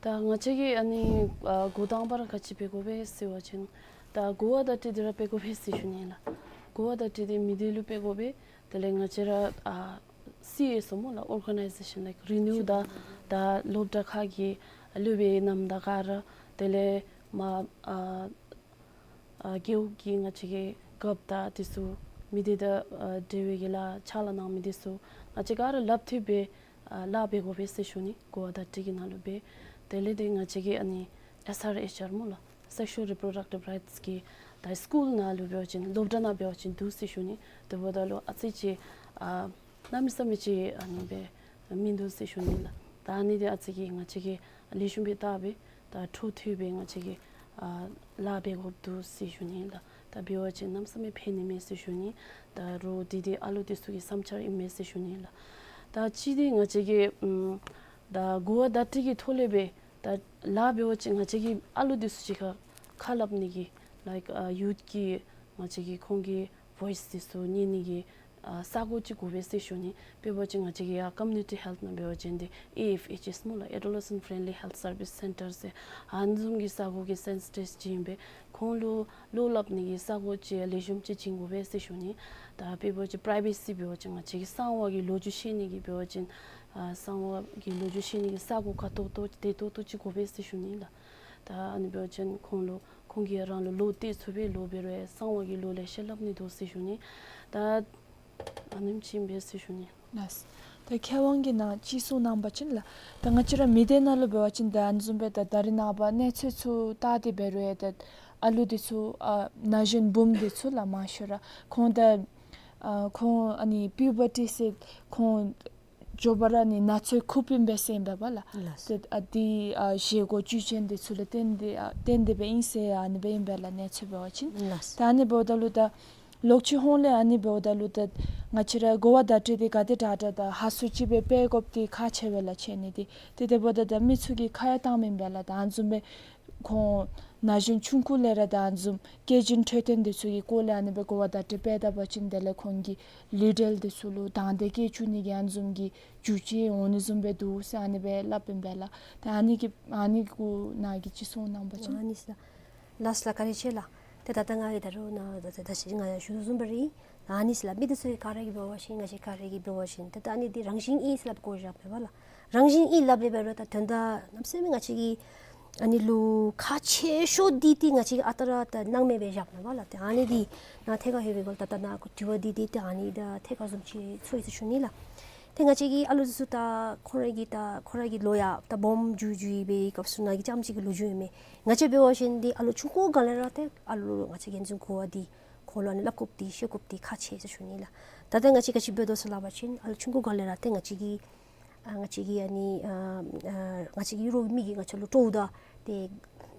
ད་ང་བཅས་ཀྱིས་ཨ་ནི་ཨ་འགོ་དང་པ་ར་ག་ཅི་འབད་དགོ་པས་ཟེར་བ་ཅིན་ད་གོ་བ་བརྡ་སྤྲོད་འདི་ར་འབད་དགོ་པས་ཟེར་ཞུ་ནི་ལགས། གོ་བ་བརྡ་སྤྲོད་འདི་མི་སྡེ་ལུ་འབད་དགོ་པས། དེ་ལས་ང་བཅས་ར་ཨ་སི་ཨེསི་ཨོ་སྨོ་ལགས། ཨོར་ག་ནའི་ཟེ་ཤཱན་ལའིཀ་རི་ནིའུ་དང་ད་སློབ་གྲྭ་ཁག་གི་སློབ་དཔོན་རྣམས་དང་ག་ར་དེ་ལས་མར་ཨ་ཨ་རྒེད་འོག་གི་ང་བཅས་ཀྱི་རྒཔོ་དང་འདི་ཚུ་མི་སྡེ་དང་ཨ་འབྲེལ་བའི་གི་ལཱ་ཕྱག་ལཱ་གནང་མི་འདི་ཚུ་ང་བཅས་ག་ར་ལགཔ་མཐུད་སྦེ་ཨ་ལཱ་འབད་དགོ་པས་ཟེར་ཞུ་ནི། གོ་བ་བརྡ་སྤྲོད་ཀྱི་ནང་ལུ་སྦེ། དེ་ལས་ཏེ་ང་བཅས་ཀྱི་ཨ་ནི་ཨེསི་ཨར་ཨེཆ་ཨར་སྨོ་ལགས། སེག་ཤུ་ཨལ་རི་པོ་རོ་ཌག་ཊིབ་རའིཊསི་གི་ད་སི་ཀུལ་ནང་ལུ་འབད་བ་ཅིན་སློབ་གྲྭ་ནང་འབད་བ་ཅིན་འདུག་ཟེར་ཞུ་ནི། དེ་འབདཝ་ད་ལུ་ཨ་ཙི་ཅིག་ཨ་གནམ་མེད་ས་མེད་ཅིག་ཨ་ནི་སྦེ་མིན་འདུག་ཟེར་ཞུ་ནི་ལགས། ད་ཨ་ནི་འདི་ཨ་ཙི་ཅིག་ང་བཅས་ཀྱིས་ལེགས་ཤོམ་སྦེ་བལྟ་སྦེ་ད་འཕྲོ་མཐུད་སྦེ་ང་བཅས་ཀྱིས་ཨ་ལཱ་འབད་དགོཔ་འདུག་ཟེར་ཞུ་ནི་ལགས། ད་འབད་བ་ཅིན་གནམ་མེད་ས་མེད་ཕན་ནི་མས་ཟེར་ཞུ་ནི། ད་རོགས་འདི་འདི་ཨ་ལུ་འདི་ཚུ་གི་བསམ་འཆར་ཨིན་མས་ཟེར་ཞུ་ནི་ལགས། ད་གཅིག་འདི་ང་བཅས་ཀྱིས་ཨམ་ད་གོ་བ་བརྡ་སྤྲོད་ཀྱི་ཐོག་ལས་སྦེ་ད་ལཱ་འབད་བ་ཅིན་ང་བཅས་ཀྱི་ཨ་ལུ་འདི་ཚུ་གཅིག་ཁར་ཁ་སླབ་ནི་གི་ལའིཀ་ཨ་ཡུཐ་ཀྱི་ང་བཅས་ཀྱི་ཁོང་གི་ཝོའིསི་འདི་ཚུ་ཉན་ནི་གི་ ཨ་ས་གོ་ཅིག་དགོ་པས་ཟེར་ཞུ་ནི། དཔེ་འབད་བ་ཅིན་ང་བཅས་ཀྱི་ཡར་ཀོ་མིའུ་ནི་ཊི་ཧེལཐ་ནང་འབད་བ་ཅིན་འདི་ཨེ་ཨེཕ་ཨེཆ་ཨེསི་སྨོ་ལགས། Adolescent Friendly Health Service Center ཟེར། ཨ་ནི་བཟུམ་གྱི་ས་གོ་གི་སེན་སི་ཊིབསི་ཅིག་ཨིན་པས། ཁོང་ལུ་བློ་སླབ་ནི་གི་ས་གོ་ཅིག་ལེགས་ཤོམ་ཅིག་བྱིན་དགོ་པས་ཟེར་ཞུ་ནི། ད་དཔེ་འབད་བ་ཅིན་པ་རའི་བེ་སི་འབད་བ་ཅིན་ང་བཅས་ཀྱི་གསང་བ་གི་ལོ་རྒྱུས་བཤད་ནི་གི་འབད་བ་ཅིན་ཨ་གསང་བ་གི་ལོ་རྒྱུས་བཤད་ནི་གི་ས་གོ་ག་ཏོག་ཏོ་བདེ་ཏོག་ཏོ་ཅིག་དགོ་པས་ཟེར་ཞུ་ནི་ལགས། ད་ཨ་ནི་འབད་བ་ཅིན་ཁོང་ལུ་ཁོང་གིས་རང་ལུ་བློ་གཏད་ཚུགས་པས། ལོག་འབད་རུང་གསང་བ་གི་ལོ་ལེ་ཤ་སླབ་ནི་འདུག་ཟེར་ཞུ་ནི། ད་ཨ་ནེམ་ཅིག་ཨིན་པས་ཟེར་ཞུ་ནི། ལགས། ད་མཁས་དབང་གིས་ནཱ་ཅིག་གསུང་གནང་པ་ཅིན་ལགས། ད་ང་བཅས་ར་མི་སྡེ་ནང་ལུ་འབད་བ་ཅིན་ད་ཨ་ནི་བཟུམ་སྦེ་ད་ད་རེས་ནངས་པ་གནས་ཚུལ་ཚུ་བལྟ་སྟེ་འབད་རུང་ད་ཨ་ལུ་འདི་ཚུ་ཨ་ན་གཞོན་བུམོ་འདི་ཚུ་ལགས་མང་ཤོས་ར་ཁོང་ད་ཨ་ཁོང་ཨ་ནི་པིའུ་བར་ཊི་ཟེར་ཁོང་མགྱོགས་པ་ར་ཨ་ནི་ན་ཚོད་ཁུག་པའི་འབད་ཟེར་ཨིན་པས་ལགས། ལགས། ཏེ་ཨ་འདི་ཨ་བཞེས་སྒོ་བཅུད་ཅན་འདི་ཚུ་ལུ་བརྟེན་ཏེ་ཨ་བརྟེན་ཏེ་འབད་ཨིན་ཟེར་ཨ་ནི་སྦེ་ཨིན་པས་ལགས། གནས་ཚུལ་འབད་བ་ཅིན། ལགས། ད་ཨ་ནི་འབདཝ་ད་ལུ་ད་ལོག་ཅིག་ཧོངས་ལས་ཨ་ནི་འབདཝ་ད་ལུ་ད་ང་བཅས་ར་གོ་བ་བརྡ་སྤྲོད་འདི་ག་དེ་དྲག་དྲག་ད་ཧ་སུ་ཅིག་སྦེ་སྤེལ་དགོཔ་འདི་ཁག་ཆེ་བས་ལགས། ཆེ་ནི་འདི་ཏེ་དེ་འབདཝ་ད་ད་མི་ཚུ་གིས་ཁ་ཡང་བཏངམ་ཨིན་པས་ལགས། ད་ཨ་ནི་བཟུམ་སྦེ་ཁོང་ན་གཞོན་ཆུང་ཀུ་ལས་ར་ད་ཨ་ནི་བཟུམ་སྐྱེས་ཆེན་འཕྲོད་བསྟེན་འདི་ཚུ་གི་སྐོར་ལས་ཨ་ནི་སྦེ་གོ་བ་བརྡ་སྤྲོད་སྤེལ་ད་པ་ཅིན་དེ་ལས་ཁོང་གི་ལུས་འབྲེལ་འདི་ཚུ་ལུ་དང་འདོད་སྐྱེ་བཅུག་ནི་གི་ཨ་ནི་བཟུམ་གྱི་རྒྱུ་རྐྱེན་འོང་ནི་བཟུམ་སྦེ་འདུག་ཟེར་ཨ་ནི་སྦེ་སླབ་ཨིན་པས་ལགས། ད་ཨ་ནི་གི་ཨ་ནི་གུ་ནཱ་གིས་ཅིག་གསུང་གནང་པ་ཅིན། ཨ་ནི་ཟེར་ལགས། ལགས་ལགས། བཀའ་དྲིན་ཆེ་ལགས། ཏེ་ད་ལྟོ་ང་གིས་ད་རུང་ནཱ་ད་ད་ད་ཅི་ང་ཡང་ཞུ་དོ་བཟུམ་སྦེ་ར་ཨིན། ཨ་ནི་ཟེར་ལགས། མི་འདི་ཚུ་ག་ར་གིས་འབད་བ་ཅིན་ང་བཅས་ག་ར་གིས་འབད་བ་ཅིན་ཏེ་ད་ཨ་ནི་འདི་རང་བཞིན་ཨིན་ཟེར་སླབ་དགོཔ་མས་པ་ལགས། རང་བཞིན་ཨིན་སླབ་སྦེ་འབད་རུང་ད་དོན་དག་གནམ་མེད་ས་མེད་ང་བཅས་ཀྱིས་ཨ་ནི་ལུ་ཁག་ཆེ་ཤོས་འདི་ཏེ་ང་བཅས་ཨ་རྟག་ར་ད་སྣང་མེད་སྦེ་བཞགཔ་མས་པ་ལགས། ཏེ་ཨ་ནི་འདི་ནཱ་ཐད་ཀར་ལྷོད་པའི་སྒང་ལས་ད་ད་ནཱ་གུ་དྲི་བ་འདི་འདི་ཏེ་ཨ་ནི་ད་ཐད་ཀར་བཟུམ་ཅིག་ཚོར་ཡི་ཟེར་ཞུ་ནི་ལགས། ཏེ་ང་བཅས་ཀྱི་ཨ་ལུ་འདི་ཚུ་ད་ཁོང་ར་གི་ད་ཁོང་ར་གི་ལོ་ཡང་ད་སྦོམ་འགྱོ་འགྱོ་བའི་སྐབས་སུ་ནཱ་གི་རྐྱངམ་ཅིག་གི་ལོ་རྒྱུས་ཨིན་མས། ང་བཅས་འབད་བ་ཅིན་འདི་ཨ་ལུ་ཆུང་ཀུ་སྒང་ལས་ར་ཏེ་ཨ་ལུ་ང་བཅས་ཀྱིས་འཛིན་དགོ་པ་འདི་ཁོང་ལུ་ཨ་ནི་སླབ་དགོཔ་འདི་བཤད་དགོཔ་འདི་ཁག་ཆེ་ཟེར་ཞུ་ནི་ལགས། ད་ལྟོ་ང་བཅས་ག་ཅི་འབད་དོ་ཟེར་སླབ་པ་ཅིན་ཨ་ལུ་ཆུང་ཀུ་སྒང་ལས་ར་ཏེ་ང་བཅས་ཀྱི་ཨ་ང་བཅས་ཀྱི་ཨ་ནི་ཨ་ཨ་ང་བཅས་ཀྱི་རོགས་མི་གིས་ང་བཅས་ལུ་དཀྲོགཔ་ད་ཏེ་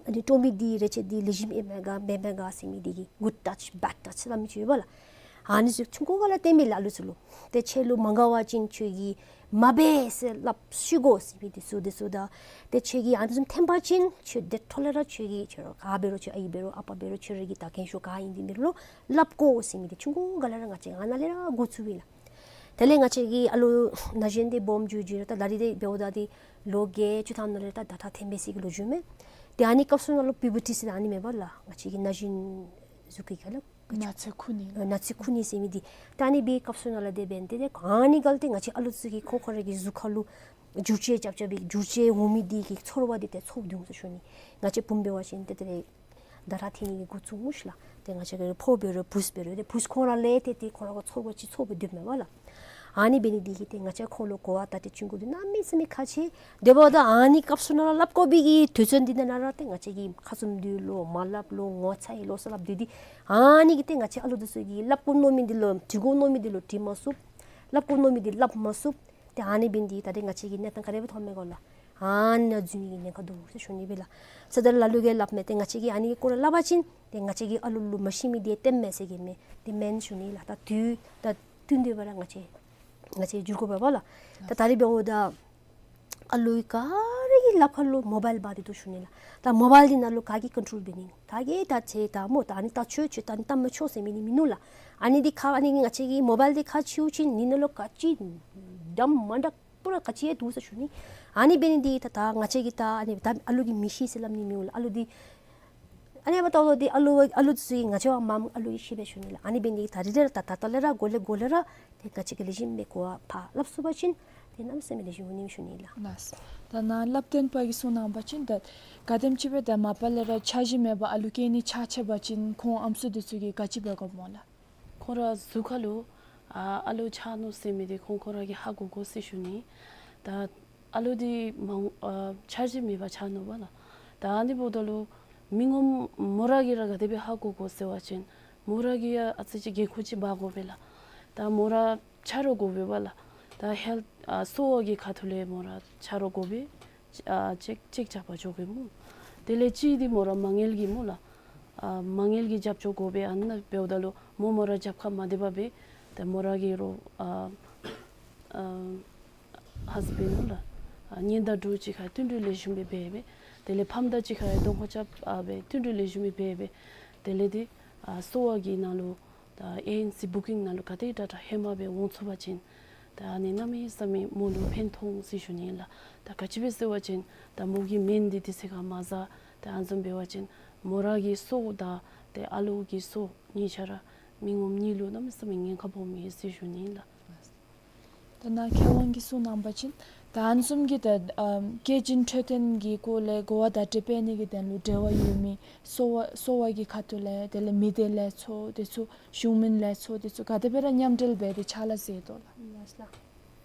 ཨ་ནི་དཀྲོག་མི་འདི་རེ་ཆེ་འདི་ལེགས་ཤོམ་ཨིན་མས་ག་མེན་མས་ག་ཟེར་མི་འདི་གི་good touch bad touch ཟེར་སླབ་མི་ཅིག་ཡོད་པ་ལགས། ཨ་ནི་ཚུ་ཆུང་ཀུ་སྒང་ལས་སྟོན་མི་ལགས་ཨ་ལུ་ཚུ་ལུ། ཏེ་ཁྱོད་ལུ་མ་དགའ་བ་ཅིན་ཁྱོད་ཀྱིས་མ་འབད་ཟེར་སླབ་ཤི་དགོ་ཟེར་མི་འདི་ཚུ་འདི་ཚུ་དང་ཏེ་ཁྱོད་ཀྱིས་ཨ་ནི་བཟུམ་འཐོན་པ་ཅིན་ཁྱོད་དེ་འཕྲོ་ལས་ར་ཁྱོད་ཀྱིས་ཁྱོད་ར་ག་འབད་རུང་ཁྱོད་ཨའི་འབད་རུང་ཨ་པ་འབད་རུང་ཁྱོད་ར་གི་ད་རྒན་ཤོས་ག་ཨིན་འདི་འབད་རུང་སླབ་དགོ་ཟེར་མི་འདི་ཆུང་ཀུ་སྒང་ལས་ར་ང་བཅས་ཨ་ནཱ་ལས་ར་འགོ་བཙུགས་པས་ལགས། དེ་ལས་ང་བཅས་ཀྱི་ཨ་ལུ་ན་གཞོན་འདི་སྦོམ་འགྱོ་འགྱོ་ར་ད་ད་རིས་འདི་འབདཝ་ད་འདི་ལོ་བརྒྱད་ཅུ་ཐམ་ནང་ལས་ད་ད་ད་འཐོན་པའི་ཚེ་གི་ལོ་རྒྱུས་མས། ཏེ་ཨ་ནི་སྐབས་སུ་ནང་ལུ་པིའུ་བར་ཊི་ཟེར་ཨ་ནི་མས་པ་ལགས། ང་བཅས་ཀྱི་ན་གཞོན་གཟུགས་ཀྱི་ཁ་ལུ་ན་ཚོད་ཁུག་ནི་ཨ་ན་ཚོད་ཁུག་ནི་ཟེར་མི་འདི། ད་ཨ་ནི་འབད་བའི་སྐབས་སུ་ནང་ལུ་དེ་འབད་ནི་དེ་ཏེ་ཨ་ནི་སྒང་ལས་ཏེ་ང་བཅས་ཨ་ལུ་ཚུ་གིས་ཁོང་ཁོང་ར་གི་གཟུགས་ཁ་ལུ་འགྱུར་བཅོས་རྐྱབ་རྐྱབ་པའི་འགྱུར་བཅོས་འོང་མི་འདི་གི་ཚོར་བ་འདི་ཏེ་ཚོར་འོང་ཟེར་ཞུ་ནི། ང་བཅས་བུམོ་འབད་བ་ཅིན་ཏེ་དེ་ལས་ད་ར་འཐོན་ནི་གི་འགོ་བཙུགས་སྨོ་ཤིག་ལགས། ཏེ་ང་བཅས་ཀྱི་ཕོ་འབད་རུང་བུཚ་འབད་རུང་ཏེ་བུཚ་ཁོང་ར་ལས་ཏེ་ཏེ་ཁོང་ར་གིས་ཚོར་བ་ཅིག་ཚོར་སྦེ་སྡོདཔ་མས་པ་ལགས། ཨ་ནི་འབད་ནི་འདི་གིས་ཏེ་ང་བཅས་ཁོང་ལུ་གོ་བ་བརྡ་སྤྲོད་བྱིན་དགོཔ་འདི་གནམ་མེད་ས་མེད་ཁག་ཆེ། དེ་འབདཝ་ད་ཨ་ནི་སྐབས་སུ་ནང་ལུ་སླབ་དགོ་པའི་གི་དུས་ཚོད་འདི་ནང་ན་ར་ཏེ་ང་བཅས་ཀྱིས་ཁ་བཙུམ་སྡོད་ལོ་མ་སླབ་ལོ་ངོ་ཚ་ཡི་ལོ་ཟེར་སླབ་སྡོད་དེ། ཨ་ནི་གིས་ཏེ་ང་བཅས་ཨ་ལུ་འདི་ཚུ་གིས་སླབ་དགོ་མནོ་མི་འདི་ལུ་དྲི་དགོ་མནོ་མི་འདི་ལུ་དྲི་མ་ཚུགས། སླབ་དགོ་མནོ་མི་འདི་སླབ་མ་ཚུགས། ཏེ་ཨ་ནི་འབད་ནི་འདི་ད་ཏེ་ང་བཅས་ཀྱི་གནས་སྟངས་ག་དེ་སྦེ་ཐོནམ་མས་གོ་ལགས། ཨ་ནི་ནང་འཛུལ་ནི་གི་ཉེན་ཁ་འདུག་ཟེར་ཞུ་ནི་སྦེ་ལགས། ཟེར་ད་ལ་ལུ་གིས་སླབ་མས། ཏེ་ང་བཅས་ཀྱིས་ཨ་ནི་གི་སྐོར་ལས་སླབ་པ་ཅིན་ཏེ་ང་བཅས་ཀྱིས་ཨ་ལུ་ལུ་མ་ཤེས་མི་འདི་སྟོནམ་མས་ཟེར་གྱི་མས། དེ་མེན་ཞུ་ནི་ལགས། ད་དུས་ད་བསྟུན་ཏེ་འབད་ར་ང་བཅས་ང་བཅས་འགྱུར་དགོ་པས་པ་ལགས། ད་ད་རིས་འབདཝ་ད་ཨ་ལུ་ག་ར་གི་ལགཔ་ཁ་ལུ་མོ་བཱའིལ་འབག་སྟེ་འདུག་ཞུ་ནི་ལགས། ད་མོ་བཱའིལ་འདི་ནང་ལུ་ག་གིས་ཀོན་ཊོལ་འབད་ནི། ད་གིས་ད་ཚེ་ད་མོ་ད་ཨ་ནི་ལྟ་ཆོག་ཆོག་ད་ཨ་ནི་ལྟ་མི་ཆོག་ཟེར་མི་འདི་མིན་ནུག་ལགས། ཨ་ནི་འདི་ཁ་ཨ་ནི་ང་བཅས་ཀྱི་མོ་བཱའིལ་འདི་ཁ་ཕྱེ་བ་ཅིན་འདི་ནང་ལུ་ག་ཅི་འདྲ་མ་འདྲཝ་པུ་ར་ག་ཅི་ཡང་འདུག་ཟེར་ཞུ་ནི། ཨ་ནི་འབད་ནི་འདི་ད་ད་ང་བཅས་ཀྱིས་ད་ཨ་ནི་ད་ཨ་ལུ་གིས་མི་ཤེས་ཟེར་སླབ་ནི་མེད་ལགས། ཨ་ལུ་འདི་ཨ་ནི་འབདཝ་ད་ལུ་འདི་ཨ་ལུ་ཨ་ལུ་ཚུ་གིས་ང་བཅས་བ་མ་ཨ་ལུ་གིས་ཤེས་པས་ཞུ་ནི་ལགས། ཨ་ནི་འབད་ནི་འདི་ད་རིས་ར་ད་ད་ལྟོ་ལས་ར་འགོ་ལས་འགོ་ལས་ར་ཏེ་ང་བཅས་ཀྱིས་ལེགས་ཤོམ་སྦེ་གོ་བ་ཕར་སླབ་ཚུགས་པ་ཅིན་ཏེ་གནམ་མེད་ས་མེད་ལེགས་ཤོམ་འོང་ནི་ཞུ་ནི་ལགས། ལགས། ད་ནཱ་བསླབ་སྟོན་པ་གིས་གསུང་གནང་བ་ཅིན་ད་ག་དེམ་ཅིག་སྦེ་ད་མ་པ་ལས་ར་འཆར་གཞི་མེད་པར་ཨ་ལུ་སྐྱེ་ནི་ཆགས་ཆགས་པ་ཅིན་ཁོང་ཨམ་སྲུ་འདི་ཚུ་གིས་ག་ཅི་འབད་དགོཔ་སྨོ་ལགས། ཁོང་ར་གཟུགས་ཁ་ལུ་ཨ་ཨ་ལུ་ཆགས་ནུག་ཟེར་མི་འདི་ཁོང་ཁོང་ར་གིས་ཧ་གོ་དགོ་ཟེར་ཞུ་ནི། ད་ཨ་ལུ་འདི་མང་ཨ་འཆར་གཞི་མེད་པར་ཆགས་ནུག་པ་ལགས། ད་ཨ་ནི་འབདཝ་ད་ལུ་མི་ངོམ་མོ་ར་གིས་ར་ག་དེ་སྦེ་ཧ་གོ་དགོ་ཟེར་བ་ཅིན་མོ་ར་གིས་ཡང་ཨ་ཙི་ཅིག་འགན་ཁུར་ཅིག་འབག་དགོ་པས་ལགས། ད་མོ་ར་ཆ་རོགས་དགོ་པས་པ་ལགས། ད་ཧེལཐ་ཨ་གསོ་བ་གི་ཁ་ཐུག་ལས་མོ་ར་ཆ་རོགས་དགོ་པས། ཨ་ཅེཀ་ཅེཀ་རྐྱབ་པར་འགྱོ་དགོ་སྨོ། དེ་ལས་གཅིག་འདི་མོ་ར་མ་དངུལ་གྱི་སྨོ་ལགས། ཨ་མ་དངུལ་གྱི་རྒྱབ་སྐྱོར་དགོ་པས། ཨ་ནཱ་འབདཝ་ད་ལུ་མོ་མོ་ར་རྒྱབ་ཁར་མ་སྡོད་པར་སྦེ་ཏེ་མོ་ར་གི་རོགས་ཨ་ཨ་ཧཱས་བེནཌ་སྨོ་ལགས། ཨ་གཉེན་དང་གྲོགས་གཅིག་ཁར་བསྟུན་གྲོས་ལེགས་ཤོམ་སྦེ་འབད་སྦེ། དེ་ལས་ཕམ་དང་གཅིག་ཁར་གདོང་ཁ་རྐྱབ་ཨ་སྦེ་བསྟུན་གྲོས་ལེགས་ཤོམ་སྦེ་འབད་སྦེ། དེ་ལས་འདི་ཨ་གསོ་བ་གི་ནང་ལུ་ ད་ཨེ་ཨེན་སི་བུ་ཀིང་ནང་ལུ་ག་དེ་དྲག་དྲག་ཧེ་མ་སྦེ་འོང་ཚུགས་པ་ཅིན་ད་ཨ་ནི་གནམ་མེད་ས་མེད་མོ་ལུ་ཕན་ཐོགས་ཟེར་ཞུ་ནི་ལགས། ད་ག་ཅི་སྦེ་ཟེར་བ་ཅིན་ད་མོ་གི་སྨན་འདི་དུས་ཚོད་ཁར་མ་ཟ། ད་ཨ་ནི་བཟུམ་འབད་བ་ཅིན་མོ་ར་གི་སྲོག་དང་ཏེ་ཨ་ལུ་གི་སྲོག་གཉིས་ཆ་ར་མི་ངོམ་གཉིས་ལུ་གནམ་མེད་ས་མེད་ཉེན་ཁ་སྦོམ་ཨིན་ཟེར་ཞུ་ནི་ལགས། ད་ནཱ་མཁས་དབང་གིས་གསུངས་གནང་བ་ཅིན་ད་ཨ་ནི་བཟུམ་གྱི་ད་ཨམ་སྐྱེ་ཅན་འཕྲོད་བསྟེན་གྱི་སྐོར་ལས་གོ་བ་བརྡ་སྤྲོད་འབད་ནི་གི་དོན་ལུ་འབྲེལ་བ་ཡོད་མི་གསོ་བ་གསོ་བ་གི་ཁ་ཐུག་ལས་དེ་ལས་མི་སྡེ་ལས་ཚོགས་དེ་ཚུ་གཞུང་མིན་ལས་ཚོགས་དེ་ཚུ་ག་དེ་སྦེ་ར་མཉམ་འབྲེལ་འབད་དེ་ཕྱག་ལཱ་མཛད་དོ་ལགས། ལགས་ལགས།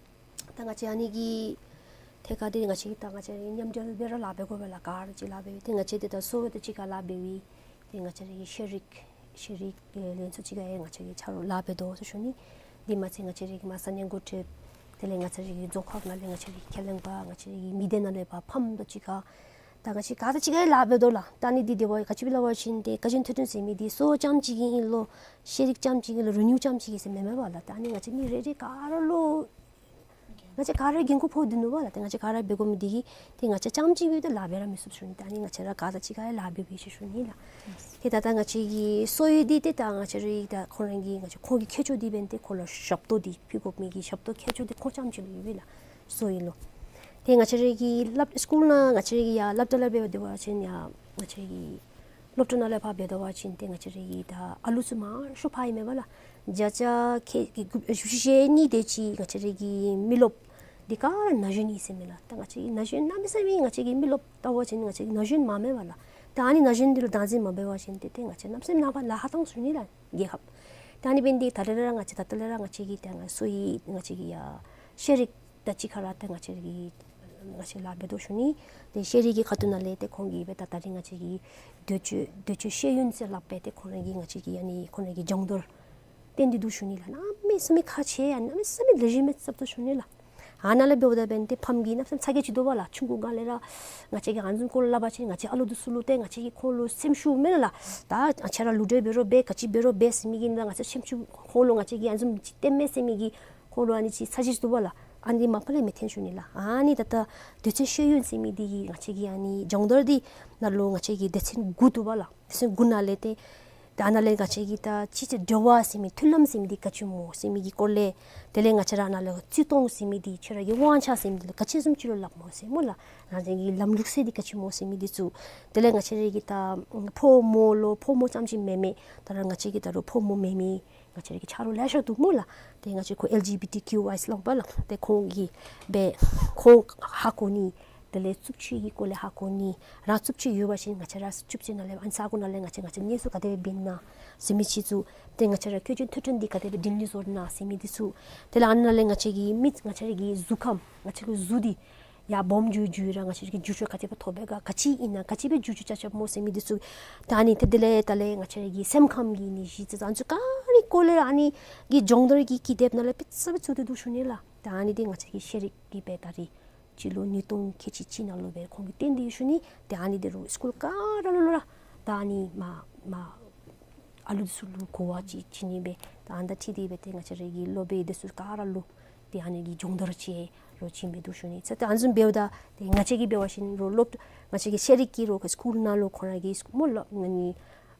ད་ང་བཅས་ཨ་ནི་གི་ཐད་ཁར་འདི་ང་བཅས་ཀྱིས་ད་ང་བཅས་མཉམ་འབྲེལ་སྦེ་ར་ལཱ་འབད་དགོ་པས་ལགས། ག་ར་གཅིག་ལཱ་འབད་བའི་ཏེ་ང་བཅས་འདི་ད་གསོ་བ་དང་གཅིག་ཁར་ལཱ་འབད་བའི་ཏེ་ང་བཅས་རའི་ཤེས་རིག་ཤེས་རིག་ལས་ཚོགས་གཅིག་ཁར་ཡང་ང་བཅས་ཀྱིས་ཆ་རོགས་ལཱ་འབད་དོ་ཟེར་ཞུ་ནི། འདི་མ་ཚད་ང་བཅས་རའི་མ་ས་གནས་འགོ་ཁྲིདཔ་དེ་ལས་ང་བཅས་རའི་རྫོང་ཁག་ནང་ལས་ང་བཅས་རའི་ཁས་ལེན་པ་ང་བཅས་རའི་མི་སྡེ་ནང་ལས་ཕར་ཕམ་དང་གཅིག་ཁར་ད་ང་བཅས་ག་ར་གཅིག་ཁར་ལཱ་འབད་དོ་ལགས། ད་ཨ་ནི་འདི་དེ་བ་ག་ཅི་སྦེ་སླབ་པ་ཅིན་ཏེ་སྐྱེ་ཅན་འཕྲོད་བསྟེན་ཟེར་མི་འདི་གསོ་བ་རྐྱངམ་གཅིག་གི་ཨིན་ལོ་ཤེས་རིག་རྐྱངམ་གཅིག་གི་ལོ་རི་ནིའུ་རྐྱངམ་གཅིག་གི་ཟེར་མེན་མས་པ་ལགས། ད་ཨ་ནི་ང་བཅས་མི་རེ་རེ་ག་ར་ལུ་ང་བཅས་ག་ར་འགན་ཁུར་ཕོག་སྡོད་ནུག་པ་ལགས། ཏེ་ང་བཅས་ག་ར་འབད་དགོ་མི་འདི་གིས་ཏེ་ང་བཅས་རྐྱངམ་གཅིག་སྦེ་ཏེ་ལཱ་འབད་ར་མི་ཚུགས་ཞུ་ནི། ད་ཨ་ནི་ང་བཅས་ར་ག་ར་གཅིག་ཁར་ལཱ་འབད་འབད་ཞུ་ཞུ་ནི་ལགས། ཏེ་ད་ལྟོ་ང་བཅས་ཀྱི་གསོ་བའི་འདི་ཏེ་ད་ང་བཅས་རའི་ད་ཁོང་ར་གི་ང་བཅས་ཁོང་གི་ཁྱད་ཆོས་འདི་འབདན་ཏེ་ཁོང་ལུ་ཞབས་ཏོག་འདི་ཕུལ་དགོ་མི་གི་ཞབས་ཏོག་ཁྱད་ཆོས་འདི་ཁོང་རྐྱངམ་གཅིག་ལུ་ཡོད་པས་ལགས། གསོ་བའི་ལུ་ཏེ་ང་བཅས་རའི་གི་སློབ་སི་ཀུལ་ནང་ང་བཅས་རའི་གི་ཡར་སློབ་གྲྭ་ལས་འབད་དེ་འབད་བ་ཅིན་ཡར་ང་བཅས་རའི་གི་སློབ་གྲྭ་ནང་ལས་ཕར་འབད་དེ་འབད་བ་ཅིན་ཏེ་ང་བཅས་རའི་གི་ད་ཨ་ལུ་ཚུ་མང་ཤོས་ཕར་ཨིན་མས་པ་ལགས། བརྒྱ་ཆ་ཁལ་གཅིག་བཞི་བཅུ་ཞེ་གཉིས་དེ་ཅིག་ང་བཅས་རའི་གི་མི་རློབས་འདི་ག་ར་ན་གཞོན་ཨིན་ཟེར་མས་ལགས། ད་ང་བཅས་ཀྱི་ན་གཞོན་གནམ་མེད་ས་མེད་ང་བཅས་ཀྱི་མི་རློབས་ལྟ་བ་ཅིན་ང་བཅས་ཀྱི་ན་གཞོན་མ་མེན་པ་ལགས། ད་ཨ་ནི་ན་གཞོན་འདི་ལུ་བདག་འཛིན་མ་འབད་བ་ཅིན་ཏེ་ཏེ་ང་བཅས་གནམ་མེད་ས་མེད་ནངས་པ་ལཱ་ཧ་ཐང་ཞུ་ནི་ལགས་རྒྱལ་ཁབ། ད་ཨ་ནི་འབད་ནི་འདི་ད་རེས་ར་ང་བཅས་ད་ལྟོ་ལས་ར་ང་བཅས་ཀྱི་ད་ང་གསོ་བའི་ང་བཅས་ཀྱི་ཡ་ཤེས་རིག་དང་གཅིག་ཁར་ར་ཏེ་ང་བཅས་ཀྱི་ང་བཅས་ལཱ་འབད་དོ་ཞུ་ནི། ཏེ་ཤེས་རིག་གི་ཁ་ཐུག་ནང་ལས་ཏེ་ཁོང་གིས་འབད་ད་ད་རིས་ང་བཅས་ཀྱི་འདོད་སྤྱོད་འདོད་སྤྱོད་ཤེས་ཡོན་ཟེར་སླབ་སྦེ་ཏེ་ཁོང་ར་གི་ང་བཅས་ཀྱི་ཨ་ནི་ཁོང་ར་གི་སྦྱོང་བརྡར་བཏོན་ཏེ་འདུག་ཞུ་ནི་ལགས། གནམ་མེད་ས་མེད་ཁག་ཆེ་ཡང་གནམ་མེད་ས་མེད་ལེགས་ཤོམ་སྦེ་རྐྱབ་དོ་ཞུ་ནི་ལགས། ཨ་ནཱ་ལས་འབདཝ་ད་འབདན་ཏེ་ཕམ་གྱིས་གནམ་མེད་ས་མེད་ཚ་གྱང་ཅིག་འདུག་པ་ལགས། ཆུང་ཀུ་སྒང་ལས་ར་ང་བཅས་ཀྱིས་ཨ་ནི་བཟུམ་སྐོར་སླབ་པ་ཅིན་ང་བཅས་ཨ་ལུ་འདི་ཚུ་ལུ་ཏེ་ང་བཅས་ཀྱིས་ཁོང་ལུ་སེམས་ཤུགས་མེད་ལགས། ད་ང་བཅས་ར་ལུ་འབྲེལ་འབད་རུང་འབད་ག་ཅི་འབད་རུང་འབད་ཟེར་མི་གི་ནང་ང་བཅས་སེམས་ཤུགས་ཁོང་ལུ་ང་བཅས་ཀྱིས་ཨ་ནི་བཟུམ་ཅིག་སྟོན་མས་ཟེར་མི་གི་ཁོང་ལུ་ཨ་ནི་ཅིག་ཚ་གྱང་ཅིག་འདུག་པ་ལགས། ཨ་ནི་མ་པ་ལས་མི་འཐོན་ཞུ་ནི་ལགས། ཨ་ནི་ད་ལྟོ་འདོད་སྤྱོད་ཤེས་ཡོན་ཟེར་མི་འདི་གི་ང་བཅས་ཀྱི་ཨ་ནི་སྦྱོང་བརྡར་འདི་ནང་ལུ་ང་བཅས་ཀྱི་སྡེ་ཚན་དགུ་འདུག་པ་ལགས། སྡེ་ཚན་དགུ་ནང་ལས་ཏེ་ད་ནཱ་ལས་ང་བཅས་ཀྱི་ད་ཅི་ཅི་འབྲེལ་བ་ཟེར་མི་མཐུན་ལམ་ཟེར་མི་འདི་ག་ཅི་སྨོ་ཟེར་མི་གི་སྐོར་ལས། དེ་ལས་ང་བཅས་ར་ནཱ་ལས་བརྩི་མཐོང་ཟེར་མི་འདི་ཁྱོད་ར་གི་དབང་ཆ་ཟེར་མི་འདི་ལུ་ག་ཅི་བཟུམ་ཅིག་ལུ་སླབ་སྨོ་ཟེར་སྨོ་ལགས། རང་བཞིན་གྱི་ལམ་ལུགས་སྲོལ་འདི་ག་ཅི་སྨོ་ཟེར་མི་འདི་ཚུ། དེ་ལས་ང་བཅས་ར་གི་ད་ཕོ་མོ་ལུ་ཕོ་མོ་རྐྱངམ་ཅིག་མེན་མས། ད་རུང་ང་བཅས་ཀྱི་ད་རུང་ཕོ་མོ་མེན་མི་ང་བཅས་ར་གི་ཆ་རོགས་ལེ་ཤ་འདུག་སྨོ་ལགས། ཏེ་ང་བཅས་ཁོ་ཨེལ་ཇི་བི་ཊི་ཀིའུ་ཨའི་ལོ་པ་ལགས། ཏེ་ཁོང་གིས་འབད་ཁོང་ཧ་གོ་ནི། དེ་ལས་རྩུབ་སྤྱོད་ཀྱི་སྐོར་ལས་ཧ་གོ་ནི། རང་རྩུབ་སྤྱོད་ཡོད་པ་ཅིན་ང་བཅས་ར་རྩུབ་སྤྱོད་ནང་ལས་ཨ་ནི་ས་གོ་ནང་ལས་ང་བཅས་ང་བཅས་གནས་ཚུལ་ག་དེ་སྦེ་འབད་ན་ཟེར་མི་ཅིག་ཚུ། ཏེ་ང་བཅས་ར་སྐྱེ་ཅན་འཕྲོད་བསྟེན་འདི་ག་དེ་སྦེ་དྲིན་ལས་བཟོ་ན་ཟེར་མི་འདི་ཚུ། དེ་ལས་ཨ་ནཱ་ལས་ང་བཅས་ཀྱི་མི་ང་བཅས་ར་གི་གཟུགས་ཁམས་ང་བཅས་ཀྱི་གཟུགས་འདི་ཡར་སྦོམ་འགྱོ་འགྱོ་ར་ང་བཅས་ཀྱི་འགྱུར་བཅོས་ག་དེ་སྦེ་ཐོབ་པས་ག་ག་ཅི་ཨིན་ན་ག་ཅི་སྦེ་འགྱུར་བཅོས་རྐྱབ་རྐྱབ་སྨོ་ཟེར་མི་འདི་ཚུ། ད་ཨ་ནི་ཏེ་དེ་ལས་ད་ལས་ང་བཅས་ར་གི་སེམས་ཁམས་ཀྱི་ནད་གཞི་ཚུ་ཨ་ནི་ཚུ་ག་ར་གི་སྐོར་ལས་ཨ་ནི་གི་སྦྱོང་བརྡར་གྱི་ཀི་དེབ་ནང་ལས་དཔེ་ཚུ་སྦེ་བཙུགས་ཏེ་འདུག་ཞུ་ནི་ལགས། ད་ཨ་ནི་འདི་ང་བཅས་ཀྱི་ཤེས་རིག་གི་སྦེ་ད་རིས་སྤྱི་ལོ་ཉིས་སྟོང་ཁལ་གཅིག་གཅིག་ནང་ལུ་སྦེ་ཁོང་གིས་བཏོན་ཏེ་ཡོད་ཞུ་ནི། ཏེ་ཨ་ནི་འདི་རུང་སི་ཀུལ་ག་ར་ལུ་ལུ་ར་ད་ཨ་ནི་མ་མ་ཨ་ལུ་འདི་ཚུ་ལུ་གོ་བ་ཅིག་བྱིན་ནི་སྦེ་ད་ཨ་ནི་དང་འཁྲིལ་ཏེ་སྦེ་ཏེ་ང་བཅས་ར་གི་སློབ་དཔོན་འདི་ཚུ་ག་ར་ལུ་ཏེ་ཨ་ནི་གི་སྦྱོང་བརྡར་ཅིག་རོགས་བྱིན་སྦེ་འདུག་ཞུ་ནི། ཚེ་ཏེ་ཨ་ནི་བཟུམ་འབདཝ་ད་ཏེ་ང་བཅས་ཀྱིས་འབད་བ་ཅིན་རོགས་སློབ་ང་བཅས་ཀྱི་ཤེས་རིག་གི་རོགས་སི་ཀུལ་ནང་ལུ་ཁོང་ར་གི་སི་ཀུལ་མོ་ལོ་ཨ་ནི་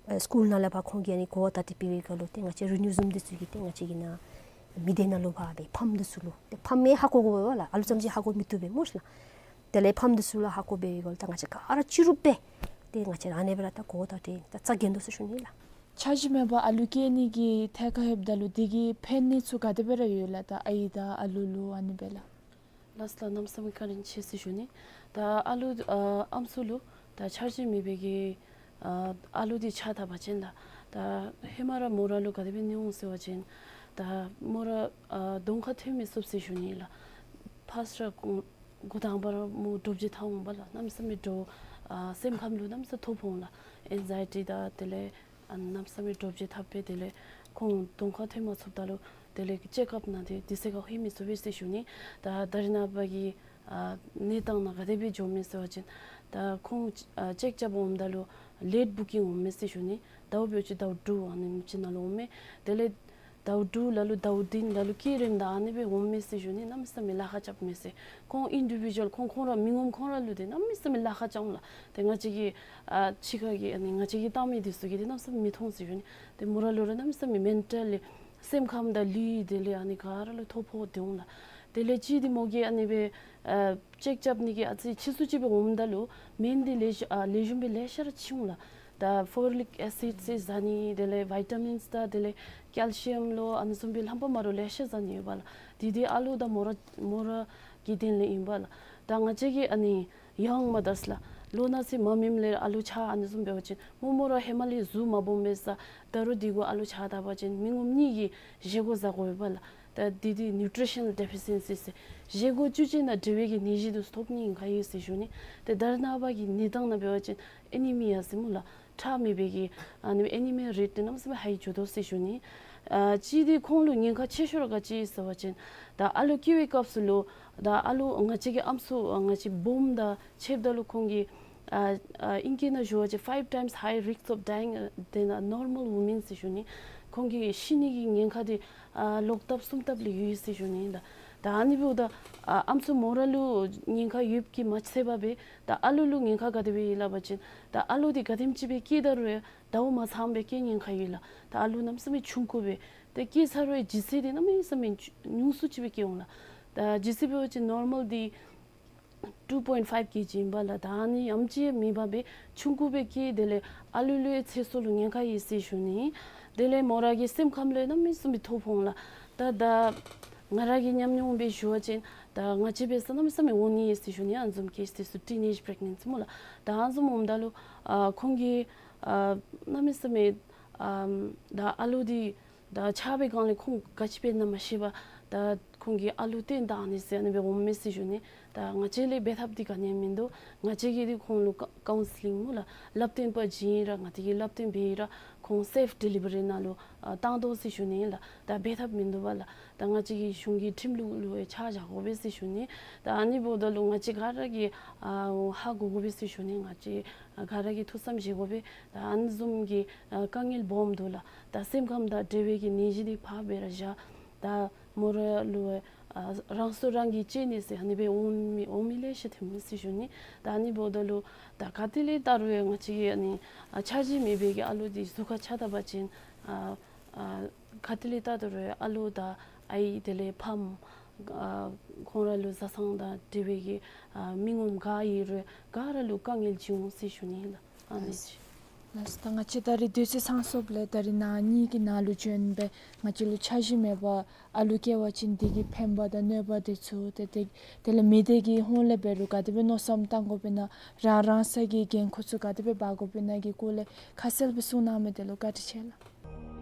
ཨེ་སི་ཀུལ་ནང་ལས་ཕར་ཁོང་གིས་ཨ་ནི་གོ་བ་བརྡ་སྤྲོད་འབད་བའི་སྐབས་ལུ་ཏེ་ང་བཅས་རི་ནིའུ་བཟུམ་འདི་ཚུ་གིས་ཏེ་ང་བཅས་ཀྱི་ནཱ་མི་སྡེ་ནང་ལུ་ཕར་སྦེ་ཕམ་འདི་ཚུ་ལུ་ཏེ་ཕམ་མས་ཧ་གོ་དགོ་པས་ལགས། ཨ་ལུ་ཙམ་ཅིག་ཧ་གོ་མི་བཏུབ་པས་སྨོ་ཤིག་ལགས། དེ་ལས་ཕམ་འདི་ཚུ་ལུ་ཧ་གོ་འབད་བའི་སྐབས་ལུ་ད་ང་བཅས་ག་ར་སྤྱི་རུབ་སྦེ་ཏེ་ང་བཅས་ཨ་ནེ་སྦེ་ར་ད་གོ་བརྡ་སྤྲོད་ད་རྩ་འགེངས་དོ་ཟེར་ཞུ་ནི་ལགས། འཆར་གཞི་མེད་པར་ཨ་ལུ་སྐྱེ་ནི་གི་ཐད་ཁར་ལྷོདཔ་ད་ལུ་དེ་གིས་ཕན་ནུས་ཚུ་ག་དེ་སྦེ་ར་ཡོད་ལགས། ད་ཨའི་དང་ཨ་ལུ་ལུ་ཨ་ནི་སྦེ་ལགས། ལགས་སོ་ལགས། གནམ་མེད་ས་མེད་བཀའ་དྲིན་ཆེ་ཟེར་ཞུ་ནི། ད་ཨ་ལུ་ཨ་ཨམ་སྲུ་ལུ་ད་འཆར་གཞི་མེད་པའི་གི་ཨ་ཨ་ལུ་འདི་ཆགས་ད་པ་ཅིན་ལགས། ད་ཧེ་མ་ར་མོ་ར་ལུ་ག་དེ་སྦེ་ནི་འོང་ཟེར་བ་ཅིན་ད་མོ་ར་ཨ་གདོང་ཁར་ཐོན་མི་ཚུགས་ཟེར་ཞུ་ནི་ལགས། ཕར་སྤྲོ་འགོ་དང་པ་ར་མོ་འདྲོག་བྱེལ་ཐལ་འོང་པ་ལགས། གནམ་མེད་ས་མེད་འདྲོག་ཨ་སེམས་ཁམས་ལུ་གནམ་མེད་ས་མེད་ཐོ་ཕོག་འོང་ལགས། ཨེང་ཛའི་ཊི་དང་དེ་ལས་ཨ་གནམ་མེད་ས་མེད་འདྲོག་བྱེལ་ཐལ་སྦེ་དེ་ལས་ཁོང་གདོང་ཁར་ཐོན་མ་ཚུགསཔ་ད་ལུ་དེ་ལས་ཀྱི་ཅེག་ཨཔ་ནང་ཏེ་དུས་ཚོད་ཁར་ལྷོད་མི་ཚུགས་པས་ཟེར་ཞུ་ནི། ད་ད་རེས་ནངས་པ་གི་ཨ་གནས་སྟངས་ནང་ག་དེ་སྦེ་འགྱོཝ་མས་ཟེར་བ་ཅིན་ད་ཁོང་ཨ་ཅེག་རྐྱབ་འོངམ་ད་ལུ་ལེཊ་བུ་ཀིང་འོང་མས་ཟེར་ཞུ་ནི། ཟླཝ་འབདཝ་ཅིན་ཟླཝ་དྲུག་ཨ་ནེམ་ཅིག་ནང་ལུ་འོང་མས། དེ་ལས་ ཟླཝ་དྲུག་ལ་ལུ་ཟླཝ་བདུན་ལ་ལུ་སྐྱེ་རནམ་ད་ཨ་ནི་སྦེ་འོངམ་མས་ཟེར་ཞུ་ནི། གནམ་མེད་ས་མེད་ལཱ་ཁག་རྐྱབ་མས་ཟེར། ཁོང་ཨིན་ཌི་བི་ཌུ་ཨལ་ཁོང་ཁོང་ར་མི་ངོམ་ཁོང་ར་ལུ་ཏེ་གནམ་མེད་ས་མེད་ལཱ་ཁག་རྐྱབ་འོང་ལགས། ཏེ་ང་བཅས་ཀྱི་ཨ་ཕྱི་ཁ་གི་ཨ་ནི་ང་བཅས་ཀྱིས་བལྟ་མི་འདི་ཚུ་གིས་ཏེ་གནམ་མེད་ས་མེད་མི་མཐོང་ཟེར་ཞུ་ནི། ཏེ་མོ་ར་ལུ་ར་གནམ་མེད་ས་མེད་མེན་ཊལ་ལི་སེམས་ཁམས་དང་ལུས་དེ་ལས་ཨ་ནི་ག་ར་ལུ་ཐོ་ཕོག་སྟེ་འོང་ལགས། དེ་ལས་གཅིག་འདི་མོ་གིས་ཨ་ནི་སྦེ་ཨ་ཅེཀ་རྐྱབ་ནི་གི་ཨ་ཙི་ཕྱིས་སུ་ཅིག་སྦེ་འོངམ་ད་ལུ་སྨན་འདི་ལེགས་ཤོམ་ཨ་ལེགས་ཤོམ་སྦེ་ལེ་ཤ་ར་ཕྱིན་འོང་ལགས། ད་ཕོ་ལིག་ཨེ་སིཌ་ཟེར་ཟ་ནི་དེ་ལས་བི་ཊ་མིནསི་དང་དེ་ལས་ཀེལ་ཤི་ཡམ་ལོ་ཨ་ནི་བཟུམ་སྦེ་རྣམ་པ་མ་འདྲཝ་ལེ་ཤ་ཟ་ནི་ཡོད་པ་ལགས། དེ་དེ་ཨ་ལུ་དང་མོ་ར་མོ་ར་གི་དོན་ལས་ཨིན་པ་ལགས། ད་ང་བཅས་ཀྱི་ཨ་ནི་ཡང་མ་དར་ལགས། ལོ་ན་ཚོད་མ་མེནམ་ལས་ཨ་ལུ་ཆགས་ཨ་ནི་བཟུམ་འབད་བ་ཅིན་མོ་མོ་ར་ཧེ་མ་ལས་གཟུགས་མ་སྦོམ་པས་ས། ད་རུང་དེ་གུ་ཨ་ལུ་ཆགས་ད་པ་ཅིན་མི་ངོམ་གཉིས་ཀྱིས་བཞེས་སྒོ་བཟའ་དགོ་པས་ལགས། ད་དེ་དེ་ནིའུ་ཊི་རི་ཤ་ནཱལ་ཌི་ཕི་ཤེན་སི་ཟེར་བཞེས་སྒོ་བཅུད་ཅན་དང་འབྲེལ་བའི་གི་ནད་གཞི་དེ་ཚུ་ཐོབ་ནི་ཨིན་ག་ཡོད་ཟེར་ཞུ་ནི། ཏེ་ད་རེས་ནངས་པ་གི་གནས་སྟངས་ནང་འབད་བ་ཅིན་ཨེ་ནི་མི་ཡ་ཟེར་སྨོ་ལགས། ཁྲག་མེད་པའི་གི་ཨ་ནི་ཨེ་ནི་མི་ཡ་རེཊ་དེ་གནམ་མེད་ས་མེད་ཧའི་འགྱོ་དོ་ཟེར་ཞུ་ནི། ཨ་གཅིག་འདི་ཁོང་ལུ་ཉེན་ཁ་ཆེ་ཤོས་ར་ག་ཅི་ཟེར་བ་ཅིན་ད་ཨ་ལུ་སྐྱེ་བའི་སྐབས་སུ་ལུ་ད་ཨ་ལུ་ང་བཅས་ཀྱི་ཨམ་སྲུ་ང་བཅས་སྦོམ་དང་ཕྱདཔ་ད་ལུ་ཁོང་གིས་ཨ་ཨ་ཨིང་སྐད་ནང་ཞུ་བ་ཅིན་five times high risk of dying than a normal woman ཟེར་ཞུ་ནི། ཁོང་གི་ཤི་ནི་གི་ཉེན་ཁ་དེ་ཨ་ལོག་ལྟབ་གསུམ་ལྟབ་ལས་ཡོད་ཟེར་ཞུ་ནི་ལགས། ད་ཨ་ནི་འབདཝ་ད་ཨ་ཨམ་སྲུ་མོ་ར་ལུ་ཉེན་ཁ་ཡོདཔ་གིས་མ་ཚད་པར་སྦེ་ད་ཨ་ལུ་ལུ་ཉེན་ཁ་ག་དེ་སྦེ་ཡོད་ལགས་པ་ཅིན་ད་ཨ་ལུ་དེ་ག་དེམ་ཅིག་སྦེ་སྐྱེ་ད་རུང་ཟླཝ་མ་ཚངམ་སྦེ་སྐྱེ་ཉེན་ཁ་ཡོད་ལགས། ད་ཨ་ལུ་གནམ་མེད་ས་མེད་ཆུང་ཀུ་སྦེ་ཏེ་སྐྱེ་ཚར་རུང་ལྗིད་ཚད་དེ་གནམ་མེད་ས་མེད་ཉུང་སུ་ཅིག་སྦེ་སྐྱེ་འོང་ལགས། ད་ལྗིད་ཚད་འབད་བ་ཅིན་ནོར་མཱལ་དེ་two point five ཀེ་ཇི་ཨིན་པ་ལགས། ད་ཨ་ནི་ཡང་ཅིན་མེད་པར་སྦེ་ཆུང་ཀུ་སྦེ་སྐྱེ། དེ་ལས་ཨ་ལུ་ལུ་ཡང་ཚེ་སྲོག་ལུ་ཉེན་ཁ་ཡོད་ཟེར་ཞུ་ནི། དེ་ལས་མོ་ར་གི་སེམས་ཁམས་ལུ་ཡང་གནམ་མེད་ས་མེད་ཐོ་ཕོག་འོང་ལགས། ད་ད་ང་ར་གི་ཉམས་མྱོང་སྦེ་ཞུ་བ་ཅིན་ད་ང་བཅས་འབད་ས་གནམ་མེད་ས་མེད་འོང་ནི་ཡོད་ཟེར་ཞུ་ནི། ཨ་ནི་བཟུམ་ཀེ་སི་དེ་ཚུ་ཊིན་ཨེཇ་པི་རེག་ནེནཊ་སི་སྨོ་ལགས། ད་ཨ་ནི་བཟུམ་འོངམ་ད་ལུ་ཨ་ཁོང་གིས་ཨ་གནམ་མེད་ས་མེད་ཨ་ད་ཨ་ལུ་དེ་ད་ཆགས་པའི་སྒང་ལས་ཁོང་ག་ཅི་འབད་ན་མ་ཤེས་པར་ད་ཁོང་གིས་ཨ་ལུ་བཏོན་བཏང་ནི་ཟེར་ཨ་ནི་སྦེ་འོངམ་མས་ཟེར་ཞུ་ནི། ད་ང་བཅས་ལས་འབད་ཐབས་འདི་ག་ནི་ཡང་མིན་འདུག། ང་བཅས་ཀྱིས་འདི་ཁོང་ལུ་ཀ་ཀའུན་སི་ལིང་སྨོ་ལགས། བསླབ་སྟོན་པ་བྱིན་ར་ང་བཅས་ཀྱིས་བསླབ་སྟོན་འབད་ར་ཁོང་སེཕ་ཌི་ལི་བ་རི་ནང་ལུ་ཨ་བཏང་དོ་ཟེར་ཞུ་ནི་ལགས། ད་འབད་ཐབས་མིན་འདུག་པ་ལགས། ད་ང་བཅས་ཀྱི་གཞུང་གི་ཁྲིམས་ལུགས་ལུ་ཡང་ཆ་བཞག་དགོ་པས་ཟེར་ཞུ་ནི། ད་ཨ་ནི་འབདཝ་ད་ལུ་ང་བཅས་ག་ར་གིས་ཨ་ཧ་གོ་དགོ་པས་ཟེར་ཞུ་ནི། ང་བཅས་ཨ་ག་ར་གིས་ཐུགས་བསམ་བཞེས་དགོ་པས། ད་ཨ་ནི་བཟུམ་གྱི་ཨ་དཀའ་ངལ་སྦོམ་འདུག་ལགས། ད་སེམས་ཁམས་དང་འབྲེལ་བའི་གི་ནད་གཞི་འདི་ཕར་སྦེ་ར་བཞག། ད་མོ་ར་ལུ་ཨ་རང་སྲོག་རང་གིས་བཅད་ནི་ཟེར་ཨ་ནི་སྦེ་འོང་མི་འོང་མི་ལེ་ཤ་ཐོནམ་མས་ཟེར་ཞུ་ནི། ད་ཨ་ནི་འབདཝ་ད་ལུ་ད་ག་ཏེ་ལས་བལྟ་རུང་ཡང་ང་བཅས་ཀྱི་ཨ་ནི་ཨ་འཆར་གཞི་མེད་པའི་གི་ཨ་ལུ་འདི་གཟུགས་ཁར་ཆགས་ད་པ་ཅིན་ཨ་ཨ་ག་ཏེ་ལས་བལྟ་ད་རུང་ཨ་ལུ་དང་ཨའི་དེ་ལས་ཕམ་ཨ་ཁོང་ར་ལུ་བཟའ་ཚང་དང་འབྲེལ་བའི་གི་ཨ་མི་ངོམ་ག་ཨིན་རུང་ག་ར་ལུ་དཀའ་ངལ་ཅིག་འོང་ཟེར་ཞུ་ནི་ལགས། ཨ་ནི་ཅིག། ལགས་སོ། ད་ང་བཅས་ད་རིས་དུས་ཚོད་ཚང་སོངམ་ལས་ད་རིས་ནཱ་གཉིས་ཀྱི་ནང་ལུ་བྱོན་སྦེ་ང་བཅས་ལུ་འཆར་གཞི་མེད་པར་ཨ་ལུ་སྐྱེ་བ་ཅིན་དེ་གི་ཕན་པ་དང་གནོད་པ་དེ་ཚུ་ཏེ་དེ་དེ་ལས་མི་སྡེ་གི་ཧོངས་ལས་འབད་རུང་ག་དེ་སྦེ་མནོ་བསམ་བཏང་དགོ་པས་ན་རང་རང་སོའི་གི་འགན་ཁུར་ཚུ་ག་དེ་སྦེ་འབག་དགོ་པས་ན་གི་སྐོར་ལས་ཁ་གསལ་སྦེ་གསུང་གནང་མི་དེ་ལུ་བཀའ་དྲིན་ཆེ་ལགས།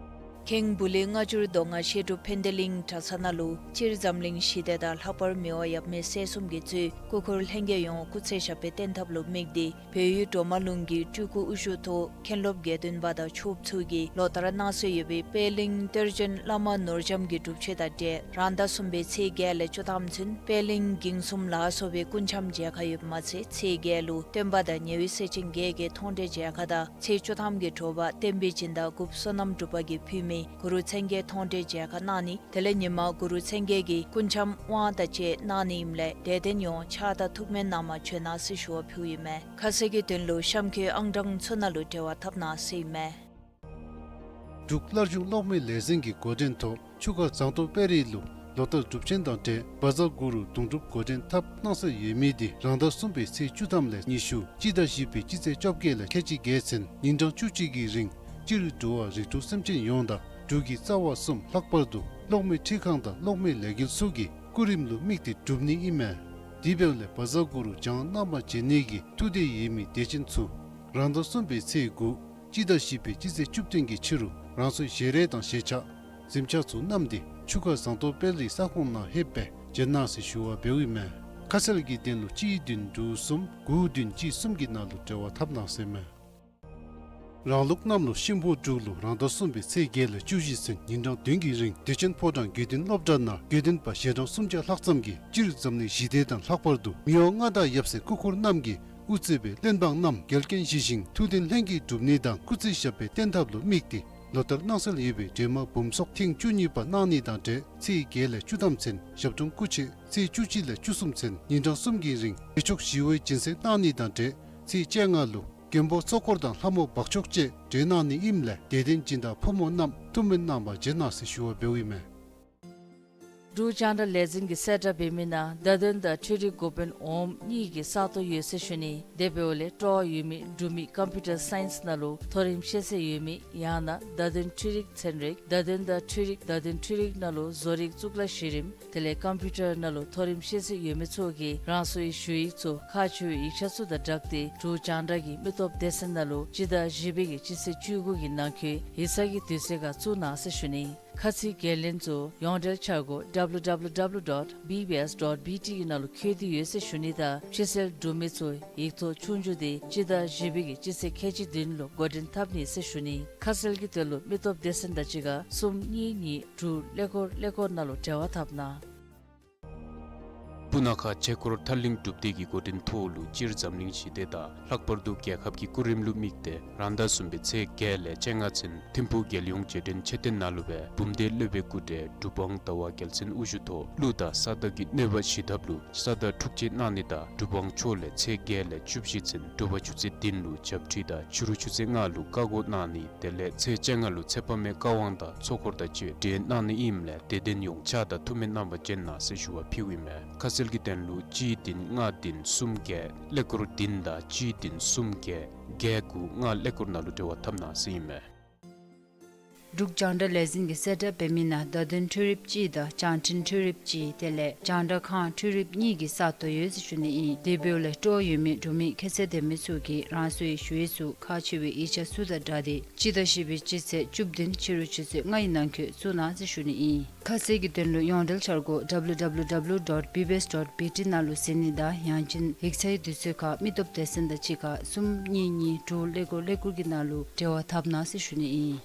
ཁེངས་བུ་ལི་སྔ་འགྱུར་མདོ་སྔགས་བཤད་སྒྲུབ་ཕན་བདེ་གླིང་གྲྭ་ཚང་ནང་ལུ་སྤྱིར་འཛམ་གླིང་ཞི་བདེ་དང་ལྷག་པར་མི་དབང་ཡབ་མེས་སྲས་གསུམ་གྱིས་གཙོས་སྐུ་འཁོར་ལྷན་རྒྱས་ཡོངས་སྐུ་ཚེ་ཞབས་པད་བརྟན་ཐབས་ལུ་དམིགས་ཏེ་བལ་ཡུལ་གྲོ་མ་ལུང་གི་སྤྲུལ་སྐུ་དབུ་བཞུགས་ཐོག་མཁན་སློབ་དགེ་འདུན་པ་དང་ཆོསཔ་ཚུ་གིས་ལོ་ལྟར་གནང་སྲོལ་ཡོད་པའི་པད་གླིང་གཏེར་བྱོན་བླ་མ་ནོར་རྒྱམ་གྱི་སྒྲུབ་མཆོད་དང་འབྲེལ་རང་ཟླ་གསུམ་པའི་ཚེས་བརྒྱད་ལས་བཅུ་ཐམ་ཚུན་པད་གླིང་འགྱིང་གསུམ་ལ་སོགས་པའི་སྐུ་འཆམ་མཇལ་ཁ་ཡོདཔ་མ་ཚད་ཚེས་བརྒྱད་ལུ་སྟོན་པ་དང་ཉེ་བའི་སྲས་ཆེན་བརྒྱད་ཀྱི་མཐོང་གྲོལ་མཇལ་ཁ་དང་ཚེས་བཅུ་ཐམ་གྱི་དྲོ་པ་བསྟན་པའི་སྦྱིན་བདག་འགོ་བསོད་ནམས་གྲུབ་པ་གིས་ཕུལ་མི་གུ་རུ་མཚན་བརྒྱད་མཐོང་གྲོལ་མཇལ་ཁ་གནང་ནི། དེ་ལས་ཉི་མ་གུ་རུ་མཚན་བརྒྱད་ཀྱི་སྐུ་འཆམ་དབང་དང་བཅས་གནང་ནི་ཨིནམ་ལས་དད་ལྡན་ཡོངས་ཕྱག་དང་ཐུགས་སྨོན་གནང་མ་བྱོན་གནང་ཟེར་ཞུ་བ་ཕུལཝ་ཨིན་མས། ཁ་གསལ་གྱི་དོན་ལུ་གཤམ་འཁོད་ཨང་གྲངས་ཚུ་ནང་ལུ་འབྲེལ་བ་འཐབ་གནང་ཟེར་ཨིན་མས། འབྲུག་སླར་འབྱུང་གློག་མེ་ལས་འཛིན་གྱི་འགོ་འདྲེན་ཐོག་ཆུ་ཁ་ཟངས་མདོག་དཔལ་རི་ལུ་ལོ་ལྟར་སྒྲུབ་ཆེན་དང་འབྲེལ་བཛྲ་གུ་རུ་གདུང་སྒྲུབ་འགོ་འདྲེན་འཐབ་གནང་སྲོལ་ཡོད་མི་དེ་རང་ཟླ་གསུམ་པའི་ཚེས་བཅུ་ཐམ་ལས་ཉི་ཤུ་སྤྱི་ཟླ་བཞི་པའི་སྤྱི་ཚེས་བཅོ་བརྒྱད་ལས་ཁལ་གཅིག་བརྒྱད་ཚུན་ཉིན་གྲངས་བཅུ་གཅིག་གི་རིང་སྤྱིར་འགྲོ་བ་རིགས་དྲུག་སེམས་ཅན་ཡོངས་དང་འབྲུག་གི་རྩ་བ་གསུམ་ལྷག་པར་དུ་གློག་མེ་འཕྲུལ་ཁང་དང་གློག་མེ་ལས་འགུལ་སོགས་ཀྱི་སྐུ་རིམ་ལུ་དམིགས་ཏེ་སྒྲུབ་ནི་ཨིན་མས། དེ་འབདཝ་ལས་བཛྲ་གུ་རུ་བྱང་གནང་མ་བྱོན་ནི་གི་ཐུགས་འདོད་ཡོད་མི་དད་ཅན་ཚུ་རང་ཟླ་གསུམ་པའི་ཚེས་དགུ་སྤྱི་ཟླ་བཞི་པའི་སྤྱི་ཚེས་བཅུ་བདུན་གྱི་ཕྱི་རུ་རང་སོའི་ཞལ་རས་དང་ཞལ་ཆས་གཟིམ་ཆས་ཚུ་བསྣམས་ཏེ་ཆུ་ཁ་ཟངས་མདོག་དཔལ་རིའི་ས་ཁོངས་ནང་ལྷོདཔ་སྦེ་བྱོན་གནང་ཟེར་ཞུ་བ་འབདཝ་ཨིན་མས། ཁ་གསལ་གྱི་དོན་ལུ་གཅིག་བདུན་དྲུག་གསུམ་དགུ་བདུན་གཅིག་གསུམ་གྱི་ནང་ལུ་འབྲེལ་བ་འཐབ་གནང་ཟེར་ཨིན་མས། རང་ལུགས་གནམ་ལོ་ཤིང་ཕོ་འབྲུག་ལོ་རང་ཟླ་གསུམ་པའི་ཚེས་བརྒྱད་ལས་བཅུ་བཞི་ཚུན་ཉིན་གྲངས་བདུན་གྱི་རིང་བདེ་ཆེན་ཕོ་བྲང་དགེ་འདུན་སློབ་གྲྭ་ནང་དགེ་འདུན་པ་ཞལ་གྲངས་སུམ་བརྒྱ་ལྷག་ཙམ་གྱིས་སྤྱིར་འཛམ་གླིང་ཞི་བདེ་དང་ལྷག་པར་དུ་མི་དབང་མངའ་བདག་ཡབ་སྲས་སྐུ་འཁོར་རྣམས་ཀྱིས་དབུ་གཙོས་པའི་བློན་འབངས་རྣམས་འགལ་རྐྱེན་ཞི་ཞིང་ཐུགས་འདུན་ལྷན་གྱིས་འགྲུབ་ནི་དང་སྐུ་ཚེ་ཞབས་པད་བརྟན་ཐབས་ལུ་དམིགས་ཏེ་ ལོ་ལྟར་གནང་སྲོལ་ཡོད་པའི་སྒྲོལ་མ་འབུམ་ཚོགས་ཐེངས་བཅུ་གཉིས་པ་གནང་ནི་དང་འབྲེལ་ཚེས་བརྒྱད་ལས་བཅུ་ཐམ་ཚུན་ཞབས་དྲུང་སྐུ་མཆེད་ཚེས་བཅུ་གཅིག་ལས་བཅུ་གསུམ་ཚུན་ཉིན་གྲངས་གསུམ་གྱི་རིང་བདེ་མཆོག་ཞི་བའི་སྦྱིན་སྲེག་གནང་ནི་དང་འབྲེལ་ཚེས་བཅོ་ལྔ་ལུ་མགོན་པོ་ཚོགས་འཁོར་དང་ལྷ་མོ་འབག་མཆོག་བཅས་གྲོལ་གནང་ནི་ཨིནམ་ལས་དད་ལྡན་སྦྱིན་བདག་ཕོ་མོ་རྣམས་ཐུགས་སྨོན་གནང་བར་བྱོན་གནང་ཟེར་ཞུ་བ་འབདཝ་ཨིན་མས། འབྲུག་རྒྱང་བསྒྲགས་ལས་འཛིན་གྱིས་གསལ་བསྒྲགས་འབད་མི་ནང་བརྡ་དོན་དང་འཕྲུལ་རིག་འགོ་དཔོན་འོགམ་གཉིས་ཀྱི་ས་སྟོང་ཡོད་ཟེར་ཞུ་ནི། དེ་འབདཝ་ལས་སྤྲོ་བ་ཡོད་མི་འབྲུག་མི་ཀམ་པིའུ་ཊར་སའིནསི་ནང་ལུ་མཐོ་རིམ་ཤེས་ཚད་ཡོད་མི་ཡང་ན་བརྡ་དོན་འཕྲུལ་རིག་ཚན་རིག་བརྡ་དོན་དང་འཕྲུལ་རིག་བརྡ་དོན་འཕྲུལ་རིག་ནང་ལུ་བཟོ་རིག་གཙུག་ལག་གཞི་རིམ་དེ་ལས་ཀམ་པིའུ་ཊར་ནང་ལུ་མཐོ་རིམ་ཤེས་ཚད་ཡོད་མི་ཚུ་གིས་རང་སོའི་ཞུ་ཡིག་ཚུ་ཁག་ཆེ་བའི་ཡིག་ཆ་ཚུ་དང་སྦྲགས་ཏེ་འབྲུག་རྒྱང་བསྒྲགས་ཀྱི་མི་སྟོབས་སྡེ་ཚན་ནང་ལུ་སྤྱི་ཟླ་བཞི་པའི་གི་སྤྱི་ཚེས་བཅུ་དགུ་གི་ནང་འཁོད་ཡིག་ཚང་གི་དུས་ཚོད་ཁར་བཙུགས་གནང་ཟེར་ཞུ་ནི། ཁ་ཚིག་འགན་ལེན་ཚུ་ཡོངས་འབྲེལ་འཆར་སྒོ་www dot bbs dot bt གི་ནང་ལུ་བཀོད་དེ་ཡོད་ཟེར་ཞུ་ནི་དང་ཕྱི་སེལ་འབྲུག་མི་ཚུ་ཡིག་ཐོག་ཆོས་རྒྱུགས་དེ་སྤྱི་ཟླ་བཞི་པའི་གི་སྤྱི་ཚེས་ཁལ་གཅིག་བདུན་ལུ་འགོ་འདྲེན་འཐབ་ནི་ཟེར་ཞུ་ནི། ཁ་གསལ་གྱི་དོན་ལུ་མི་སྟོབས་སྡེ་ཚན་དང་གཅིག་ཁར་གསུམ་གཉིས་གཉིས་དྲུག་ཀླད་ཀོར་ཀླད་ཀོར་ནང་ལུ་འབྲེལ་བ་འཐབ་གནང་། སྤུ་ན་ཁ་ཆོས་འཁོར་ཐར་གླིང་སྒྲུབ་སྡེ་གི་འགོ་འདྲེན་ཐོག་ལུ་སྤྱིར་འཛམ་གླིང་ཞི་བདེ་དང་ལྷག་པར་དུ་རྒྱལ་ཁབ་ཀྱི་སྐུ་རིམ་ལུ་དམིགས་ཏེ་རང་ཟླ་གསུམ་པའི་ཚེས་བརྒྱད་ལས་བཅོ་ལྔ་ཚུན་ཐིམ་ཕུག་རྒྱལ་ཡོངས་རྗེས་དྲན་མཆོད་རྟེན་ནང་ལུ་སྦེ་འབུམ་སྡེ་སློབ་དཔོན་སྐུ་བགྲེས་གྲུབ་དབང་ཟླ་བ་རྒྱལ་མཚན་དབུ་བཞུགས་ཐོག་ཀླུ་དང་ས་བདག་གི་གནོད་པ་ཞི་ཐབས་ལུ་ས་བདག་འཁྲུག་ཆ་གནང་ནི་དང་གྲུབ་དབང་མཆོག་ལས་ཚེས་བརྒྱད་ལས་བཅུ་བཞི་ཚུན་དྲོ་པ་ཆུ་ཚོད་བདུན་ལུ་ཞབས་ཁྲི་དང་ཕྱི་རུ་ཆུ་ཚོད་ལྔ་ལུ་བཀའ་བསྒོ་གནང་ནི། དེ་ལས་ཚེས་བཅོ་ལྔ་ལུ་ཚེ་དཔག་མེད་བཀའ་དབང་དང་ཚོགས་འཁོར་དང་བཅས་གྲོལ་གནང་ནི་ཨིནམ་ལས་དད་ལྡན་ཡོངས་ཕྱག་དང་ཐུགས་སྨོན་གནང་བར་བྱོན་གནང་ཟེར་ཞུ་བ་ཕུལཝ་ཨིན་མས། ཁ་གསལ་གྱི་དོན་ལུ་གཅིག་བདུན་ལྔ་བདུན་གསུམ་བརྒྱད་ཀླད་ཀོར་བདུན་དང་གཅིག་བདུན་གསུམ་བརྒྱད་བརྒྱད་དགུ་ལྔ་ཀླད་ཀོར་ནང་ལུ་འབྲེལ་བ་འཐབ་གནང་ཟེར་ཨིན་མས། འབྲུག་རྒྱང་བསྒྲགས་ལས་འཛིན་གྱིས་གསལ་བསྒྲགས་འབད་མི་ནང་བརྡ་དོན་འཕྲུལ་རིགཔ་ཅིག་དང་བྱང་འཕྲིན་འཕྲུལ་རིགཔ་ཅིག་དེ་ལས་རྒྱང་བསྒྲགས་ཁང་འཕྲུལ་རིགཔ་གཉིས་ཀྱི་ས་སྟོང་ཡོད་ཟེར་ཞུ་ནི་ཨིན། དེ་འབདཝ་ལས་སྤྲོ་བ་ཡོད་མི་འབྲུག་མི་ཁྱད་ཚད་ལྡན་མི་ཚུ་གིས་རང་སོའི་ཞུ་ཡིག་ཚུ་ཁག་ཆེ་བའི་ཡིག་ཆ་ཚུ་དང་སྦྲགས་ཏེ་སྤྱི་ཟླ་བཞི་པའི་སྤྱི་ཚེས་བཅུ་བདུན་ཕྱི་རུ་ཆུ་ཚོད་ལྔའི་ནང་འཁོད་བཙུགས་གནང་ཟེར་ཞུ་ནི་ཨིན། ཁ་གསལ་གྱི་དོན་ལུ་ཡོངས་འབྲེལ་འཆར་སྒོ་www dot bbs dot bt ནང་ལུ་གཟིགས་ནི་དང་ཡང་ཅིན་ཡིག་ཚང་གི་དུས་ཚོད་ཁར་མི་སྟོབས་སྡེ་ཚན་དང་གཅིག་ཁར་གསུམ་གཉིས་གཉིས་དྲུག་ཀླད་ཀོར་ཀླད་ཀོར་གྱི་ནང་ལུ་འབྲེལ་བ་འཐབ་གནང་ཟེར་ཞུ་ནི་ཨིན།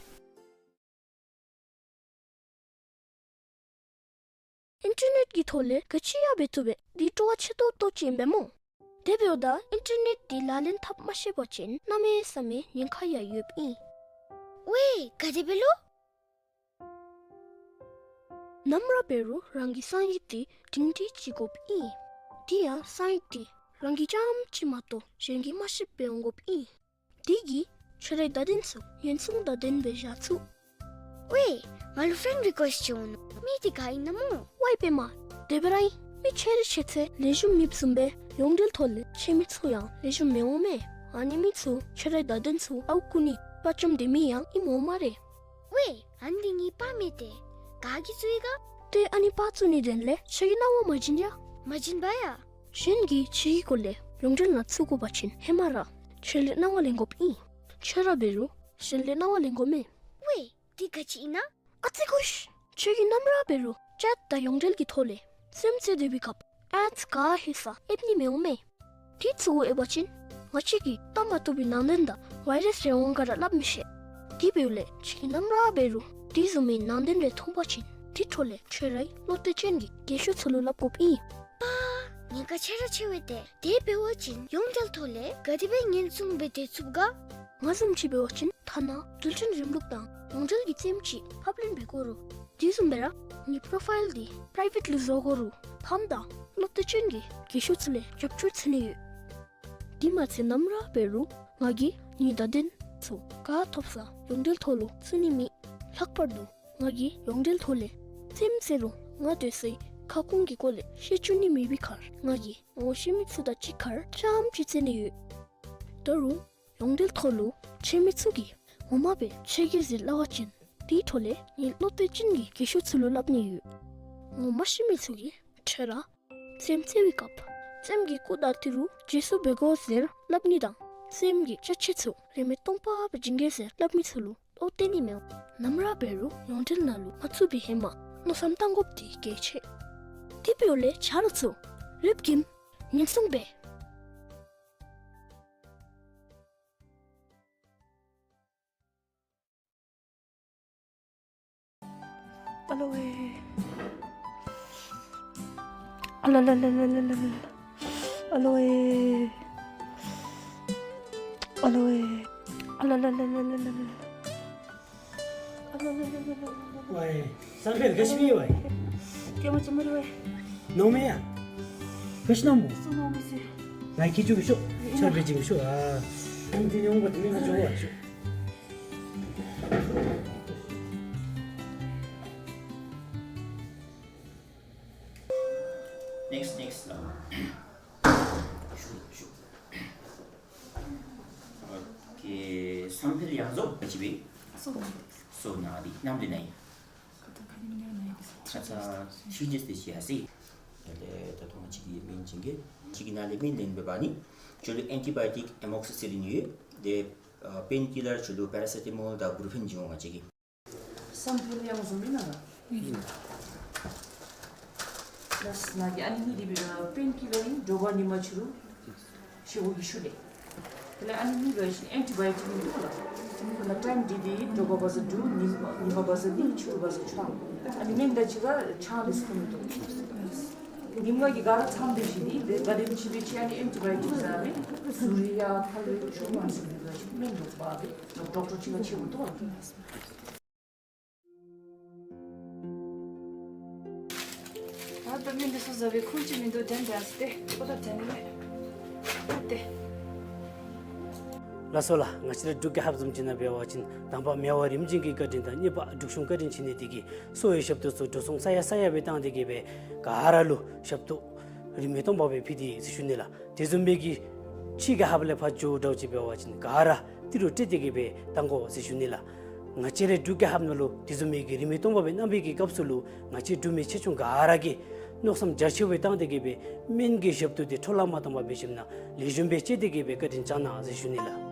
ཨིན་ཊར་ནེཊ་ཀྱི་ཐོག་ལས་ག་ཅི་ཡང་འབད་བཏུབ་པས། འདི་སྤྲོ་བ་ཆེ་ཏོག་ཏོ་ཅིག་ཨིན་པས་སྨོ། དེ་འབདཝ་ད་ཨིན་ཊར་ནེཊ་འདི་ལག་ལེན་འཐབ་མ་ཤེས་པ་ཅིན་གནམ་མེད་ས་མེད་ཉེན་ཁ་ཡང་ཡོདཔ་ཨིན། ཝའེ་ག་དེ་སྦེ་ལོ། ནམ་ར་འབད་རུང་རང་གི་གསང་ཡིག་འདི་སྒྲིང་སྒྲི་ཅིག་དགོཔ་ཨིན། དེ་ཡང་གསང་ཡིག་འདི་རང་གི་རྐྱངམ་ཅིག་མ་གཏོགས་གཞན་གྱིས་མ་ཤེསཔ་སྦེ་འོང་དགོཔ་ཨིན། དེ་གིས་ཁྱོད་རའི་བརྡ་དོན་ཚུ་ཉེན་སྲུང་དང་ལྡནམ་སྦེ་བཞག་ཚུགས། ཝའེ་ང་ལུ་ཕྲེནཌ་རི་ཀུ་ཨེསཊ་ཅིག་འོང་ནུག། མི་འདི་ག་ཨིན་ན་སྨོ། ཝའེ་པདྨ། དེ་སྦེ་ར་ཨིན། མི་ཁྱོད་རའི་ཁྱད་ཚད་ལེགས་ཤོམ་མེདཔ་བཟུམ་སྦེ་ཡོངས་འབྲེལ་ཐོག་ལས་ཁྱོད་མི་ཚུ་ཡང་ལེགས་ཤོམ་མི་འོང་མས། ཨ་ནི་མི་ཚུ་ཁྱོད་རའི་བརྡ་དོན་ཚུ་ཨརཝ་རྐུ་ནི་དཔའ་བཅམ་སྡོད་མི་ཡང་ཨིནམ་འོང་སྨ་རེ། ཝའེ་ཨ་ནི་འདི་ངེའི་པར་མས་ཏེ། ག་གིས་བཙུགས་ཡི་ག། ཏེ་ཨ་ནི་པར་བཙུགས་ནིའི་དོན་ལས་ཁྱོད་ཀྱིས་གནང་བ་མ་བྱིན་ཡ། མ་བྱིན་པ་ཡ། གཞན་གྱིས་ཁྱོད་ཀྱི་སྐོར་ལས་ཡོངས་འབྲེལ་ནང་བཙུགས་དགོ་པ་ཅིན་ཧེ་མ་ར་ཁྱོད་ལས་གནང་བ་ལེན་དགོཔ་ཨིན། ཁྱོད་ར་འབད་རུང་གཞན་ལས་གནང་བ་ལེན་དགོ་མས། ཝའེ་འདི་ག་ཅི་ཨིན་ན། ཨ་ཙི་ཁུ་ཤ། ཁྱོད་ཀྱིས་ནམ་ར་འབད་རུང་ཅེཊ་དང་ཡོངས་འབྲེལ་གྱི་ཐོག་ལས་རྩེདམོ་རྩེ་སྡོད་པའི་སྐབས་ཨེཌསི་ག་ཧེ་ས་ཨེབ་ནི་མི་འོང་མས། དེ་ཚུ་གུ་ཨེབ་པ་ཅིན་ང་བཅས་ཀྱིས་བལྟ་མ་བཏུབ་པའི་ནང་དོན་དང་ཝའི་རཱསི་རེ་འོང་ག་ར་སླབ་མི་ཤེས། དེ་འབདཝ་ལས་ཁྱོད་ཀྱིས་ནམ་ར་འབད་རུང་དེ་བཟུམ་མའི་ནང་དོན་རེ་མཐོང་པ་ཅིན་དེ་འཕྲོ་ལས་ཁྱོད་རའི་བློ་གཏད་ཅན་གྱི་རྒན་ཤོས་ཚུ་ལུ་སླབ་དགོཔ་ཨིན། པ། ཉེན་ཁ་ཆེ་ར་ཆེ་བས་ཏེ། དེ་འབད་བ་ཅིན་ཡོངས་འབྲེལ་ཐོག་ལས་ག་དེ་སྦེ་ཉེན་སྲུང་འབད་སྡོད་ཚུགས་ག། ང་བཟུམ་ཅིག་འབད་བ་ཅིན་ཐ་ན་རྡུལ་ཕྲན་རིམ་ལུགས་དང་ཡོངས་འབྲེལ་གྱི་རྩེདམོ་ཅིག་ཕབ་ལེན་འབད་དགོ་རུང་དེ་བཟུམ་སྦེ་ར་ངེའི་པོ་རོ་ཕའིལ་འདི་པི་རའི་ཝེཊ་ལུ་བཟོ་དགོ་རུང་ཕམ་དང་བློ་གཏད་ཅན་གྱི་རྒན་ཤོས་ཚུ་ལས་རྒྱབ་སྐྱོར་འཚོལ་ནི་ཡོད། དེ་མ་ཚད་ནམ་ར་འབད་རུང་ང་གིས་ངེའི་བརྡ་དོན་ཚུ་ག་ཐོབ་ས་ཡོངས་འབྲེལ་ཐོག་ལུ་བཙུགས་ནི་མེད། ལྷག་པར་དུ་ང་གིས་ཡོངས་འབྲེལ་ཐོག་ལས་རྩེདམོ་རྩེ་རུང་ང་སྡོད་སའི་ཁ་སྐོང་གི་སྐོར་ལས་ཤེས་བཅུག་ནི་མེད་པའི་ཁར་ང་གིས་ངོ་ཤེས་མི་ཚུ་དང་གཅིག་ཁར་རྐྱངམ་ཅིག་རྩེ་ནི་ཡོད། ད་རུང་ཡོངས་འབྲེལ་ཐོག་ལུ་ཁྱོད་མི་ཚུ་གིས་ངོ་མ་སྦེ་ཁྱོད་ཀྱིས་ཟེར་སླབ་པ་ཅིན་དེའི་འཕྲོ་ལས་ངེའི་བློ་གཏད་ཅན་གྱི་རྒན་ཤོས་ཚུ་ལུ་སླབ་ནི་ཡོད། ངོ་མ་ཤེས་མི་ཚུ་གིས་ཁྱོད་ར་རྩེདམོ་རྩེ་བའི་སྐབས་རྩེདམོ་གི་སྐུ་དང་ཏི་རུ་རྗེས་སུ་འབད་དགོ་ཟེར་སླབ་ནི་དང་རྩེདམོ་གི་ཅ་ཆས་ཚུ་རིན་མེད་སྟོང་པ་སྦེ་བྱིན་གེ་ཟེར་སླབ་མི་ཚུ་ལུ་བློ་གཏད་ནི་མི་འོང་། ནམ་ར་འབད་རུང་ཡོངས་འབྲེལ་ནང་ལུ་མ་བཙུགས་པའི་ཧེ་མ་མནོ་བསམ་བཏང་དགོཔ་འདི་གལ་ཆེ། དེ་འབདཝ་ལས་ཆ་རོགས་ཚུ་རེབ་ཀྱིས་ཉེན་སྲུང་འབད། ཨ་ལོ་ཝེ། ཨ་ལ་ལ་ལ། ཨ་ལོ་ཝེ། ཨ་ལོ་ཝེ། ཨ་ལ་ལ་ལ། ཝའི། བསམ་འཕེལ་ག་ཅི་སྦེ་ཡོད་ཝའི། སྐྱེས་མ་ཅིག་མ་རེད་ཝའི། ནོར་མེད་ཡ། ག་ཅི་ནོར་མོ། སུ་ནོར་མི་སྲིད། ང་གིས་འཇུ་གི་ཤོག་ཆར་པ་འབྱིན་གི་ཤོག་ཨ། ཨམ་དེ་ནི་འོང་པ་དེ་མིན་ན་འཇོག་པ་ཤོག Next, next. ཨ། ཞུ་ཞུ། ཨོ་ཁེ། བསམ་འཕེལ་ཡང་རྫོགས་ག་ཅི་སྦེ། སོ་ན། སོ་ན་འདི་ནམ་ལས་ན་ཡི། ཁ་ཚ་ཁ་ཉིནམ་ལས་ན་ཡི། ཁ་ཚ་ཐི་རི་ཌེསི་དེ་ཅིག་ཡར་སོ་ཡི། ད་ད་ལྟོ་ང་བཅས་ཀྱི་སྨན་བྱིན་གེ། ཁྱོད་ཀྱི་ནང་ལས་སྨན་ལེན་འབདཝ་ད་ནི་ཁྱོད་ལུ་ཨེན་ཊི་བའི་ཊིཀ་ཨེ་མོག་སི་སི་ལིན་ཡོད། དེ་ཨ་པེན་ཀི་ལར་ཁྱོད་ལུ་པེ་ར་སེ་ཊ་མོལ་དང་བྷུ་རུ་ཕེན་བྱིན་འོང་ང་བཅས་ཀྱིས། བསམ་འཕེལ་ཡང་རྫོགས་མེན་ན་ལགས། ལགས་ནཱ་གི་ཨ་ནི་གཉིས་འདི་སྦེ་པེན་ཀི་ལར་ཨིན། དྲོ་པ་ཉིན་མ་ཕྱི་རུ་བཞེས་སྒོ་གི་ཤུལ་ལས། དེ་ལས་ཨ་ནི་གཉིས་འབད་བ་ཅིན་ཨེན་ཊི་བའི་ཊིཀ་ཨིན་འདུག་ལགས། དེ་ལས་ཊའིམ་འདི་འདི་དྲོ་པ་བ་ཟེར་འདུག། ཉིན་ཉིན་མ་བ་ཟེར་འདི་ཕྱི་རུ་བ་ཟེར་ཆ། ཨ་ནི་སྨན་དང་གཅིག་ཁར་ཆང་འདི་ཚུ་འཐུང་མི་འདུག། ཉིན་མ་གི་ག་ར་མཚམས་འདི་བཞེས་ནི་དེ་ག་དེམ་ཅིག་སྦེ་ཅིག་ཨ་ནི་ཨེན་ཊི་བའི་ཊིཀ་ཟ་མི་ཟུར་ཡ་ཐལ་བའི་ཆུ་མ་ཟེར་འདི་འབད་བ་ཅིན་སྨན་འདུག་པ་དེ་ཌོག་ཊར་ཅིག་ལུ་ཆེ་བོ་འདུག་ལགས། ད་ལྟོ་སྨན་འདི་ཚུ་ཟ་བའི་ཁུངས་ཅིག་མིན་འདུག། དྲན་དྲན་སྟེ་ཁོ་ད་དྲན་ནི་མེད། ད་ཏེ། ལགས་སོ་ལགས། ང་བཅས་ར་འབྲུག་རྒྱལ་ཁབ་བཟུམ་ཅིག་ནང་འབད་བ་ཅིན་དང་པ་མེ་དབར་རིམ་བྱོན་གྱི་བཀའ་དྲིན་དང་གཉིས་པ་འབྲུག་གཞུང་བཀའ་དྲིན་བྱིན་ནི་དེ་གིས་གསོ་བའི་ཞབས་ཏོག་ཚུ་འགྲོ་སོང་ས་ཡ་ས་ཡ་སྦེ་བཏང་སྟེ་གི་སྦེ་ག་ར་ལུ་ཞབས་ཏོག་རིན་མེད་སྟོང་པ་སྦེ་ཕུལ་ཏེ་ཟེར་ཞུ་ནི་ལགས། དེ་བཟུམ་སྦེ་གི་ཕྱི་རྒྱལ་ཁབ་ལས་ཕར་འགྱོ་འདྲཝ་ཅིག་འབད་བ་ཅིན་ག་ར་ཏི་རུ་སྤྲོད་དེ་གི་སྦེ་བཏང་དགོ་ཟེར་ཞུ་ནི་ལགས། ང་བཅས་རའི་འབྲུག་རྒྱལ་ཁབ་ནང་ལུ་དེ་བཟུམ་མའི་གི་རིན་མེད་སྟོང་པ་སྦེ་གནང་བའི་གི་སྐབས་སུ་ལུ་ང་བཅས་འབྲུག་མི་ཆེ་ཆུང་ག་ར་གིས་མནོ་བསམ་རྒྱ་ཆེ་བའི་བཏང་སྟེ་གི་སྦེ་སྨན་གྱི་ཞབས་ཏོག་འདི་འཕྲོ་བརླག་མ་བཏང་པར་སྦེ་ཞིནམ་ལས་ལེགས་ཤོམ་སྦེ་སྤྱད་དེ་གི་སྦེ་བཀའ་དྲིན་བསྐྱང་གནང་ཟེར་ཞུ་ནི་ལགས།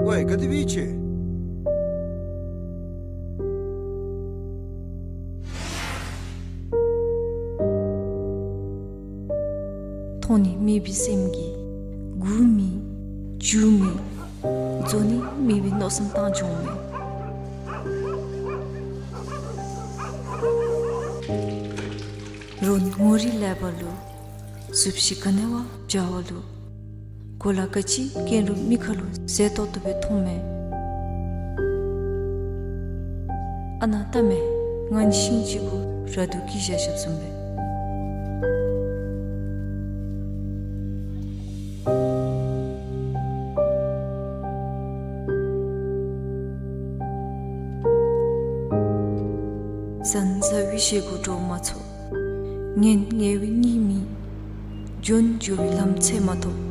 ཝའི་ག་དེ་སྦེ་ཡོད་ཅི། མཐོང་ནི་མེད་པའི་སེམས་ཀྱིས་སྒུག་མི་འགྱོ་མི་འཛོལ་ནི་མེད་པའི་མནོ་བསམ་བཏང་འགྱོ་མི། རོགས་ངོ་རིས་ལེགས་པ་ལུ་གཟུགས་གཞི་ག་ནི་བ་འཇའ་བ་ལུ། གོ་ལ་ག་ཅི་གྱོན་རུང་མི་ཁ་ལུ་མཛེས་ཏོག་ཏོ་སྦེ་མཐོང་མི། ཨ་ནཱ་ལྟ་མི་ང་ནི་ཤིང་གཅིག་གུ་ར་དུ་སྐྱེས་བཞག་བཞགཔ་བཟུམ་སྦེ། བཟང་ཟ་བའི་བཞེས་སྒོ་འགྲོ་མ་ཚུགས། ངལ་ངལ་བའི་གཉིད་མི་འགྱོ། འགྱོ་བའི་ལམ་འཚོལ་མ་ཐོབ།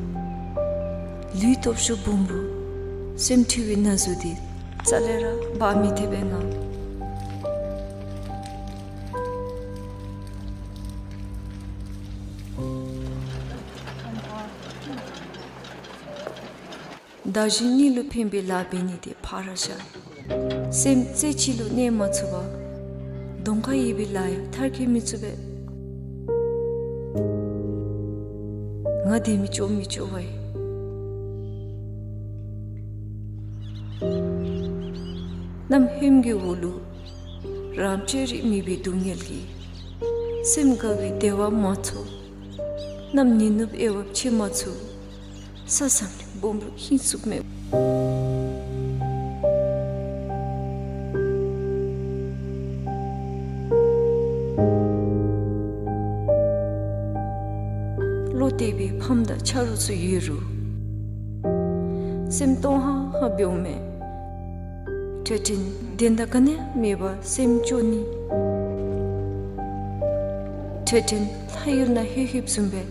ལུས་སྟོབས་ཤུགས་སྦོམ་རུང་སེམས་འཁྲུལ་བའི་ན་ཟུག་འདི་རྩ་ལས་ར་འབག་མི་ཐེག་པས་ང་། བདག་གཞན་གཉིས་ལུ་ཕན་པའི་ལཱ་འབད་ནི་དེ་ཕར་བཞག། སེམས་རྩེ་གཅིག་ལུ་གནས་མ་ཚུགས་པར་གདོང་ཁར་ཡོད་པའི་ལཱ་ཡང་མཐར་འཁྱོལ་མི་ཚུགས་པས། ང་དེ་མི་ལྕོགས་མི་ལྕོགས་པས། གནམ་ཧོནམ་གི་འོག་ལུ་རམ་ཅོ་རིགས་མེད་པའི་སྡུག་བསྔལ་གྱིས་སེམས་དགའ་བའི་བདེ་བ་མ་ཚོར། གནམ་ནི་ནུབ་དབྱེ་བ་ཕྱེ་མ་ཚུགས། ས་མཚམས་ནི་སྦོམ་རུང་ཧིང་སུག་མེད། བློ་གཏད་པའི་ཕམ་དང་ཆ་རོགས་ཚུ་ཡོད་རུང་སེམས་སྟོང་ཧང་ཧང་འབདཝ་མས། འཕྲལ་འཕྲལ་བདེན་མཐའ་ག་ནི་ཡང་མེད་པར་སེམས་སྐྱོ་ནི། འཕྲལ་འཕྲལ་ལྷ་ཡུལ་ནང་ལྷོད་ལྷོདཔ་བཟུམ་སྦེ་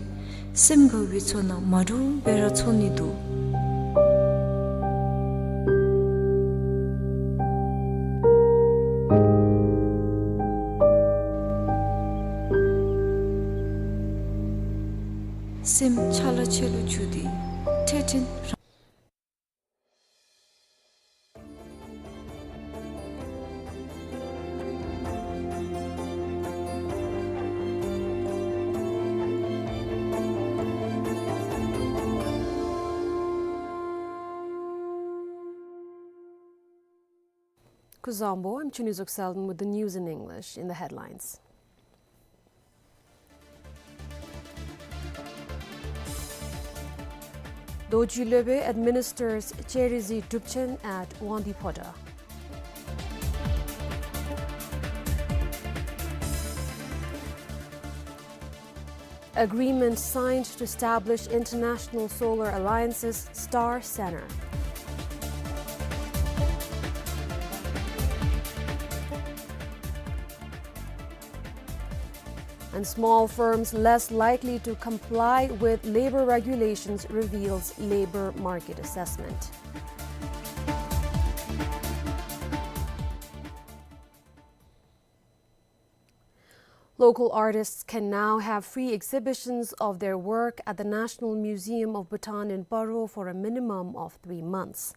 སེམས་དགའ་བའི་ཚོར་སྣང་མ་འདྲཝ་སྦེ་ར་ཚོར་ནི་འདུག། སེམས་ཆ་ལ་ཆེ་ལུ་འགྱུར་ཏེ་འཕྲལ་འཕྲལ། Kuzuzangpo, I'm Chuni Zuksalden with the news in English. In the headlines. Dorji Lwepbö administers Cherizi Drupchen at Wangdue Phodrang. Agreement signed to establish International Solar Alliance's Star Center. And small firms less likely to comply with labor regulations, reveals labor market assessment. Local artists can now have free exhibitions of their work at the National Museum of Bhutan in Paro for a minimum of three months.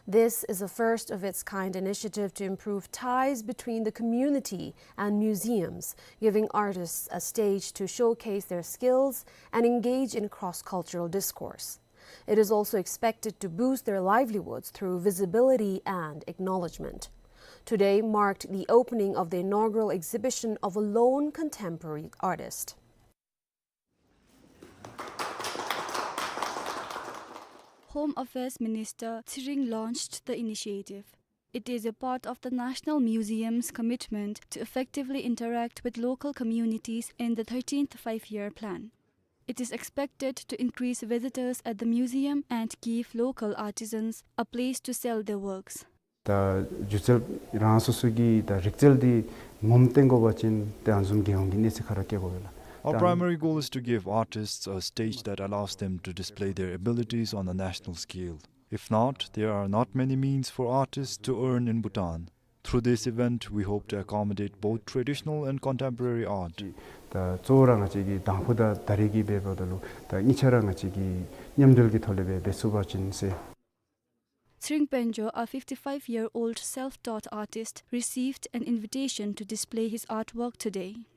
This is a first of its kind initiative to improve ties between the community and museums, giving artists a stage to showcase their skills and engage in cross-cultural discourse. It is also expected to boost their livelihoods through visibility and acknowledgement. Today marked the opening of the inaugural exhibition of a lone contemporary artist. Home Affairs Minister Tshering launched the initiative. It is a part of the National Museum's commitment to effectively interact with local communities in the thirteenth Five-Year Plan. It is expected to increase visitors at the museum and give local artisans a place to sell their works. ད་སྒྱུ་རྩལ་རང་སོ་སོ་གི་ད་རིག་རྩལ་འདི་ངོམ་སྟོན་དགོ་པ་ཅིན་ཏེ་ཨ་ནི་བཟུམ་གྱི་ཡོང་གི་གནས་ཚུལ་ཁ་ར་སྐྱེལ་དགོ་པས་ལགས། Our primary goal is to give artists a stage that allows them to display their abilities on a national scale. If not, there are not many means for artists to earn in Bhutan. Through this event, we hope to accommodate both traditional and contemporary art. ད་གཙོ་བོ་ར་ང་བཅས་ཀྱི་དང་ཕུ་དང་ད་རེས་ཀྱི་འབདཝ་ད་ལུ་ད་གཉིས་ཆ་ར་ང་བཅས་ཀྱི་མཉམ་འབྲེལ་གྱི་ཐོག་ལས་སྦེ་འབད་ཚུགས་པ་ཅིན་ཟེར། Tshering Pangyo, a fifty-five-year-old self-taught artist, received an invitation to display his artwork today.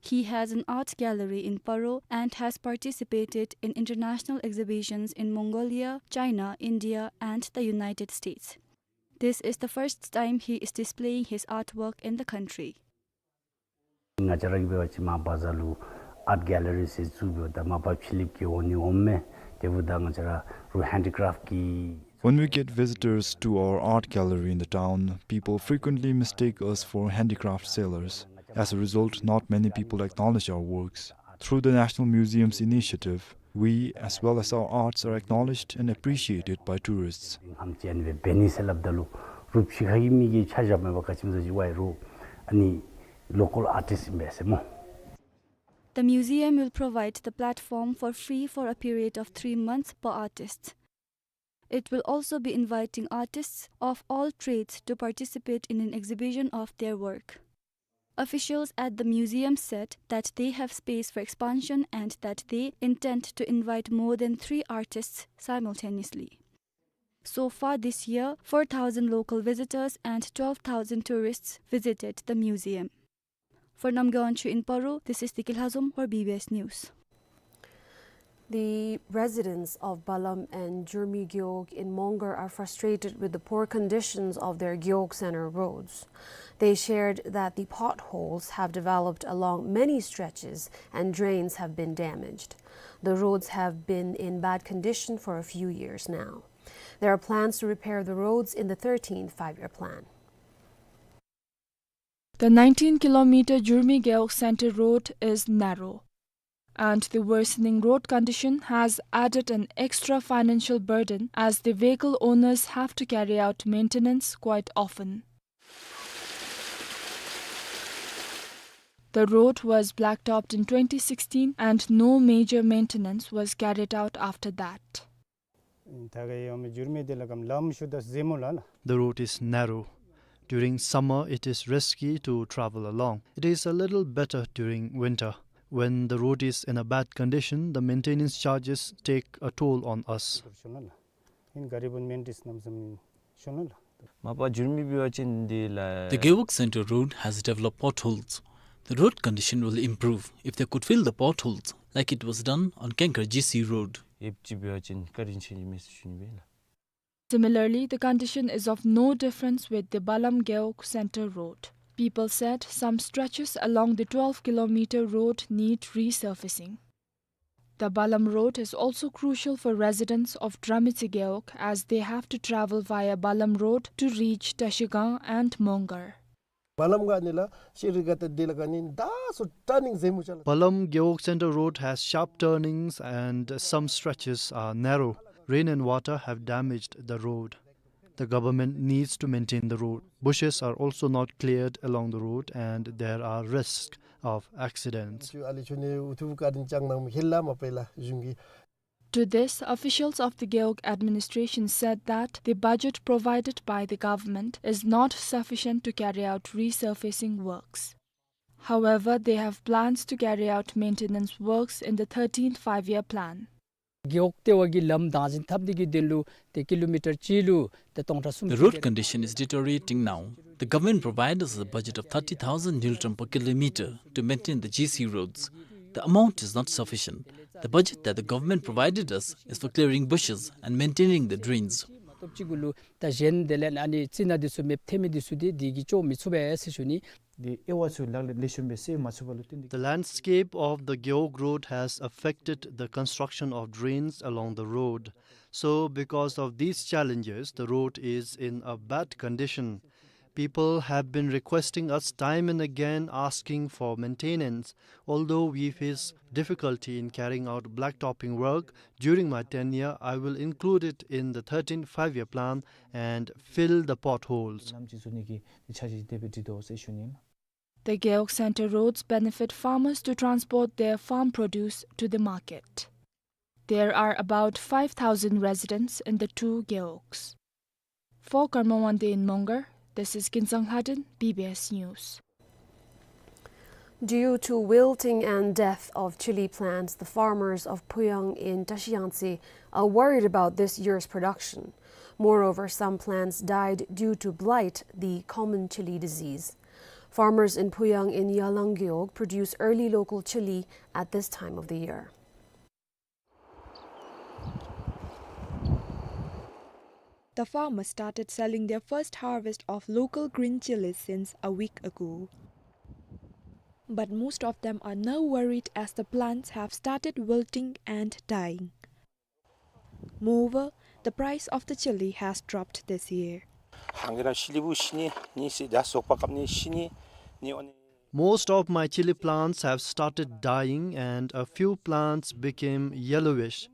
He has an art gallery in Paro and has participated in international exhibitions in Mongolia, China, India, and the United States. This is the first time he is displaying his artwork in the country. ང་བཅས་ར་གིས་འབད་བ་ཅིན་མ་པ་བཟའ་ལུ་ཨརཊ་གེ་ལ་རི་ཟེར་བཙུགས་འབདཝ་ད་མ་པ་ཕྱི་གླིངཔ་གིས་འོང་ནི་འོངམ་མས། དེ་འབདཝ་ད་ང་བཅས་ར་རུང་ཧེན་ཌི་ཀྲེཕཊ་ཀྱི། When we get visitors to our art gallery in the town, people frequently mistake us for handicraft sellers. As a result, not many people acknowledge our works. Through the National Museum's initiative, we, as well as our arts, are acknowledged and appreciated by tourists. ཧམ་ཅན་སྦེ་འབད་ནི་ཟེར་སླབ་ད་ལུ་རུང་ཕྱི་ཁ་གི་མི་གིས་ཆ་བཞག་མེད་པར་ག་ཅི་སྨོ་ཟེར་བ་ཅིན་ཨ་ནི་ལོ་ཀཱལ་ཨར་ཊིསཊ་ཨིན་པས་ཟེར་སྨོ། The museum will provide the platform for free for a period of three months per artist. It will also be inviting artists of all trades to participate in an exhibition of their work. Officials at the museum said that they have space for expansion and that they intend to invite more than three artists simultaneously. So far this year, four thousand local visitors and twelve thousand tourists visited the museum. For Namgay Wangchuk in Paro, this is Deki Lhazom for B B S News. The residents of Balam and Jurmi Gewog in Mongar are frustrated with the poor conditions of their Gewog Center roads. They shared that the potholes have developed along many stretches and drains have been damaged. The roads have been in bad condition for a few years now. There are plans to repair the roads in the thirteenth Five-Year Plan. The nineteen kilometer Jurmi Gewog Center road is narrow, and the worsening road condition has added an extra financial burden as the vehicle owners have to carry out maintenance quite often. The road was blacktopped in twenty sixteen and no major maintenance was carried out after that. ད་ག་ཡོད་མི་འགྱུར་མེད་དེ་ལ་གམ་ལམ་ཤུ་ད་ཟེ་མོ་ལ་ལ། The road is narrow. During summer, it is risky to travel along. It is a little better during winter. When the road is in a bad condition, the maintenance charges take a toll on us. ཤོ་ན་ལ། ཨིན་ག་རི་བུན་མེན་ཏིས་ནམ་སམ་ཨིན་ཤོ་ན་ལ། མ་པ་འགྱུར་མེད་འབད་བ་ཅིན་འདི་ལ། The Gewog Center road has developed potholes. The road condition will improve if they could fill the potholes like it was done on Kengkar G C road. ཨེབ་ཅི་འབད་བ་ཅིན་བཀའ་དྲིན་ཆེ་ཡི་མེད་ཟེར་ཞུ་ནི་སྦེ་ལགས། Similarly, the condition is of no difference with the Balam Gewog Center road. People said some stretches along the twelve kilometer road need resurfacing. The Balam road is also crucial for residents of Dramitsi Gewog as they have to travel via Balam road to reach Tashigang and Mongar. བ་ལམ་ག་ནི་ལ་ཤེ་རི་ག་ཏེ་དེ་ལ་ག་ནི་ད་སོ་ཊར་ནིང་ཟེ་མོ་ཅ་ལ། Balam Gewog Center road has sharp turnings and some stretches are narrow. Rain and water have damaged the road. The government needs to maintain the road. Bushes are also not cleared along the road and there are risks of accidents. ཨ་ལི་ཆུ་ནི་ཨུ་ཐུ་བཀའ་དྲིན་ཅང་ནང་ཧེ་ལ་མ་པེ་ལ་ཞུང་གི། To this, officials of the Gewog administration said that the budget provided by the government is not sufficient to carry out resurfacing works. However, they have plans to carry out maintenance works in the thirteenth Five-Year Plan. གེའོག་ཏེ་བ་གི་ལམ་དང་ཞིན་ཐབ་དེ་གི་དོན་ལུ་ཏེ་ཀི་ལོ་མི་ཊར་གཅིག་ལུ་ཏེ་སྟོང་ཕྲག་གསུམ། The road condition is deteriorating now. The government provided us a budget of thirty thousand ngultrum per kilometer to maintain the G C roads. The amount is not sufficient. The budget that the government provided us is for clearing bushes and maintaining the drains. མ་ཐོབ་ཅིག་གུ་ལུ་ད་གཞན་དེ་ལས་ཨ་ནི་རྩི་ནག་འདི་ཚུ་མེདཔ་ཐལ་མི་འདི་ཚུ་དེ་དེ་གིས་ལྕོགས་མི་ཚུགས་པས་ཟེར་ཞུ་ནི། དེ་དབྱེ་བ་ཚུ་ལག་ལེན་ལེགས་ཤོམ་སྦེ་སེལ་མ་ཚུགས་པ་ལུ་བརྟེན་ཏེ། The landscape of the Gewog Road has affected the construction of drains along the road. So, because of these challenges, the road is in a bad condition. People have been requesting us time and again asking for maintenance. Although we face difficulty in carrying out blacktopping work during my tenure, I will include it in the thirteenth Five-Year Plan and fill the potholes. ནམ་ཅིག་བཟོ་ནི་གི་འཆར་གཞི་དེ་སྦེ་བྲིས་དོ་ཟེར་ཞུ་ནི། The Gewog Center roads benefit farmers to transport their farm produce to the market. There are about five thousand residents in the two Gewogs. For Karma Wangdi in Mongar, this is Kinsang Lhadon, B B S News. Due to wilting and death of chili plants, the farmers of Puyang in Tashiyangtse are worried about this year's production. Moreover, some plants died due to blight, the common chili disease. Farmers in Puyang in Yalang Gewog produce early local chili at this time of the year. The farmer started selling their first harvest of local green chilies since a week ago. But most of them are now worried as the plants have started wilting and dying. Moreover, the price of the chili has dropped this year. ཧང་གི་ར་ཤི་ལི་བུ་ཤི་ནི་ནི་སི་ད་སོག་པ་ཀབ་ནི་ཤི་ནི་ནི་འོ་ནི། Most of my chili plants have started dying and a few plants became yellowish.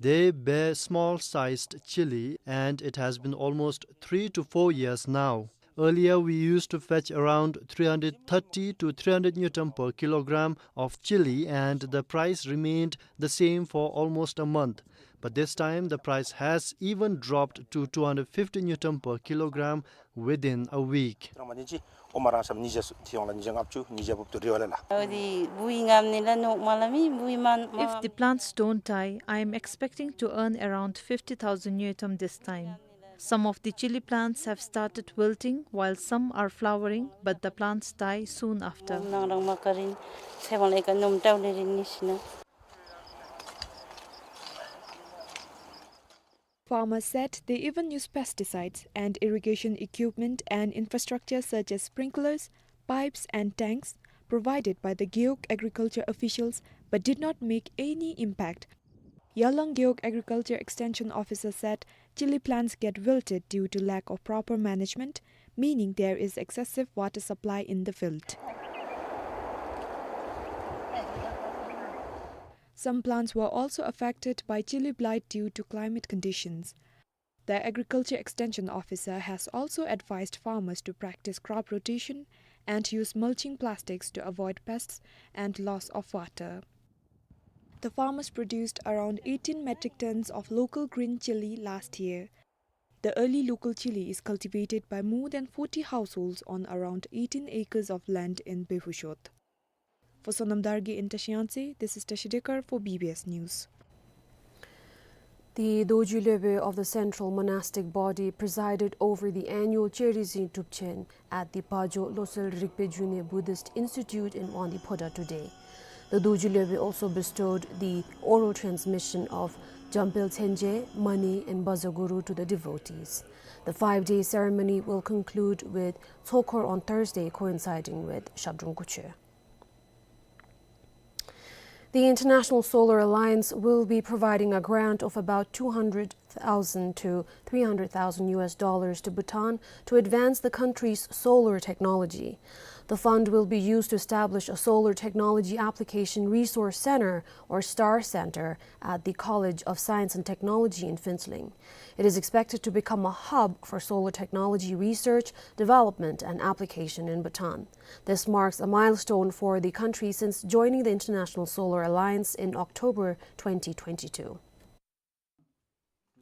They bear small-sized chili and it has been almost three to four years now. Earlier, we used to fetch around three hundred thirty to three hundred ngultrum per kilogram of chili and the price remained the same for almost a month. But this time, the price has even dropped to two hundred fifty ngultrum per kilogram within a week. རང་མ་ནི་ཅི་ཨོ་མ་རང་སམ་ཉིས་བརྒྱ་སུ་ཐི་ཡོང་ལ་ཉིས་བརྒྱ་ལྔ་བཅུ་ཉིས་བརྒྱ་བུབ་ཏུ་རི་བ་ལ་ལ། འོ་དེ་བུ་ཡི་ངམ་ནི་ལ་ནོག་མ་ལ་མི་བུ་ཡི་མ་མ། If the plants don't die, I am expecting to earn around fifty thousand ngultrum this time. Some of the chili plants have started wilting, while some are flowering, but the plants die soon after. ནང་རང་མ་ཀ་རིན་ཚེ་བང་ལས་ཀ་ནུམ་ཏའུ་ལེ་རིན་ནི་ཤི་ན། Farmers said they even use pesticides and irrigation equipment and infrastructure such as sprinklers, pipes and tanks provided by the Gewog agriculture officials but did not make any impact. Yalong Gewog agriculture extension officer said chili plants get wilted due to lack of proper management, meaning there is excessive water supply in the field. Some plants were also affected by chili blight due to climate conditions. The agriculture extension officer has also advised farmers to practice crop rotation and use mulching plastics to avoid pests and loss of water. The farmers produced around eighteen metric tons of local green chili last year. The early local chili is cultivated by more than forty households on around eighteen acres of land in Behushot. For Sonam Dargye in Tashi Yangtse, this is Tashi Dekar for B B S News. The Dorji Lhobe of the Central Monastic Body presided over the annual Cheri Zin Drupchen at the Pajo Losel Rigpe June Buddhist Institute in Wangdue Phodrang today. The Dorji Lhobe also bestowed the oral transmission of Jampel Tsenje, Mani, and Baza Guru to the devotees. The five-day ceremony will conclude with Tsokhor on Thursday, coinciding with Shabdrung Kuche. The International Solar Alliance will be providing a grant of about two hundred thousand to three hundred thousand U S dollars to Bhutan to advance the country's solar technology. The fund will be used to establish a solar technology application resource center, or STAR Center, at the College of Science and Technology in Phuentsholing. It is expected to become a hub for solar technology research, development, and application in Bhutan. This marks a milestone for the country since joining the International Solar Alliance in October twenty twenty-two.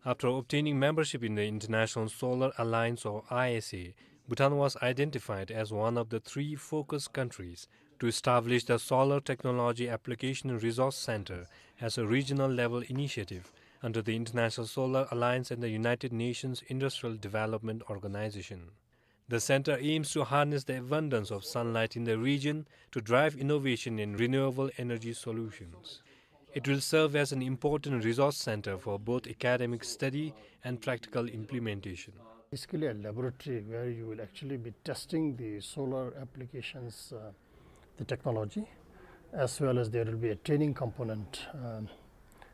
After obtaining membership in the International Solar Alliance, or I S A, Bhutan was identified as one of the three focus countries to establish the Solar Technology Application and Resource Center as a regional level initiative under the International Solar Alliance and the United Nations Industrial Development Organization. The center aims to harness the abundance of sunlight in the region to drive innovation in renewable energy solutions. It will serve as an important resource center for both academic study and practical implementation. Basically a laboratory where you will actually be testing the solar applications, uh, the technology, as well as there will be a training component. Um,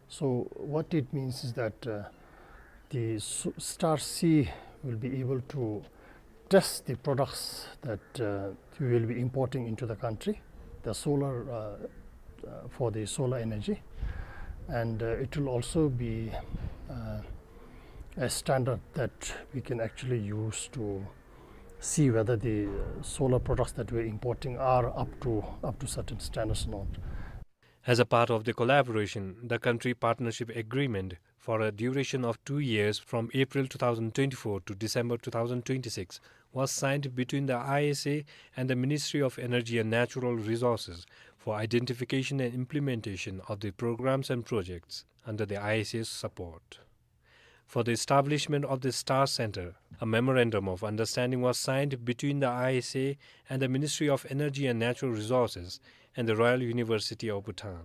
so what it means is that, uh, the s-, STAR C will be able to test the products that, uh, we will be importing into the country, the solar, uh, uh, for the solar energy, and, uh, it will also be, uh, a standard that we can actually use to see whether the, uh, solar products that we're importing are up to, up to certain standards or not. As a part of the collaboration, the country partnership agreement for a duration of two years from April two thousand twenty-four to December two thousand twenty-six was signed between the I S A and the Ministry of Energy and Natural Resources for identification and implementation of the programs and projects under the I S A's support. For the establishment of the STAR Center, a memorandum of understanding was signed between the I S A and the Ministry of Energy and Natural Resources and the Royal University of Bhutan.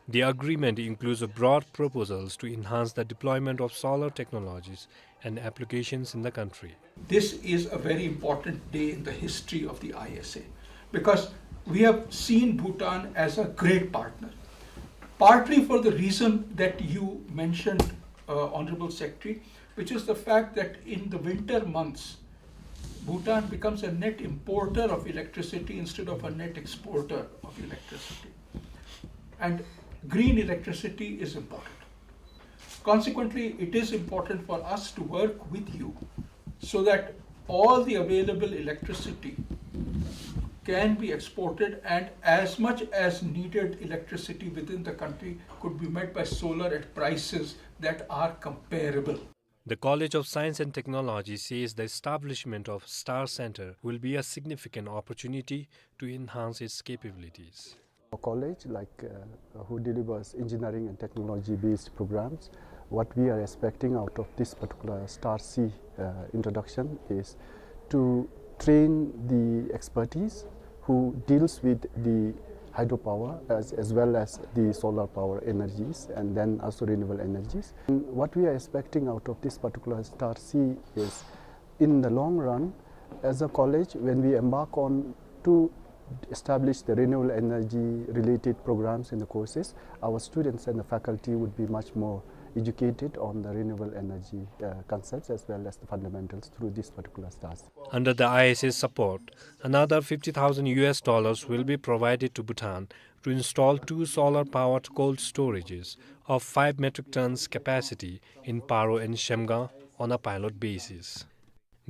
The agreement includes broad proposals to enhance the deployment of solar technologies and applications in the country. This is a very important day in the history of the I S A, because we have seen Bhutan as a great partner, partly for the reason that you mentioned, uh, Honorable Secretary, which is the fact that in the winter months, Bhutan becomes a net importer of electricity instead of a net exporter of electricity. And green electricity is important. Consequently, it is important for us to work with you so that all the available electricity can be exported, and as much as needed electricity within the country could be met by solar at prices that are comparable. The College of Science and Technology says the establishment of STAR Center will be a significant opportunity to enhance its capabilities. A college like, uh, who delivers engineering and technology-based programs, what we are expecting out of this particular STAR C, uh, introduction is to train the expertise who deals with the hydropower as, as well as the solar power energies and then also renewable energies. And what we are expecting out of this particular star C is, in the long run, as a college, when we embark on to establish the renewable energy related programs in the courses, our students and the faculty would be much more educated on the renewable energy, uh, concepts as well as the fundamentals through these particular stars. Under the I S A's support, another fifty thousand U S dollars will be provided to Bhutan to install two solar-powered cold storages of five metric tons capacity in Paro and Shemgaon on a pilot basis.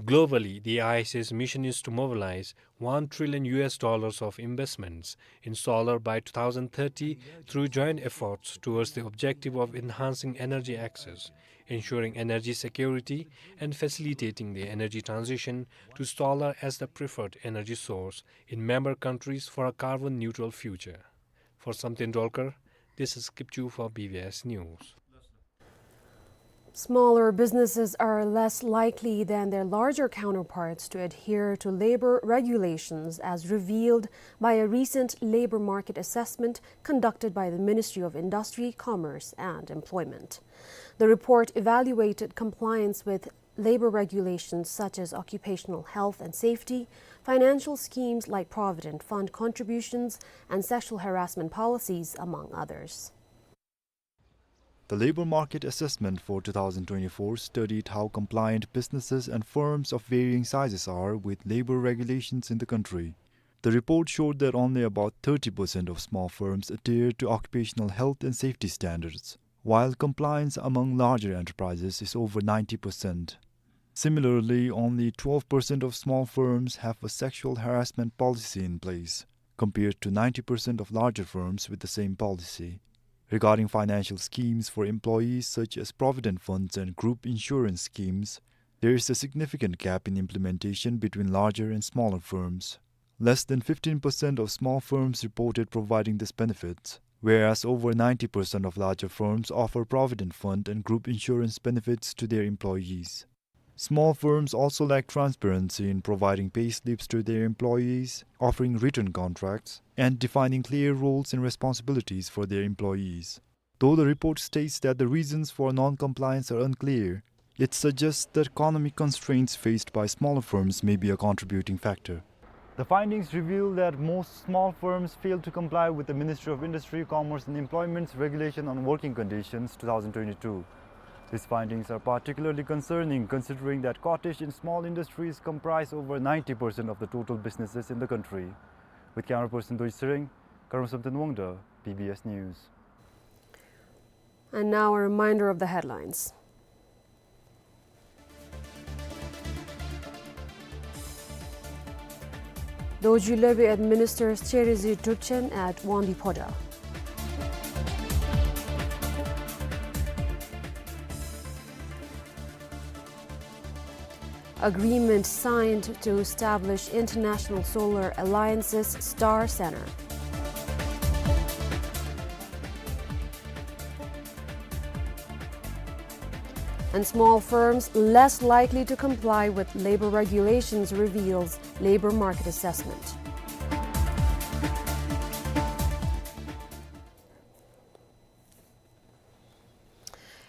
Globally, the I S A's mission is to mobilize one trillion U S dollars of investments in solar by two thousand thirty through joint efforts towards the objective of enhancing energy access, ensuring energy security, and facilitating the energy transition to solar as the preferred energy source in member countries for a carbon-neutral future. For Samten Dolkar, this is Kipchu for B B S News. Smaller businesses are less likely than their larger counterparts to adhere to labor regulations, as revealed by a recent labor market assessment conducted by the Ministry of Industry, Commerce and Employment. The report evaluated compliance with labor regulations such as occupational health and safety, financial schemes like provident fund contributions, and sexual harassment policies, among others. The labor market assessment for two thousand twenty-four studied how compliant businesses and firms of varying sizes are with labor regulations in the country. The report showed that only about thirty percent of small firms adhere to occupational health and safety standards, while compliance among larger enterprises is over ninety percent. Similarly, only twelve percent of small firms have a sexual harassment policy in place, compared to ninety percent of larger firms with the same policy. Regarding financial schemes for employees such as provident funds and group insurance schemes, there is a significant gap in implementation between larger and smaller firms. Less than fifteen percent of small firms reported providing these benefits, whereas over ninety percent of larger firms offer provident fund and group insurance benefits to their employees. Small firms also lack transparency in providing pay slips to their employees, offering written contracts, and defining clear roles and responsibilities for their employees. Though the report states that the reasons for non-compliance are unclear, it suggests that economic constraints faced by smaller firms may be a contributing factor. The findings reveal that most small firms fail to comply with the Ministry of Industry, Commerce and Employment's Regulation on Working Conditions two thousand twenty-two. These findings are particularly concerning, considering that cottage and small industries comprise over ninety percent of the total businesses in the country. With camera person Doi Tshering, Karam Samten Wangda, B B S News. And now a reminder of the headlines. Dorji Lobey administers Cherizi Drupchen at Wangdue Phodrang. Agreement signed to establish International Solar Alliance's Star Center. And small firms less likely to comply with labor regulations, reveals labor market assessment.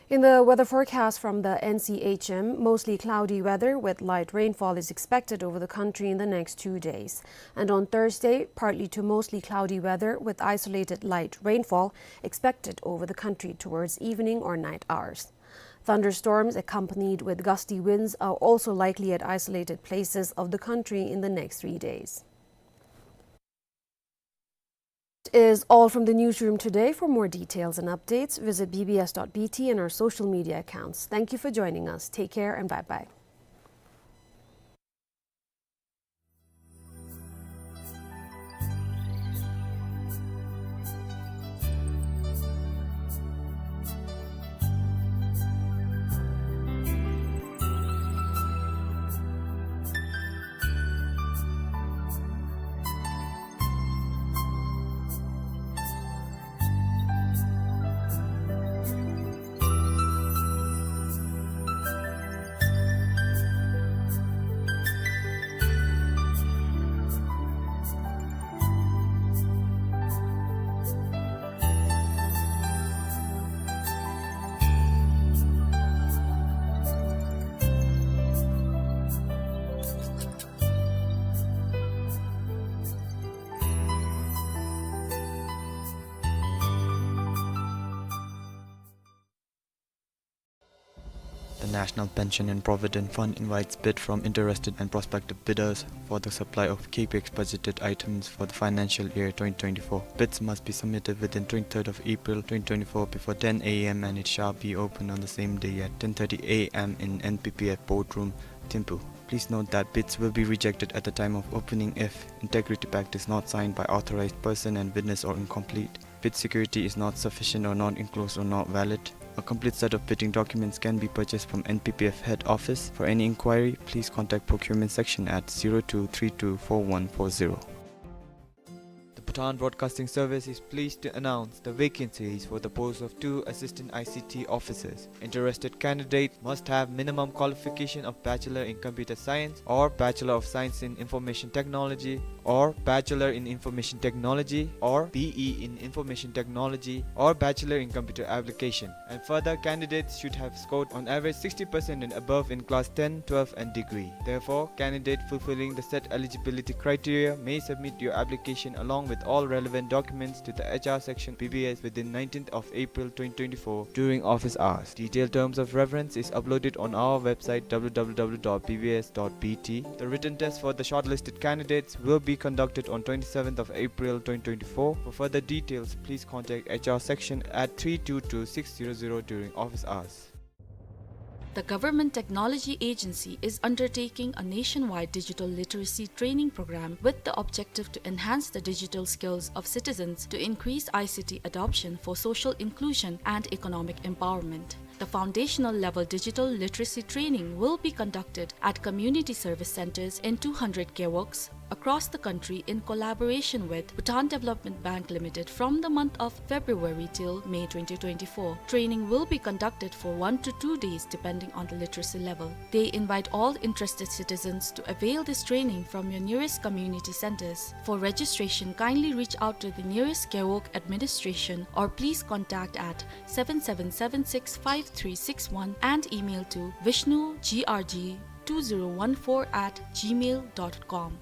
In the weather forecast from the N C H M, mostly cloudy weather with light rainfall is expected over the country in the next two days. And on Thursday, partly to mostly cloudy weather with isolated light rainfall expected over the country towards evening or night hours. Thunderstorms accompanied with gusty winds are also likely at isolated places of the country in the next three days. Is all from the newsroom today. For more details and updates, visit B B S dot B T and our social media accounts. Thank you for joining us. Take care and bye-bye. National Pension and Provident Fund invites bid from interested and prospective bidders for the supply of capex budgeted items for the financial year twenty twenty-four. Bids must be submitted within twenty-third of April twenty twenty-four before ten A M and it shall be open on the same day at ten thirty A M in N P P F boardroom, Thimphu. Please note that bids will be rejected at the time of opening if integrity pact is not signed by authorized person and witness or incomplete. Bid security is not sufficient or not enclosed or not valid. A complete set of bidding documents can be purchased from N P P F head office. For any inquiry, please contact procurement section at zero two three two four one four zero. The Bhutan Broadcasting Service is pleased to announce the vacancies for the post of two assistant I C T officers. Interested candidates must have minimum qualification of Bachelor in Computer Science or Bachelor of Science in Information Technology or Bachelor in Information Technology or B E in Information Technology or Bachelor in Computer Application. And further, candidates should have scored on average sixty percent and above in class ten, twelve and degree. Therefore, candidate fulfilling the set eligibility criteria may submit your application along with all relevant documents to the H R section B B S within nineteenth of April twenty twenty-four during office hours. Detailed terms of reference is uploaded on our website w w w dot b b s dot b t. The written test for the shortlisted candidates will be conducted on twenty-seventh of April twenty twenty-four. For further details, please contact H R section at three two two six zero zero during office hours. The Government Technology Agency is undertaking a nationwide digital literacy training program with the objective to enhance the digital skills of citizens to increase I C T adoption for social inclusion and economic empowerment. The foundational level digital literacy training will be conducted at community service centers in two hundred Gewogs across the country in collaboration with Bhutan Development Bank Limited from the month of February till May twenty twenty-four. Training will be conducted for one to two days depending on the literacy level. They invite all interested citizens to avail this training from your nearest community centers. For registration, kindly reach out to the nearest Gewog administration or please contact at seven seven seven six five three six one and email to vishnu g r g two zero one four at gmail dot com.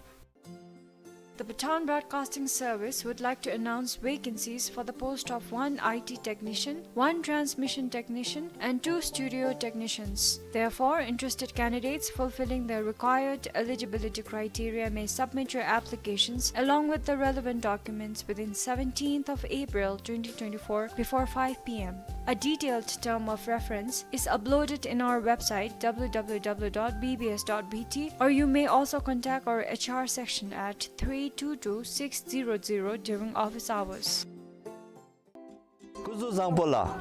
The Bhutan Broadcasting Service would like to announce vacancies for the post of one I T technician, one transmission technician, and two studio technicians. Therefore, interested candidates fulfilling the required eligibility criteria may submit your applications along with the relevant documents within seventeenth of April twenty twenty-four before five p m. A detailed term of reference is uploaded in our website w w w dot b b s dot b t, or you may also contact our H R section at three two two six zero zero during office hours. Kuzuzangpo la.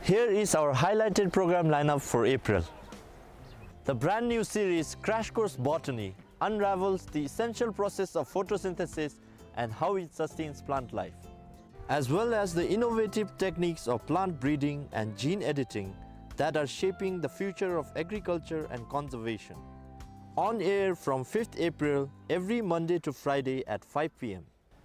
Here is our highlighted program lineup for April. The brand new series Crash Course Botany unravels the essential process of photosynthesis and how it sustains plant life, as well as the innovative techniques of plant breeding and gene editing that are shaping the future of agriculture and conservation. On air from fifth April, every Monday to Friday at five p m.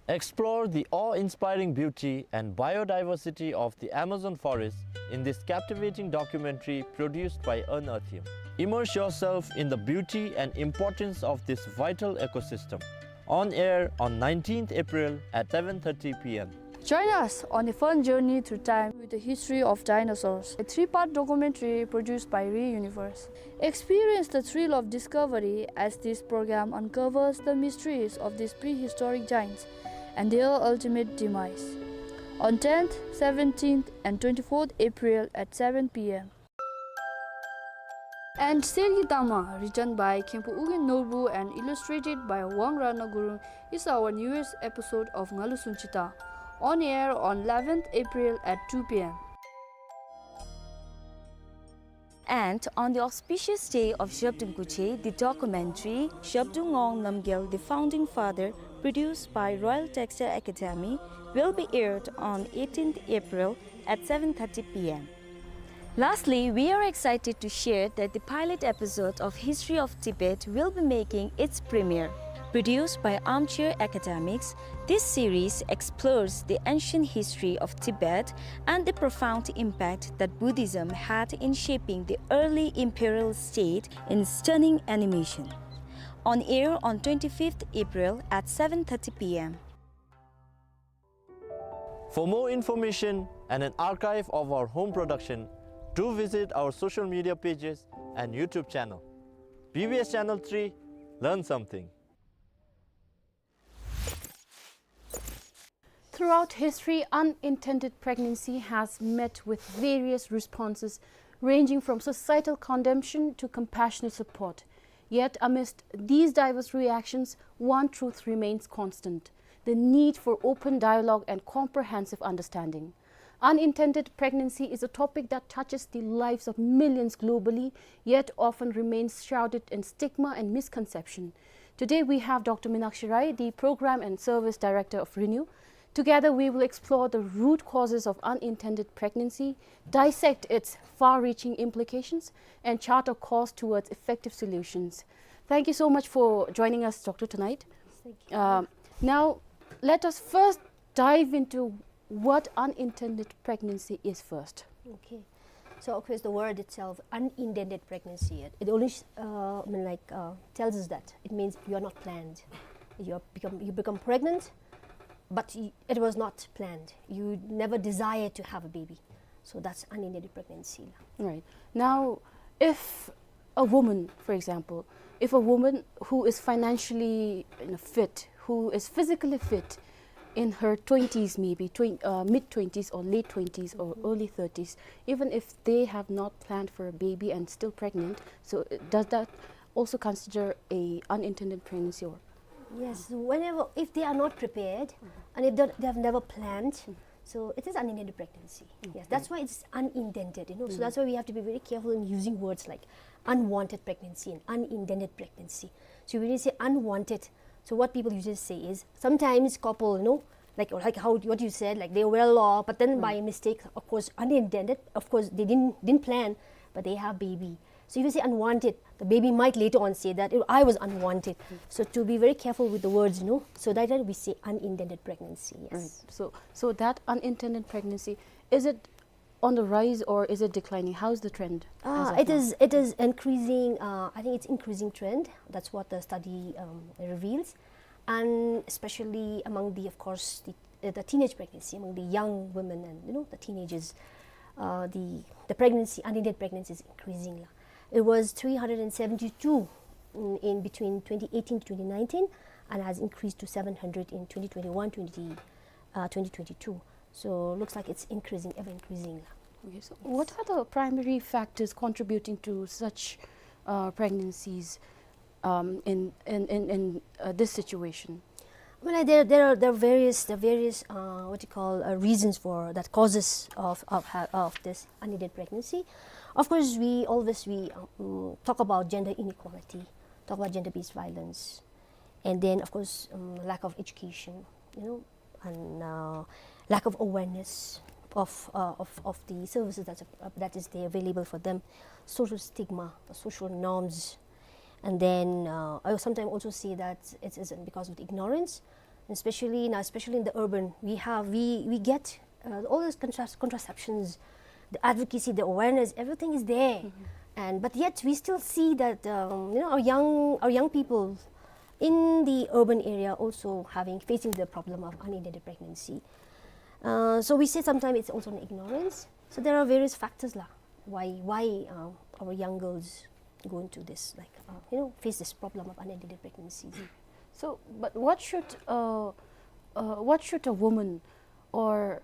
Explore the awe-inspiring beauty and biodiversity of the Amazon forest in this captivating documentary produced by Earnearthium. Immerse yourself in the beauty and importance of this vital ecosystem. On air on nineteenth April at seven thirty p m. Join us on a fun journey through time with the history of dinosaurs, a three-part documentary produced by Reuniverse. Experience the thrill of discovery as this program uncovers the mysteries of these prehistoric giants and their ultimate demise. On tenth, seventeenth, and twenty-fourth April at seven p m. And Sergi Tangma, written by Khenpo Ugyen Norbu and illustrated by Wang Ratna Gurung, is our newest episode of Ngalu Sunchita, on air on eleventh April at two p m. And on the auspicious day of Zhabdrung Kuche, the documentary Zhabdrung Ngawang Namgyal, the Founding Father, produced by Royal Textile Academy, will be aired on eighteenth April at seven thirty p m. Lastly, we are excited to share that the pilot episode of History of Tibet will be making its premiere. Produced by Armchair Academics, this series explores the ancient history of Tibet and the profound impact that Buddhism had in shaping the early imperial state in stunning animation. On air on twenty-fifth April at seven thirty p m. For more information and an archive of our home production, Do visit our social media pages and YouTube channel. B B S Channel three, learn something. Throughout history, unintended pregnancy has met with various responses, ranging from societal condemnation to compassionate support. Yet, amidst these diverse reactions, one truth remains constant: the need for open dialogue and comprehensive understanding. Unintended pregnancy is a topic that touches the lives of millions globally, yet often remains shrouded in stigma and misconception. Today, we have Doctor Minakshi Rai, the Program and Service Director of RENEW. Together, we will explore the root causes of unintended pregnancy, dissect its far-reaching implications, and chart a course towards effective solutions. Thank you so much for joining us, Doctor, tonight. Thank you. Um, now, let us first dive into what unintended pregnancy is first. Okay. So, of course, the word itself, unintended pregnancy, it, it only, uh, I mean, like, uh, tells us that it means you are not planned. You are become, you become pregnant, but y-, it was not planned. You never desired to have a baby. So that's unintended pregnancy. Right. Now, if a woman, for example, if a woman who is financially, you know, fit, who is physically fit, in her twenties, maybe twen-, uh, mid twenties or late twenties or early thirties, even if they have not planned for a baby and still pregnant, so, uh, does that also consider a unintended pregnancy, or? Yes, whenever, if they are not prepared, and if they, they have never planned, so it is unintended pregnancy. Yes, that's why it's unintended, you know. So that's why we have to be very careful in using words like unwanted pregnancy and unintended pregnancy. So when you say unwanted, so what people usually say is, sometimes couple, you know, like, like how, what you said, like, they were well off, but then by mistake, of course, unintended, of course, they didn't, didn't plan, but they have baby. So if you say unwanted, the baby might later on say that, "Oh, I was unwanted." So to be very careful with the words, you know. So that time we say unintended pregnancy, yes. Right. So, so that unintended pregnancy, is it on the rise or is it declining? How's the trend as of now? Ah, it is, it is increasing, uh, I think it's increasing trend. That's what the study, um, reveals. And especially among the, of course, the, uh, the teenage pregnancy, among the young women and, you know, the teenagers, uh, the, the pregnancy, unintended pregnancy is increasing la. It was three hundred and seventy-two in, in between twenty eighteen to twenty nineteen, and has increased to seven hundred in twenty twenty-one, twenty, uh, twenty twenty-two. So looks like it's increasing, ever increasing la. Okay, so what are the primary factors contributing to such, uh, pregnancies, um, in, in, in, in, uh, this situation? Well, there, there are, there are various, there are various, uh, what you call, uh, reasons for that, causes of, of ha-, of this unintended pregnancy. Of course, we always, we, um, talk about gender inequality, talk about gender-based violence, and then, of course, um, lack of education, you know, and, uh, lack of awareness of, uh, of, of the services that, uh, that is there available for them, social stigma, the social norms, and then, uh, I sometimes also see that it is because of the ignorance, especially now, especially in the urban, we have, we, we get, uh, all those contras-, contraceptions, the advocacy, the awareness, everything is there. And, but yet we still see that, um, you know, our young, our young people in the urban area also having, facing the problem of unintended pregnancy. Uh, so we say sometimes it's also an ignorance. So there are various factors la, why, why, uh, our young girls go into this, like, uh, you know, face this problem of unintended pregnancies. So, but what should, uh, uh, what should a woman, or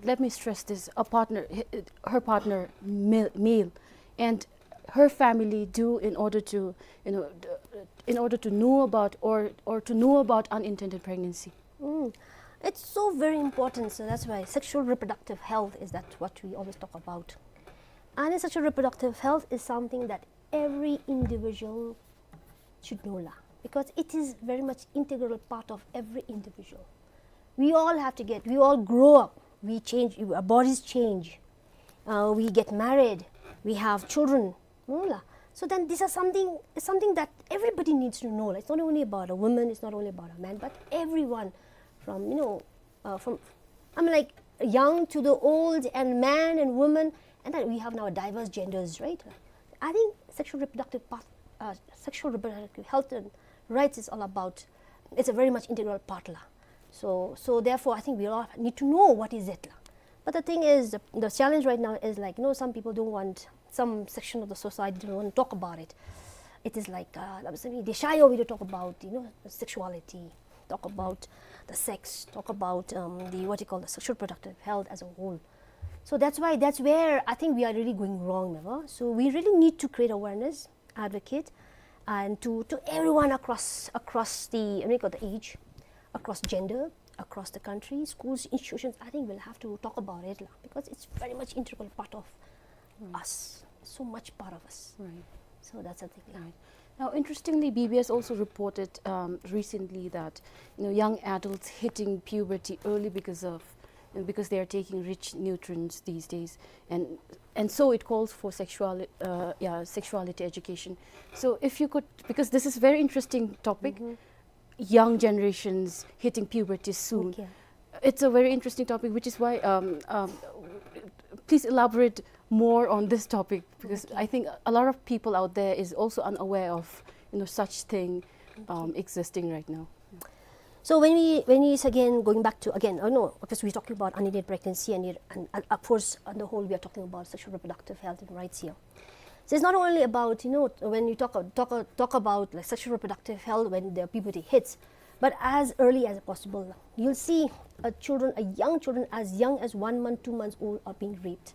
let me stress this, a partner, h-, her partner, male, male, and her family do in order to, you know, d-, in order to know about, or, or to know about unintended pregnancy? Mm. It's so very important, so that's why sexual reproductive health is that what we always talk about. And sexual reproductive health is something that every individual should know la, because it is very much integral part of every individual. We all have to get, we all grow up, we change, our bodies change, uh, we get married, we have children, no la. So then these are something, something that everybody needs to know la. It's not only about a woman, it's not only about a man, but everyone from, you know, uh, from, I mean, like, young to the old, and man and woman, and then we have now diverse genders, right? I think sexual reproductive path, uh, sexual reproductive health and rights is all about, it's a very much integral part la. So, so therefore, I think we all need to know what is it la. But the thing is, the, the challenge right now is, like, you know, some people don't want, some section of the society don't want to talk about it. It is like, uh, they shy away to talk about, you know, sexuality, talk about the sex, talk about, um, the, what you call, the sexual reproductive health as a whole. So that's why, that's where I think we are really going wrong, never. So we really need to create awareness, advocate, and to, to everyone across, across the, what you call, the age, across gender, across the country, schools, institutions. I think we'll have to talk about it lah, because it's very much integral part of us, so much part of us. Right. So that's the thing lah. Right. Now, interestingly, B B S also reported, um, recently that, you know, young adults hitting puberty early because of, you know, because they are taking rich nutrients these days, and, and so it calls for sexual, uh, yeah, sexuality education. So if you could, because this is very interesting topic, young generations hitting puberty soon. Okay. It's a very interesting topic, which is why, um, um, please elaborate more on this topic, because I think a lot of people out there is also unaware of, you know, such thing, um, existing right now. So when we, when we, it's again going back to, again, oh no, because we're talking about unintended pregnancy and, it, and, and of course, on the whole, we are talking about sexual reproductive health and rights here. So it's not only about, you know, when you talk, talk, talk about, like, sexual reproductive health when the puberty hits, but as early as possible. You'll see a children, a young children as young as one month, two months old are being raped,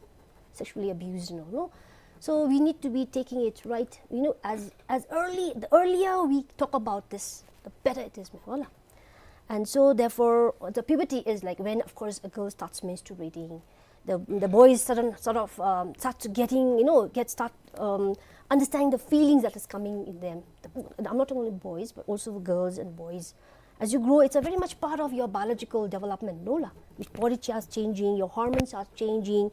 sexually abused, you know, no? So we need to be taking it right, you know, as, as early, the earlier we talk about this, the better it is, ma'am. Voilà. And so therefore, the puberty is, like, when, of course, a girl starts menstruating, the, the boys sudden, sort of, um, start to getting, you know, get, start, um, understanding the feelings that is coming in them. I'm not only boys, but also girls and boys. As you grow, it's a very much part of your biological development, no lah? Your body starts changing, your hormones are changing,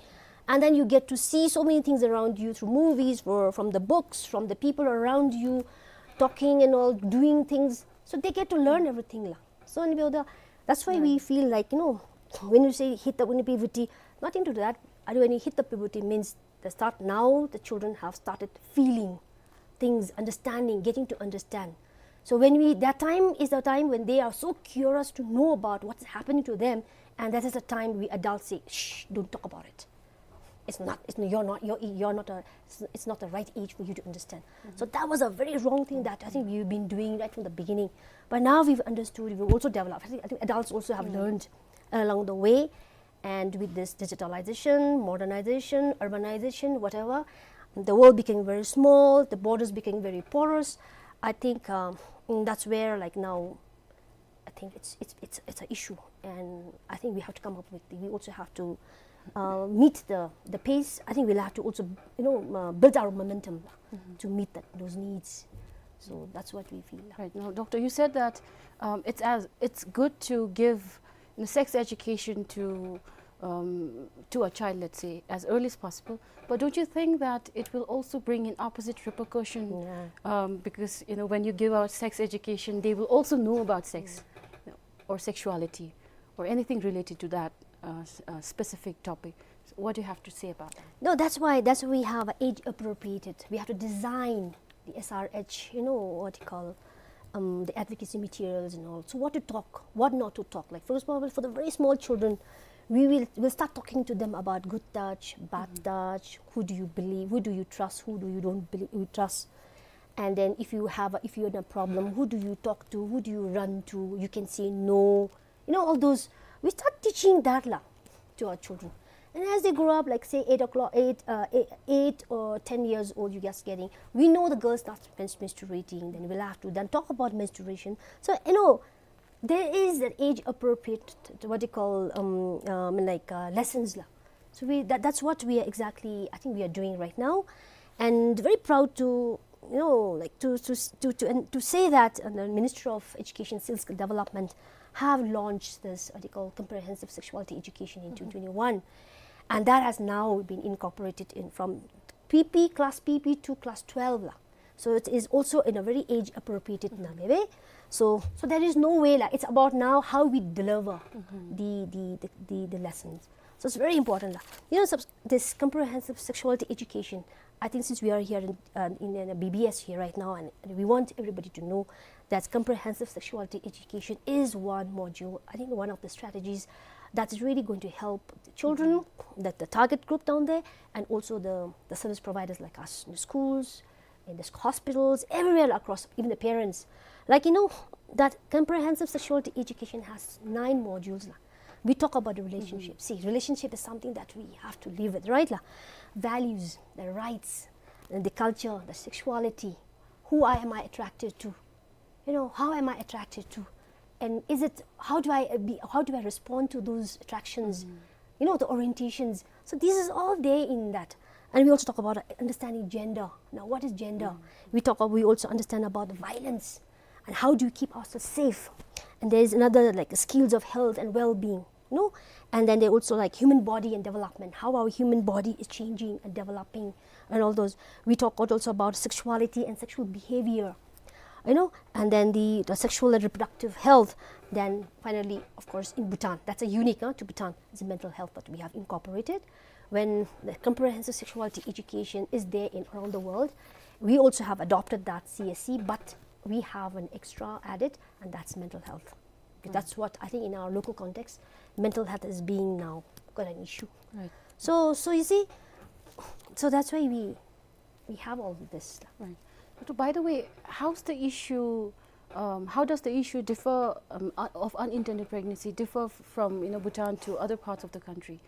and then you get to see so many things around you through movies, or from the books, from the people around you, talking and all, doing things. So they get to learn everything lah. So, and we are the, that's why we feel like, you know, when you say hit the, when you puberty, nothing to do that. And when you hit the puberty means the start now, the children have started feeling things, understanding, getting to understand. So when we, that time is the time when they are so curious to know about what's happening to them, and that is the time we adults say, "Shh, don't talk about it. It's not, it's, you're not, you're, you're not a, it's, it's not the right age for you to understand." So that was a very wrong thing that I think we've been doing right from the beginning. But now we've understood, we've also developed. I think, I think adults also have learned along the way. And with this digitalization, modernization, urbanization, whatever, the world became very small, the borders became very porous. I think, um, mm, that's where, like, now, I think it's, it's, it's, it's an issue, and I think we have to come up with, we also have to, uh, meet the, the pace. I think we'll have to also, you know, uh, build our momentum to meet that, those needs. So that's what we feel. Right. Now, Doctor, you said that, um, it's as, it's good to give, you know, sex education to, um, to a child, let's say, as early as possible. But don't you think that it will also bring in opposite repercussion? Yeah. Um, because, you know, when you give out sex education, they will also know about sex, you know, or sexuality, or anything related to that, uh, s-, uh, specific topic. So what do you have to say about that? No, that's why, that's why we have age appropriated. We have to design the S R H, you know, what you call, um, the advocacy materials and all. So what to talk, what not to talk. Like, for example, for the very small children, we will, we'll start talking to them about good touch, bad touch, who do you believe, who do you trust, who do you don't believe, you trust. And then if you have a, if you're in a problem, who do you talk to, who do you run to? You can say no. You know, all those, we start teaching that lah to our children. And as they grow up, like, say, eight o'clock, eight, uh, eight, eight or ten years old, you just getting, we know the girl starts mens-, menstruating, then we'll have to then talk about menstruation. So, you know, there is that age appropriate, what you call, um, um, like, uh, lessons lah. So we, that, that's what we are exactly, I think we are doing right now. And very proud to, you know, like, to, to, to, to, and to say that, uh, the Ministry of Education, Skill Development have launched this, what they call, comprehensive sexuality education in twenty twenty-one. And that has now been incorporated in from P P, class P P to class twelve lah. So it is also in a very age appropriated manner. So, so there is no way lah. It's about now how we deliver the, the, the, the, the lessons. So it's very important lah. You know, subs-, this comprehensive sexuality education, I think since we are here in, uh, in, in a B B S here right now, and we want everybody to know that comprehensive sexuality education is one module, I think one of the strategies That is really going to help the children, that the target group down there, and also the, the service providers like us in the schools, in the hospitals, everywhere across, even the parents. Like, you know, that comprehensive sexuality education has nine modules la. We talk about the relationship. See, relationship is something that we have to live with, right la? Values, the rights, and the culture, the sexuality. Who I, am I attracted to? You know, how am I attracted to? And is it, how do I, uh, be, how do I respond to those attractions? You know, the orientations. So this is all there in that. And we also talk about, uh, understanding gender. Now, what is gender? We talk, we also understand about the violence and how do we keep ourselves safe. And there is another, like, skills of health and well-being, no? And then they also, like, human body and development, how our human body is changing and developing, and all those. We talk also about sexuality and sexual behavior, you know, and then the, the sexual and reproductive health. Then finally, of course, in Bhutan, that's a unique, uh, to Bhutan, it's a mental health, but we have incorporated. When the comprehensive sexuality education is there in around the world, we also have adopted that C S C, but we have an extra added, and that's mental health. That's what I think in our local context, mental health is being now quite an issue. Right. So, so you see, so that's why we, we have all this. Right. But by the way, how's the issue, um, how does the issue differ, um, uh, of unintended pregnancy differ f-, from, you know, Bhutan to other parts of the country?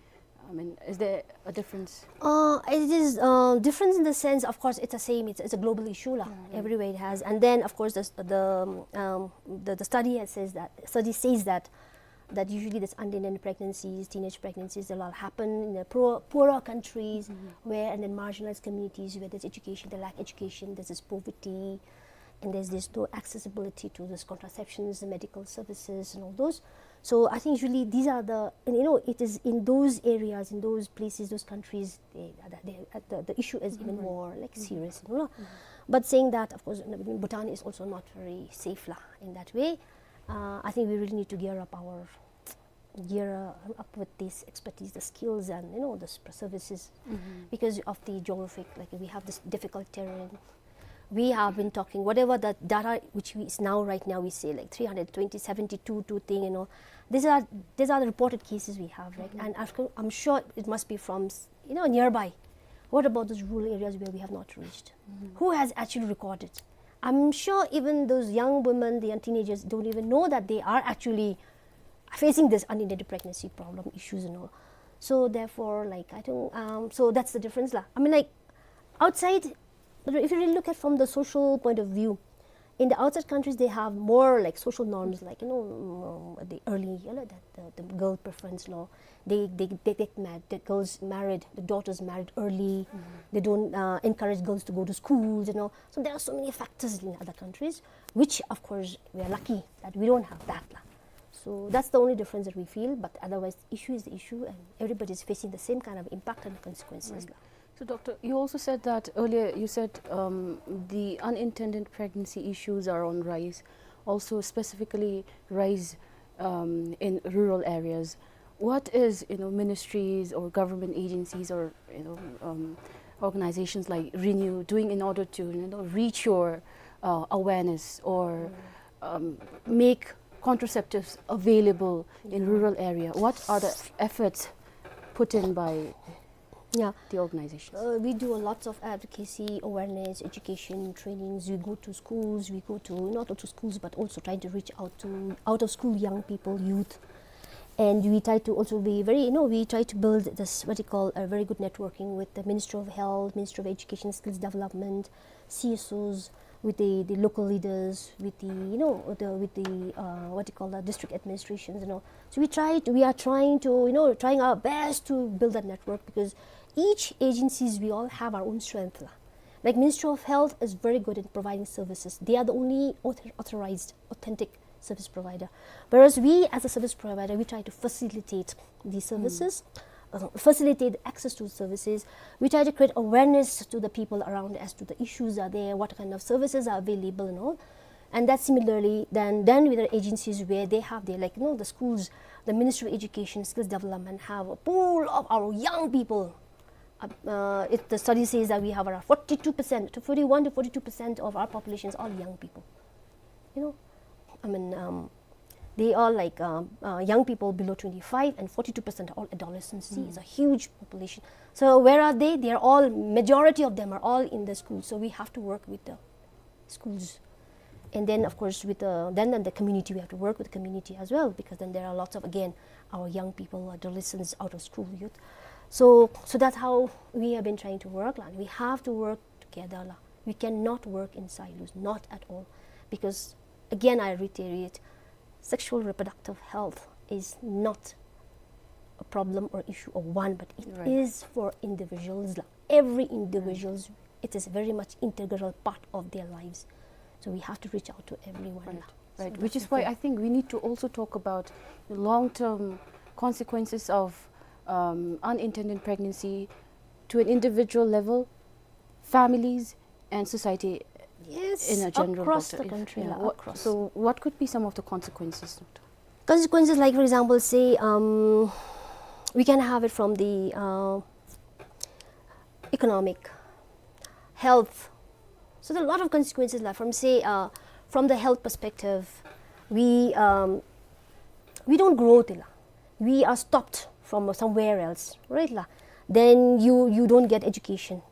I mean, is there a difference? Uh, it is, uh, difference in the sense, of course, it's the same. It's, it's a global issue la. Everywhere it has. And then, of course, the, the, um, the, the study has says that, study says that, that usually this unintended pregnancies, teenage pregnancies, they all happen in the poor, poorer countries where, and then marginalized communities where there's education, they lack education, there's this poverty, and there's this no accessibility to this contraceptions, the medical services, and all those. So I think usually these are the, and, you know, it is in those areas, in those places, those countries, they, they, uh, the, the issue is even more, like, serious, you know. But saying that, of course, Bhutan is also not very safe la in that way. Uh, I think we really need to gear up our, gear, uh, up with this expertise, the skills, and, you know, the s-, services because of the geographic, like, we have this difficult terrain. We have been talking, whatever the data which we, is now, right now, we say, like, three hundred twenty, seventy-two, two thing, you know. These are, these are the reported cases we have, right? And after, I'm sure it must be from, s-, you know, nearby. What about those rural areas where we have not reached? Who has actually recorded? I'm sure even those young women, the young teenagers don't even know that they are actually facing this unintended pregnancy problem issues and all. So therefore, like, I think, um, so that's the difference la. I mean, like, outside, but if you really look at from the social point of view, in the outside countries, they have more, like, social norms, like, you know, um, the early, you know, the, the, the girl preference la. They, they, they get married, the girls married, the daughters married early. They don't, uh, encourage girls to go to schools, you know. So there are so many factors in other countries, which, of course, we are lucky that we don't have that la. So that's the only difference that we feel, but otherwise, the issue is the issue, and everybody is facing the same kind of impact and consequences la. So, Doctor, you also said that earlier, you said, um, the unintended pregnancy issues are on rise, also specifically rise, um, in rural areas. What is, you know, ministries or government agencies or, you know, um, organizations like Renew doing in order to, you know, reach your, uh, awareness or, um, make contraceptives available in rural area? What are the efforts put in by, yeah, the organizations? Uh, we do a lot of advocacy, awareness, education, trainings. We go to schools, we go to, not to schools, but also trying to reach out to out of school young people, youth. And we try to also be very, you know, we try to build this, what you call, a very good networking with the Ministry of Health, Ministry of Education, Skills Development, C S Os, with the, the local leaders, with the, you know, the, with the, uh, what you call that, district administrations and all. So we try to, we are trying to, you know, trying our best to build that network, because each agencies, we all have our own strength la. Like, Ministry of Health is very good in providing services. They are the only author-, authorized, authentic service provider. Whereas we, as a service provider, we try to facilitate the services, uh, facilitate access to services. We try to create awareness to the people around as to the issues are there, what kind of services are available and all. And that similarly, then, then with the agencies where they have their, like, you know, the schools, the Ministry of Education, Skills Development have a pool of our young people. Uh, uh, it, the study says that we have around forty-two percent, to forty-one to forty-two percent of our population is all young people. You know, I mean, um, They are like, um, uh, young people below twenty-five, and forty-two percent are all adolescents. See, it's a huge population. So where are they? They are all, majority of them are all in the school. So we have to work with the schools. And then, of course, with the, then, then the community, we have to work with the community as well, because then there are lots of, again, our young people, adolescents, out of school youth. So, so that's how we have been trying to work la. We have to work together la. We cannot work in silos, not at all. Because, again, I reiterate, sexual reproductive health is not a problem or issue of one, but it is for individuals la. Every individuals, it is very much integral part of their lives. So we have to reach out to everyone la. Right, which is why I think we need to also talk about the long-term consequences of, um, unintended pregnancy to an individual level, families, and society in a general, across the country la, across. So what could be some of the consequences, doctor? Consequences, like, for example, say, um, we can have it from the, uh, economic, health. So there are a lot of consequences la, from, say, uh, from the health perspective, we, um, we don't grow, tila. We are stopped from somewhere else, right la? Then you, you don't get education.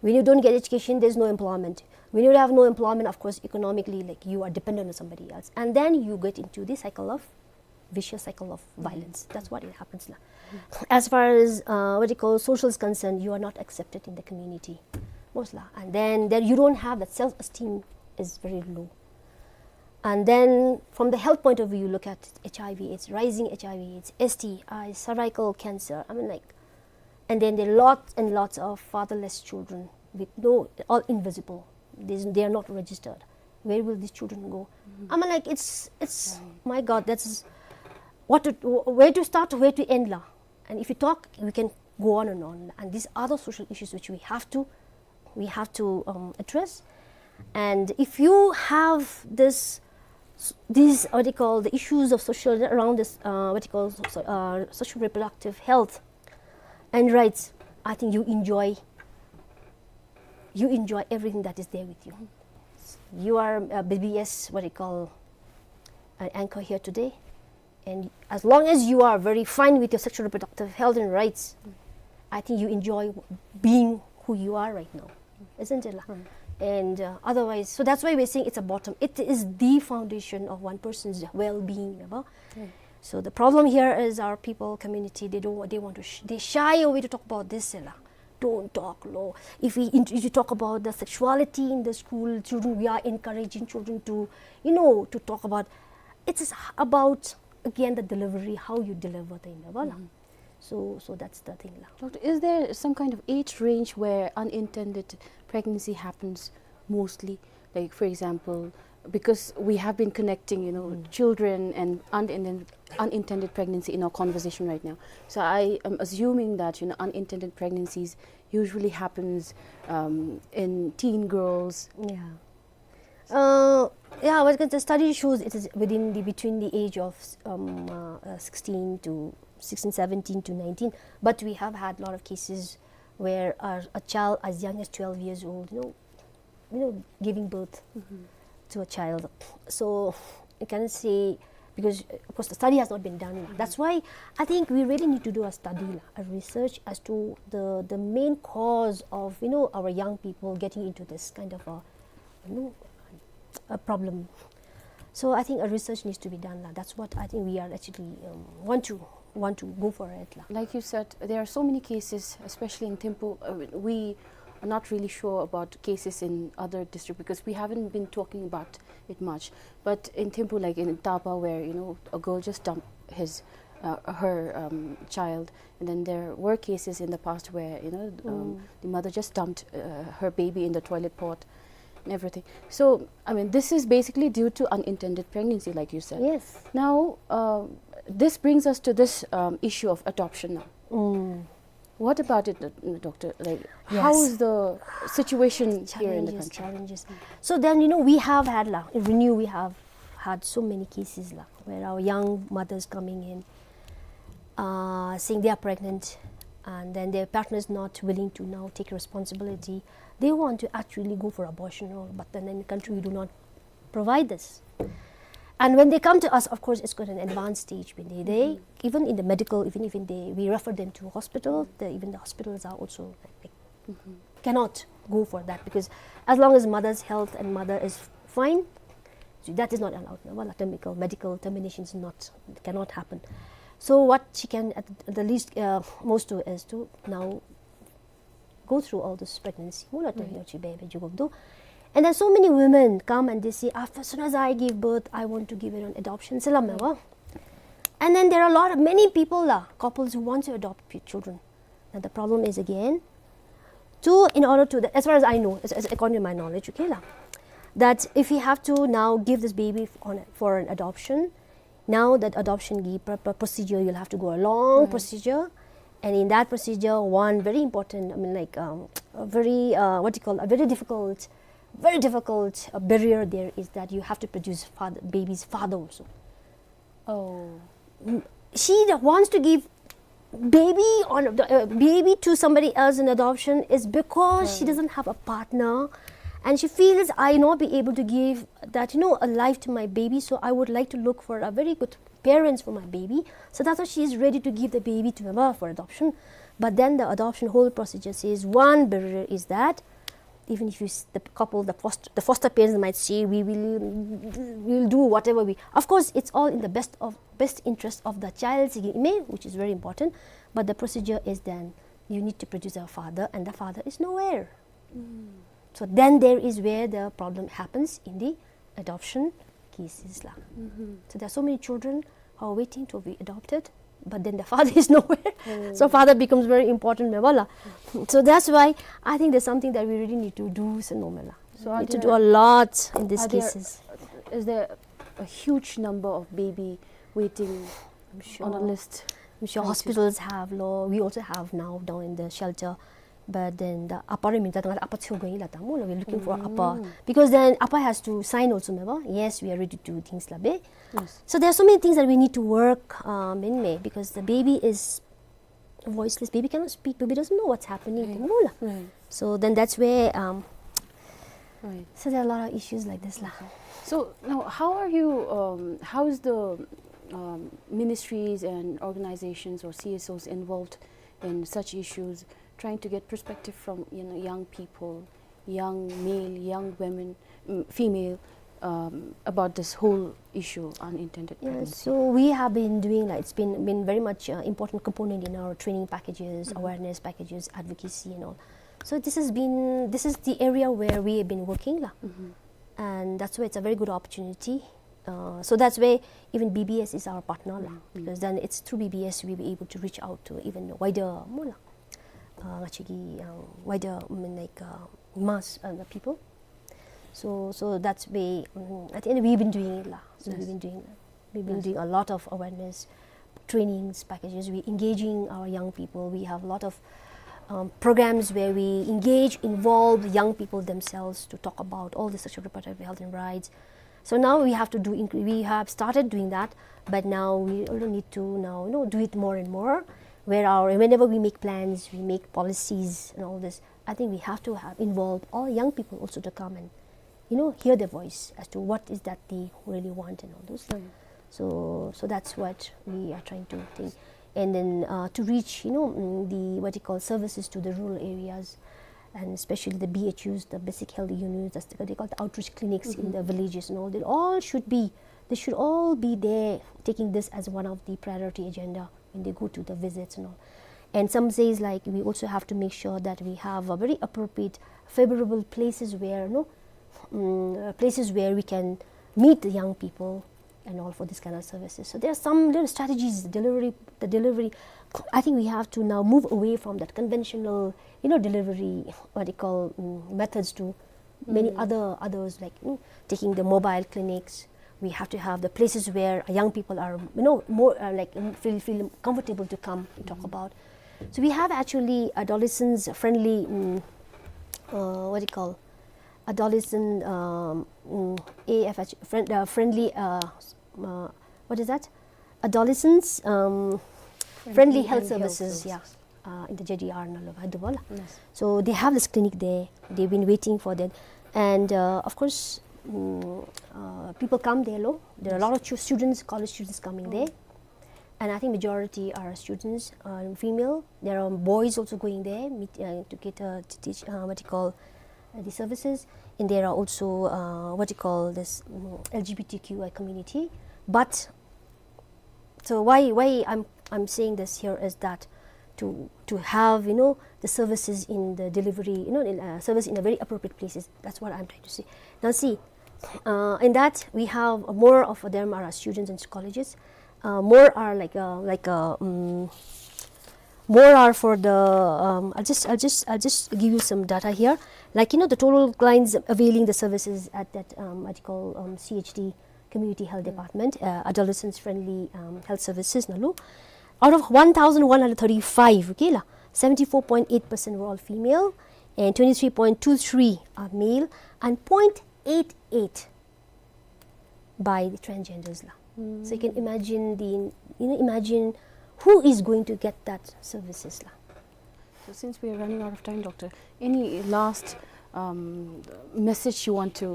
When you don't get education, there's no employment. When you have no employment, of course, economically, like, you are dependent on somebody else. And then you get into the cycle of, vicious cycle of violence. That's what it happens la. As far as, uh, what you call, social is concerned, you are not accepted in the community. Most la. And then, then you don't have that self-esteem is very low. And then from the health point of view, you look at H I V, it's rising H I V, it's S T I, cervical cancer. I mean, like, and then there are lots and lots of fatherless children with no, all invisible. There's, they are not registered. Where will these children go? I mean, like, it's, it's, my God, that's what to, where to start, where to end la. And if you talk, we can go on and on. And these are the social issues which we have to, we have to, um, address. And if you have this, these, what you call, the issues of social, around this, uh, what you call, so, uh, social reproductive health and rights, I think you enjoy, you enjoy everything that is there with you. You are a B B S, what you call, an anchor here today. And as long as you are very fine with your sexual reproductive health and rights, I think you enjoy being who you are right now, isn't it la? And, uh, otherwise, so that's why we're saying it's a bottom. It is the foundation of one person's well-being, ya ba? So the problem here is our people, community, they don't, they want to, sh-, they shy away to talk about this, la. Don't talk, lo. If we int-, if you talk about the sexuality in the school, children, we are encouraging children to, you know, to talk about. It is about, again, the delivery, how you deliver the, ya ba la. So, so that's the thing la. Doctor, is there some kind of age range where unintended pregnancy happens mostly? Like, for example, because we have been connecting, you know, children and unintended, unintended pregnancy in our conversation right now. So I am assuming that, you know, unintended pregnancies usually happens, um, in teen girls. Yeah. Uh, yeah, well, the study shows it is within the, between the age of, um, uh, uh, sixteen to, sixteen, seventeen to nineteen. But we have had a lot of cases where a, a child as young as twelve years old, you know, you know, giving birth to a child. So you can say, because, uh, of course, the study has not been done la. That's why I think we really need to do a study la, a research as to the, the main cause of, you know, our young people getting into this kind of a, you know, a problem. So I think a research needs to be done la. That's what I think we are actually, um, want to, want to go for it la. Like you said, there are so many cases, especially in Thimphu. Uh, we are not really sure about cases in other districts because we haven't been talking about it much. But in Thimphu, like in Tapa, where, you know, a girl just dumped his, uh, her, um, child, and then there were cases in the past where, you know, um, the mother just dumped, uh, her baby in the toilet pot and everything. So, I mean, this is basically due to unintended pregnancy, like you said. Yes. Now, uh, this brings us to this, um, issue of adoption now. What about it, uh, doctor? Like, how is the situation here in the country? Challenges, challenges. So then, you know, we have had la, in RENEW, we have had so many cases la, where our young mothers coming in, uh, saying they are pregnant, and then their partner is not willing to now take responsibility. They want to actually go for abortion, all, but then in the country we do not provide this. And when they come to us, of course, it's got an advanced stage. When they, they even in the medical, even even they, we refer them to hospital. The, even the hospitals are also like, cannot go for that, because as long as mother's health and mother is fine, so that is not allowed. Well, termical medical termination is not, cannot happen. So what she can at the least, uh, most do is to now go through all this pregnancy. Mola, terminal, chi bebe jugum do. And then so many women come and they say, "After, as soon as I give birth, I want to give it on adoption." Salam, wa. And then there are a lot of, many people la, couples who want to adopt p-, children. And the problem is again, to, in order to, the, as far as I know, as, as according to my knowledge, okay la, that if you have to now give this baby f-, on, for an adoption, now that adoption gi-, pr-, pr-, procedure, you'll have to go a long procedure. And in that procedure, one very important, I mean, like, um, a very, uh, what do you call, a very difficult, very difficult, uh, barrier there is that you have to produce father, baby's father also. Oh. Mm, she that wants to give baby on the, uh, baby to somebody else in adoption is because she doesn't have a partner, and she feels, "I not be able to give that, you know, a life to my baby, so I would like to look for a very good parents for my baby." So that's why she is ready to give the baby to mama for adoption. But then the adoption whole procedure says one barrier is that even if you s-, the couple, the foster, the foster parents might say, "We will, we will do whatever we," of course, it's all in the best of, best interest of the child, which is very important. But the procedure is then you need to produce a father, and the father is nowhere. So then there is where the problem happens in the adoption cases la. So there are so many children who are waiting to be adopted, but then the father is nowhere. So father becomes very important, me bala. So that's why I think there's something that we really need to do, so no me la. So we need to do a lot in these cases. Is there a huge number of baby waiting on a list? I'm sure hospitals have, lo, we also have now down in the shelter. But then the upper, I mean, that upper chu going la ta, mo la, we're looking for upper. Because then upper has to sign also, me ba? Yes, we are ready to do things la be. So there are so many things that we need to work, um, in me, because the baby is voiceless. Baby cannot speak. Baby doesn't know what's happening. Mo la. So then that's where, um, so there are a lot of issues like this la. So now, how are you, um, how is the, um, ministries and organizations or C S Os involved in such issues, trying to get perspective from, you know, young people, young male, young women, mm, female, um, about this whole issue, unintended pregnancy? So we have been doing, like, it's been, been very much, uh, important component in our training packages, awareness packages, advocacy and all. So this has been, this is the area where we have been working la. And that's why it's a very good opportunity. Uh, so that's why even B B S is our partner la, because then it's through B B S we were able to reach out to even wider, mo la, uh, actually, uh, wider, I mean, like, uh, mass, uh, the people. So, so that's way, mm, at the end we've been doing it la. So we've been doing, we've been doing a lot of awareness trainings packages. We're engaging our young people. We have a lot of, um, programs where we engage, involve young people themselves to talk about all the sexual reproductive health and rights. So now we have to do, inc-, we have started doing that, but now we also need to now, you know, do it more and more, where our, whenever we make plans, we make policies and all this, I think we have to have involve all young people also to come and, you know, hear their voice as to what is that they really want and all those. So, so that's what we are trying to think. And then, uh, to reach, you know, mm, the, what you call, services to the rural areas, and especially the B H Us, the basic health units, that's what they call the outreach clinics in the villages and all. They all should be, they should all be there, taking this as one of the priority agenda when they go to the visits and all. And some says, like, we also have to make sure that we have a very appropriate, favorable places where, no, mm, uh, places where we can meet the young people and all for this kind of services. So there are some little strategies, delivery, the delivery. I think we have to now move away from that conventional, you know, delivery, what they call, mm, methods to many other, others, like, you know, taking the mobile clinics. We have to have the places where young people are, you know, more, uh, like, mm, feel, feel comfortable to come and talk about. So we have actually adolescents friendly, mm, uh, what do you call, adolescent, um, mm, A F H, friend, uh, friendly, uh, s-, uh, what is that? Adolescents, um, friendly health services, yeah. Uh, in the J D R na lo, I do bala. So they have this clinic there. They've been waiting for that. And, uh, of course, mm, uh, people come there, lo. There are a lot of chu-, students, college students coming there. And I think majority are students, uh, female. There are boys also going there meet, uh, to get, uh, to teach, uh, what you call, uh, the services. And there are also, uh, what you call this, mm, L G B T Q I community. But so why, why I'm, I'm saying this here is that to, to have, you know, the services in the delivery, you know, in, uh, service in a very appropriate places. That's what I'm trying to say. Now see, uh, in that we have more of them are students in colleges. Uh, more are like, uh, like, uh, um, more are for the, um, I'll just, I'll just, I'll just give you some data here. Like, you know, the total clients availing the services at that, um, what you call, um, C H D, Community Health Department, uh, adolescents friendly, um, health services, na lo. Out of one thousand one hundred thirty-five, okay la, seventy-four point eight percent were all female, and twenty-three point two three are male, and point eight eight by the transgenders la. So you can imagine the, you know, imagine who is going to get that services la. So since we are running out of time, Doctor, any last, um, message you want to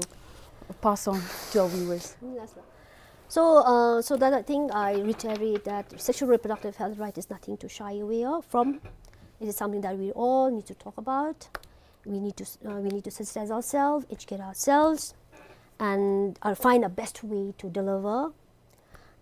pass on to our viewers? Last one. So, uh, so that I think I reiterate that sexual reproductive health right is nothing to shy away of, from. It is something that we all need to talk about. We need to s-, uh, we need to sensitize ourselves, educate ourselves, and, uh, find a best way to deliver.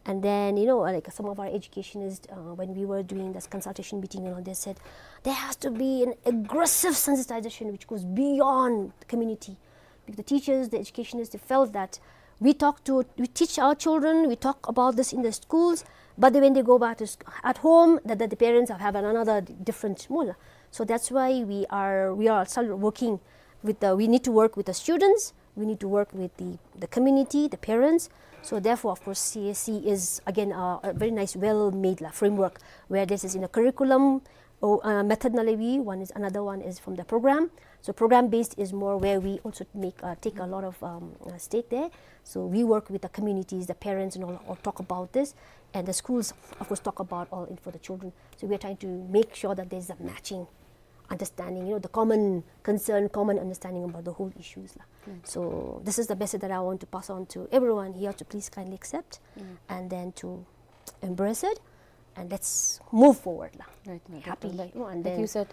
And then, you know, like, some of our educationists, uh, when we were doing this consultation meeting, you know, they said there has to be an aggressive sensitization which goes beyond the community. Because the teachers, the educationists, they felt that we talk to, we teach our children, we talk about this in the schools, but then when they go back to sc-, at home, that, that the parents have, have another different mola. So that's why we are, we are still working with the, we need to work with the students, we need to work with the, the community, the parents. So therefore, of course, C S C is again a, a very nice, well-made la, framework where this is in a curriculum, or, uh, method na le we, one is, another one is from the program. So program based is more where we also make, uh, take a lot of, um, uh, stake there. So we work with the communities, the parents and all, all talk about this, and the schools, of course, talk about all in for the children. So we are trying to make sure that there's a matching understanding, you know, the common concern, common understanding about the whole issues la. So this is the message that I want to pass on to everyone here to please kindly accept and then to embrace it, and let's move forward la. Right, right, happy. Like, you know, and like then you said,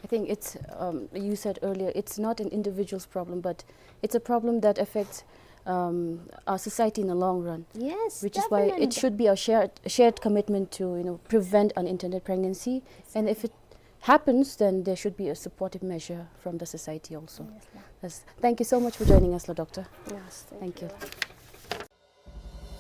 I think it's, um, you said earlier, it's not an individual's problem, but it's a problem that affects, um, our society in the long run. Yes, which is why it definitely should be a shared, a shared commitment to, you know, prevent unintended pregnancy. And if it happens, then there should be a supportive measure from the society also. Yes, ma'am. Yes. Thank you so much for joining us, la, Doctor. Yes, thank you. Thank you.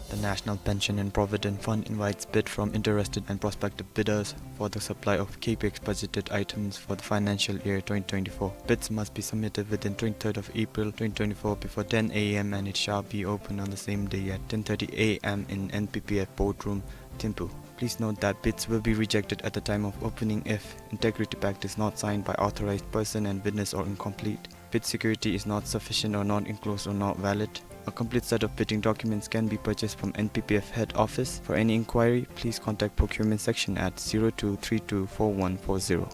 The National Pension and Provident Fund invites bid from interested and prospective bidders for the supply of capex budgeted items for the financial year twenty twenty-four. Bids must be submitted within twenty-third of April twenty twenty-four before ten A M, and it shall be open on the same day at ten thirty A M in N P P F boardroom, Thimphu. Please note that bids will be rejected at the time of opening if integrity pact is not signed by authorized person and witness or incomplete. Bid security is not sufficient or not enclosed or not valid. A complete set of bidding documents can be purchased from N P P F head office. For any inquiry, please contact procurement section at zero two three two four one four zero.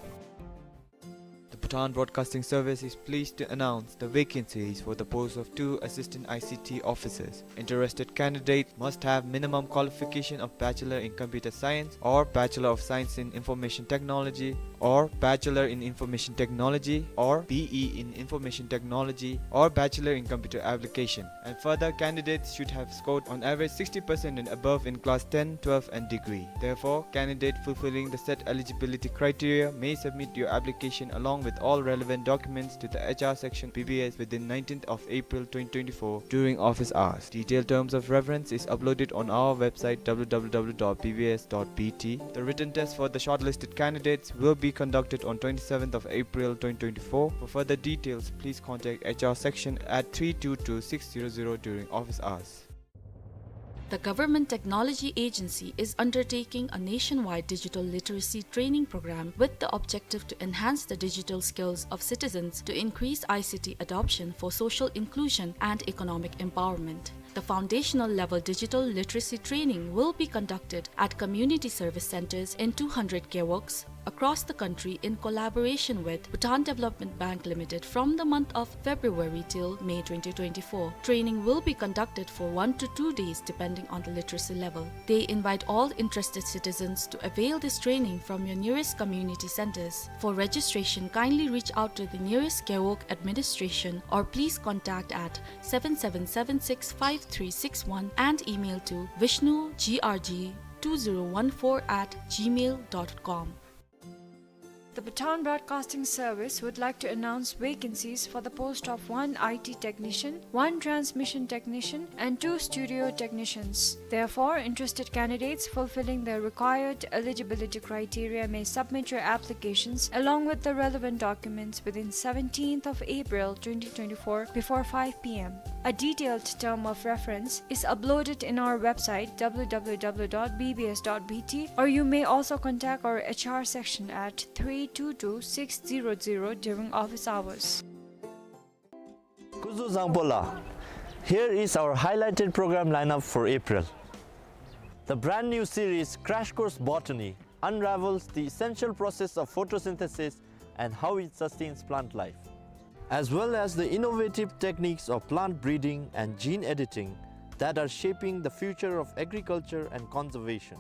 The Bhutan Broadcasting Service is pleased to announce the vacancies for the post of two assistant I C T officers. Interested candidates must have minimum qualification of Bachelor in Computer Science or Bachelor of Science in Information Technology or Bachelor in Information Technology or B E in Information Technology or Bachelor in Computer Application. And further, candidates should have scored on average sixty percent and above in class ten, twelve and degree. Therefore, candidate fulfilling the set eligibility criteria may submit your application along with all relevant documents to the H R section B B S within nineteenth of April twenty twenty-four during office hours. Detailed terms of reference is uploaded on our website w w w dot b b s dot b t. The written test for the shortlisted candidates will be conducted on twenty-seventh of April twenty twenty-four. For further details, please contact H R section at three two two six zero zero during office hours. The Government Technology Agency is undertaking a nationwide digital literacy training program with the objective to enhance the digital skills of citizens to increase I C T adoption for social inclusion and economic empowerment. The foundational level digital literacy training will be conducted at community service centers in two hundred gewogs, across the country in collaboration with Bhutan Development Bank Limited from the month of February till May twenty twenty-four. Training will be conducted for one to two days depending on the literacy level. They invite all interested citizens to avail this training from your nearest community centers. For registration, kindly reach out to the nearest Gewog administration or please contact at seven seven seven six five three six one and email to vishnu G R G two zero one four at gmail dot com. The Bhutan Broadcasting Service would like to announce vacancies for the post of one I T technician, one transmission technician, and two studio technicians. Therefore, interested candidates fulfilling the required eligibility criteria may submit your applications along with the relevant documents within seventeenth of April twenty twenty-four before five P M. A detailed term of reference is uploaded in our website, W W W dot B B S dot B T, or you may also contact our H R section at three two two six zero zero during office hours. Kuzuzangpola. Here is our highlighted program lineup for April. The brand new series Crash Course Botany unravels the essential process of photosynthesis and how it sustains plant life, as well as the innovative techniques of plant breeding and gene editing that are shaping the future of agriculture and conservation.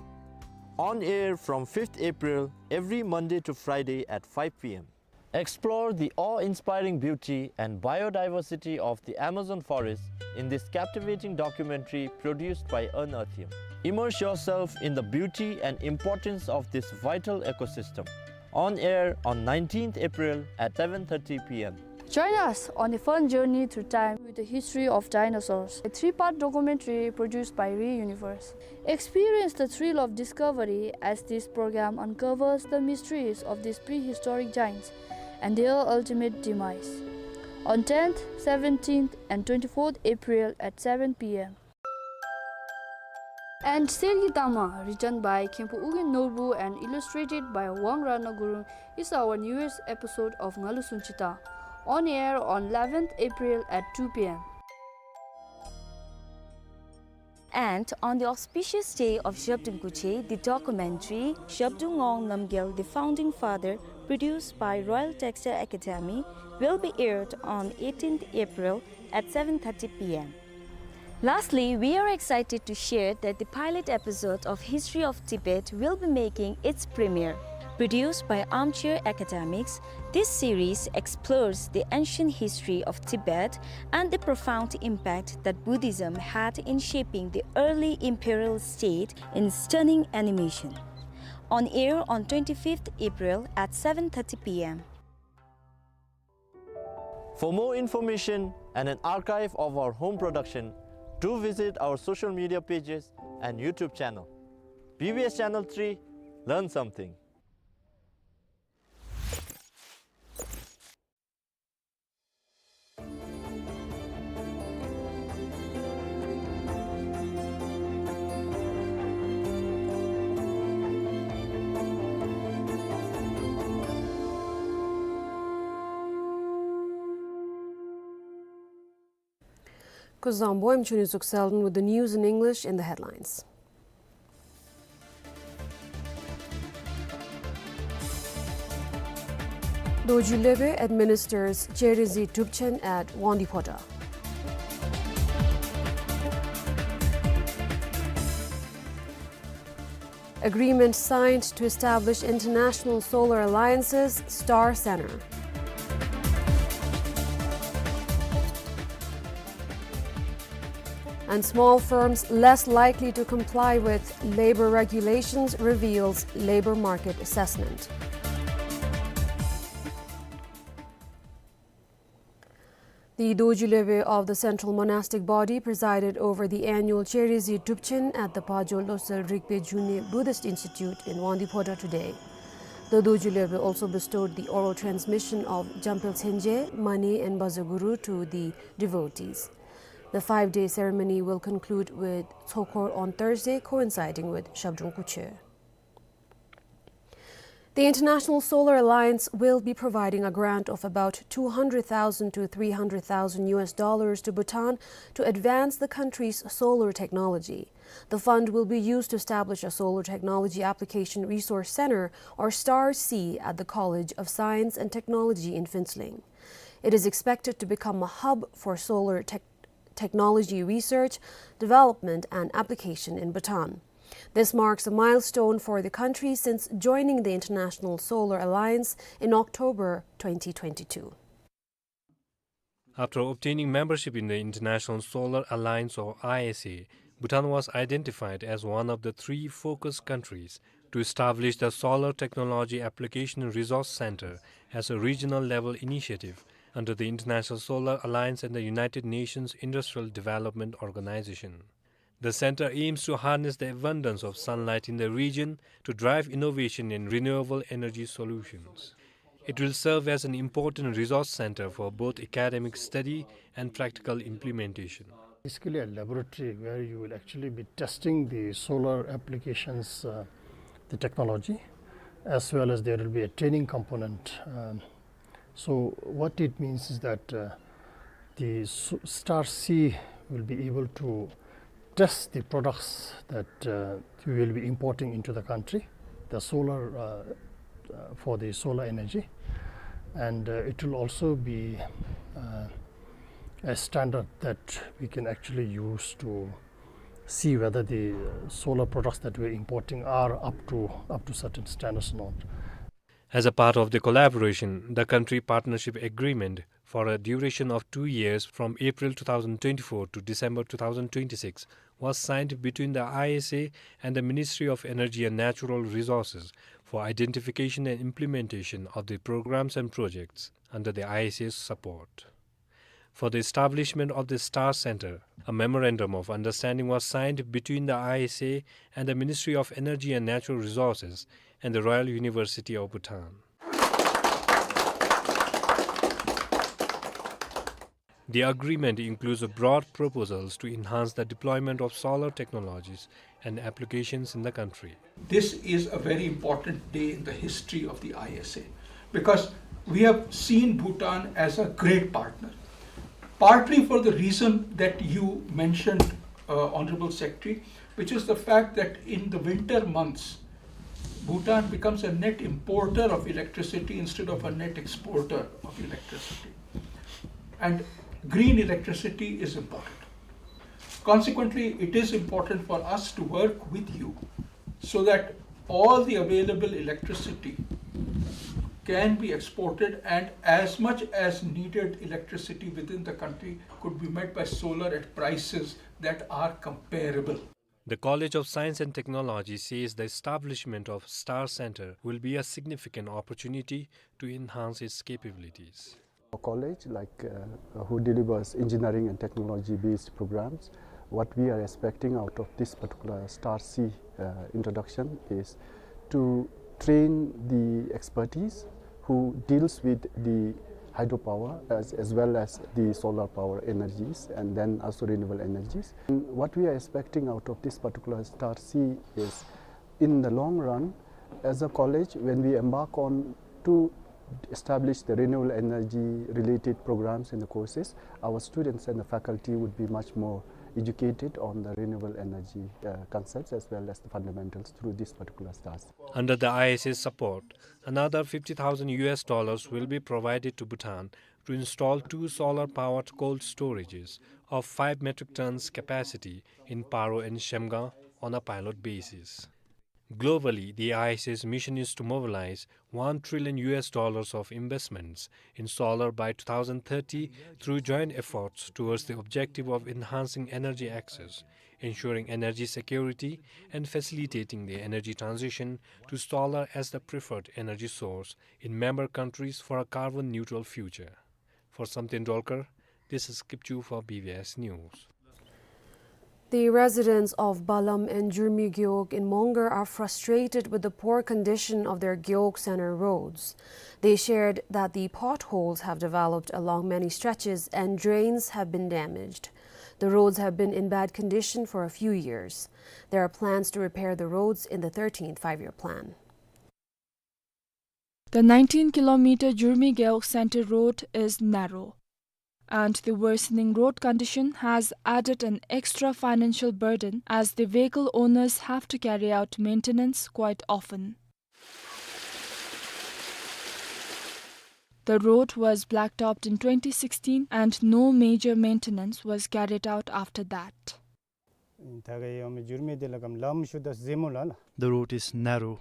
On air from fifth April, every Monday to Friday at five P M. Explore the awe-inspiring beauty and biodiversity of the Amazon forest in this captivating documentary produced by Unearthium. Immerse yourself in the beauty and importance of this vital ecosystem. On air on nineteenth April at seven thirty P M. Join us on a fun journey through time with the history of dinosaurs, a three-part documentary produced by ReUniverse. Experience the thrill of discovery as this program uncovers the mysteries of these prehistoric giants and their ultimate demise. On tenth, seventeenth, and twenty-fourth April at seven P M. And Sergi Tama, written by Khenpo Ugyen Norbu and illustrated by Wang Ratna Gurung, is our newest episode of Ngalu Sunchita, on air on eleventh April at two P M. And on the auspicious day of Zhabdrung Kuche, the documentary Zhabdrung Ngawang Namgyal, the Founding Father, produced by Royal Textile Academy, will be aired on eighteenth April at seven thirty P M. Lastly, we are excited to share that the pilot episode of History of Tibet will be making its premiere. Produced by Armchair Academics, this series explores the ancient history of Tibet and the profound impact that Buddhism had in shaping the early imperial state in stunning animation. On air on twenty-fifth April at seven thirty P M. For more information and an archive of our home production, do visit our social media pages and YouTube channel. B B S Channel three, learn something. Kuzuzangpo, I'm Chuni Zuk Selden with the news in English in the headlines. Dorji Lhebe administers Cheri Zi Tupchen at Wangdue Phodrang. Agreement signed to establish International Solar Alliance's Star Center. And small firms less likely to comply with labor regulations, reveals labor market assessment. The Dorji Lhebe of the Central Monastic Body presided over the annual Cheri Zi Tupchen at the Pazho Losel Rigpe June Buddhist Institute in Wangdue Phodrang today. The Dorji Lhebe also bestowed the oral transmission of Jampel Tsenje, Mani and Baza Guru to the devotees. The five-day ceremony will conclude with Tsokhor on Thursday, coinciding with Zhabdrung Kuche. The International Solar Alliance will be providing a grant of about two hundred thousand to three hundred thousand U S dollars to Bhutan to advance the country's solar technology. The fund will be used to establish a Solar Technology Application Resource Center, or STAR-C, at the College of Science and Technology in Phuentsholing. It is expected to become a hub for solar tech-, technology research, development, and application in Bhutan. This marks a milestone for the country since joining the International Solar Alliance in October twenty twenty-two. After obtaining membership in the International Solar Alliance, or I S A, Bhutan was identified as one of the three focus countries to establish the Solar Technology Application Resource Center as a regional level initiative under the International Solar Alliance and the United Nations Industrial Development Organization. The center aims to harness the abundance of sunlight in the region to drive innovation in renewable energy solutions. It will serve as an important resource center for both academic study and practical implementation. Basically a laboratory where you will actually be testing the solar applications, uh, the technology, as well as there will be a training component, um, So what it means is that, uh, the s-, STAR-C will be able to test the products that, uh, we will be importing into the country, the solar, uh, uh, for the solar energy. And, uh, it will also be, uh, a standard that we can actually use to see whether the, uh, solar products that we're importing are up to, up to certain standards or not. As a part of the collaboration, the country partnership agreement for a duration of two years from April two thousand twenty-four to December two thousand twenty-six was signed between the I S A and the Ministry of Energy and Natural Resources for identification and implementation of the programs and projects under the I S A's support. For the establishment of the STAR Center, a memorandum of understanding was signed between the I S A and the Ministry of Energy and Natural Resources and the Royal University of Bhutan. The agreement includes broad proposals to enhance the deployment of solar technologies and applications in the country. This is a very important day in the history of the I S A, because we have seen Bhutan as a great partner, partly for the reason that you mentioned, uh, Honorable Secretary, which is the fact that in the winter months, Bhutan becomes a net importer of electricity instead of a net exporter of electricity. And green electricity is important. Consequently, it is important for us to work with you so that all the available electricity can be exported and as much as needed electricity within the country could be met by solar at prices that are comparable. The College of Science and Technology says the establishment of STAR Center will be a significant opportunity to enhance its capabilities. A college like, uh, who delivers engineering and technology-based programs, what we are expecting out of this particular STAR-C, uh, introduction is to train the expertise who deals with the hydropower as, as well as the solar power energies and then also renewable energies. And what we are expecting out of this particular STAR-C is, in the long run, as a college, when we embark on to establish the renewable energy related programs in the courses, our students and the faculty would be much more educated on the renewable energy, uh, concepts as well as the fundamentals through this particular STAR-C. Under the I S A's support, another fifty thousand U S dollars will be provided to Bhutan to install two solar-powered cold storages of five metric tons capacity in Paro and Shemgang on a pilot basis. Globally, the I S A's mission is to mobilize one trillion U S dollars of investments in solar by two thousand thirty through joint efforts towards the objective of enhancing energy access, ensuring energy security, and facilitating the energy transition to solar as the preferred energy source in member countries for a carbon-neutral future. For Samten Dolkar, this is Kipchu for B B S News. The residents of Balam and Jurmi Gewog in Mongar are frustrated with the poor condition of their Gewog Center roads. They shared that the potholes have developed along many stretches and drains have been damaged. The roads have been in bad condition for a few years. There are plans to repair the roads in the thirteenth Five-Year Plan. The nineteen kilometer Jurmi Gewog Center road is narrow, and the worsening road condition has added an extra financial burden as the vehicle owners have to carry out maintenance quite often. The road was blacktopped in twenty sixteen and no major maintenance was carried out after that. ད་ག་ཡོད་མི་འགྱུར་མེད་དེ་ལ་གམ་ལམ་ཤུ་ད་ཟེ་མོ་ལ་ལ། The road is narrow.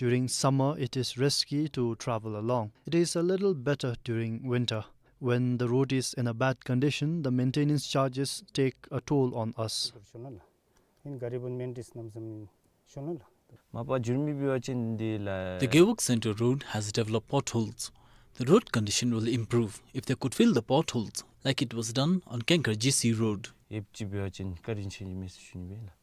During summer, it is risky to travel along. It is a little better during winter. When the road is in a bad condition, the maintenance charges take a toll on us. ཤོ་ན་ལ། ཨིན་ག་རི་བུན་མེན་ཏིས་ནམ་སམ་ཤོ་ན་ལ། མ་པ་འགྱུར་མེད་འབད་བ་ཅིན་འདི་ལ། The Gewog Center road has developed potholes. The road condition will improve if they could fill the potholes like it was done on Kengkar G C road. ཨེབ་ཅི་འབད་བ་ཅིན་བཀའ་དྲིན་ཆེ་ཡི་མེད་ཟེར་ཞུ་ནི་སྦེ་ལགས།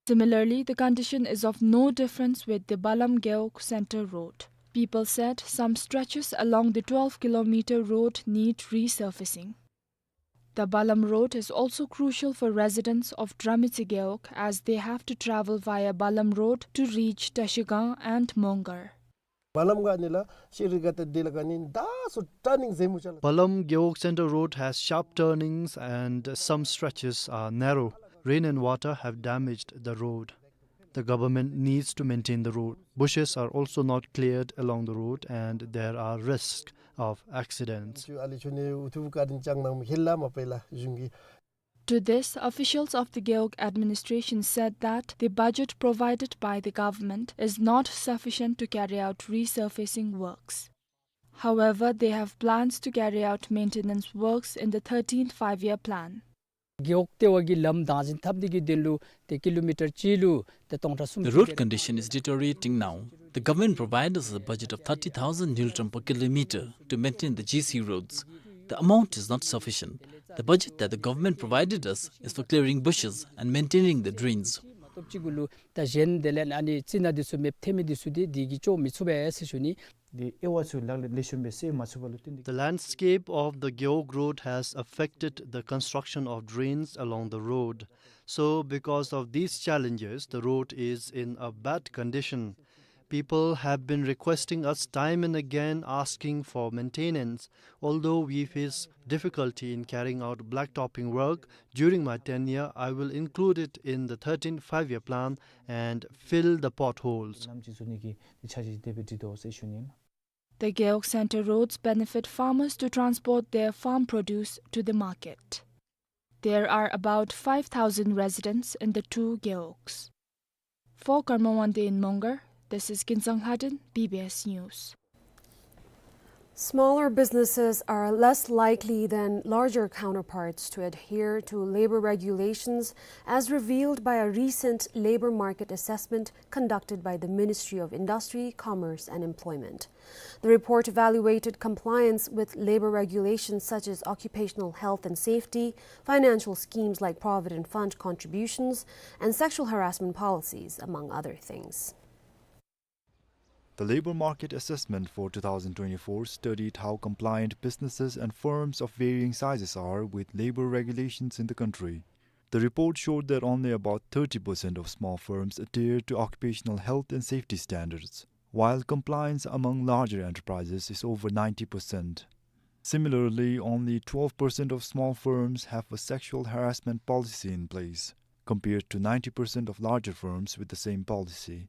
Similarly, the condition is of no difference with the Balam Gewog Center road. People said some stretches along the twelve kilometer road need resurfacing. The Balam road is also crucial for residents of Dramitsi Gewog as they have to travel via Balam road to reach Tashigang and Mongar. བ་ལམ་ག་ནི་ལ་ཤེ་རི་ག་ཏེ་དེ་ལ་ག་ནི་ད་སོ་ཊར་ནིང་ཟེ་མོ་ཆ་ལ། Balam Gewog Center road has sharp turnings and some stretches are narrow. Rain and water have damaged the road. The government needs to maintain the road. Bushes are also not cleared along the road and there are risks of accidents. ཨ་ལི་ཆུ་ནི་ཨུ་ཐུ་བཀའ་དྲིན་ཅང་ནང་ཧེ་ལ་མ་པེ་ལ་གཞུང་གི། To this, officials of the Gewog administration said that the budget provided by the government is not sufficient to carry out resurfacing works. However, they have plans to carry out maintenance works in the thirteenth Five-Year Plan. གེ་ཝོག་ཏེ་བ་གི་ལམ་དང་ཅིན་ཐབ་ནི་གི་དོན་ལུ་ཏེ་ཀི་ལོ་མི་ཊར་གཅིག་ལུ་ཏེ་སྟོང་ཕྲག་གསུམ། The road condition is deteriorating now. The government provided us a budget of thirty thousand ngultrum per kilometer to maintain the G C roads. The amount is not sufficient. The budget that the government provided us is for clearing bushes and maintaining the drains. མ་ཐོབ་ཅིག་གུ་ལུ་ད་གཞན་དེ་ལས་ཨ་ནི་རྩི་ནག་འདི་ཚུ་མེདཔ་ཐལ་མི་འདི་ཚུ་དེ་འདི་གིས་ལྕོགས་མི་ཚུགས་པས་ཟེར་ཞུ་ནི། The area ཚུ་ལག་ལེན་ལེགས་ཤོམ་སྦེ་སེལ་མ་ཚུགས་པ་ལུ་བརྟེན་ཏེ། The landscape of the Gewog Road has affected the construction of drains along the road. So, because of these challenges, the road is in a bad condition. People have been requesting us time and again asking for maintenance. Although we face difficulty in carrying out blacktopping work during my tenure, I will include it in the thirteenth Five-Year Plan and fill the potholes. ནམ་ཅིག་བཟོ་ནི་གི་འཆར་གཞི་དེ་སྦེ་བྲིས་དོ་ཟེར་ཞུ་ནི་ལགས། The Gewog Center roads benefit farmers to transport their farm produce to the market. There are about five thousand residents in the two Gewogs. For Karma Wangdi in Mongar, this is Kinsang Lhaden, B B S News. Smaller businesses are less likely than larger counterparts to adhere to labor regulations, as revealed by a recent labor market assessment conducted by the Ministry of Industry, Commerce and Employment. The report evaluated compliance with labor regulations such as occupational health and safety, financial schemes like provident fund contributions, and sexual harassment policies, among other things. The labor market assessment for two thousand twenty-four studied how compliant businesses and firms of varying sizes are with labor regulations in the country. The report showed that only about thirty percent of small firms adhere to occupational health and safety standards, while compliance among larger enterprises is over ninety percent. Similarly, only twelve percent of small firms have a sexual harassment policy in place, compared to ninety percent of larger firms with the same policy.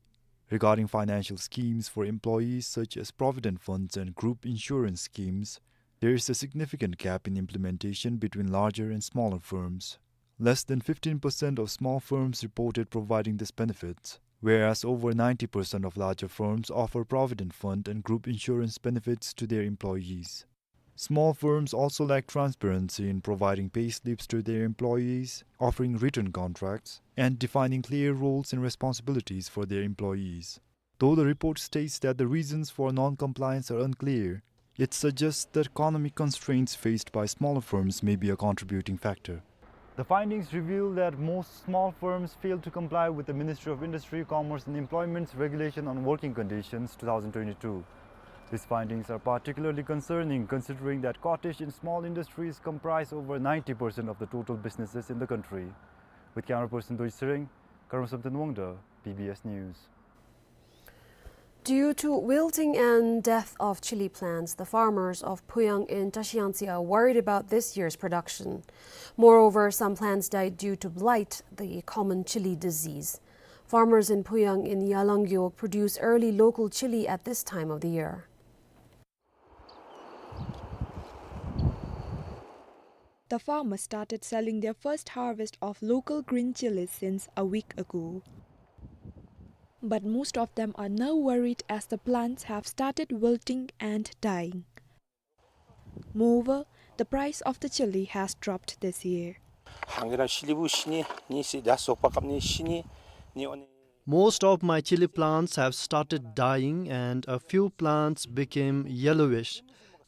Regarding financial schemes for employees such as provident funds and group insurance schemes, there is a significant gap in implementation between larger and smaller firms. Less than fifteen percent of small firms reported providing these benefits, whereas over ninety percent of larger firms offer provident fund and group insurance benefits to their employees. Small firms also lack transparency in providing pay slips to their employees, offering written contracts, and defining clear roles and responsibilities for their employees. Though the report states that the reasons for non-compliance are unclear, it suggests that economic constraints faced by smaller firms may be a contributing factor. The findings reveal that most small firms fail to comply with the Ministry of Industry, Commerce and Employment's Regulation on Working Conditions two thousand twenty-two. These findings are particularly concerning, considering that cottage and small industries comprise over ninety percent of the total businesses in the country. With camera person Dorji Tshering, Karma Samten Wangda, B B S News. Due to wilting and death of chili plants, the farmers of Puyang in Trashiyangtse are worried about this year's production. Moreover, some plants died due to blight, the common chili disease. Farmers in Puyang in Yalang Gewog produce early local chili at this time of the year. The farmers started selling their first harvest of local green chilies since a week ago. But most of them are now worried as the plants have started wilting and dying. Moreover, the price of the chili has dropped this year. ཧང་གི་ར་ཤི་ལི་བུ་ཤི་ནི་ནི་སི་ད་སོག་པ་ཀབ་ནི་ཤི་ནི་ནི་འོ་ནི། Most of my chili plants have started dying and a few plants became yellowish.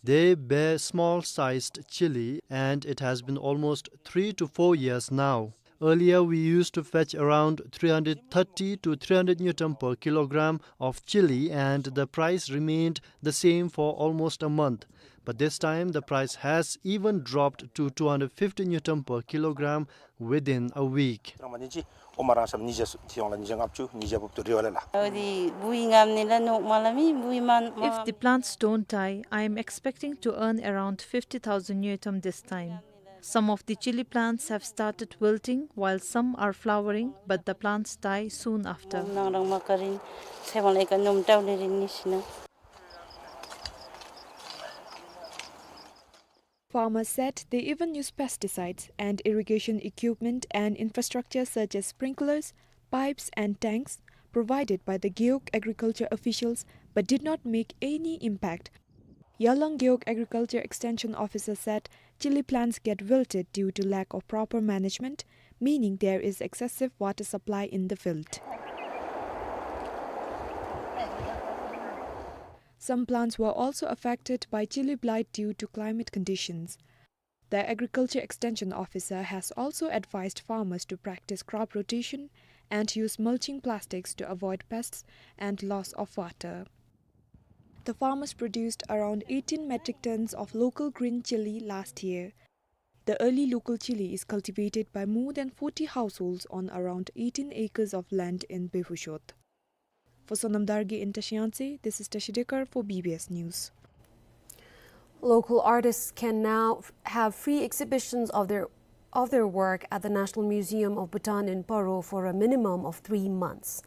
They bear small-sized chili and it has been almost three to four years now. Earlier, we used to fetch around three hundred thirty to three hundred ngultrum per kilogram of chili and the price remained the same for almost a month. But this time, the price has even dropped to two hundred fifty ngultrum per kilogram within a week. རང་མ་ནི་ཅི་ཨོ་མ་རང་སམ་ཉིས་བརྒྱ་སུ་ཐི་ཡོང་ལ་ཉིས་བརྒྱ་ལྔ་བཅུ་ཉིས་བརྒྱ་བུབ་ཏུ་རི་བ་ལ་ལ། འོ་དི་བུ་ཡི་ངམ་ནི་ལ་ནོག་མ་ལ་མི་བུ་ཡི་མ་མ། If the plants don't die, I am expecting to earn around fifty thousand ngultrum this time. Some of the chili plants have started wilting, while some are flowering, but the plants die soon after. ནང་རང་མ་ཀ་རིན་ཚེ་མ་ལ་ཀ་ནོམ་ཏའུ་ལེ་རིན་ནི་ཤི་ནོག། Farmers said they even use pesticides and irrigation equipment and infrastructure such as sprinklers, pipes and tanks provided by the Gewog agriculture officials but did not make any impact. Yalang Gewog Agriculture Extension Officer said chili plants get wilted due to lack of proper management, meaning there is excessive water supply in the field. Some plants were also affected by chili blight due to climate conditions. The Agriculture Extension Officer has also advised farmers to practice crop rotation and use mulching plastics to avoid pests and loss of water. The farmers produced around eighteen metric tons of local green chili last year. The early local chili is cultivated by more than forty households on around eighteen acres of land in Bephushot. For Sonam Dargay in Trashiyangtse, this is Tashi Dekar for B B S News. Local artists can now f-, have free exhibitions of their, of their work at the National Museum of Bhutan in Paro for a minimum of three months.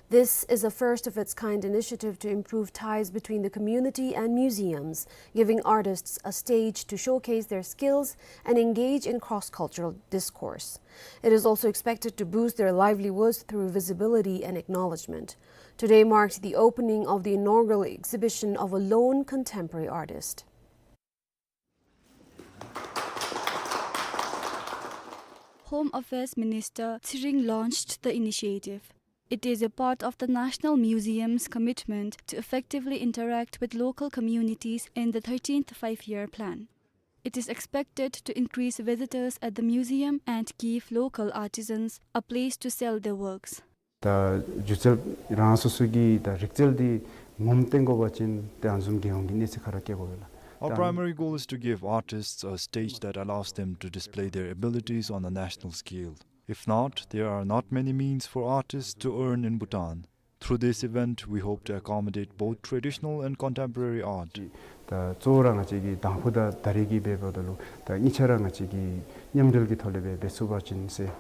This is a first-of-its-kind initiative to improve ties between the community and museums, giving artists a stage to showcase their skills and engage in cross-cultural discourse. It is also expected to boost their livelihoods through visibility and acknowledgement. Today marked the opening of the inaugural exhibition of a lone contemporary artist. Home Affairs Minister Tshering launched the initiative. It is a part of the National Museum's commitment to effectively interact with local communities in the thirteenth Five-Year Plan. It is expected to increase visitors at the museum and give local artisans a place to sell their works. ད་སྒྱུ་རྩལ་རང་སོ་སོ་གི་ད་རིག་རྩལ་འདི་ངོམ་སྟོན་དགོ་པ་ཅིན་ཏེ་ཨ་ནི་བཟུམ་གྱི་ཡོང་གི་གནས་ཚུལ་ཁ་ར་སྐྱེལ་དགོ་པས་ལགས། Our primary goal is to give artists a stage that allows them to display their abilities on a national scale. If not, there are not many means for artists to earn in Bhutan. Through this event, we hope to accommodate both traditional and contemporary art. ད་གཙོ་བོ་ར་ང་བཅས་ཀྱི་དང་ཕུ་དང་ད་རེས་ཀྱི་འབདཝ་ད་ལུ་ད་གཉིས་ཆ་ར་ང་བཅས་ཀྱི་མཉམ་འབྲེལ་གྱི་ཐོག་ལས་སྦེ་འབད་ཚུགས་པ་ཅིན་ཟེར།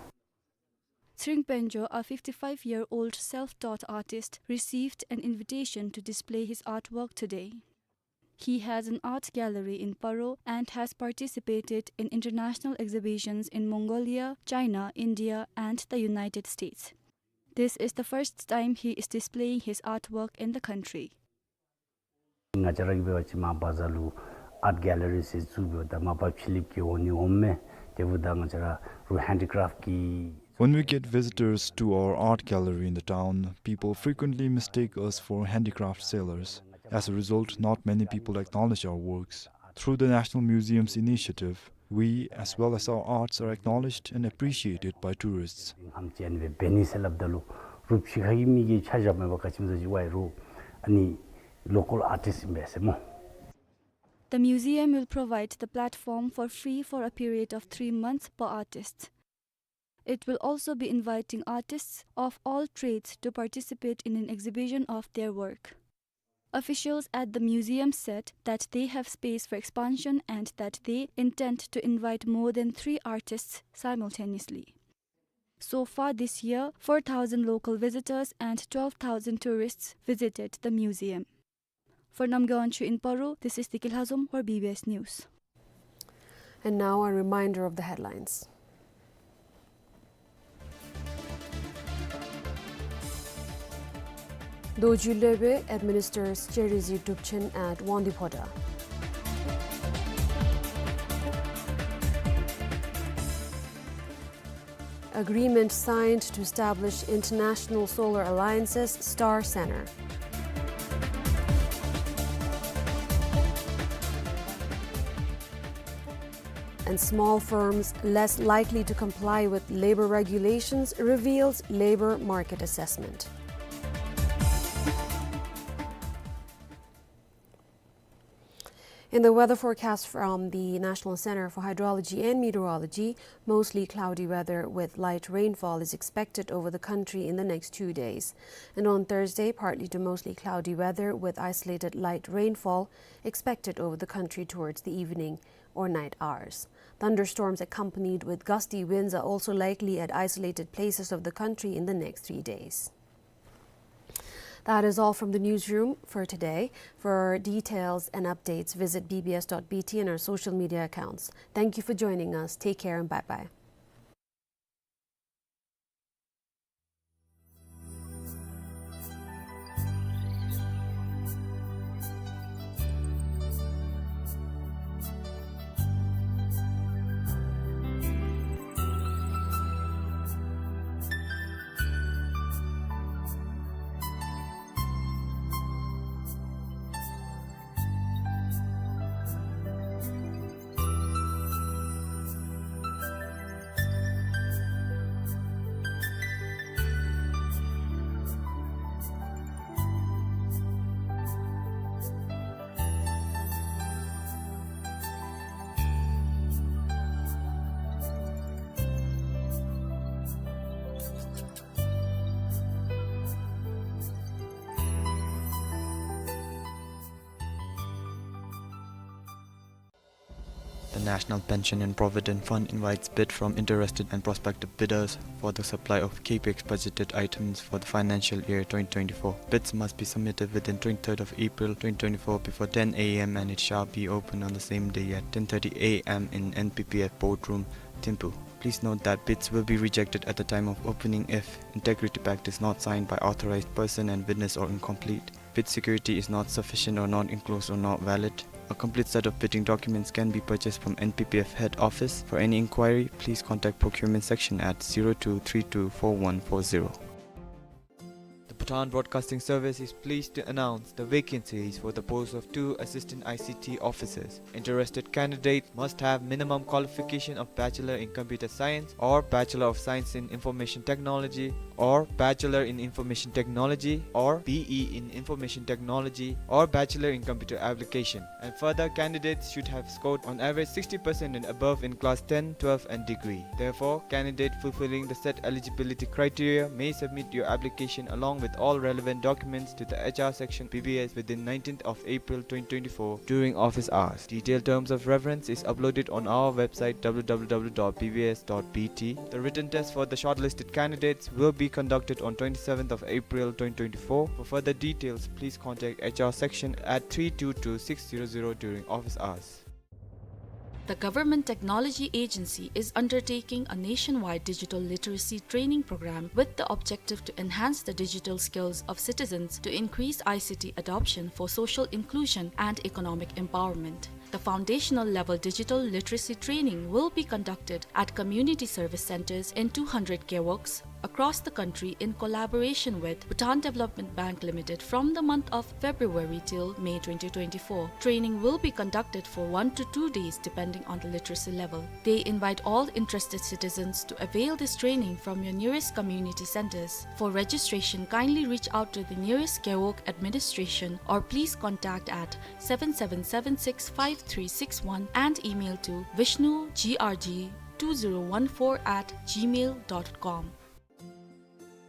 Tshering Panjo, a fifty-five-year-old self-taught artist, received an invitation to display his artwork today. He has an art gallery in Paro and has participated in international exhibitions in Mongolia, China, India, and the United States. This is the first time he is displaying his artwork in the country. ང་བཅས་ར་གིས་འབད་བ་ཅིན་མ་བཛྲ་ལུ་ཨརཊ་གེ་ལ་རི་ཟེར་བཙུགས་འབདཝ་ད་མ་པ་ཕྱི་གླིངཔ་གིས་འོང་ནི་འོངམ་མས། དེ་འབདཝ་ད་ང་བཅས་ར་རུ་ཧེན་ཌི་ཀྲེཕཊ་ཀྱི། When we get visitors to our art gallery in the town, people frequently mistake us for handicraft sellers. As a result, not many people acknowledge our works. Through the National Museum's initiative, we, as well as our arts, are acknowledged and appreciated by tourists. ཧམ་ཅན་སྦེ་འབད་ནི་ཟེར་སླབ་ད་ལུ་རུང་ཕྱི་ཁ་གི་མི་གིས་ཆ་བཞག་མེད་པར་ག་ཅི་སྨོ་ཟེར་བ་ཅིན་རུང་ཨ་ནི་ལོ་ཀཱལ་ཨར་ཊིསཊ་ཨིན་པས་ཟེར་སྨོ། The museum will provide the platform for free for a period of three months per artist. It will also be inviting artists of all trades to participate in an exhibition of their work. Officials at the museum said that they have space for expansion and that they intend to invite more than three artists simultaneously. So far this year, four thousand local visitors and twelve thousand tourists visited the museum. For Namgay Wangchuk in Paro, this is Deki Lhazom for B B S News. And now a reminder of the headlines. Dorji Lwepboi administers Cherizi Drupchen at Wangdue Phodrang. Agreement signed to establish International Solar Alliance's Star Center. And small firms less likely to comply with labor regulations, reveals labor market assessment. In the weather forecast from the National Center for Hydrology and Meteorology, mostly cloudy weather with light rainfall is expected over the country in the next two days. And on Thursday, partly to mostly cloudy weather with isolated light rainfall expected over the country towards the evening or night hours. Thunderstorms accompanied with gusty winds are also likely at isolated places of the country in the next three days. That is all from the newsroom for today. For details and updates, visit B B S dot B T and our social media accounts. Thank you for joining us. Take care and bye-bye. The National Pension and Provident Fund invites bid from interested and prospective bidders for the supply of capex budgeted items for the financial year twenty twenty-four. Bids must be submitted within twenty-third of April twenty twenty-four before ten A M and it shall be open on the same day at ten thirty A M in N P P F boardroom, Thimphu. Please note that bids will be rejected at the time of opening if integrity pact is not signed by authorized person and witness or incomplete. Bid security is not sufficient or not enclosed or not valid. A complete set of bidding documents can be purchased from N P P F head office. For any inquiry, please contact procurement section at zero two three two four one four zero. The Bhutan Broadcasting Service is pleased to announce the vacancies for the post of two assistant I C T officers. Interested candidates must have minimum qualification of Bachelor in Computer Science or Bachelor of Science in Information Technology or Bachelor in Information Technology or B E in Information Technology or Bachelor in Computer Application. And further, candidates should have scored on average sixty percent and above in class ten, twelve and degree. Therefore, candidate fulfilling the set eligibility criteria may submit your application along with all relevant documents to the H R section B B S within nineteenth of April twenty twenty-four during office hours. Detailed terms of reference is uploaded on our website w w w dot b b s dot b t. The written test for the shortlisted candidates will be conducted on twenty-seventh of April twenty twenty-four. For further details, please contact H R section at three two two six zero zero during office hours. The Government Technology Agency is undertaking a nationwide digital literacy training program with the objective to enhance the digital skills of citizens to increase I C T adoption for social inclusion and economic empowerment. The foundational level digital literacy training will be conducted at community service centers in two hundred gewogs across the country in collaboration with Bhutan Development Bank Limited from the month of February till May twenty twenty-four. Training will be conducted for one to two days depending on the literacy level. They invite all interested citizens to avail this training from your nearest community centers. For registration, kindly reach out to the nearest gewog administration or please contact at seven seven seven six five three six one and email to vishnu g r g two zero one four at gmail dot com.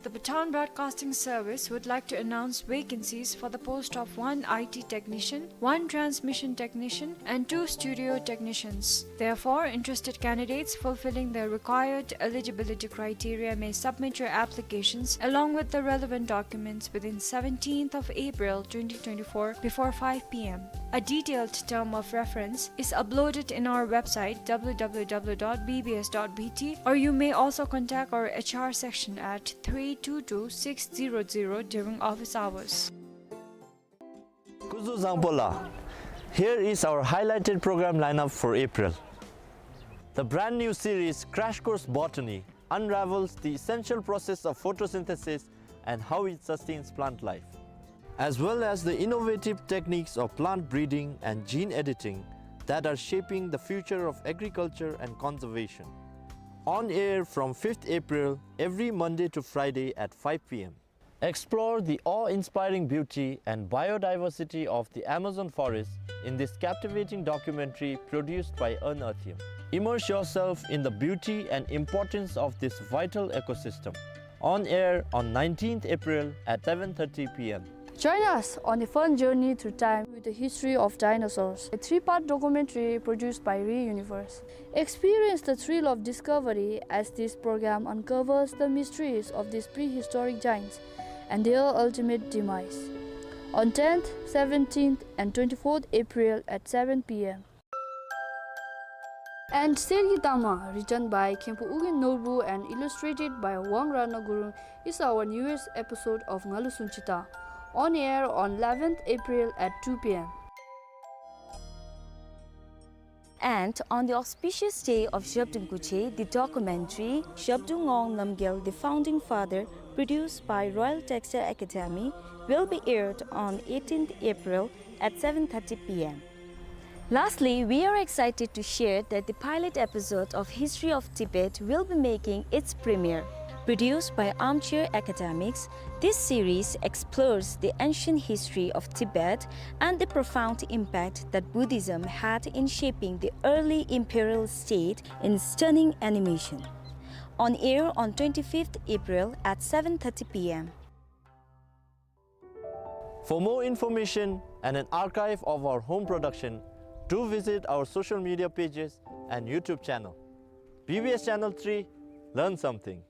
The Bhutan Broadcasting Service would like to announce vacancies for the post of one I T technician, one transmission technician, and two studio technicians. Therefore, interested candidates fulfilling the required eligibility criteria may submit your applications along with the relevant documents within seventeenth of April twenty twenty-four before five p m. A detailed term of reference is uploaded in our website, w w w dot b b s dot b t, or you may also contact our H R section at three two two six zero zero during office hours. Kuzuzangpola. Here is our highlighted program lineup for April. The brand new series Crash Course Botany unravels the essential process of photosynthesis and how it sustains plant life, as well as the innovative techniques of plant breeding and gene editing that are shaping the future of agriculture and conservation. On air from fifth April, every Monday to Friday at five p m. Explore the awe-inspiring beauty and biodiversity of the Amazon forest in this captivating documentary produced by Unearthium. Immerse yourself in the beauty and importance of this vital ecosystem. On air on nineteenth April at seven thirty p m. Join us on a fun journey through time with the history of dinosaurs, a three-part documentary produced by ReUniverse. Experience the thrill of discovery as this program uncovers the mysteries of these prehistoric giants and their ultimate demise. On tenth, seventeenth, and twenty-fourth April at seven p m. And Sergi Tama, written by Khenpo Ugyen Norbu and illustrated by Wang Ratna Gurung, is our newest episode of Ngalu Sunchita, on air on eleventh April at two p m. And on the auspicious day of Zhabdrung Gungche, the documentary Zhabdrung Ngawang Namgyal, the Founding Father, produced by Royal Textile Academy, will be aired on eighteenth April at seven thirty p m. Lastly, we are excited to share that the pilot episode of History of Tibet will be making its premiere. Produced by Armchair Academics, this series explores the ancient history of Tibet and the profound impact that Buddhism had in shaping the early imperial state in stunning animation. On air on twenty-fifth April at seven thirty p m. For more information and an archive of our home production, do visit our social media pages and YouTube channel. B B S Channel three, learn something.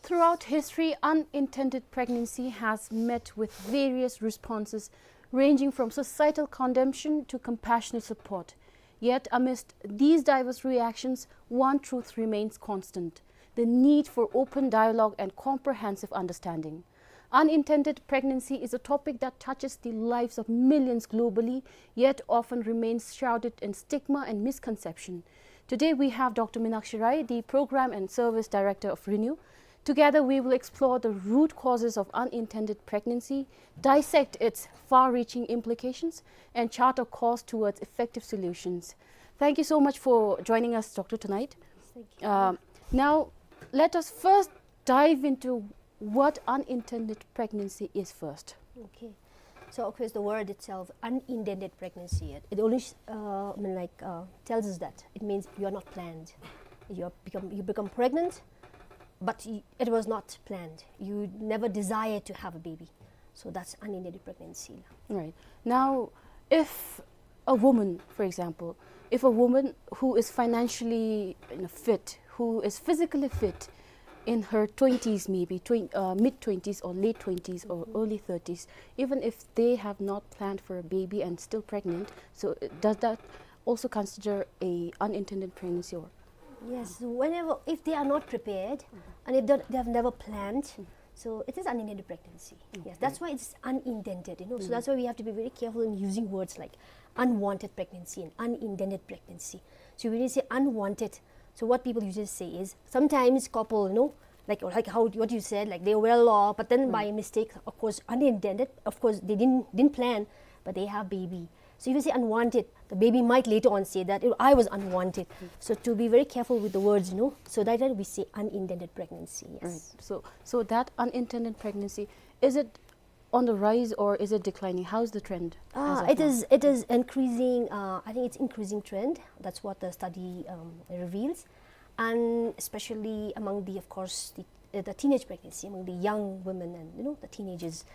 Throughout history, unintended pregnancy has met with various responses, ranging from societal condemnation to compassionate support. Yet, amidst these diverse reactions, one truth remains constant: the need for open dialogue and comprehensive understanding. Unintended pregnancy is a topic that touches the lives of millions globally, yet often remains shrouded in stigma and misconception. Today, we have Doctor Minakshi Rai, the Program and Service Director of ReNew. Together, we will explore the root causes of unintended pregnancy, dissect its far-reaching implications, and chart a course towards effective solutions. Thank you so much for joining us, Doctor, tonight. Thank you. Um, now, let us first dive into what unintended pregnancy is first. Okay. So, of course, the word itself, unintended pregnancy, it, it only, uh, I mean, like, uh, tells us that it means you are not planned. You are become, you become pregnant, but y-, it was not planned. You never desired to have a baby. So that's unintended pregnancy. Right. Now, if a woman, for example, if a woman who is financially, you know, fit, who is physically fit in her twenties, maybe twen-, uh, mid twenties or late twenties or early thirties, even if they have not planned for a baby and still pregnant, so, uh, does that also consider a unintended pregnancy or? Yes, whenever, if they are not prepared and if they, they have never planned, so it is unintended pregnancy. Yes, okay, that's why it's unintended, you know. So that's why we have to be very careful in using words like unwanted pregnancy and unintended pregnancy. So when you say unwanted, so what people usually say is, sometimes couple, you know, like, like how, what you said, like, they were well off, but then by mistake, of course, unintended, of course, they didn't, didn't plan, but they have baby. So if you say unwanted, the baby might later on say that, "Oh, I was unwanted." So to be very careful with the words, you know, so that time we say unintended pregnancy, yes. Right. So, so that unintended pregnancy, is it on the rise or is it declining? How's the trend as of now? Ah, it is, it is increasing, uh, I think it's increasing trend. That's what the study, um, reveals. And especially among the, of course, the, uh, the teenage pregnancy, among the young women and, you know, the teenagers,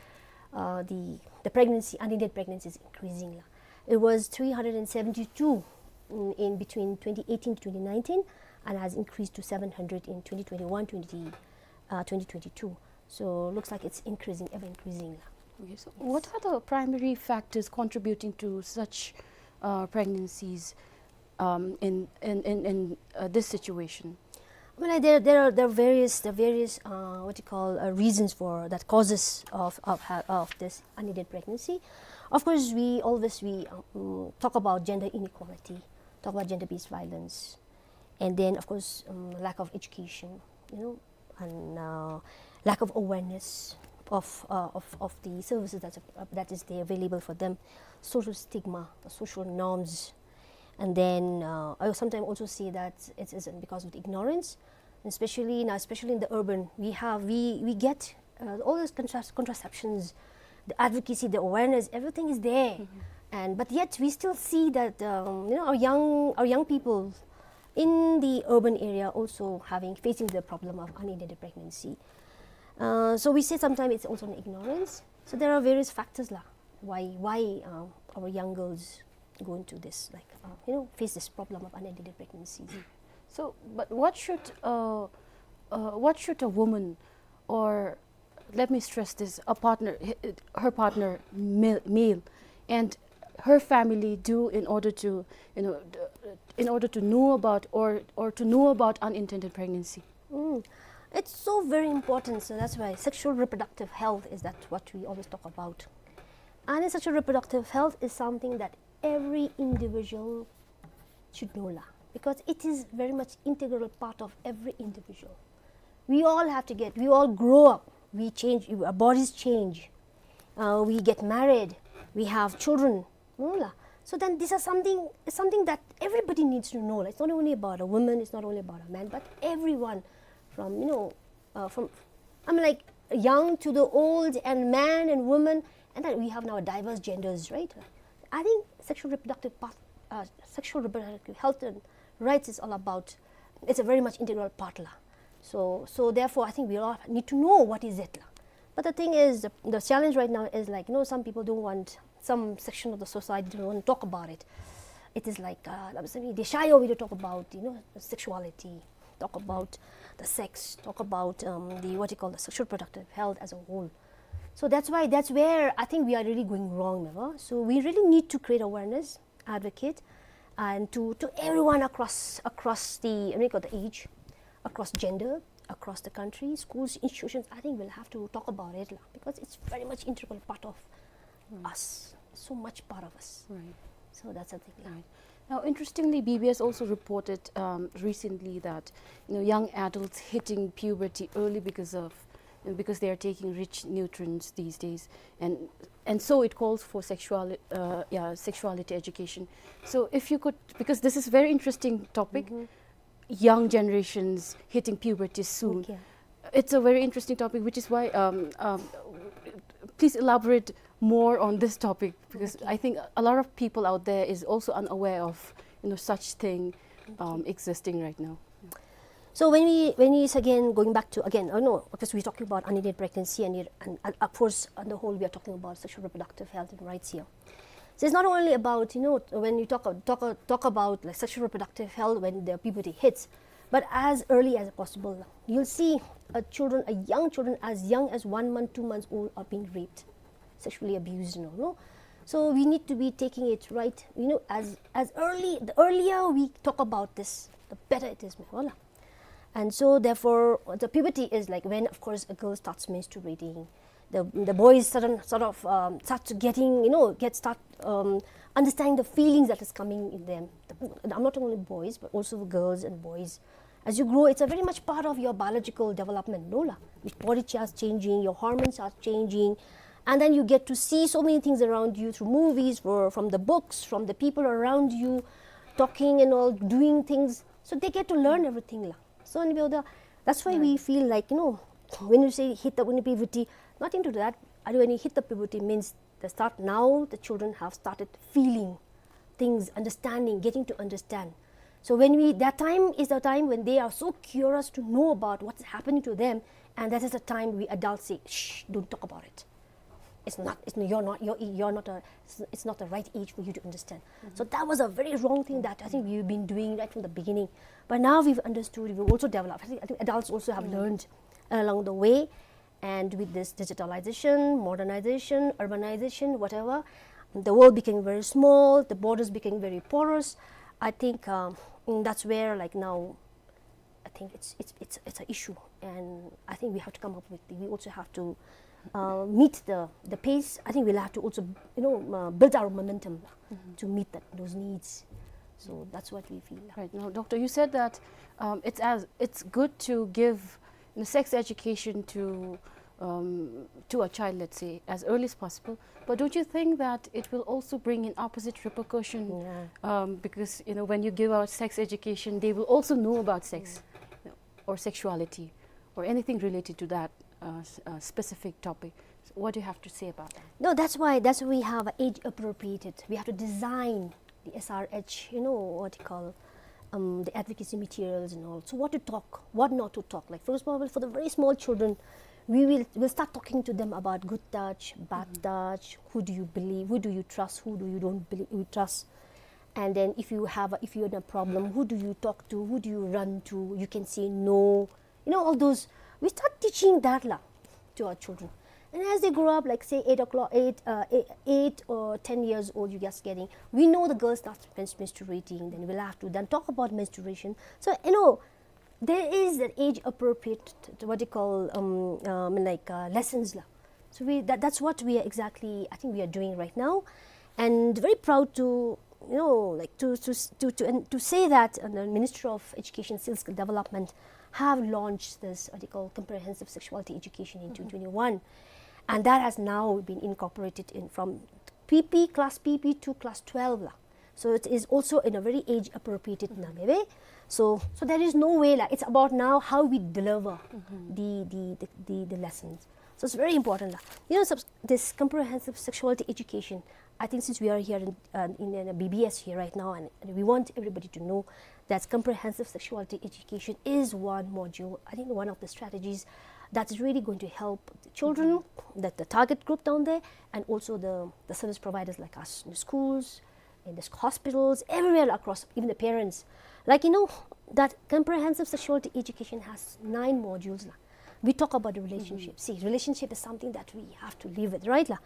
uh, the, the pregnancy, unintended pregnancy is increasing. It was three hundred and seventy-two in, in between twenty eighteen to twenty nineteen, and has increased to seven hundred in twenty twenty-one, twenty, uh, twenty twenty-two. So looks like it's increasing, ever increasing. Okay, so what are the primary factors contributing to such, uh, pregnancies, um, in, in, in, in, uh, this situation? I mean, like, there, there are, there are various, there are various, uh, what you call, uh, reasons for that, causes of, of ha-, of this unintended pregnancy. Of course, we always, we, um, talk about gender inequality, talk about gender-based violence, and then, of course, um, lack of education, you know, and, uh, lack of awareness of, uh, of, of the services that, uh, that is there available for them, social stigma, social norms, and then, uh, I sometimes also see that it is because of the ignorance, especially now, especially in the urban, we have, we, we get, uh, all those contras-, contraceptions, the advocacy, the awareness, everything is there. And, but yet we still see that, um, you know, our young, our young people in the urban area also having, facing the problem of unintended pregnancy. Uh, so we say sometimes it's also an ignorance. So there are various factors lah, why, why, uh, our young girls go into this, like, uh, you know, face this problem of unintended pregnancies. So, but what should, uh, uh, what should a woman, or let me stress this, a partner, h-, her partner, male, male, and her family do in order to, you know, d-, in order to know about, or, or to know about unintended pregnancy? Mm. It's so very important. So that's why sexual reproductive health is that what we always talk about. And sexual reproductive health is something that every individual should know lah, because it is very much integral part of every individual. We all have to get, we all grow up, we change, our bodies change, uh, we get married, we have children, no lah. So then these are something, something that everybody needs to know lah. It's not only about a woman, it's not only about a man, but everyone, from, you know, uh, from, I mean, like, young to the old, and man and woman, and then we have now diverse genders, right? I think sexual reproductive part, uh, sexual reproductive health and rights is all about, it's a very much integral part lah. So, so therefore, I think we all need to know what is it lah. But the thing is, the, the challenge right now is, like, you know, some people don't want, some section of the society don't want to talk about it. It is like, uh, they shy away to talk about, you know, sexuality, talk about the sex, talk about, um, the, what you call, the sexual reproductive health as a whole. So that's why, that's where I think we are really going wrong, never? So we really need to create awareness, advocate, and to, to everyone across, across the, what you call, the age, across gender, across the country, schools, institutions. I think we'll have to talk about it lah, because it's very much integral part of us, so much part of us. Right. So that's the thing lah. Right. Now, interestingly, B B S also reported, um, recently that, you know, young adults hitting puberty early because of, you know, because they are taking rich nutrients these days, and, and so it calls for sexuali-, uh, yeah, sexuality education. So if you could, because this is very interesting topic, young generations hitting puberty soon. Okay. It's a very interesting topic, which is why, um, um, please elaborate more on this topic, because, okay, I think a lot of people out there is also unaware of, you know, such thing, um, okay, existing right now. So when we, when we, again, going back to, again, oh no, because we're talking about unintended pregnancy and, it, and, and of course, on the whole, we are talking about sexual reproductive health and rights here. So it's not only about, you know, when you talk, talk, talk about, like, sexual reproductive health when the puberty hits, but as early as possible. You'll see a children, a young children as young as one month, two months old are being raped, sexually abused and all, no? So we need to be taking it right, you know, as, as early, the earlier we talk about this, the better it is, ma'am. And so therefore, the puberty is, like, when, of course, a girl starts menstruating, the, the boys sudden, sort of, um, start to getting, you know, get, start, um, understanding the feelings that is coming in them. The, I'm not only boys, but also girls and boys. As you grow, it's a very much part of your biological development, no lah? Your body starts changing, your hormones are changing, and then you get to see so many things around you through movies, or from the books, from the people around you, talking and all, doing things. So they get to learn everything lah. So, and we all the, that's why we feel like, you know, when you say hit the, when puberty, nothing to that. When you hit the puberty means the start, now the children have started feeling things, understanding, getting to understand. So when we, that time is the time when they are so curious to know about what's happening to them, and that is the time we adults say, "Shh, don't talk about it. It's not, it's, you're not, you're, you're not a, it's, it's not the right age for you to understand." So that was a very wrong thing that I think we've been doing right from the beginning. But now we've understood, we've also developed. I think, I think adults also have learned along the way. And with this digitalization, modernization, urbanization, whatever, the world became very small, the borders became very porous. I think, um, mm, that's where, like, now, I think it's, it's, it's, it's an issue, and I think we have to come up with, we also have to, uh, meet the, the pace. I think we'll have to also, you know, uh, build our momentum to meet that, those needs. So that's what we feel. Right. Now, Doctor, you said that, um, it's as, it's good to give, you know, sex education to, um, to a child, let's say, as early as possible. But don't you think that it will also bring in opposite repercussion? Yeah. Um, because, you know, when you give out sex education, they will also know about sex, you know, or sexuality, or anything related to that, uh, s-, uh, specific topic. So what do you have to say about that? No, that's why, that's why we have age appropriated. We have to design the S R H, you know, what you call, um, the advocacy materials and all. So what to talk, what not to talk. Like, for example, for the very small children, we will, we'll start talking to them about good touch, bad touch, who do you believe, who do you trust, who do you don't believe, you trust. And then if you have a, if you're in a problem, who do you talk to, who do you run to? You can say no. You know, all those, we start teaching that la to our children. And as they grow up, like, say, eight o'clock, eight, uh, eight, eight or ten years old, you just getting, we know the girl starts mens-, menstruating, then we'll have to then talk about menstruation. So, you know, there is that age appropriate, what you call, um, um, like, uh, lessons la. So we, that, that's what we are exactly, I think we are doing right now. And very proud to, you know, like, to, to s-, to, to, and to say that, uh, the Ministry of Education Skill Development have launched this, what you call, comprehensive sexuality education in twenty twenty-one. And that has now been incorporated in from P P, class P P to class twelve la. So it is also in a very age appropriated na me be. So, so there is no way la. It's about now how we deliver the, the, the, the, the lessons. So it's very important la. You know, subs-, this comprehensive sexuality education, I think since we are here in, uh, in, in a B B S here right now, and, and we want everybody to know that comprehensive sexuality education is one module, I think one of the strategies that is really going to help the children, that the target group down there, and also the, the service providers like us in the schools, in the hospitals, everywhere across, even the parents. Like, you know, that comprehensive sexuality education has nine modules la. We talk about the relationship. See, relationship is something that we have to live with, right la?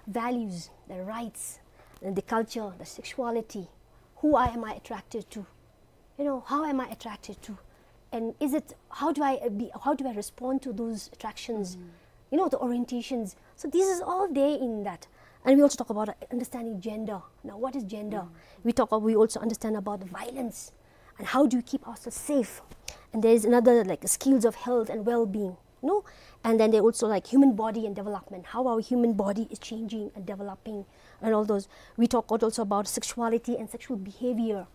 Values, the rights, and the culture, the sexuality. Who I, am I attracted to? You know, how am I attracted to? And is it, how do I, uh, be, how do I respond to those attractions? You know, the orientations. So this is all there in that. And we also talk about understanding gender. Now, what is gender? We talk, we also understand about the violence and how do we keep ourselves safe. And there is another, like, skills of health and well-being, you know? And then they also, like, human body and development, how our human body is changing and developing and all those. We talk also about sexuality and sexual behavior,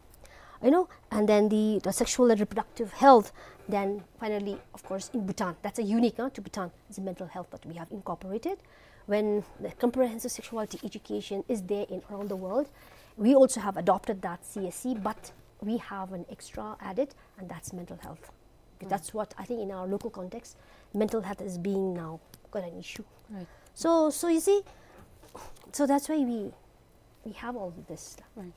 you know, and then the, the sexual and reproductive health. Then finally, of course, in Bhutan, that's a unique, uh, to Bhutan, is the mental health that we have incorporated. When the comprehensive sexuality education is there in around the world, we also have adopted that C S E, but we have an extra added, and that's mental health. That's what I think in our local context, mental health is being now quite an issue. Right. So, so you see, so that's why we, we have all this. Right.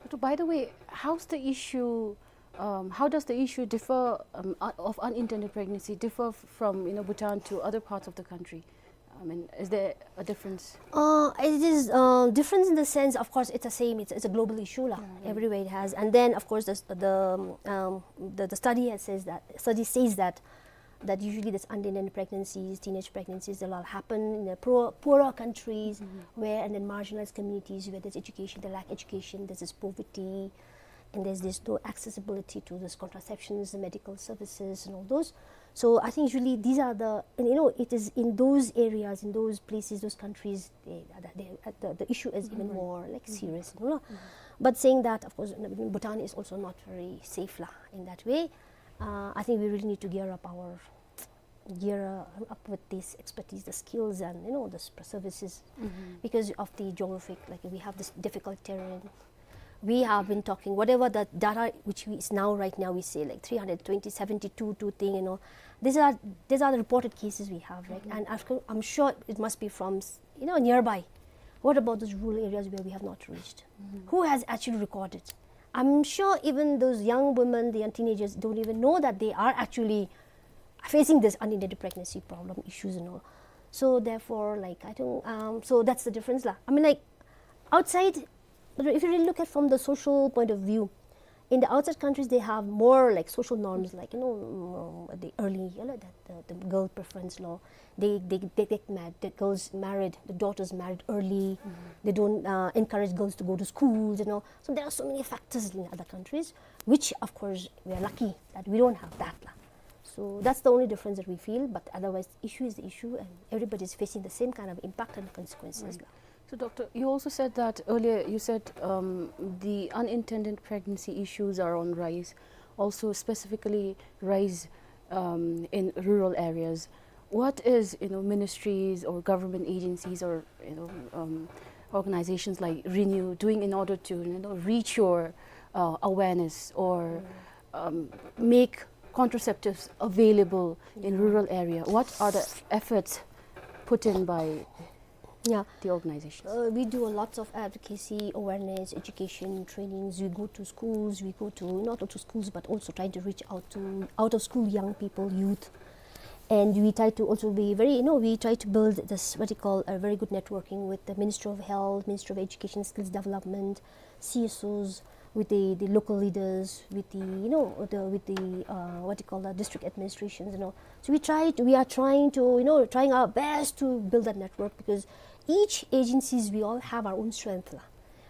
But by the way, how's the issue, um, how does the issue differ, um, uh, of unintended pregnancy differ f-, from, you know, Bhutan to other parts of the country? I mean, is there a difference? Uh, it is, uh, difference in the sense, of course, it's the same. It's, it's a global issue la. Everywhere it has. And then, of course, the, the, um, the, the study has says that, study says that, that usually this unintended pregnancies, teenage pregnancies, they all happen in the poor, poorer countries where, and then marginalized communities where there's education, they lack education, there's this poverty, and there's this no accessibility to those contraceptions, the medical services, and all those. So I think usually these are the, and, you know, it is in those areas, in those places, those countries, they, they, the, the issue is even more, like, serious, you know. But saying that, of course, Bhutan is also not very safe la in that way. Uh, I think we really need to gear up our, gear, uh, up with this expertise, the skills, and, you know, the s-, services, because of the geographic, like, we have this difficult terrain. We have been talking, whatever the data which we, is now, right now, we say, like, three hundred twenty, seventy-two, two thing, you know. These are, these are the reported cases we have, right? Mm-hmm. And of course, I'm sure it must be from, s-, you know, nearby. What about those rural areas where we have not reached? Mm-hmm. Who has actually recorded? I'm sure even those young women, the young teenagers don't even know that they are actually facing this unintended pregnancy problem issues and all. So therefore, like, I think, um, so that's the difference lah. I mean, like, outside, but if you really look at from the social point of view, in the outside countries, they have more, like, social norms, like, you know, um, the early, you know, that the, the girl preference law. They, they, they get married, the girls married, the daughters married early. Mm-hmm. They don't, uh, encourage girls to go to schools, you know. So there are so many factors in other countries, which, of course, we are lucky that we don't have that lah. So that's the only difference that we feel, but otherwise, the issue is the issue, and everybody is facing the same kind of impact and consequences lah. Right. So, Doctor, you also said that earlier, you said, um, the unintended pregnancy issues are on rise, also specifically rise, um, in rural areas. What is, you know, ministries or government agencies or, you know, um, organizations like Renew doing in order to, you know, reach your, uh, awareness or, mm, um, make contraceptives available in, yeah, rural area? What are the efforts put in by, yeah, the organizations? Uh, we do a lots of advocacy, awareness, education, trainings. We go to schools, we go to, not only to schools, but also trying to reach out to out of school young people, youth. And we try to also be very, you know, we try to build this, what you call, a very good networking with the Ministry of Health, Ministry of Education, Skills Development, C S Os, with the, the local leaders, with the, you know, the, with the, uh, what you call that, district administrations, you know. So we try to, we are trying to, you know, trying our best to build that network, because each agencies, we all have our own strength lah.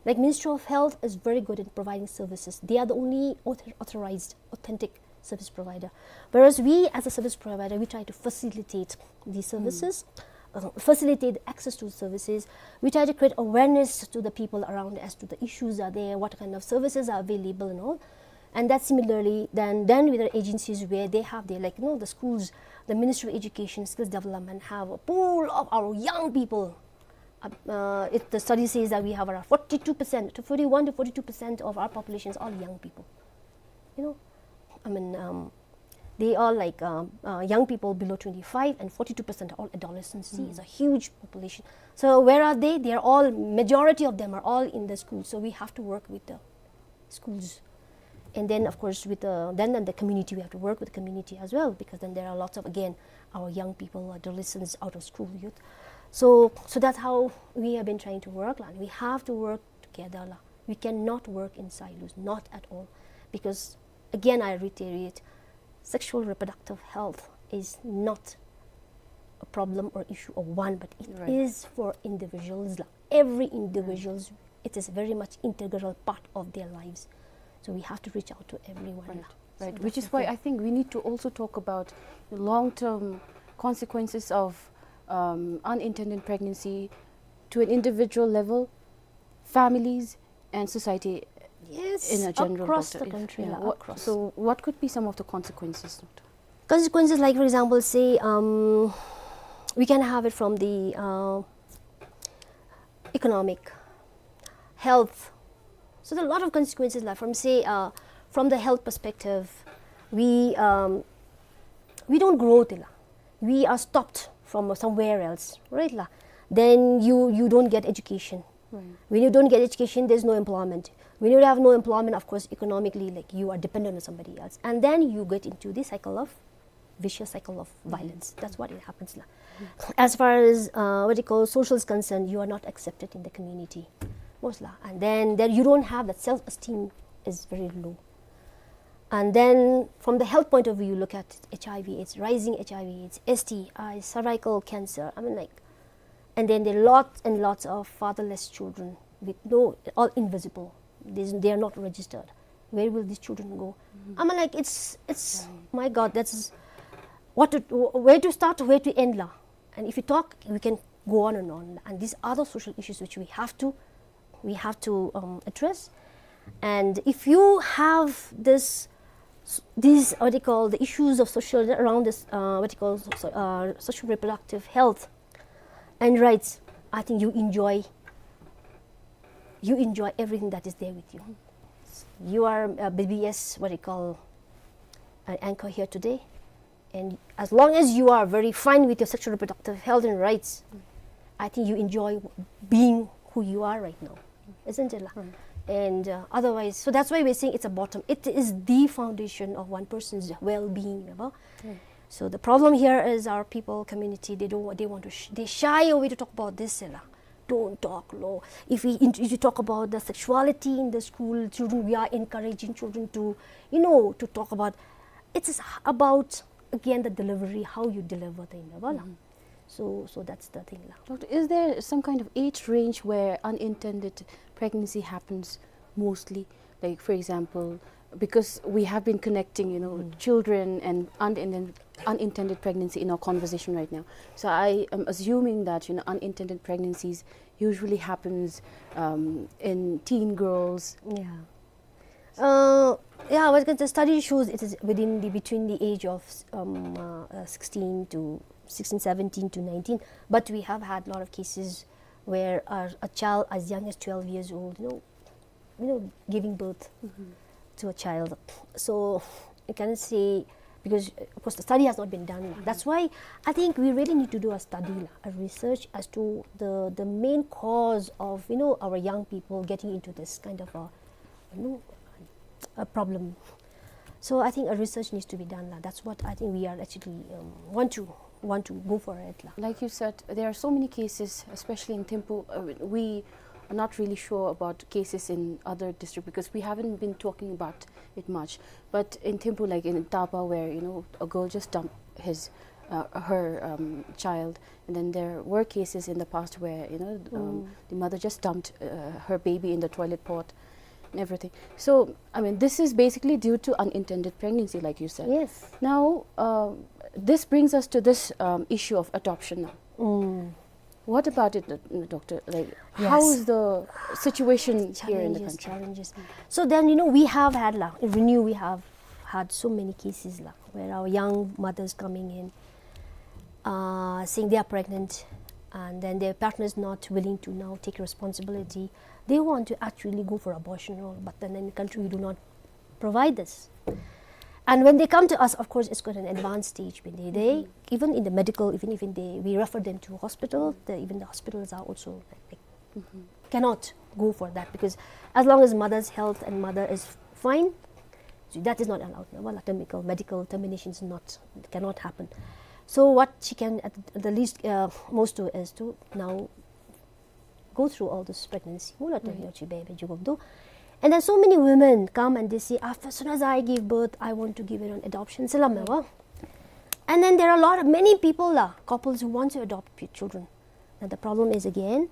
Like, Ministry of Health is very good in providing services. They are the only author-, authorized, authentic service provider. Whereas we, as a service provider, we try to facilitate these, mm, services, uh, facilitate access to services. We try to create awareness to the people around as to the issues are there, what kind of services are available and all. And that similarly, then, then with the agencies where they have their, like, you know, the schools, the Ministry of Education, Skills Development have a pool of our young people. Uh, uh, it, the study says that we have around forty-two percent, to forty-one to forty-two percent of our population is all young people. You know, I mean, um, they are, like, um, uh, young people below twenty-five, and forty-two percent are all adolescents. See, it's a, mm, huge population. So where are they? They are all, majority of them are all in the school. So we have to work with the schools. And then, of course, with the, then, then the community, we have to work with the community as well, because then there are lots of, again, our young people, adolescents, out of school youth. So, so that's how we have been trying to work lah. We have to work together lah. We cannot work in silos, not at all. Because, again, I reiterate, sexual reproductive health is not a problem or issue of one, but it, right, is for individuals lah. Every, right, individuals, it is very much integral part of their lives. So we have to reach out to everyone lah. Right. So, right, that's the thing. Which is why I think we need to also talk about the long-term consequences of, um, unintended pregnancy to an individual level, families, and society, yes, in a general, across, Doctor, the country, yeah, lah, what, across. So what could be some of the consequences, Doctor? Consequences, like, for example, say, um, we can have it from the, uh, economic, health. So there are a lot of consequences, like, from, say, uh, from the health perspective, we, um, we don't grow, tila. We are stopped from somewhere else, right, la? Then you, you don't get education. Right. When you don't get education, there's no employment. When you have no employment, of course, economically, like, you are dependent on somebody else. And then you get into the cycle of, vicious cycle of, mm, violence. That's what it happens, la. Mm. As far as, uh, what you call, social is concerned, you are not accepted in the community, most la. And then, then you don't have that self-esteem is very low. And then from the health point of view, you look at H I V AIDS, rising H I V AIDS, S T I, cervical cancer. I mean, like, and then there are lots and lots of fatherless children with no, all invisible. There's, they are not registered. Where will these children go? Mm-hmm. I mean, like, it's, it's, right, my God, that's what to, where to start, where to end, la. And if you talk, we can go on and on. And these are the social issues which we have to, we have to, um, address. And if you have this, these, what they call, the issues of social, around this, uh, what they call, so, uh, social reproductive health and rights, I think you enjoy you enjoy everything that is there with you. You are a B B S, what do you call, an anchor here today. And as long as you are very fine with your sexual reproductive health and rights, I think you enjoy being who you are right now, isn't it? La? And uh, otherwise, so that's why we're saying it's a bottom. It is the foundation of one person's well-being. Never. So the problem here is our people community. They don't. They want to. Sh- they shy away to talk about this. La. Don't talk, lo. If we int- if you talk about the sexuality in the school, children, we are encouraging children to, you know, to talk about. It's about, again, the delivery, how you deliver the, never. La. So, so that's the thing, la. Doctor, is there some kind of age range where unintended pregnancy happens mostly? Like, for example, because we have been connecting, you know, children and unintended, unintended pregnancy in our conversation right now. So I am assuming that, you know, unintended pregnancies usually happens um, in teen girls. Yeah. Uh, yeah, well, the study shows it is within the, between the age of um, uh, uh, sixteen to sixteen, seventeen to nineteen. But we have had a lot of cases where a, a child as young as twelve years old, you know, you know, giving birth to a child. So you can say, because uh, of course the study has not been done. That's why I think we really need to do a study, la, a research as to the the main cause of, you know, our young people getting into this kind of a, you know, a problem. So I think a research needs to be done, la. That's what I think we are actually um, want to want to go for it, la. Like you said, there are so many cases, especially in Thimphu. Uh, we are not really sure about cases in other districts because we haven't been talking about it much. But in Thimphu, like in Taba, where, you know, a girl just dumped his uh, her um, child, and then there were cases in the past where, you know, um, the mother just dumped uh, her baby in the toilet pot and everything. So, I mean, this is basically due to unintended pregnancy, like you said. Yes. Now, uh, this brings us to this um, issue of adoption now. What about it, uh, doctor? Like, how is the situation here in the country? Challenges. So then, you know, we have had, la, in Renew, we have had so many cases, la, where our young mothers coming in, uh, saying they are pregnant, and then their partner is not willing to now take responsibility. They want to actually go for abortion, no? But then in the country, we do not provide this. And when they come to us, of course, it's got an advanced stage. When they, they even in the medical, even even they, we refer them to hospital. The, even the hospitals are also like, like cannot go for that because as long as mother's health and mother is fine, so that is not allowed. No? Well, termical medical termination is not, cannot happen. So what she can at the least uh, most do is to now go through all this pregnancy. Mula to yochi baby jugum do. And then so many women come and they say, after, as soon as I give birth, I want to give it on adoption. Salam wa. And then there are a lot of, many people, la, couples who want to adopt p- children. Now the problem is again,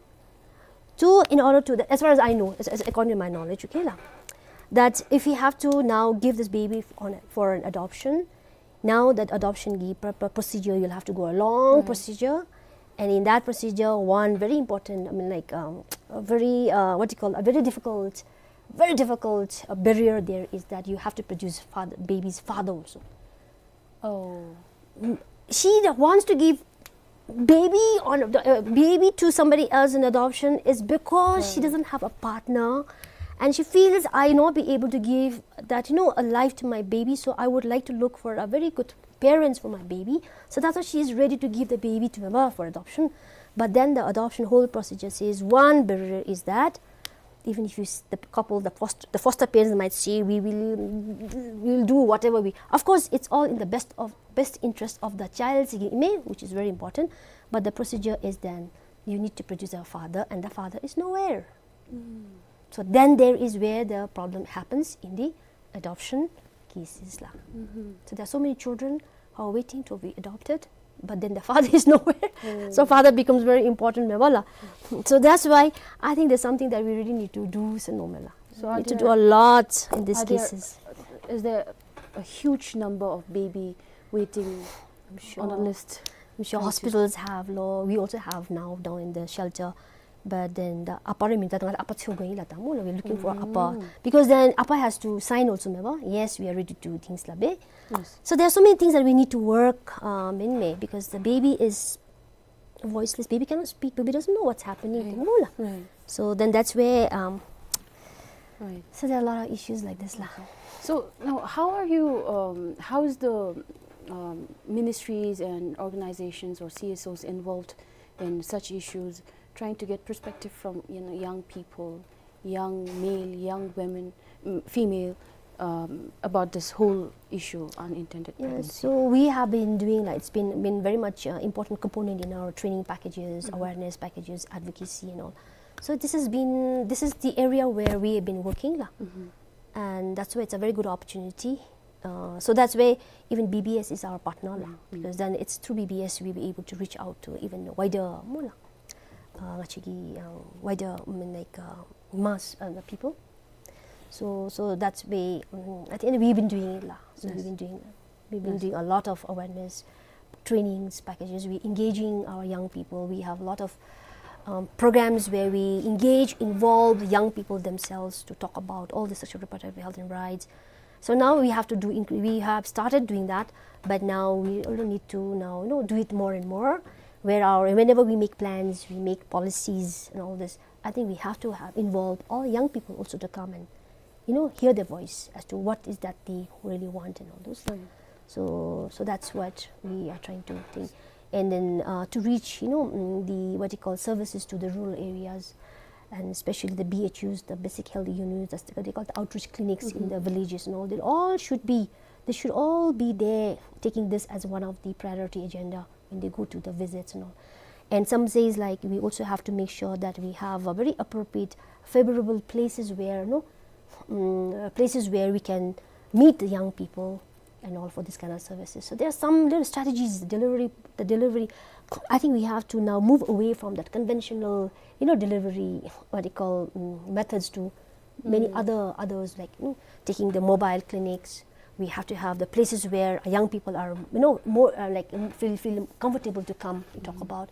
to, in order to, as far as I know, as, as according to my knowledge, okay, la, that if we have to now give this baby f- on a, for an adoption, now that adoption ki pr- pr- procedure, you'll have to go a long procedure. And in that procedure, one very important, I mean, like, um, a very, uh, what do you call, a very difficult, very difficult uh, barrier there is that you have to produce father, baby's father also. Oh. She that wants to give baby on the uh, baby to somebody else in adoption is because she doesn't have a partner, and she feels, I not be able to give that, you know, a life to my baby, so I would like to look for a very good parents for my baby. So that's why she is ready to give the baby to Myanmar for adoption. But then the adoption whole procedure says one barrier is that even if you s- the couple, the foster, the foster parents might say, we will, we will do whatever we, of course, it's all in the best of best interest of the child, which is very important. But the procedure is then you need to produce a father, and the father is nowhere. So then there is where the problem happens in the adoption cases, la. So there are so many children who are waiting to be adopted, but then the father is nowhere. So father becomes very important, me bala. So that's why I think there's something that we really need to do, so no, me la. So we are need to do there- a lot in these are there- cases. Is there a huge number of baby waiting I'm sure. On a list? I'm sure hospitals have, lo. We also have now down in the shelter. But then the apa re minta tengah apa thiu goi la tamu, lo. We're looking for apa. Because then apa has to sign also, me ba? Yes, we are ready to do things, la be. Yes. So there are so many things that we need to work um, in me, because the baby is voiceless. Baby cannot speak. Baby doesn't know what's happening. Right. Tamu, la. Right. So then that's where, um, Right. so there are a lot of issues like this lah. So now, how are you? Um, how is the um, ministries and organizations or C S Os involved in such issues, trying to get perspective from, you know, young people, young male, young women, mm, female, um, about this whole issue, unintended Yeah, pregnancy? So we have been doing, like, it's been been very much uh, important component in our training packages, Mhm. awareness packages, advocacy and all. So this has been this is the area where we have been working lah. Mhm. And that's why it's a very good opportunity. Uh, so that's why even B B S is our partner lah, Mm. because then it's through B B S we'll be able to reach out to even wider, more lah, uh, actually, uh, wider, I mean, like, uh, mass uh, the people. So so that's why, um, at the end we've been doing it lah. So Yes. we've been doing we've been Yes. doing a lot of awareness trainings packages. We engaging our young people. We have a lot of um, programs where we engage, involve the young people themselves to talk about all the sexual reproductive health and rights. So now we have to do. Inc- we have started doing that, but now we also need to now, you know, do it more and more. Where our whenever we make plans, we make policies and all this, I think we have to have involve all young people also to come and, you know, hear their voice as to what is that they really want and all those. Right. So so that's what we are trying to think. And then uh, to reach, you know, mm, the, what you call, services to the rural areas, and especially the B H Us, the basic health units, that's what they call the outreach clinics in Mhm. the villages and all. They all should be they should all be there, taking this as one of the priority agenda when they go to the visits and all. And some says, like, we also have to make sure that we have a very appropriate, favorable places where, no, mm, uh, places where we can meet the young people and all for this kind of services. So there are some little strategies, delivery, the delivery. I think we have to now move away from that conventional, you know, delivery, what they call, mm, methods to many Mm. other others, like, you know, taking the mobile clinics. We have to have the places where young people are, you know, more uh, like, mm, feel feel comfortable to come and talk about.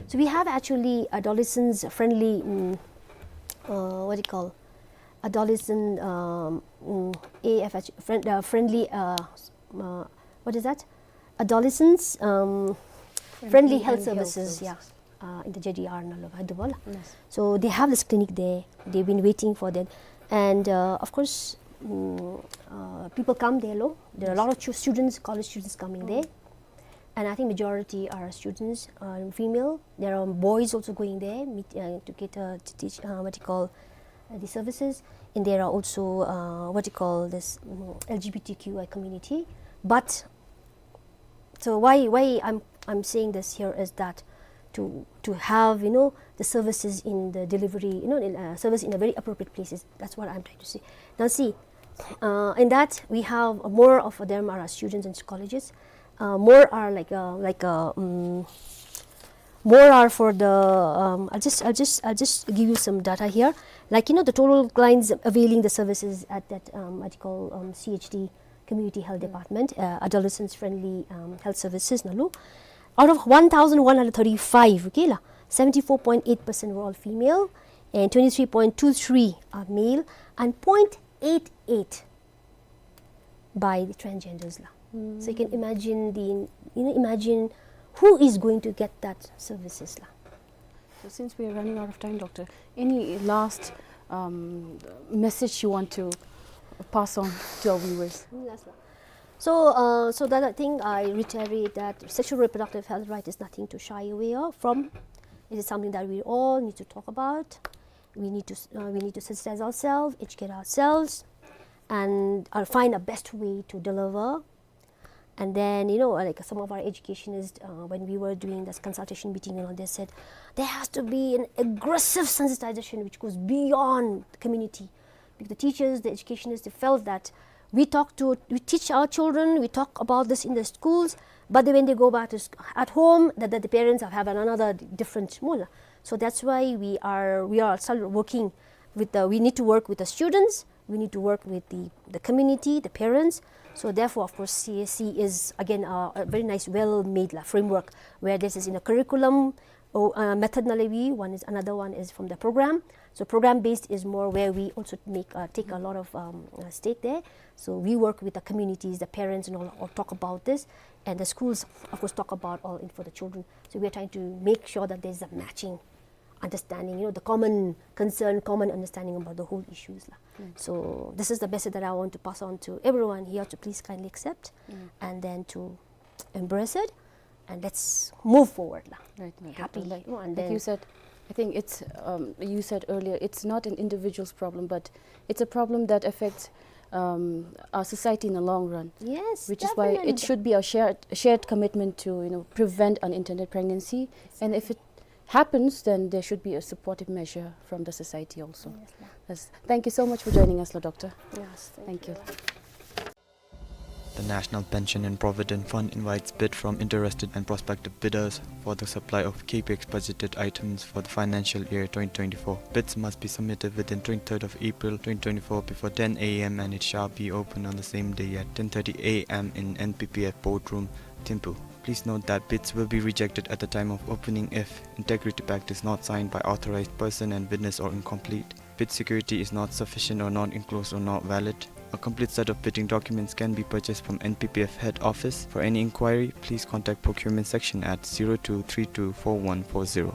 So we have actually adolescents friendly, mm, uh, what do you call, adolescent, um, mm, A F H friend, uh, friendly, uh, s- uh, what is that? Adolescents um, friendly health and health services. Yeah, services. Uh, in the J D R ནང་ལུ་བ་འདུག་པ་ལགས། Yes. So they have this clinic there. They've been waiting for that, and uh, of course, mm, uh, people come there. Lo, there are a lot of chu- students, college students coming there, and I think majority are students, uh, female. There are boys also going there meet, uh, to get uh, to teach uh, what you call uh, the services, and there are also uh, what you call this mm, L G B T Q I community, but so why why I'm I'm saying this here is that to to have, you know, the services in the delivery, you know, in, uh, service in a very appropriate places. That's what I'm trying to say. Now see, uh, in that we have more of them are students in colleges. Uh, more are like uh, like uh, um, more are for the um, I'll just I'll just I'll just give you some data here. Like, you know, the total clients availing the services at that um, what you call um, C H D community health department, uh, adolescents friendly um, health services ནང་ལུ. Out of one thousand one hundred thirty-five, okay lah, seventy-four point eight percent were all female, and twenty-three point two three are male, and point eight eight by the transgenders lah. So you can imagine the, you know, imagine who is going to get that services lah. So since we are running out of time, Doctor, any last um, message you want to pass on to our viewers? Mm, that's right. So, uh, so that I think I reiterate that sexual reproductive health right is nothing to shy away of, from. It is something that we all need to talk about. We need to s- uh, we need to sensitize ourselves, educate ourselves, and uh, find a best way to deliver. And then, you know, like, some of our educationists, uh, when we were doing this consultation meeting and all, they said there has to be an aggressive sensitization which goes beyond the community. Because the teachers, the educationists, they felt that we talk to, we teach our children, we talk about this in the schools, but then when they go back to sc- at home, that, that the parents have, have another different mula. So that's why we are we are still working with the we need to work with the students, we need to work with the, the community, the parents. So therefore, of course, C A C is again a, a very nice, well-made la, framework where this is in a curriculum or uh, method ནང་ལས་we, one is another one is from the program. So program based is more where we also make uh, take a lot of um, uh, stake there. So we work with the communities, the parents, and all, all talk about this, and the schools, of course, talk about all in for the children. So we are trying to make sure that there's a matching understanding, you know, the common concern, common understanding about the whole issues la. Mm. So this is the message that I want to pass on to everyone here to please kindly accept, mm, and then to embrace it, and let's move forward la. Right, right, right. Happily, like, you know, and like then you said, I think it's, um, you said earlier, it's not an individual's problem, but it's a problem that affects, um, our society in the long run. Yes, which is why it definitely should be a shared, shared commitment to, you know, prevent unintended pregnancy. And if it happens, then there should be a supportive measure from the society also. Yes, ma'am. Yes. Thank you so much for joining us, la doctor. Yes, thank you. Thank you. The National Pension and Provident Fund invites bid from interested and prospective bidders for the supply of capex budgeted items for the financial year twenty twenty-four. Bids must be submitted within twenty-third of April twenty twenty-four before ten A M, and it shall be open on the same day at ten thirty A M in N P P F boardroom, Thimphu. Please note that bids will be rejected at the time of opening if integrity pact is not signed by authorized person and witness or incomplete. Bid security is not sufficient or not enclosed or not valid. A complete set of bidding documents can be purchased from N P P F head office. For any inquiry, please contact procurement section at zero two three two four one four zero.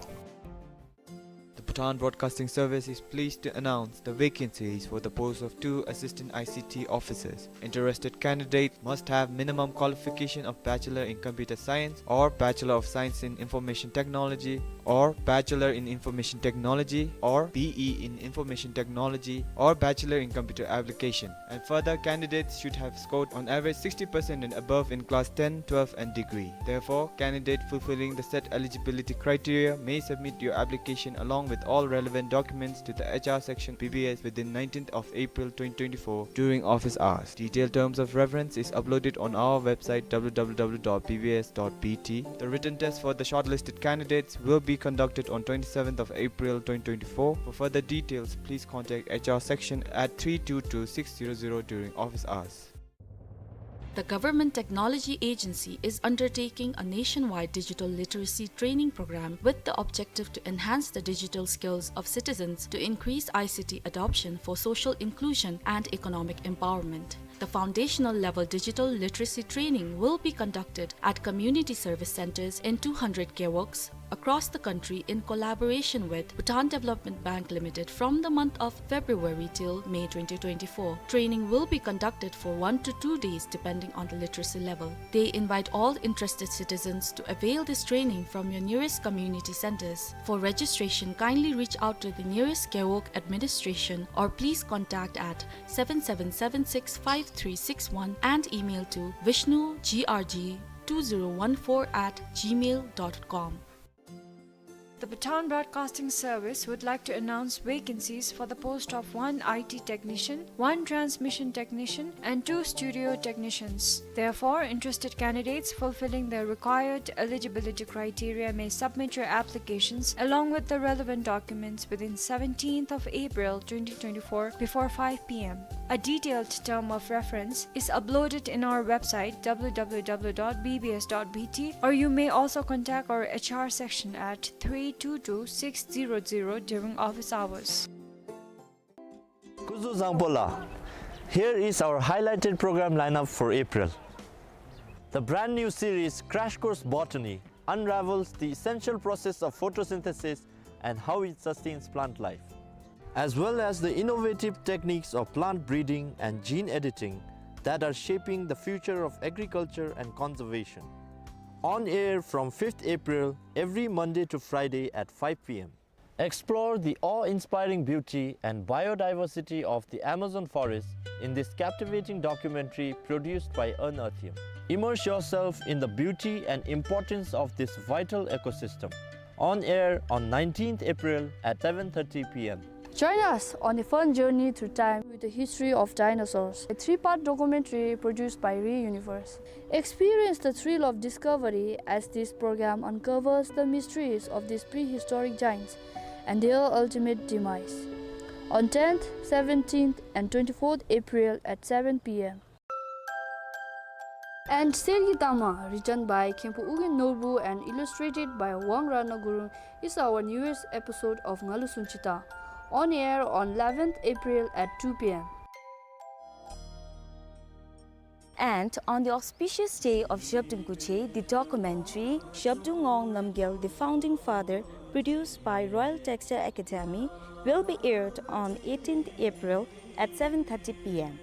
The Bhutan Broadcasting Service is pleased to announce the vacancies for the post of two assistant I C T officers. Interested candidates must have minimum qualification of Bachelor in Computer Science or Bachelor of Science in Information Technology or Bachelor in Information Technology or B E in Information Technology or Bachelor in Computer Application. And further, candidates should have scored on average sixty percent and above in class ten, twelve and degree. Therefore, candidate fulfilling the set eligibility criteria may submit your application along with all relevant documents to the H R section B B S within nineteenth of April twenty twenty-four during office hours. Detailed terms of reference is uploaded on our website, W W W dot B B S dot B T. The written test for the shortlisted candidates will be conducted on twenty-seventh of April twenty twenty-four. For further details, please contact H R section at three two two six zero zero during office hours. The Government Technology Agency is undertaking a nationwide digital literacy training program with the objective to enhance the digital skills of citizens to increase I C T adoption for social inclusion and economic empowerment. The foundational level digital literacy training will be conducted at community service centers in two hundred gewogs across the country in collaboration with Bhutan Development Bank Limited from the month of February till May twenty twenty-four. Training will be conducted for one to two days depending on the literacy level. They invite all interested citizens to avail this training from your nearest community centers. For registration, kindly reach out to the nearest gewog administration or please contact at seven seven seven six five three six one and email to vishnu G R G two zero one four at gmail dot com. The Bhutan Broadcasting Service would like to announce vacancies for the post of one I T technician, one transmission technician, and two studio technicians. Therefore, interested candidates fulfilling the required eligibility criteria may submit your applications along with the relevant documents within seventeenth of April twenty twenty-four before five P M. A detailed term of reference is uploaded in our website, W W W dot B B S dot B T, or you may also contact our H R section at three two two six zero zero during office hours. Kuzuzangpo la, here is our highlighted program lineup for April. The brand new series Crash Course Botany unravels the essential process of photosynthesis and how it sustains plant life, as well as the innovative techniques of plant breeding and gene editing that are shaping the future of agriculture and conservation. On air from fifth April, every Monday to Friday at five P M. Explore the awe-inspiring beauty and biodiversity of the Amazon forest in this captivating documentary produced by Earn Earthium. Immerse yourself in the beauty and importance of this vital ecosystem. On air on nineteenth April at seven thirty P M. Join us on a fun journey through time with the history of dinosaurs, a three-part documentary produced by Re Universe. Experience the thrill of discovery as this program uncovers the mysteries of these prehistoric giants and their ultimate demise. On tenth, seventeenth, and twenty-fourth April at seven P M. And Sergi Tama, written by Khenpo Ugyen Norbu and illustrated by Wang Ratna Gurung, is our newest episode of Ngalu Sunchita, on air on eleventh April at two P M. And on the auspicious day of Zhabdrung Gudze, the documentary Zhabdrung Ngawang Namgyal, the Founding Father, produced by Royal Textile Academy, will be aired on eighteenth April at seven thirty p m.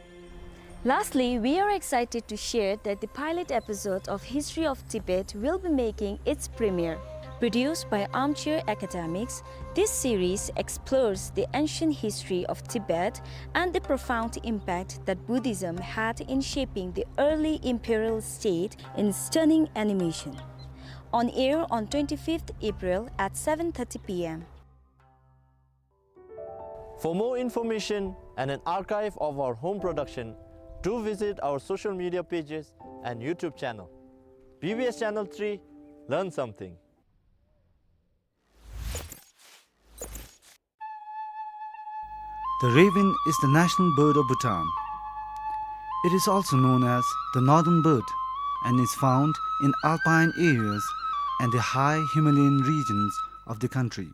Lastly, we are excited to share that the pilot episode of History of Tibet will be making its premiere. Produced by Armchair Academics, this series explores the ancient history of Tibet and the profound impact that Buddhism had in shaping the early imperial state in stunning animation. On air on twenty-fifth April at seven thirty p m. For more information and an archive of our home production, do visit our social media pages and YouTube channel. B B S Channel three, learn something. The raven is the national bird of Bhutan. It is also known as the northern bird and is found in alpine areas and the high Himalayan regions of the country.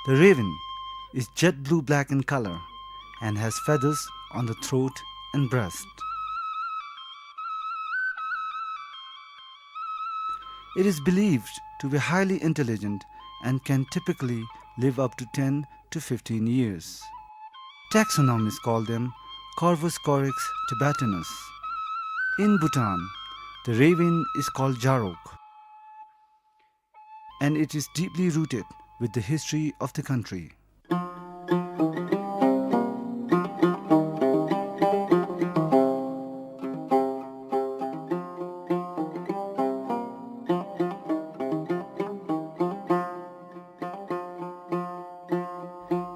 The raven is jet blue-black in color and has feathers on the throat and breast. It is believed to be highly intelligent and can typically live up to ten to fifteen years. Taxonomists call them Corvus corax tibetanus. In Bhutan, the raven is called Jarok, and it is deeply rooted with the history of the country.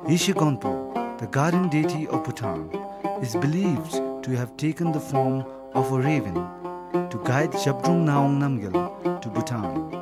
Yeshe Gonpo, the guardian deity of Bhutan, is believed to have taken the form of a raven to guide Zhabdrung Ngawang Namgyal to Bhutan.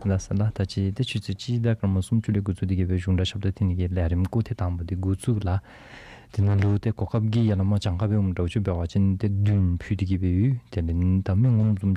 ལགས་སོ་ལགས། ད་ཅི་ཏེ་ཆུ་ཚོད་གཅིག་དང་སྐར་མ་སུམ་ཅུ་ལས་འགོ་བཙུགས་ཏེ་གི་སྦེ་གཞུང་སྒྲ་ཞབས་ཏོག་འཐེན་ནི་གི་ལས་རིམ་སྐོར་ཐེངས་དང་པོ་འདི་འགོ་བཙུགས་ལགས། དེ་ནང་ལུ་ཏེ་གོ་སྐབས་ཀྱིས་ཡ་ལ་མ་གྱངས་ཁ་སྦེ་འོངམ་འདྲཝ་ཅིག་འབད་བ་ཅིན་ཏེ་བདུན་ཕུལ་ཏེ་གི་སྦེ་ཡོད། དེ་ལས་ད་མི་ངོམ་བཟུམ་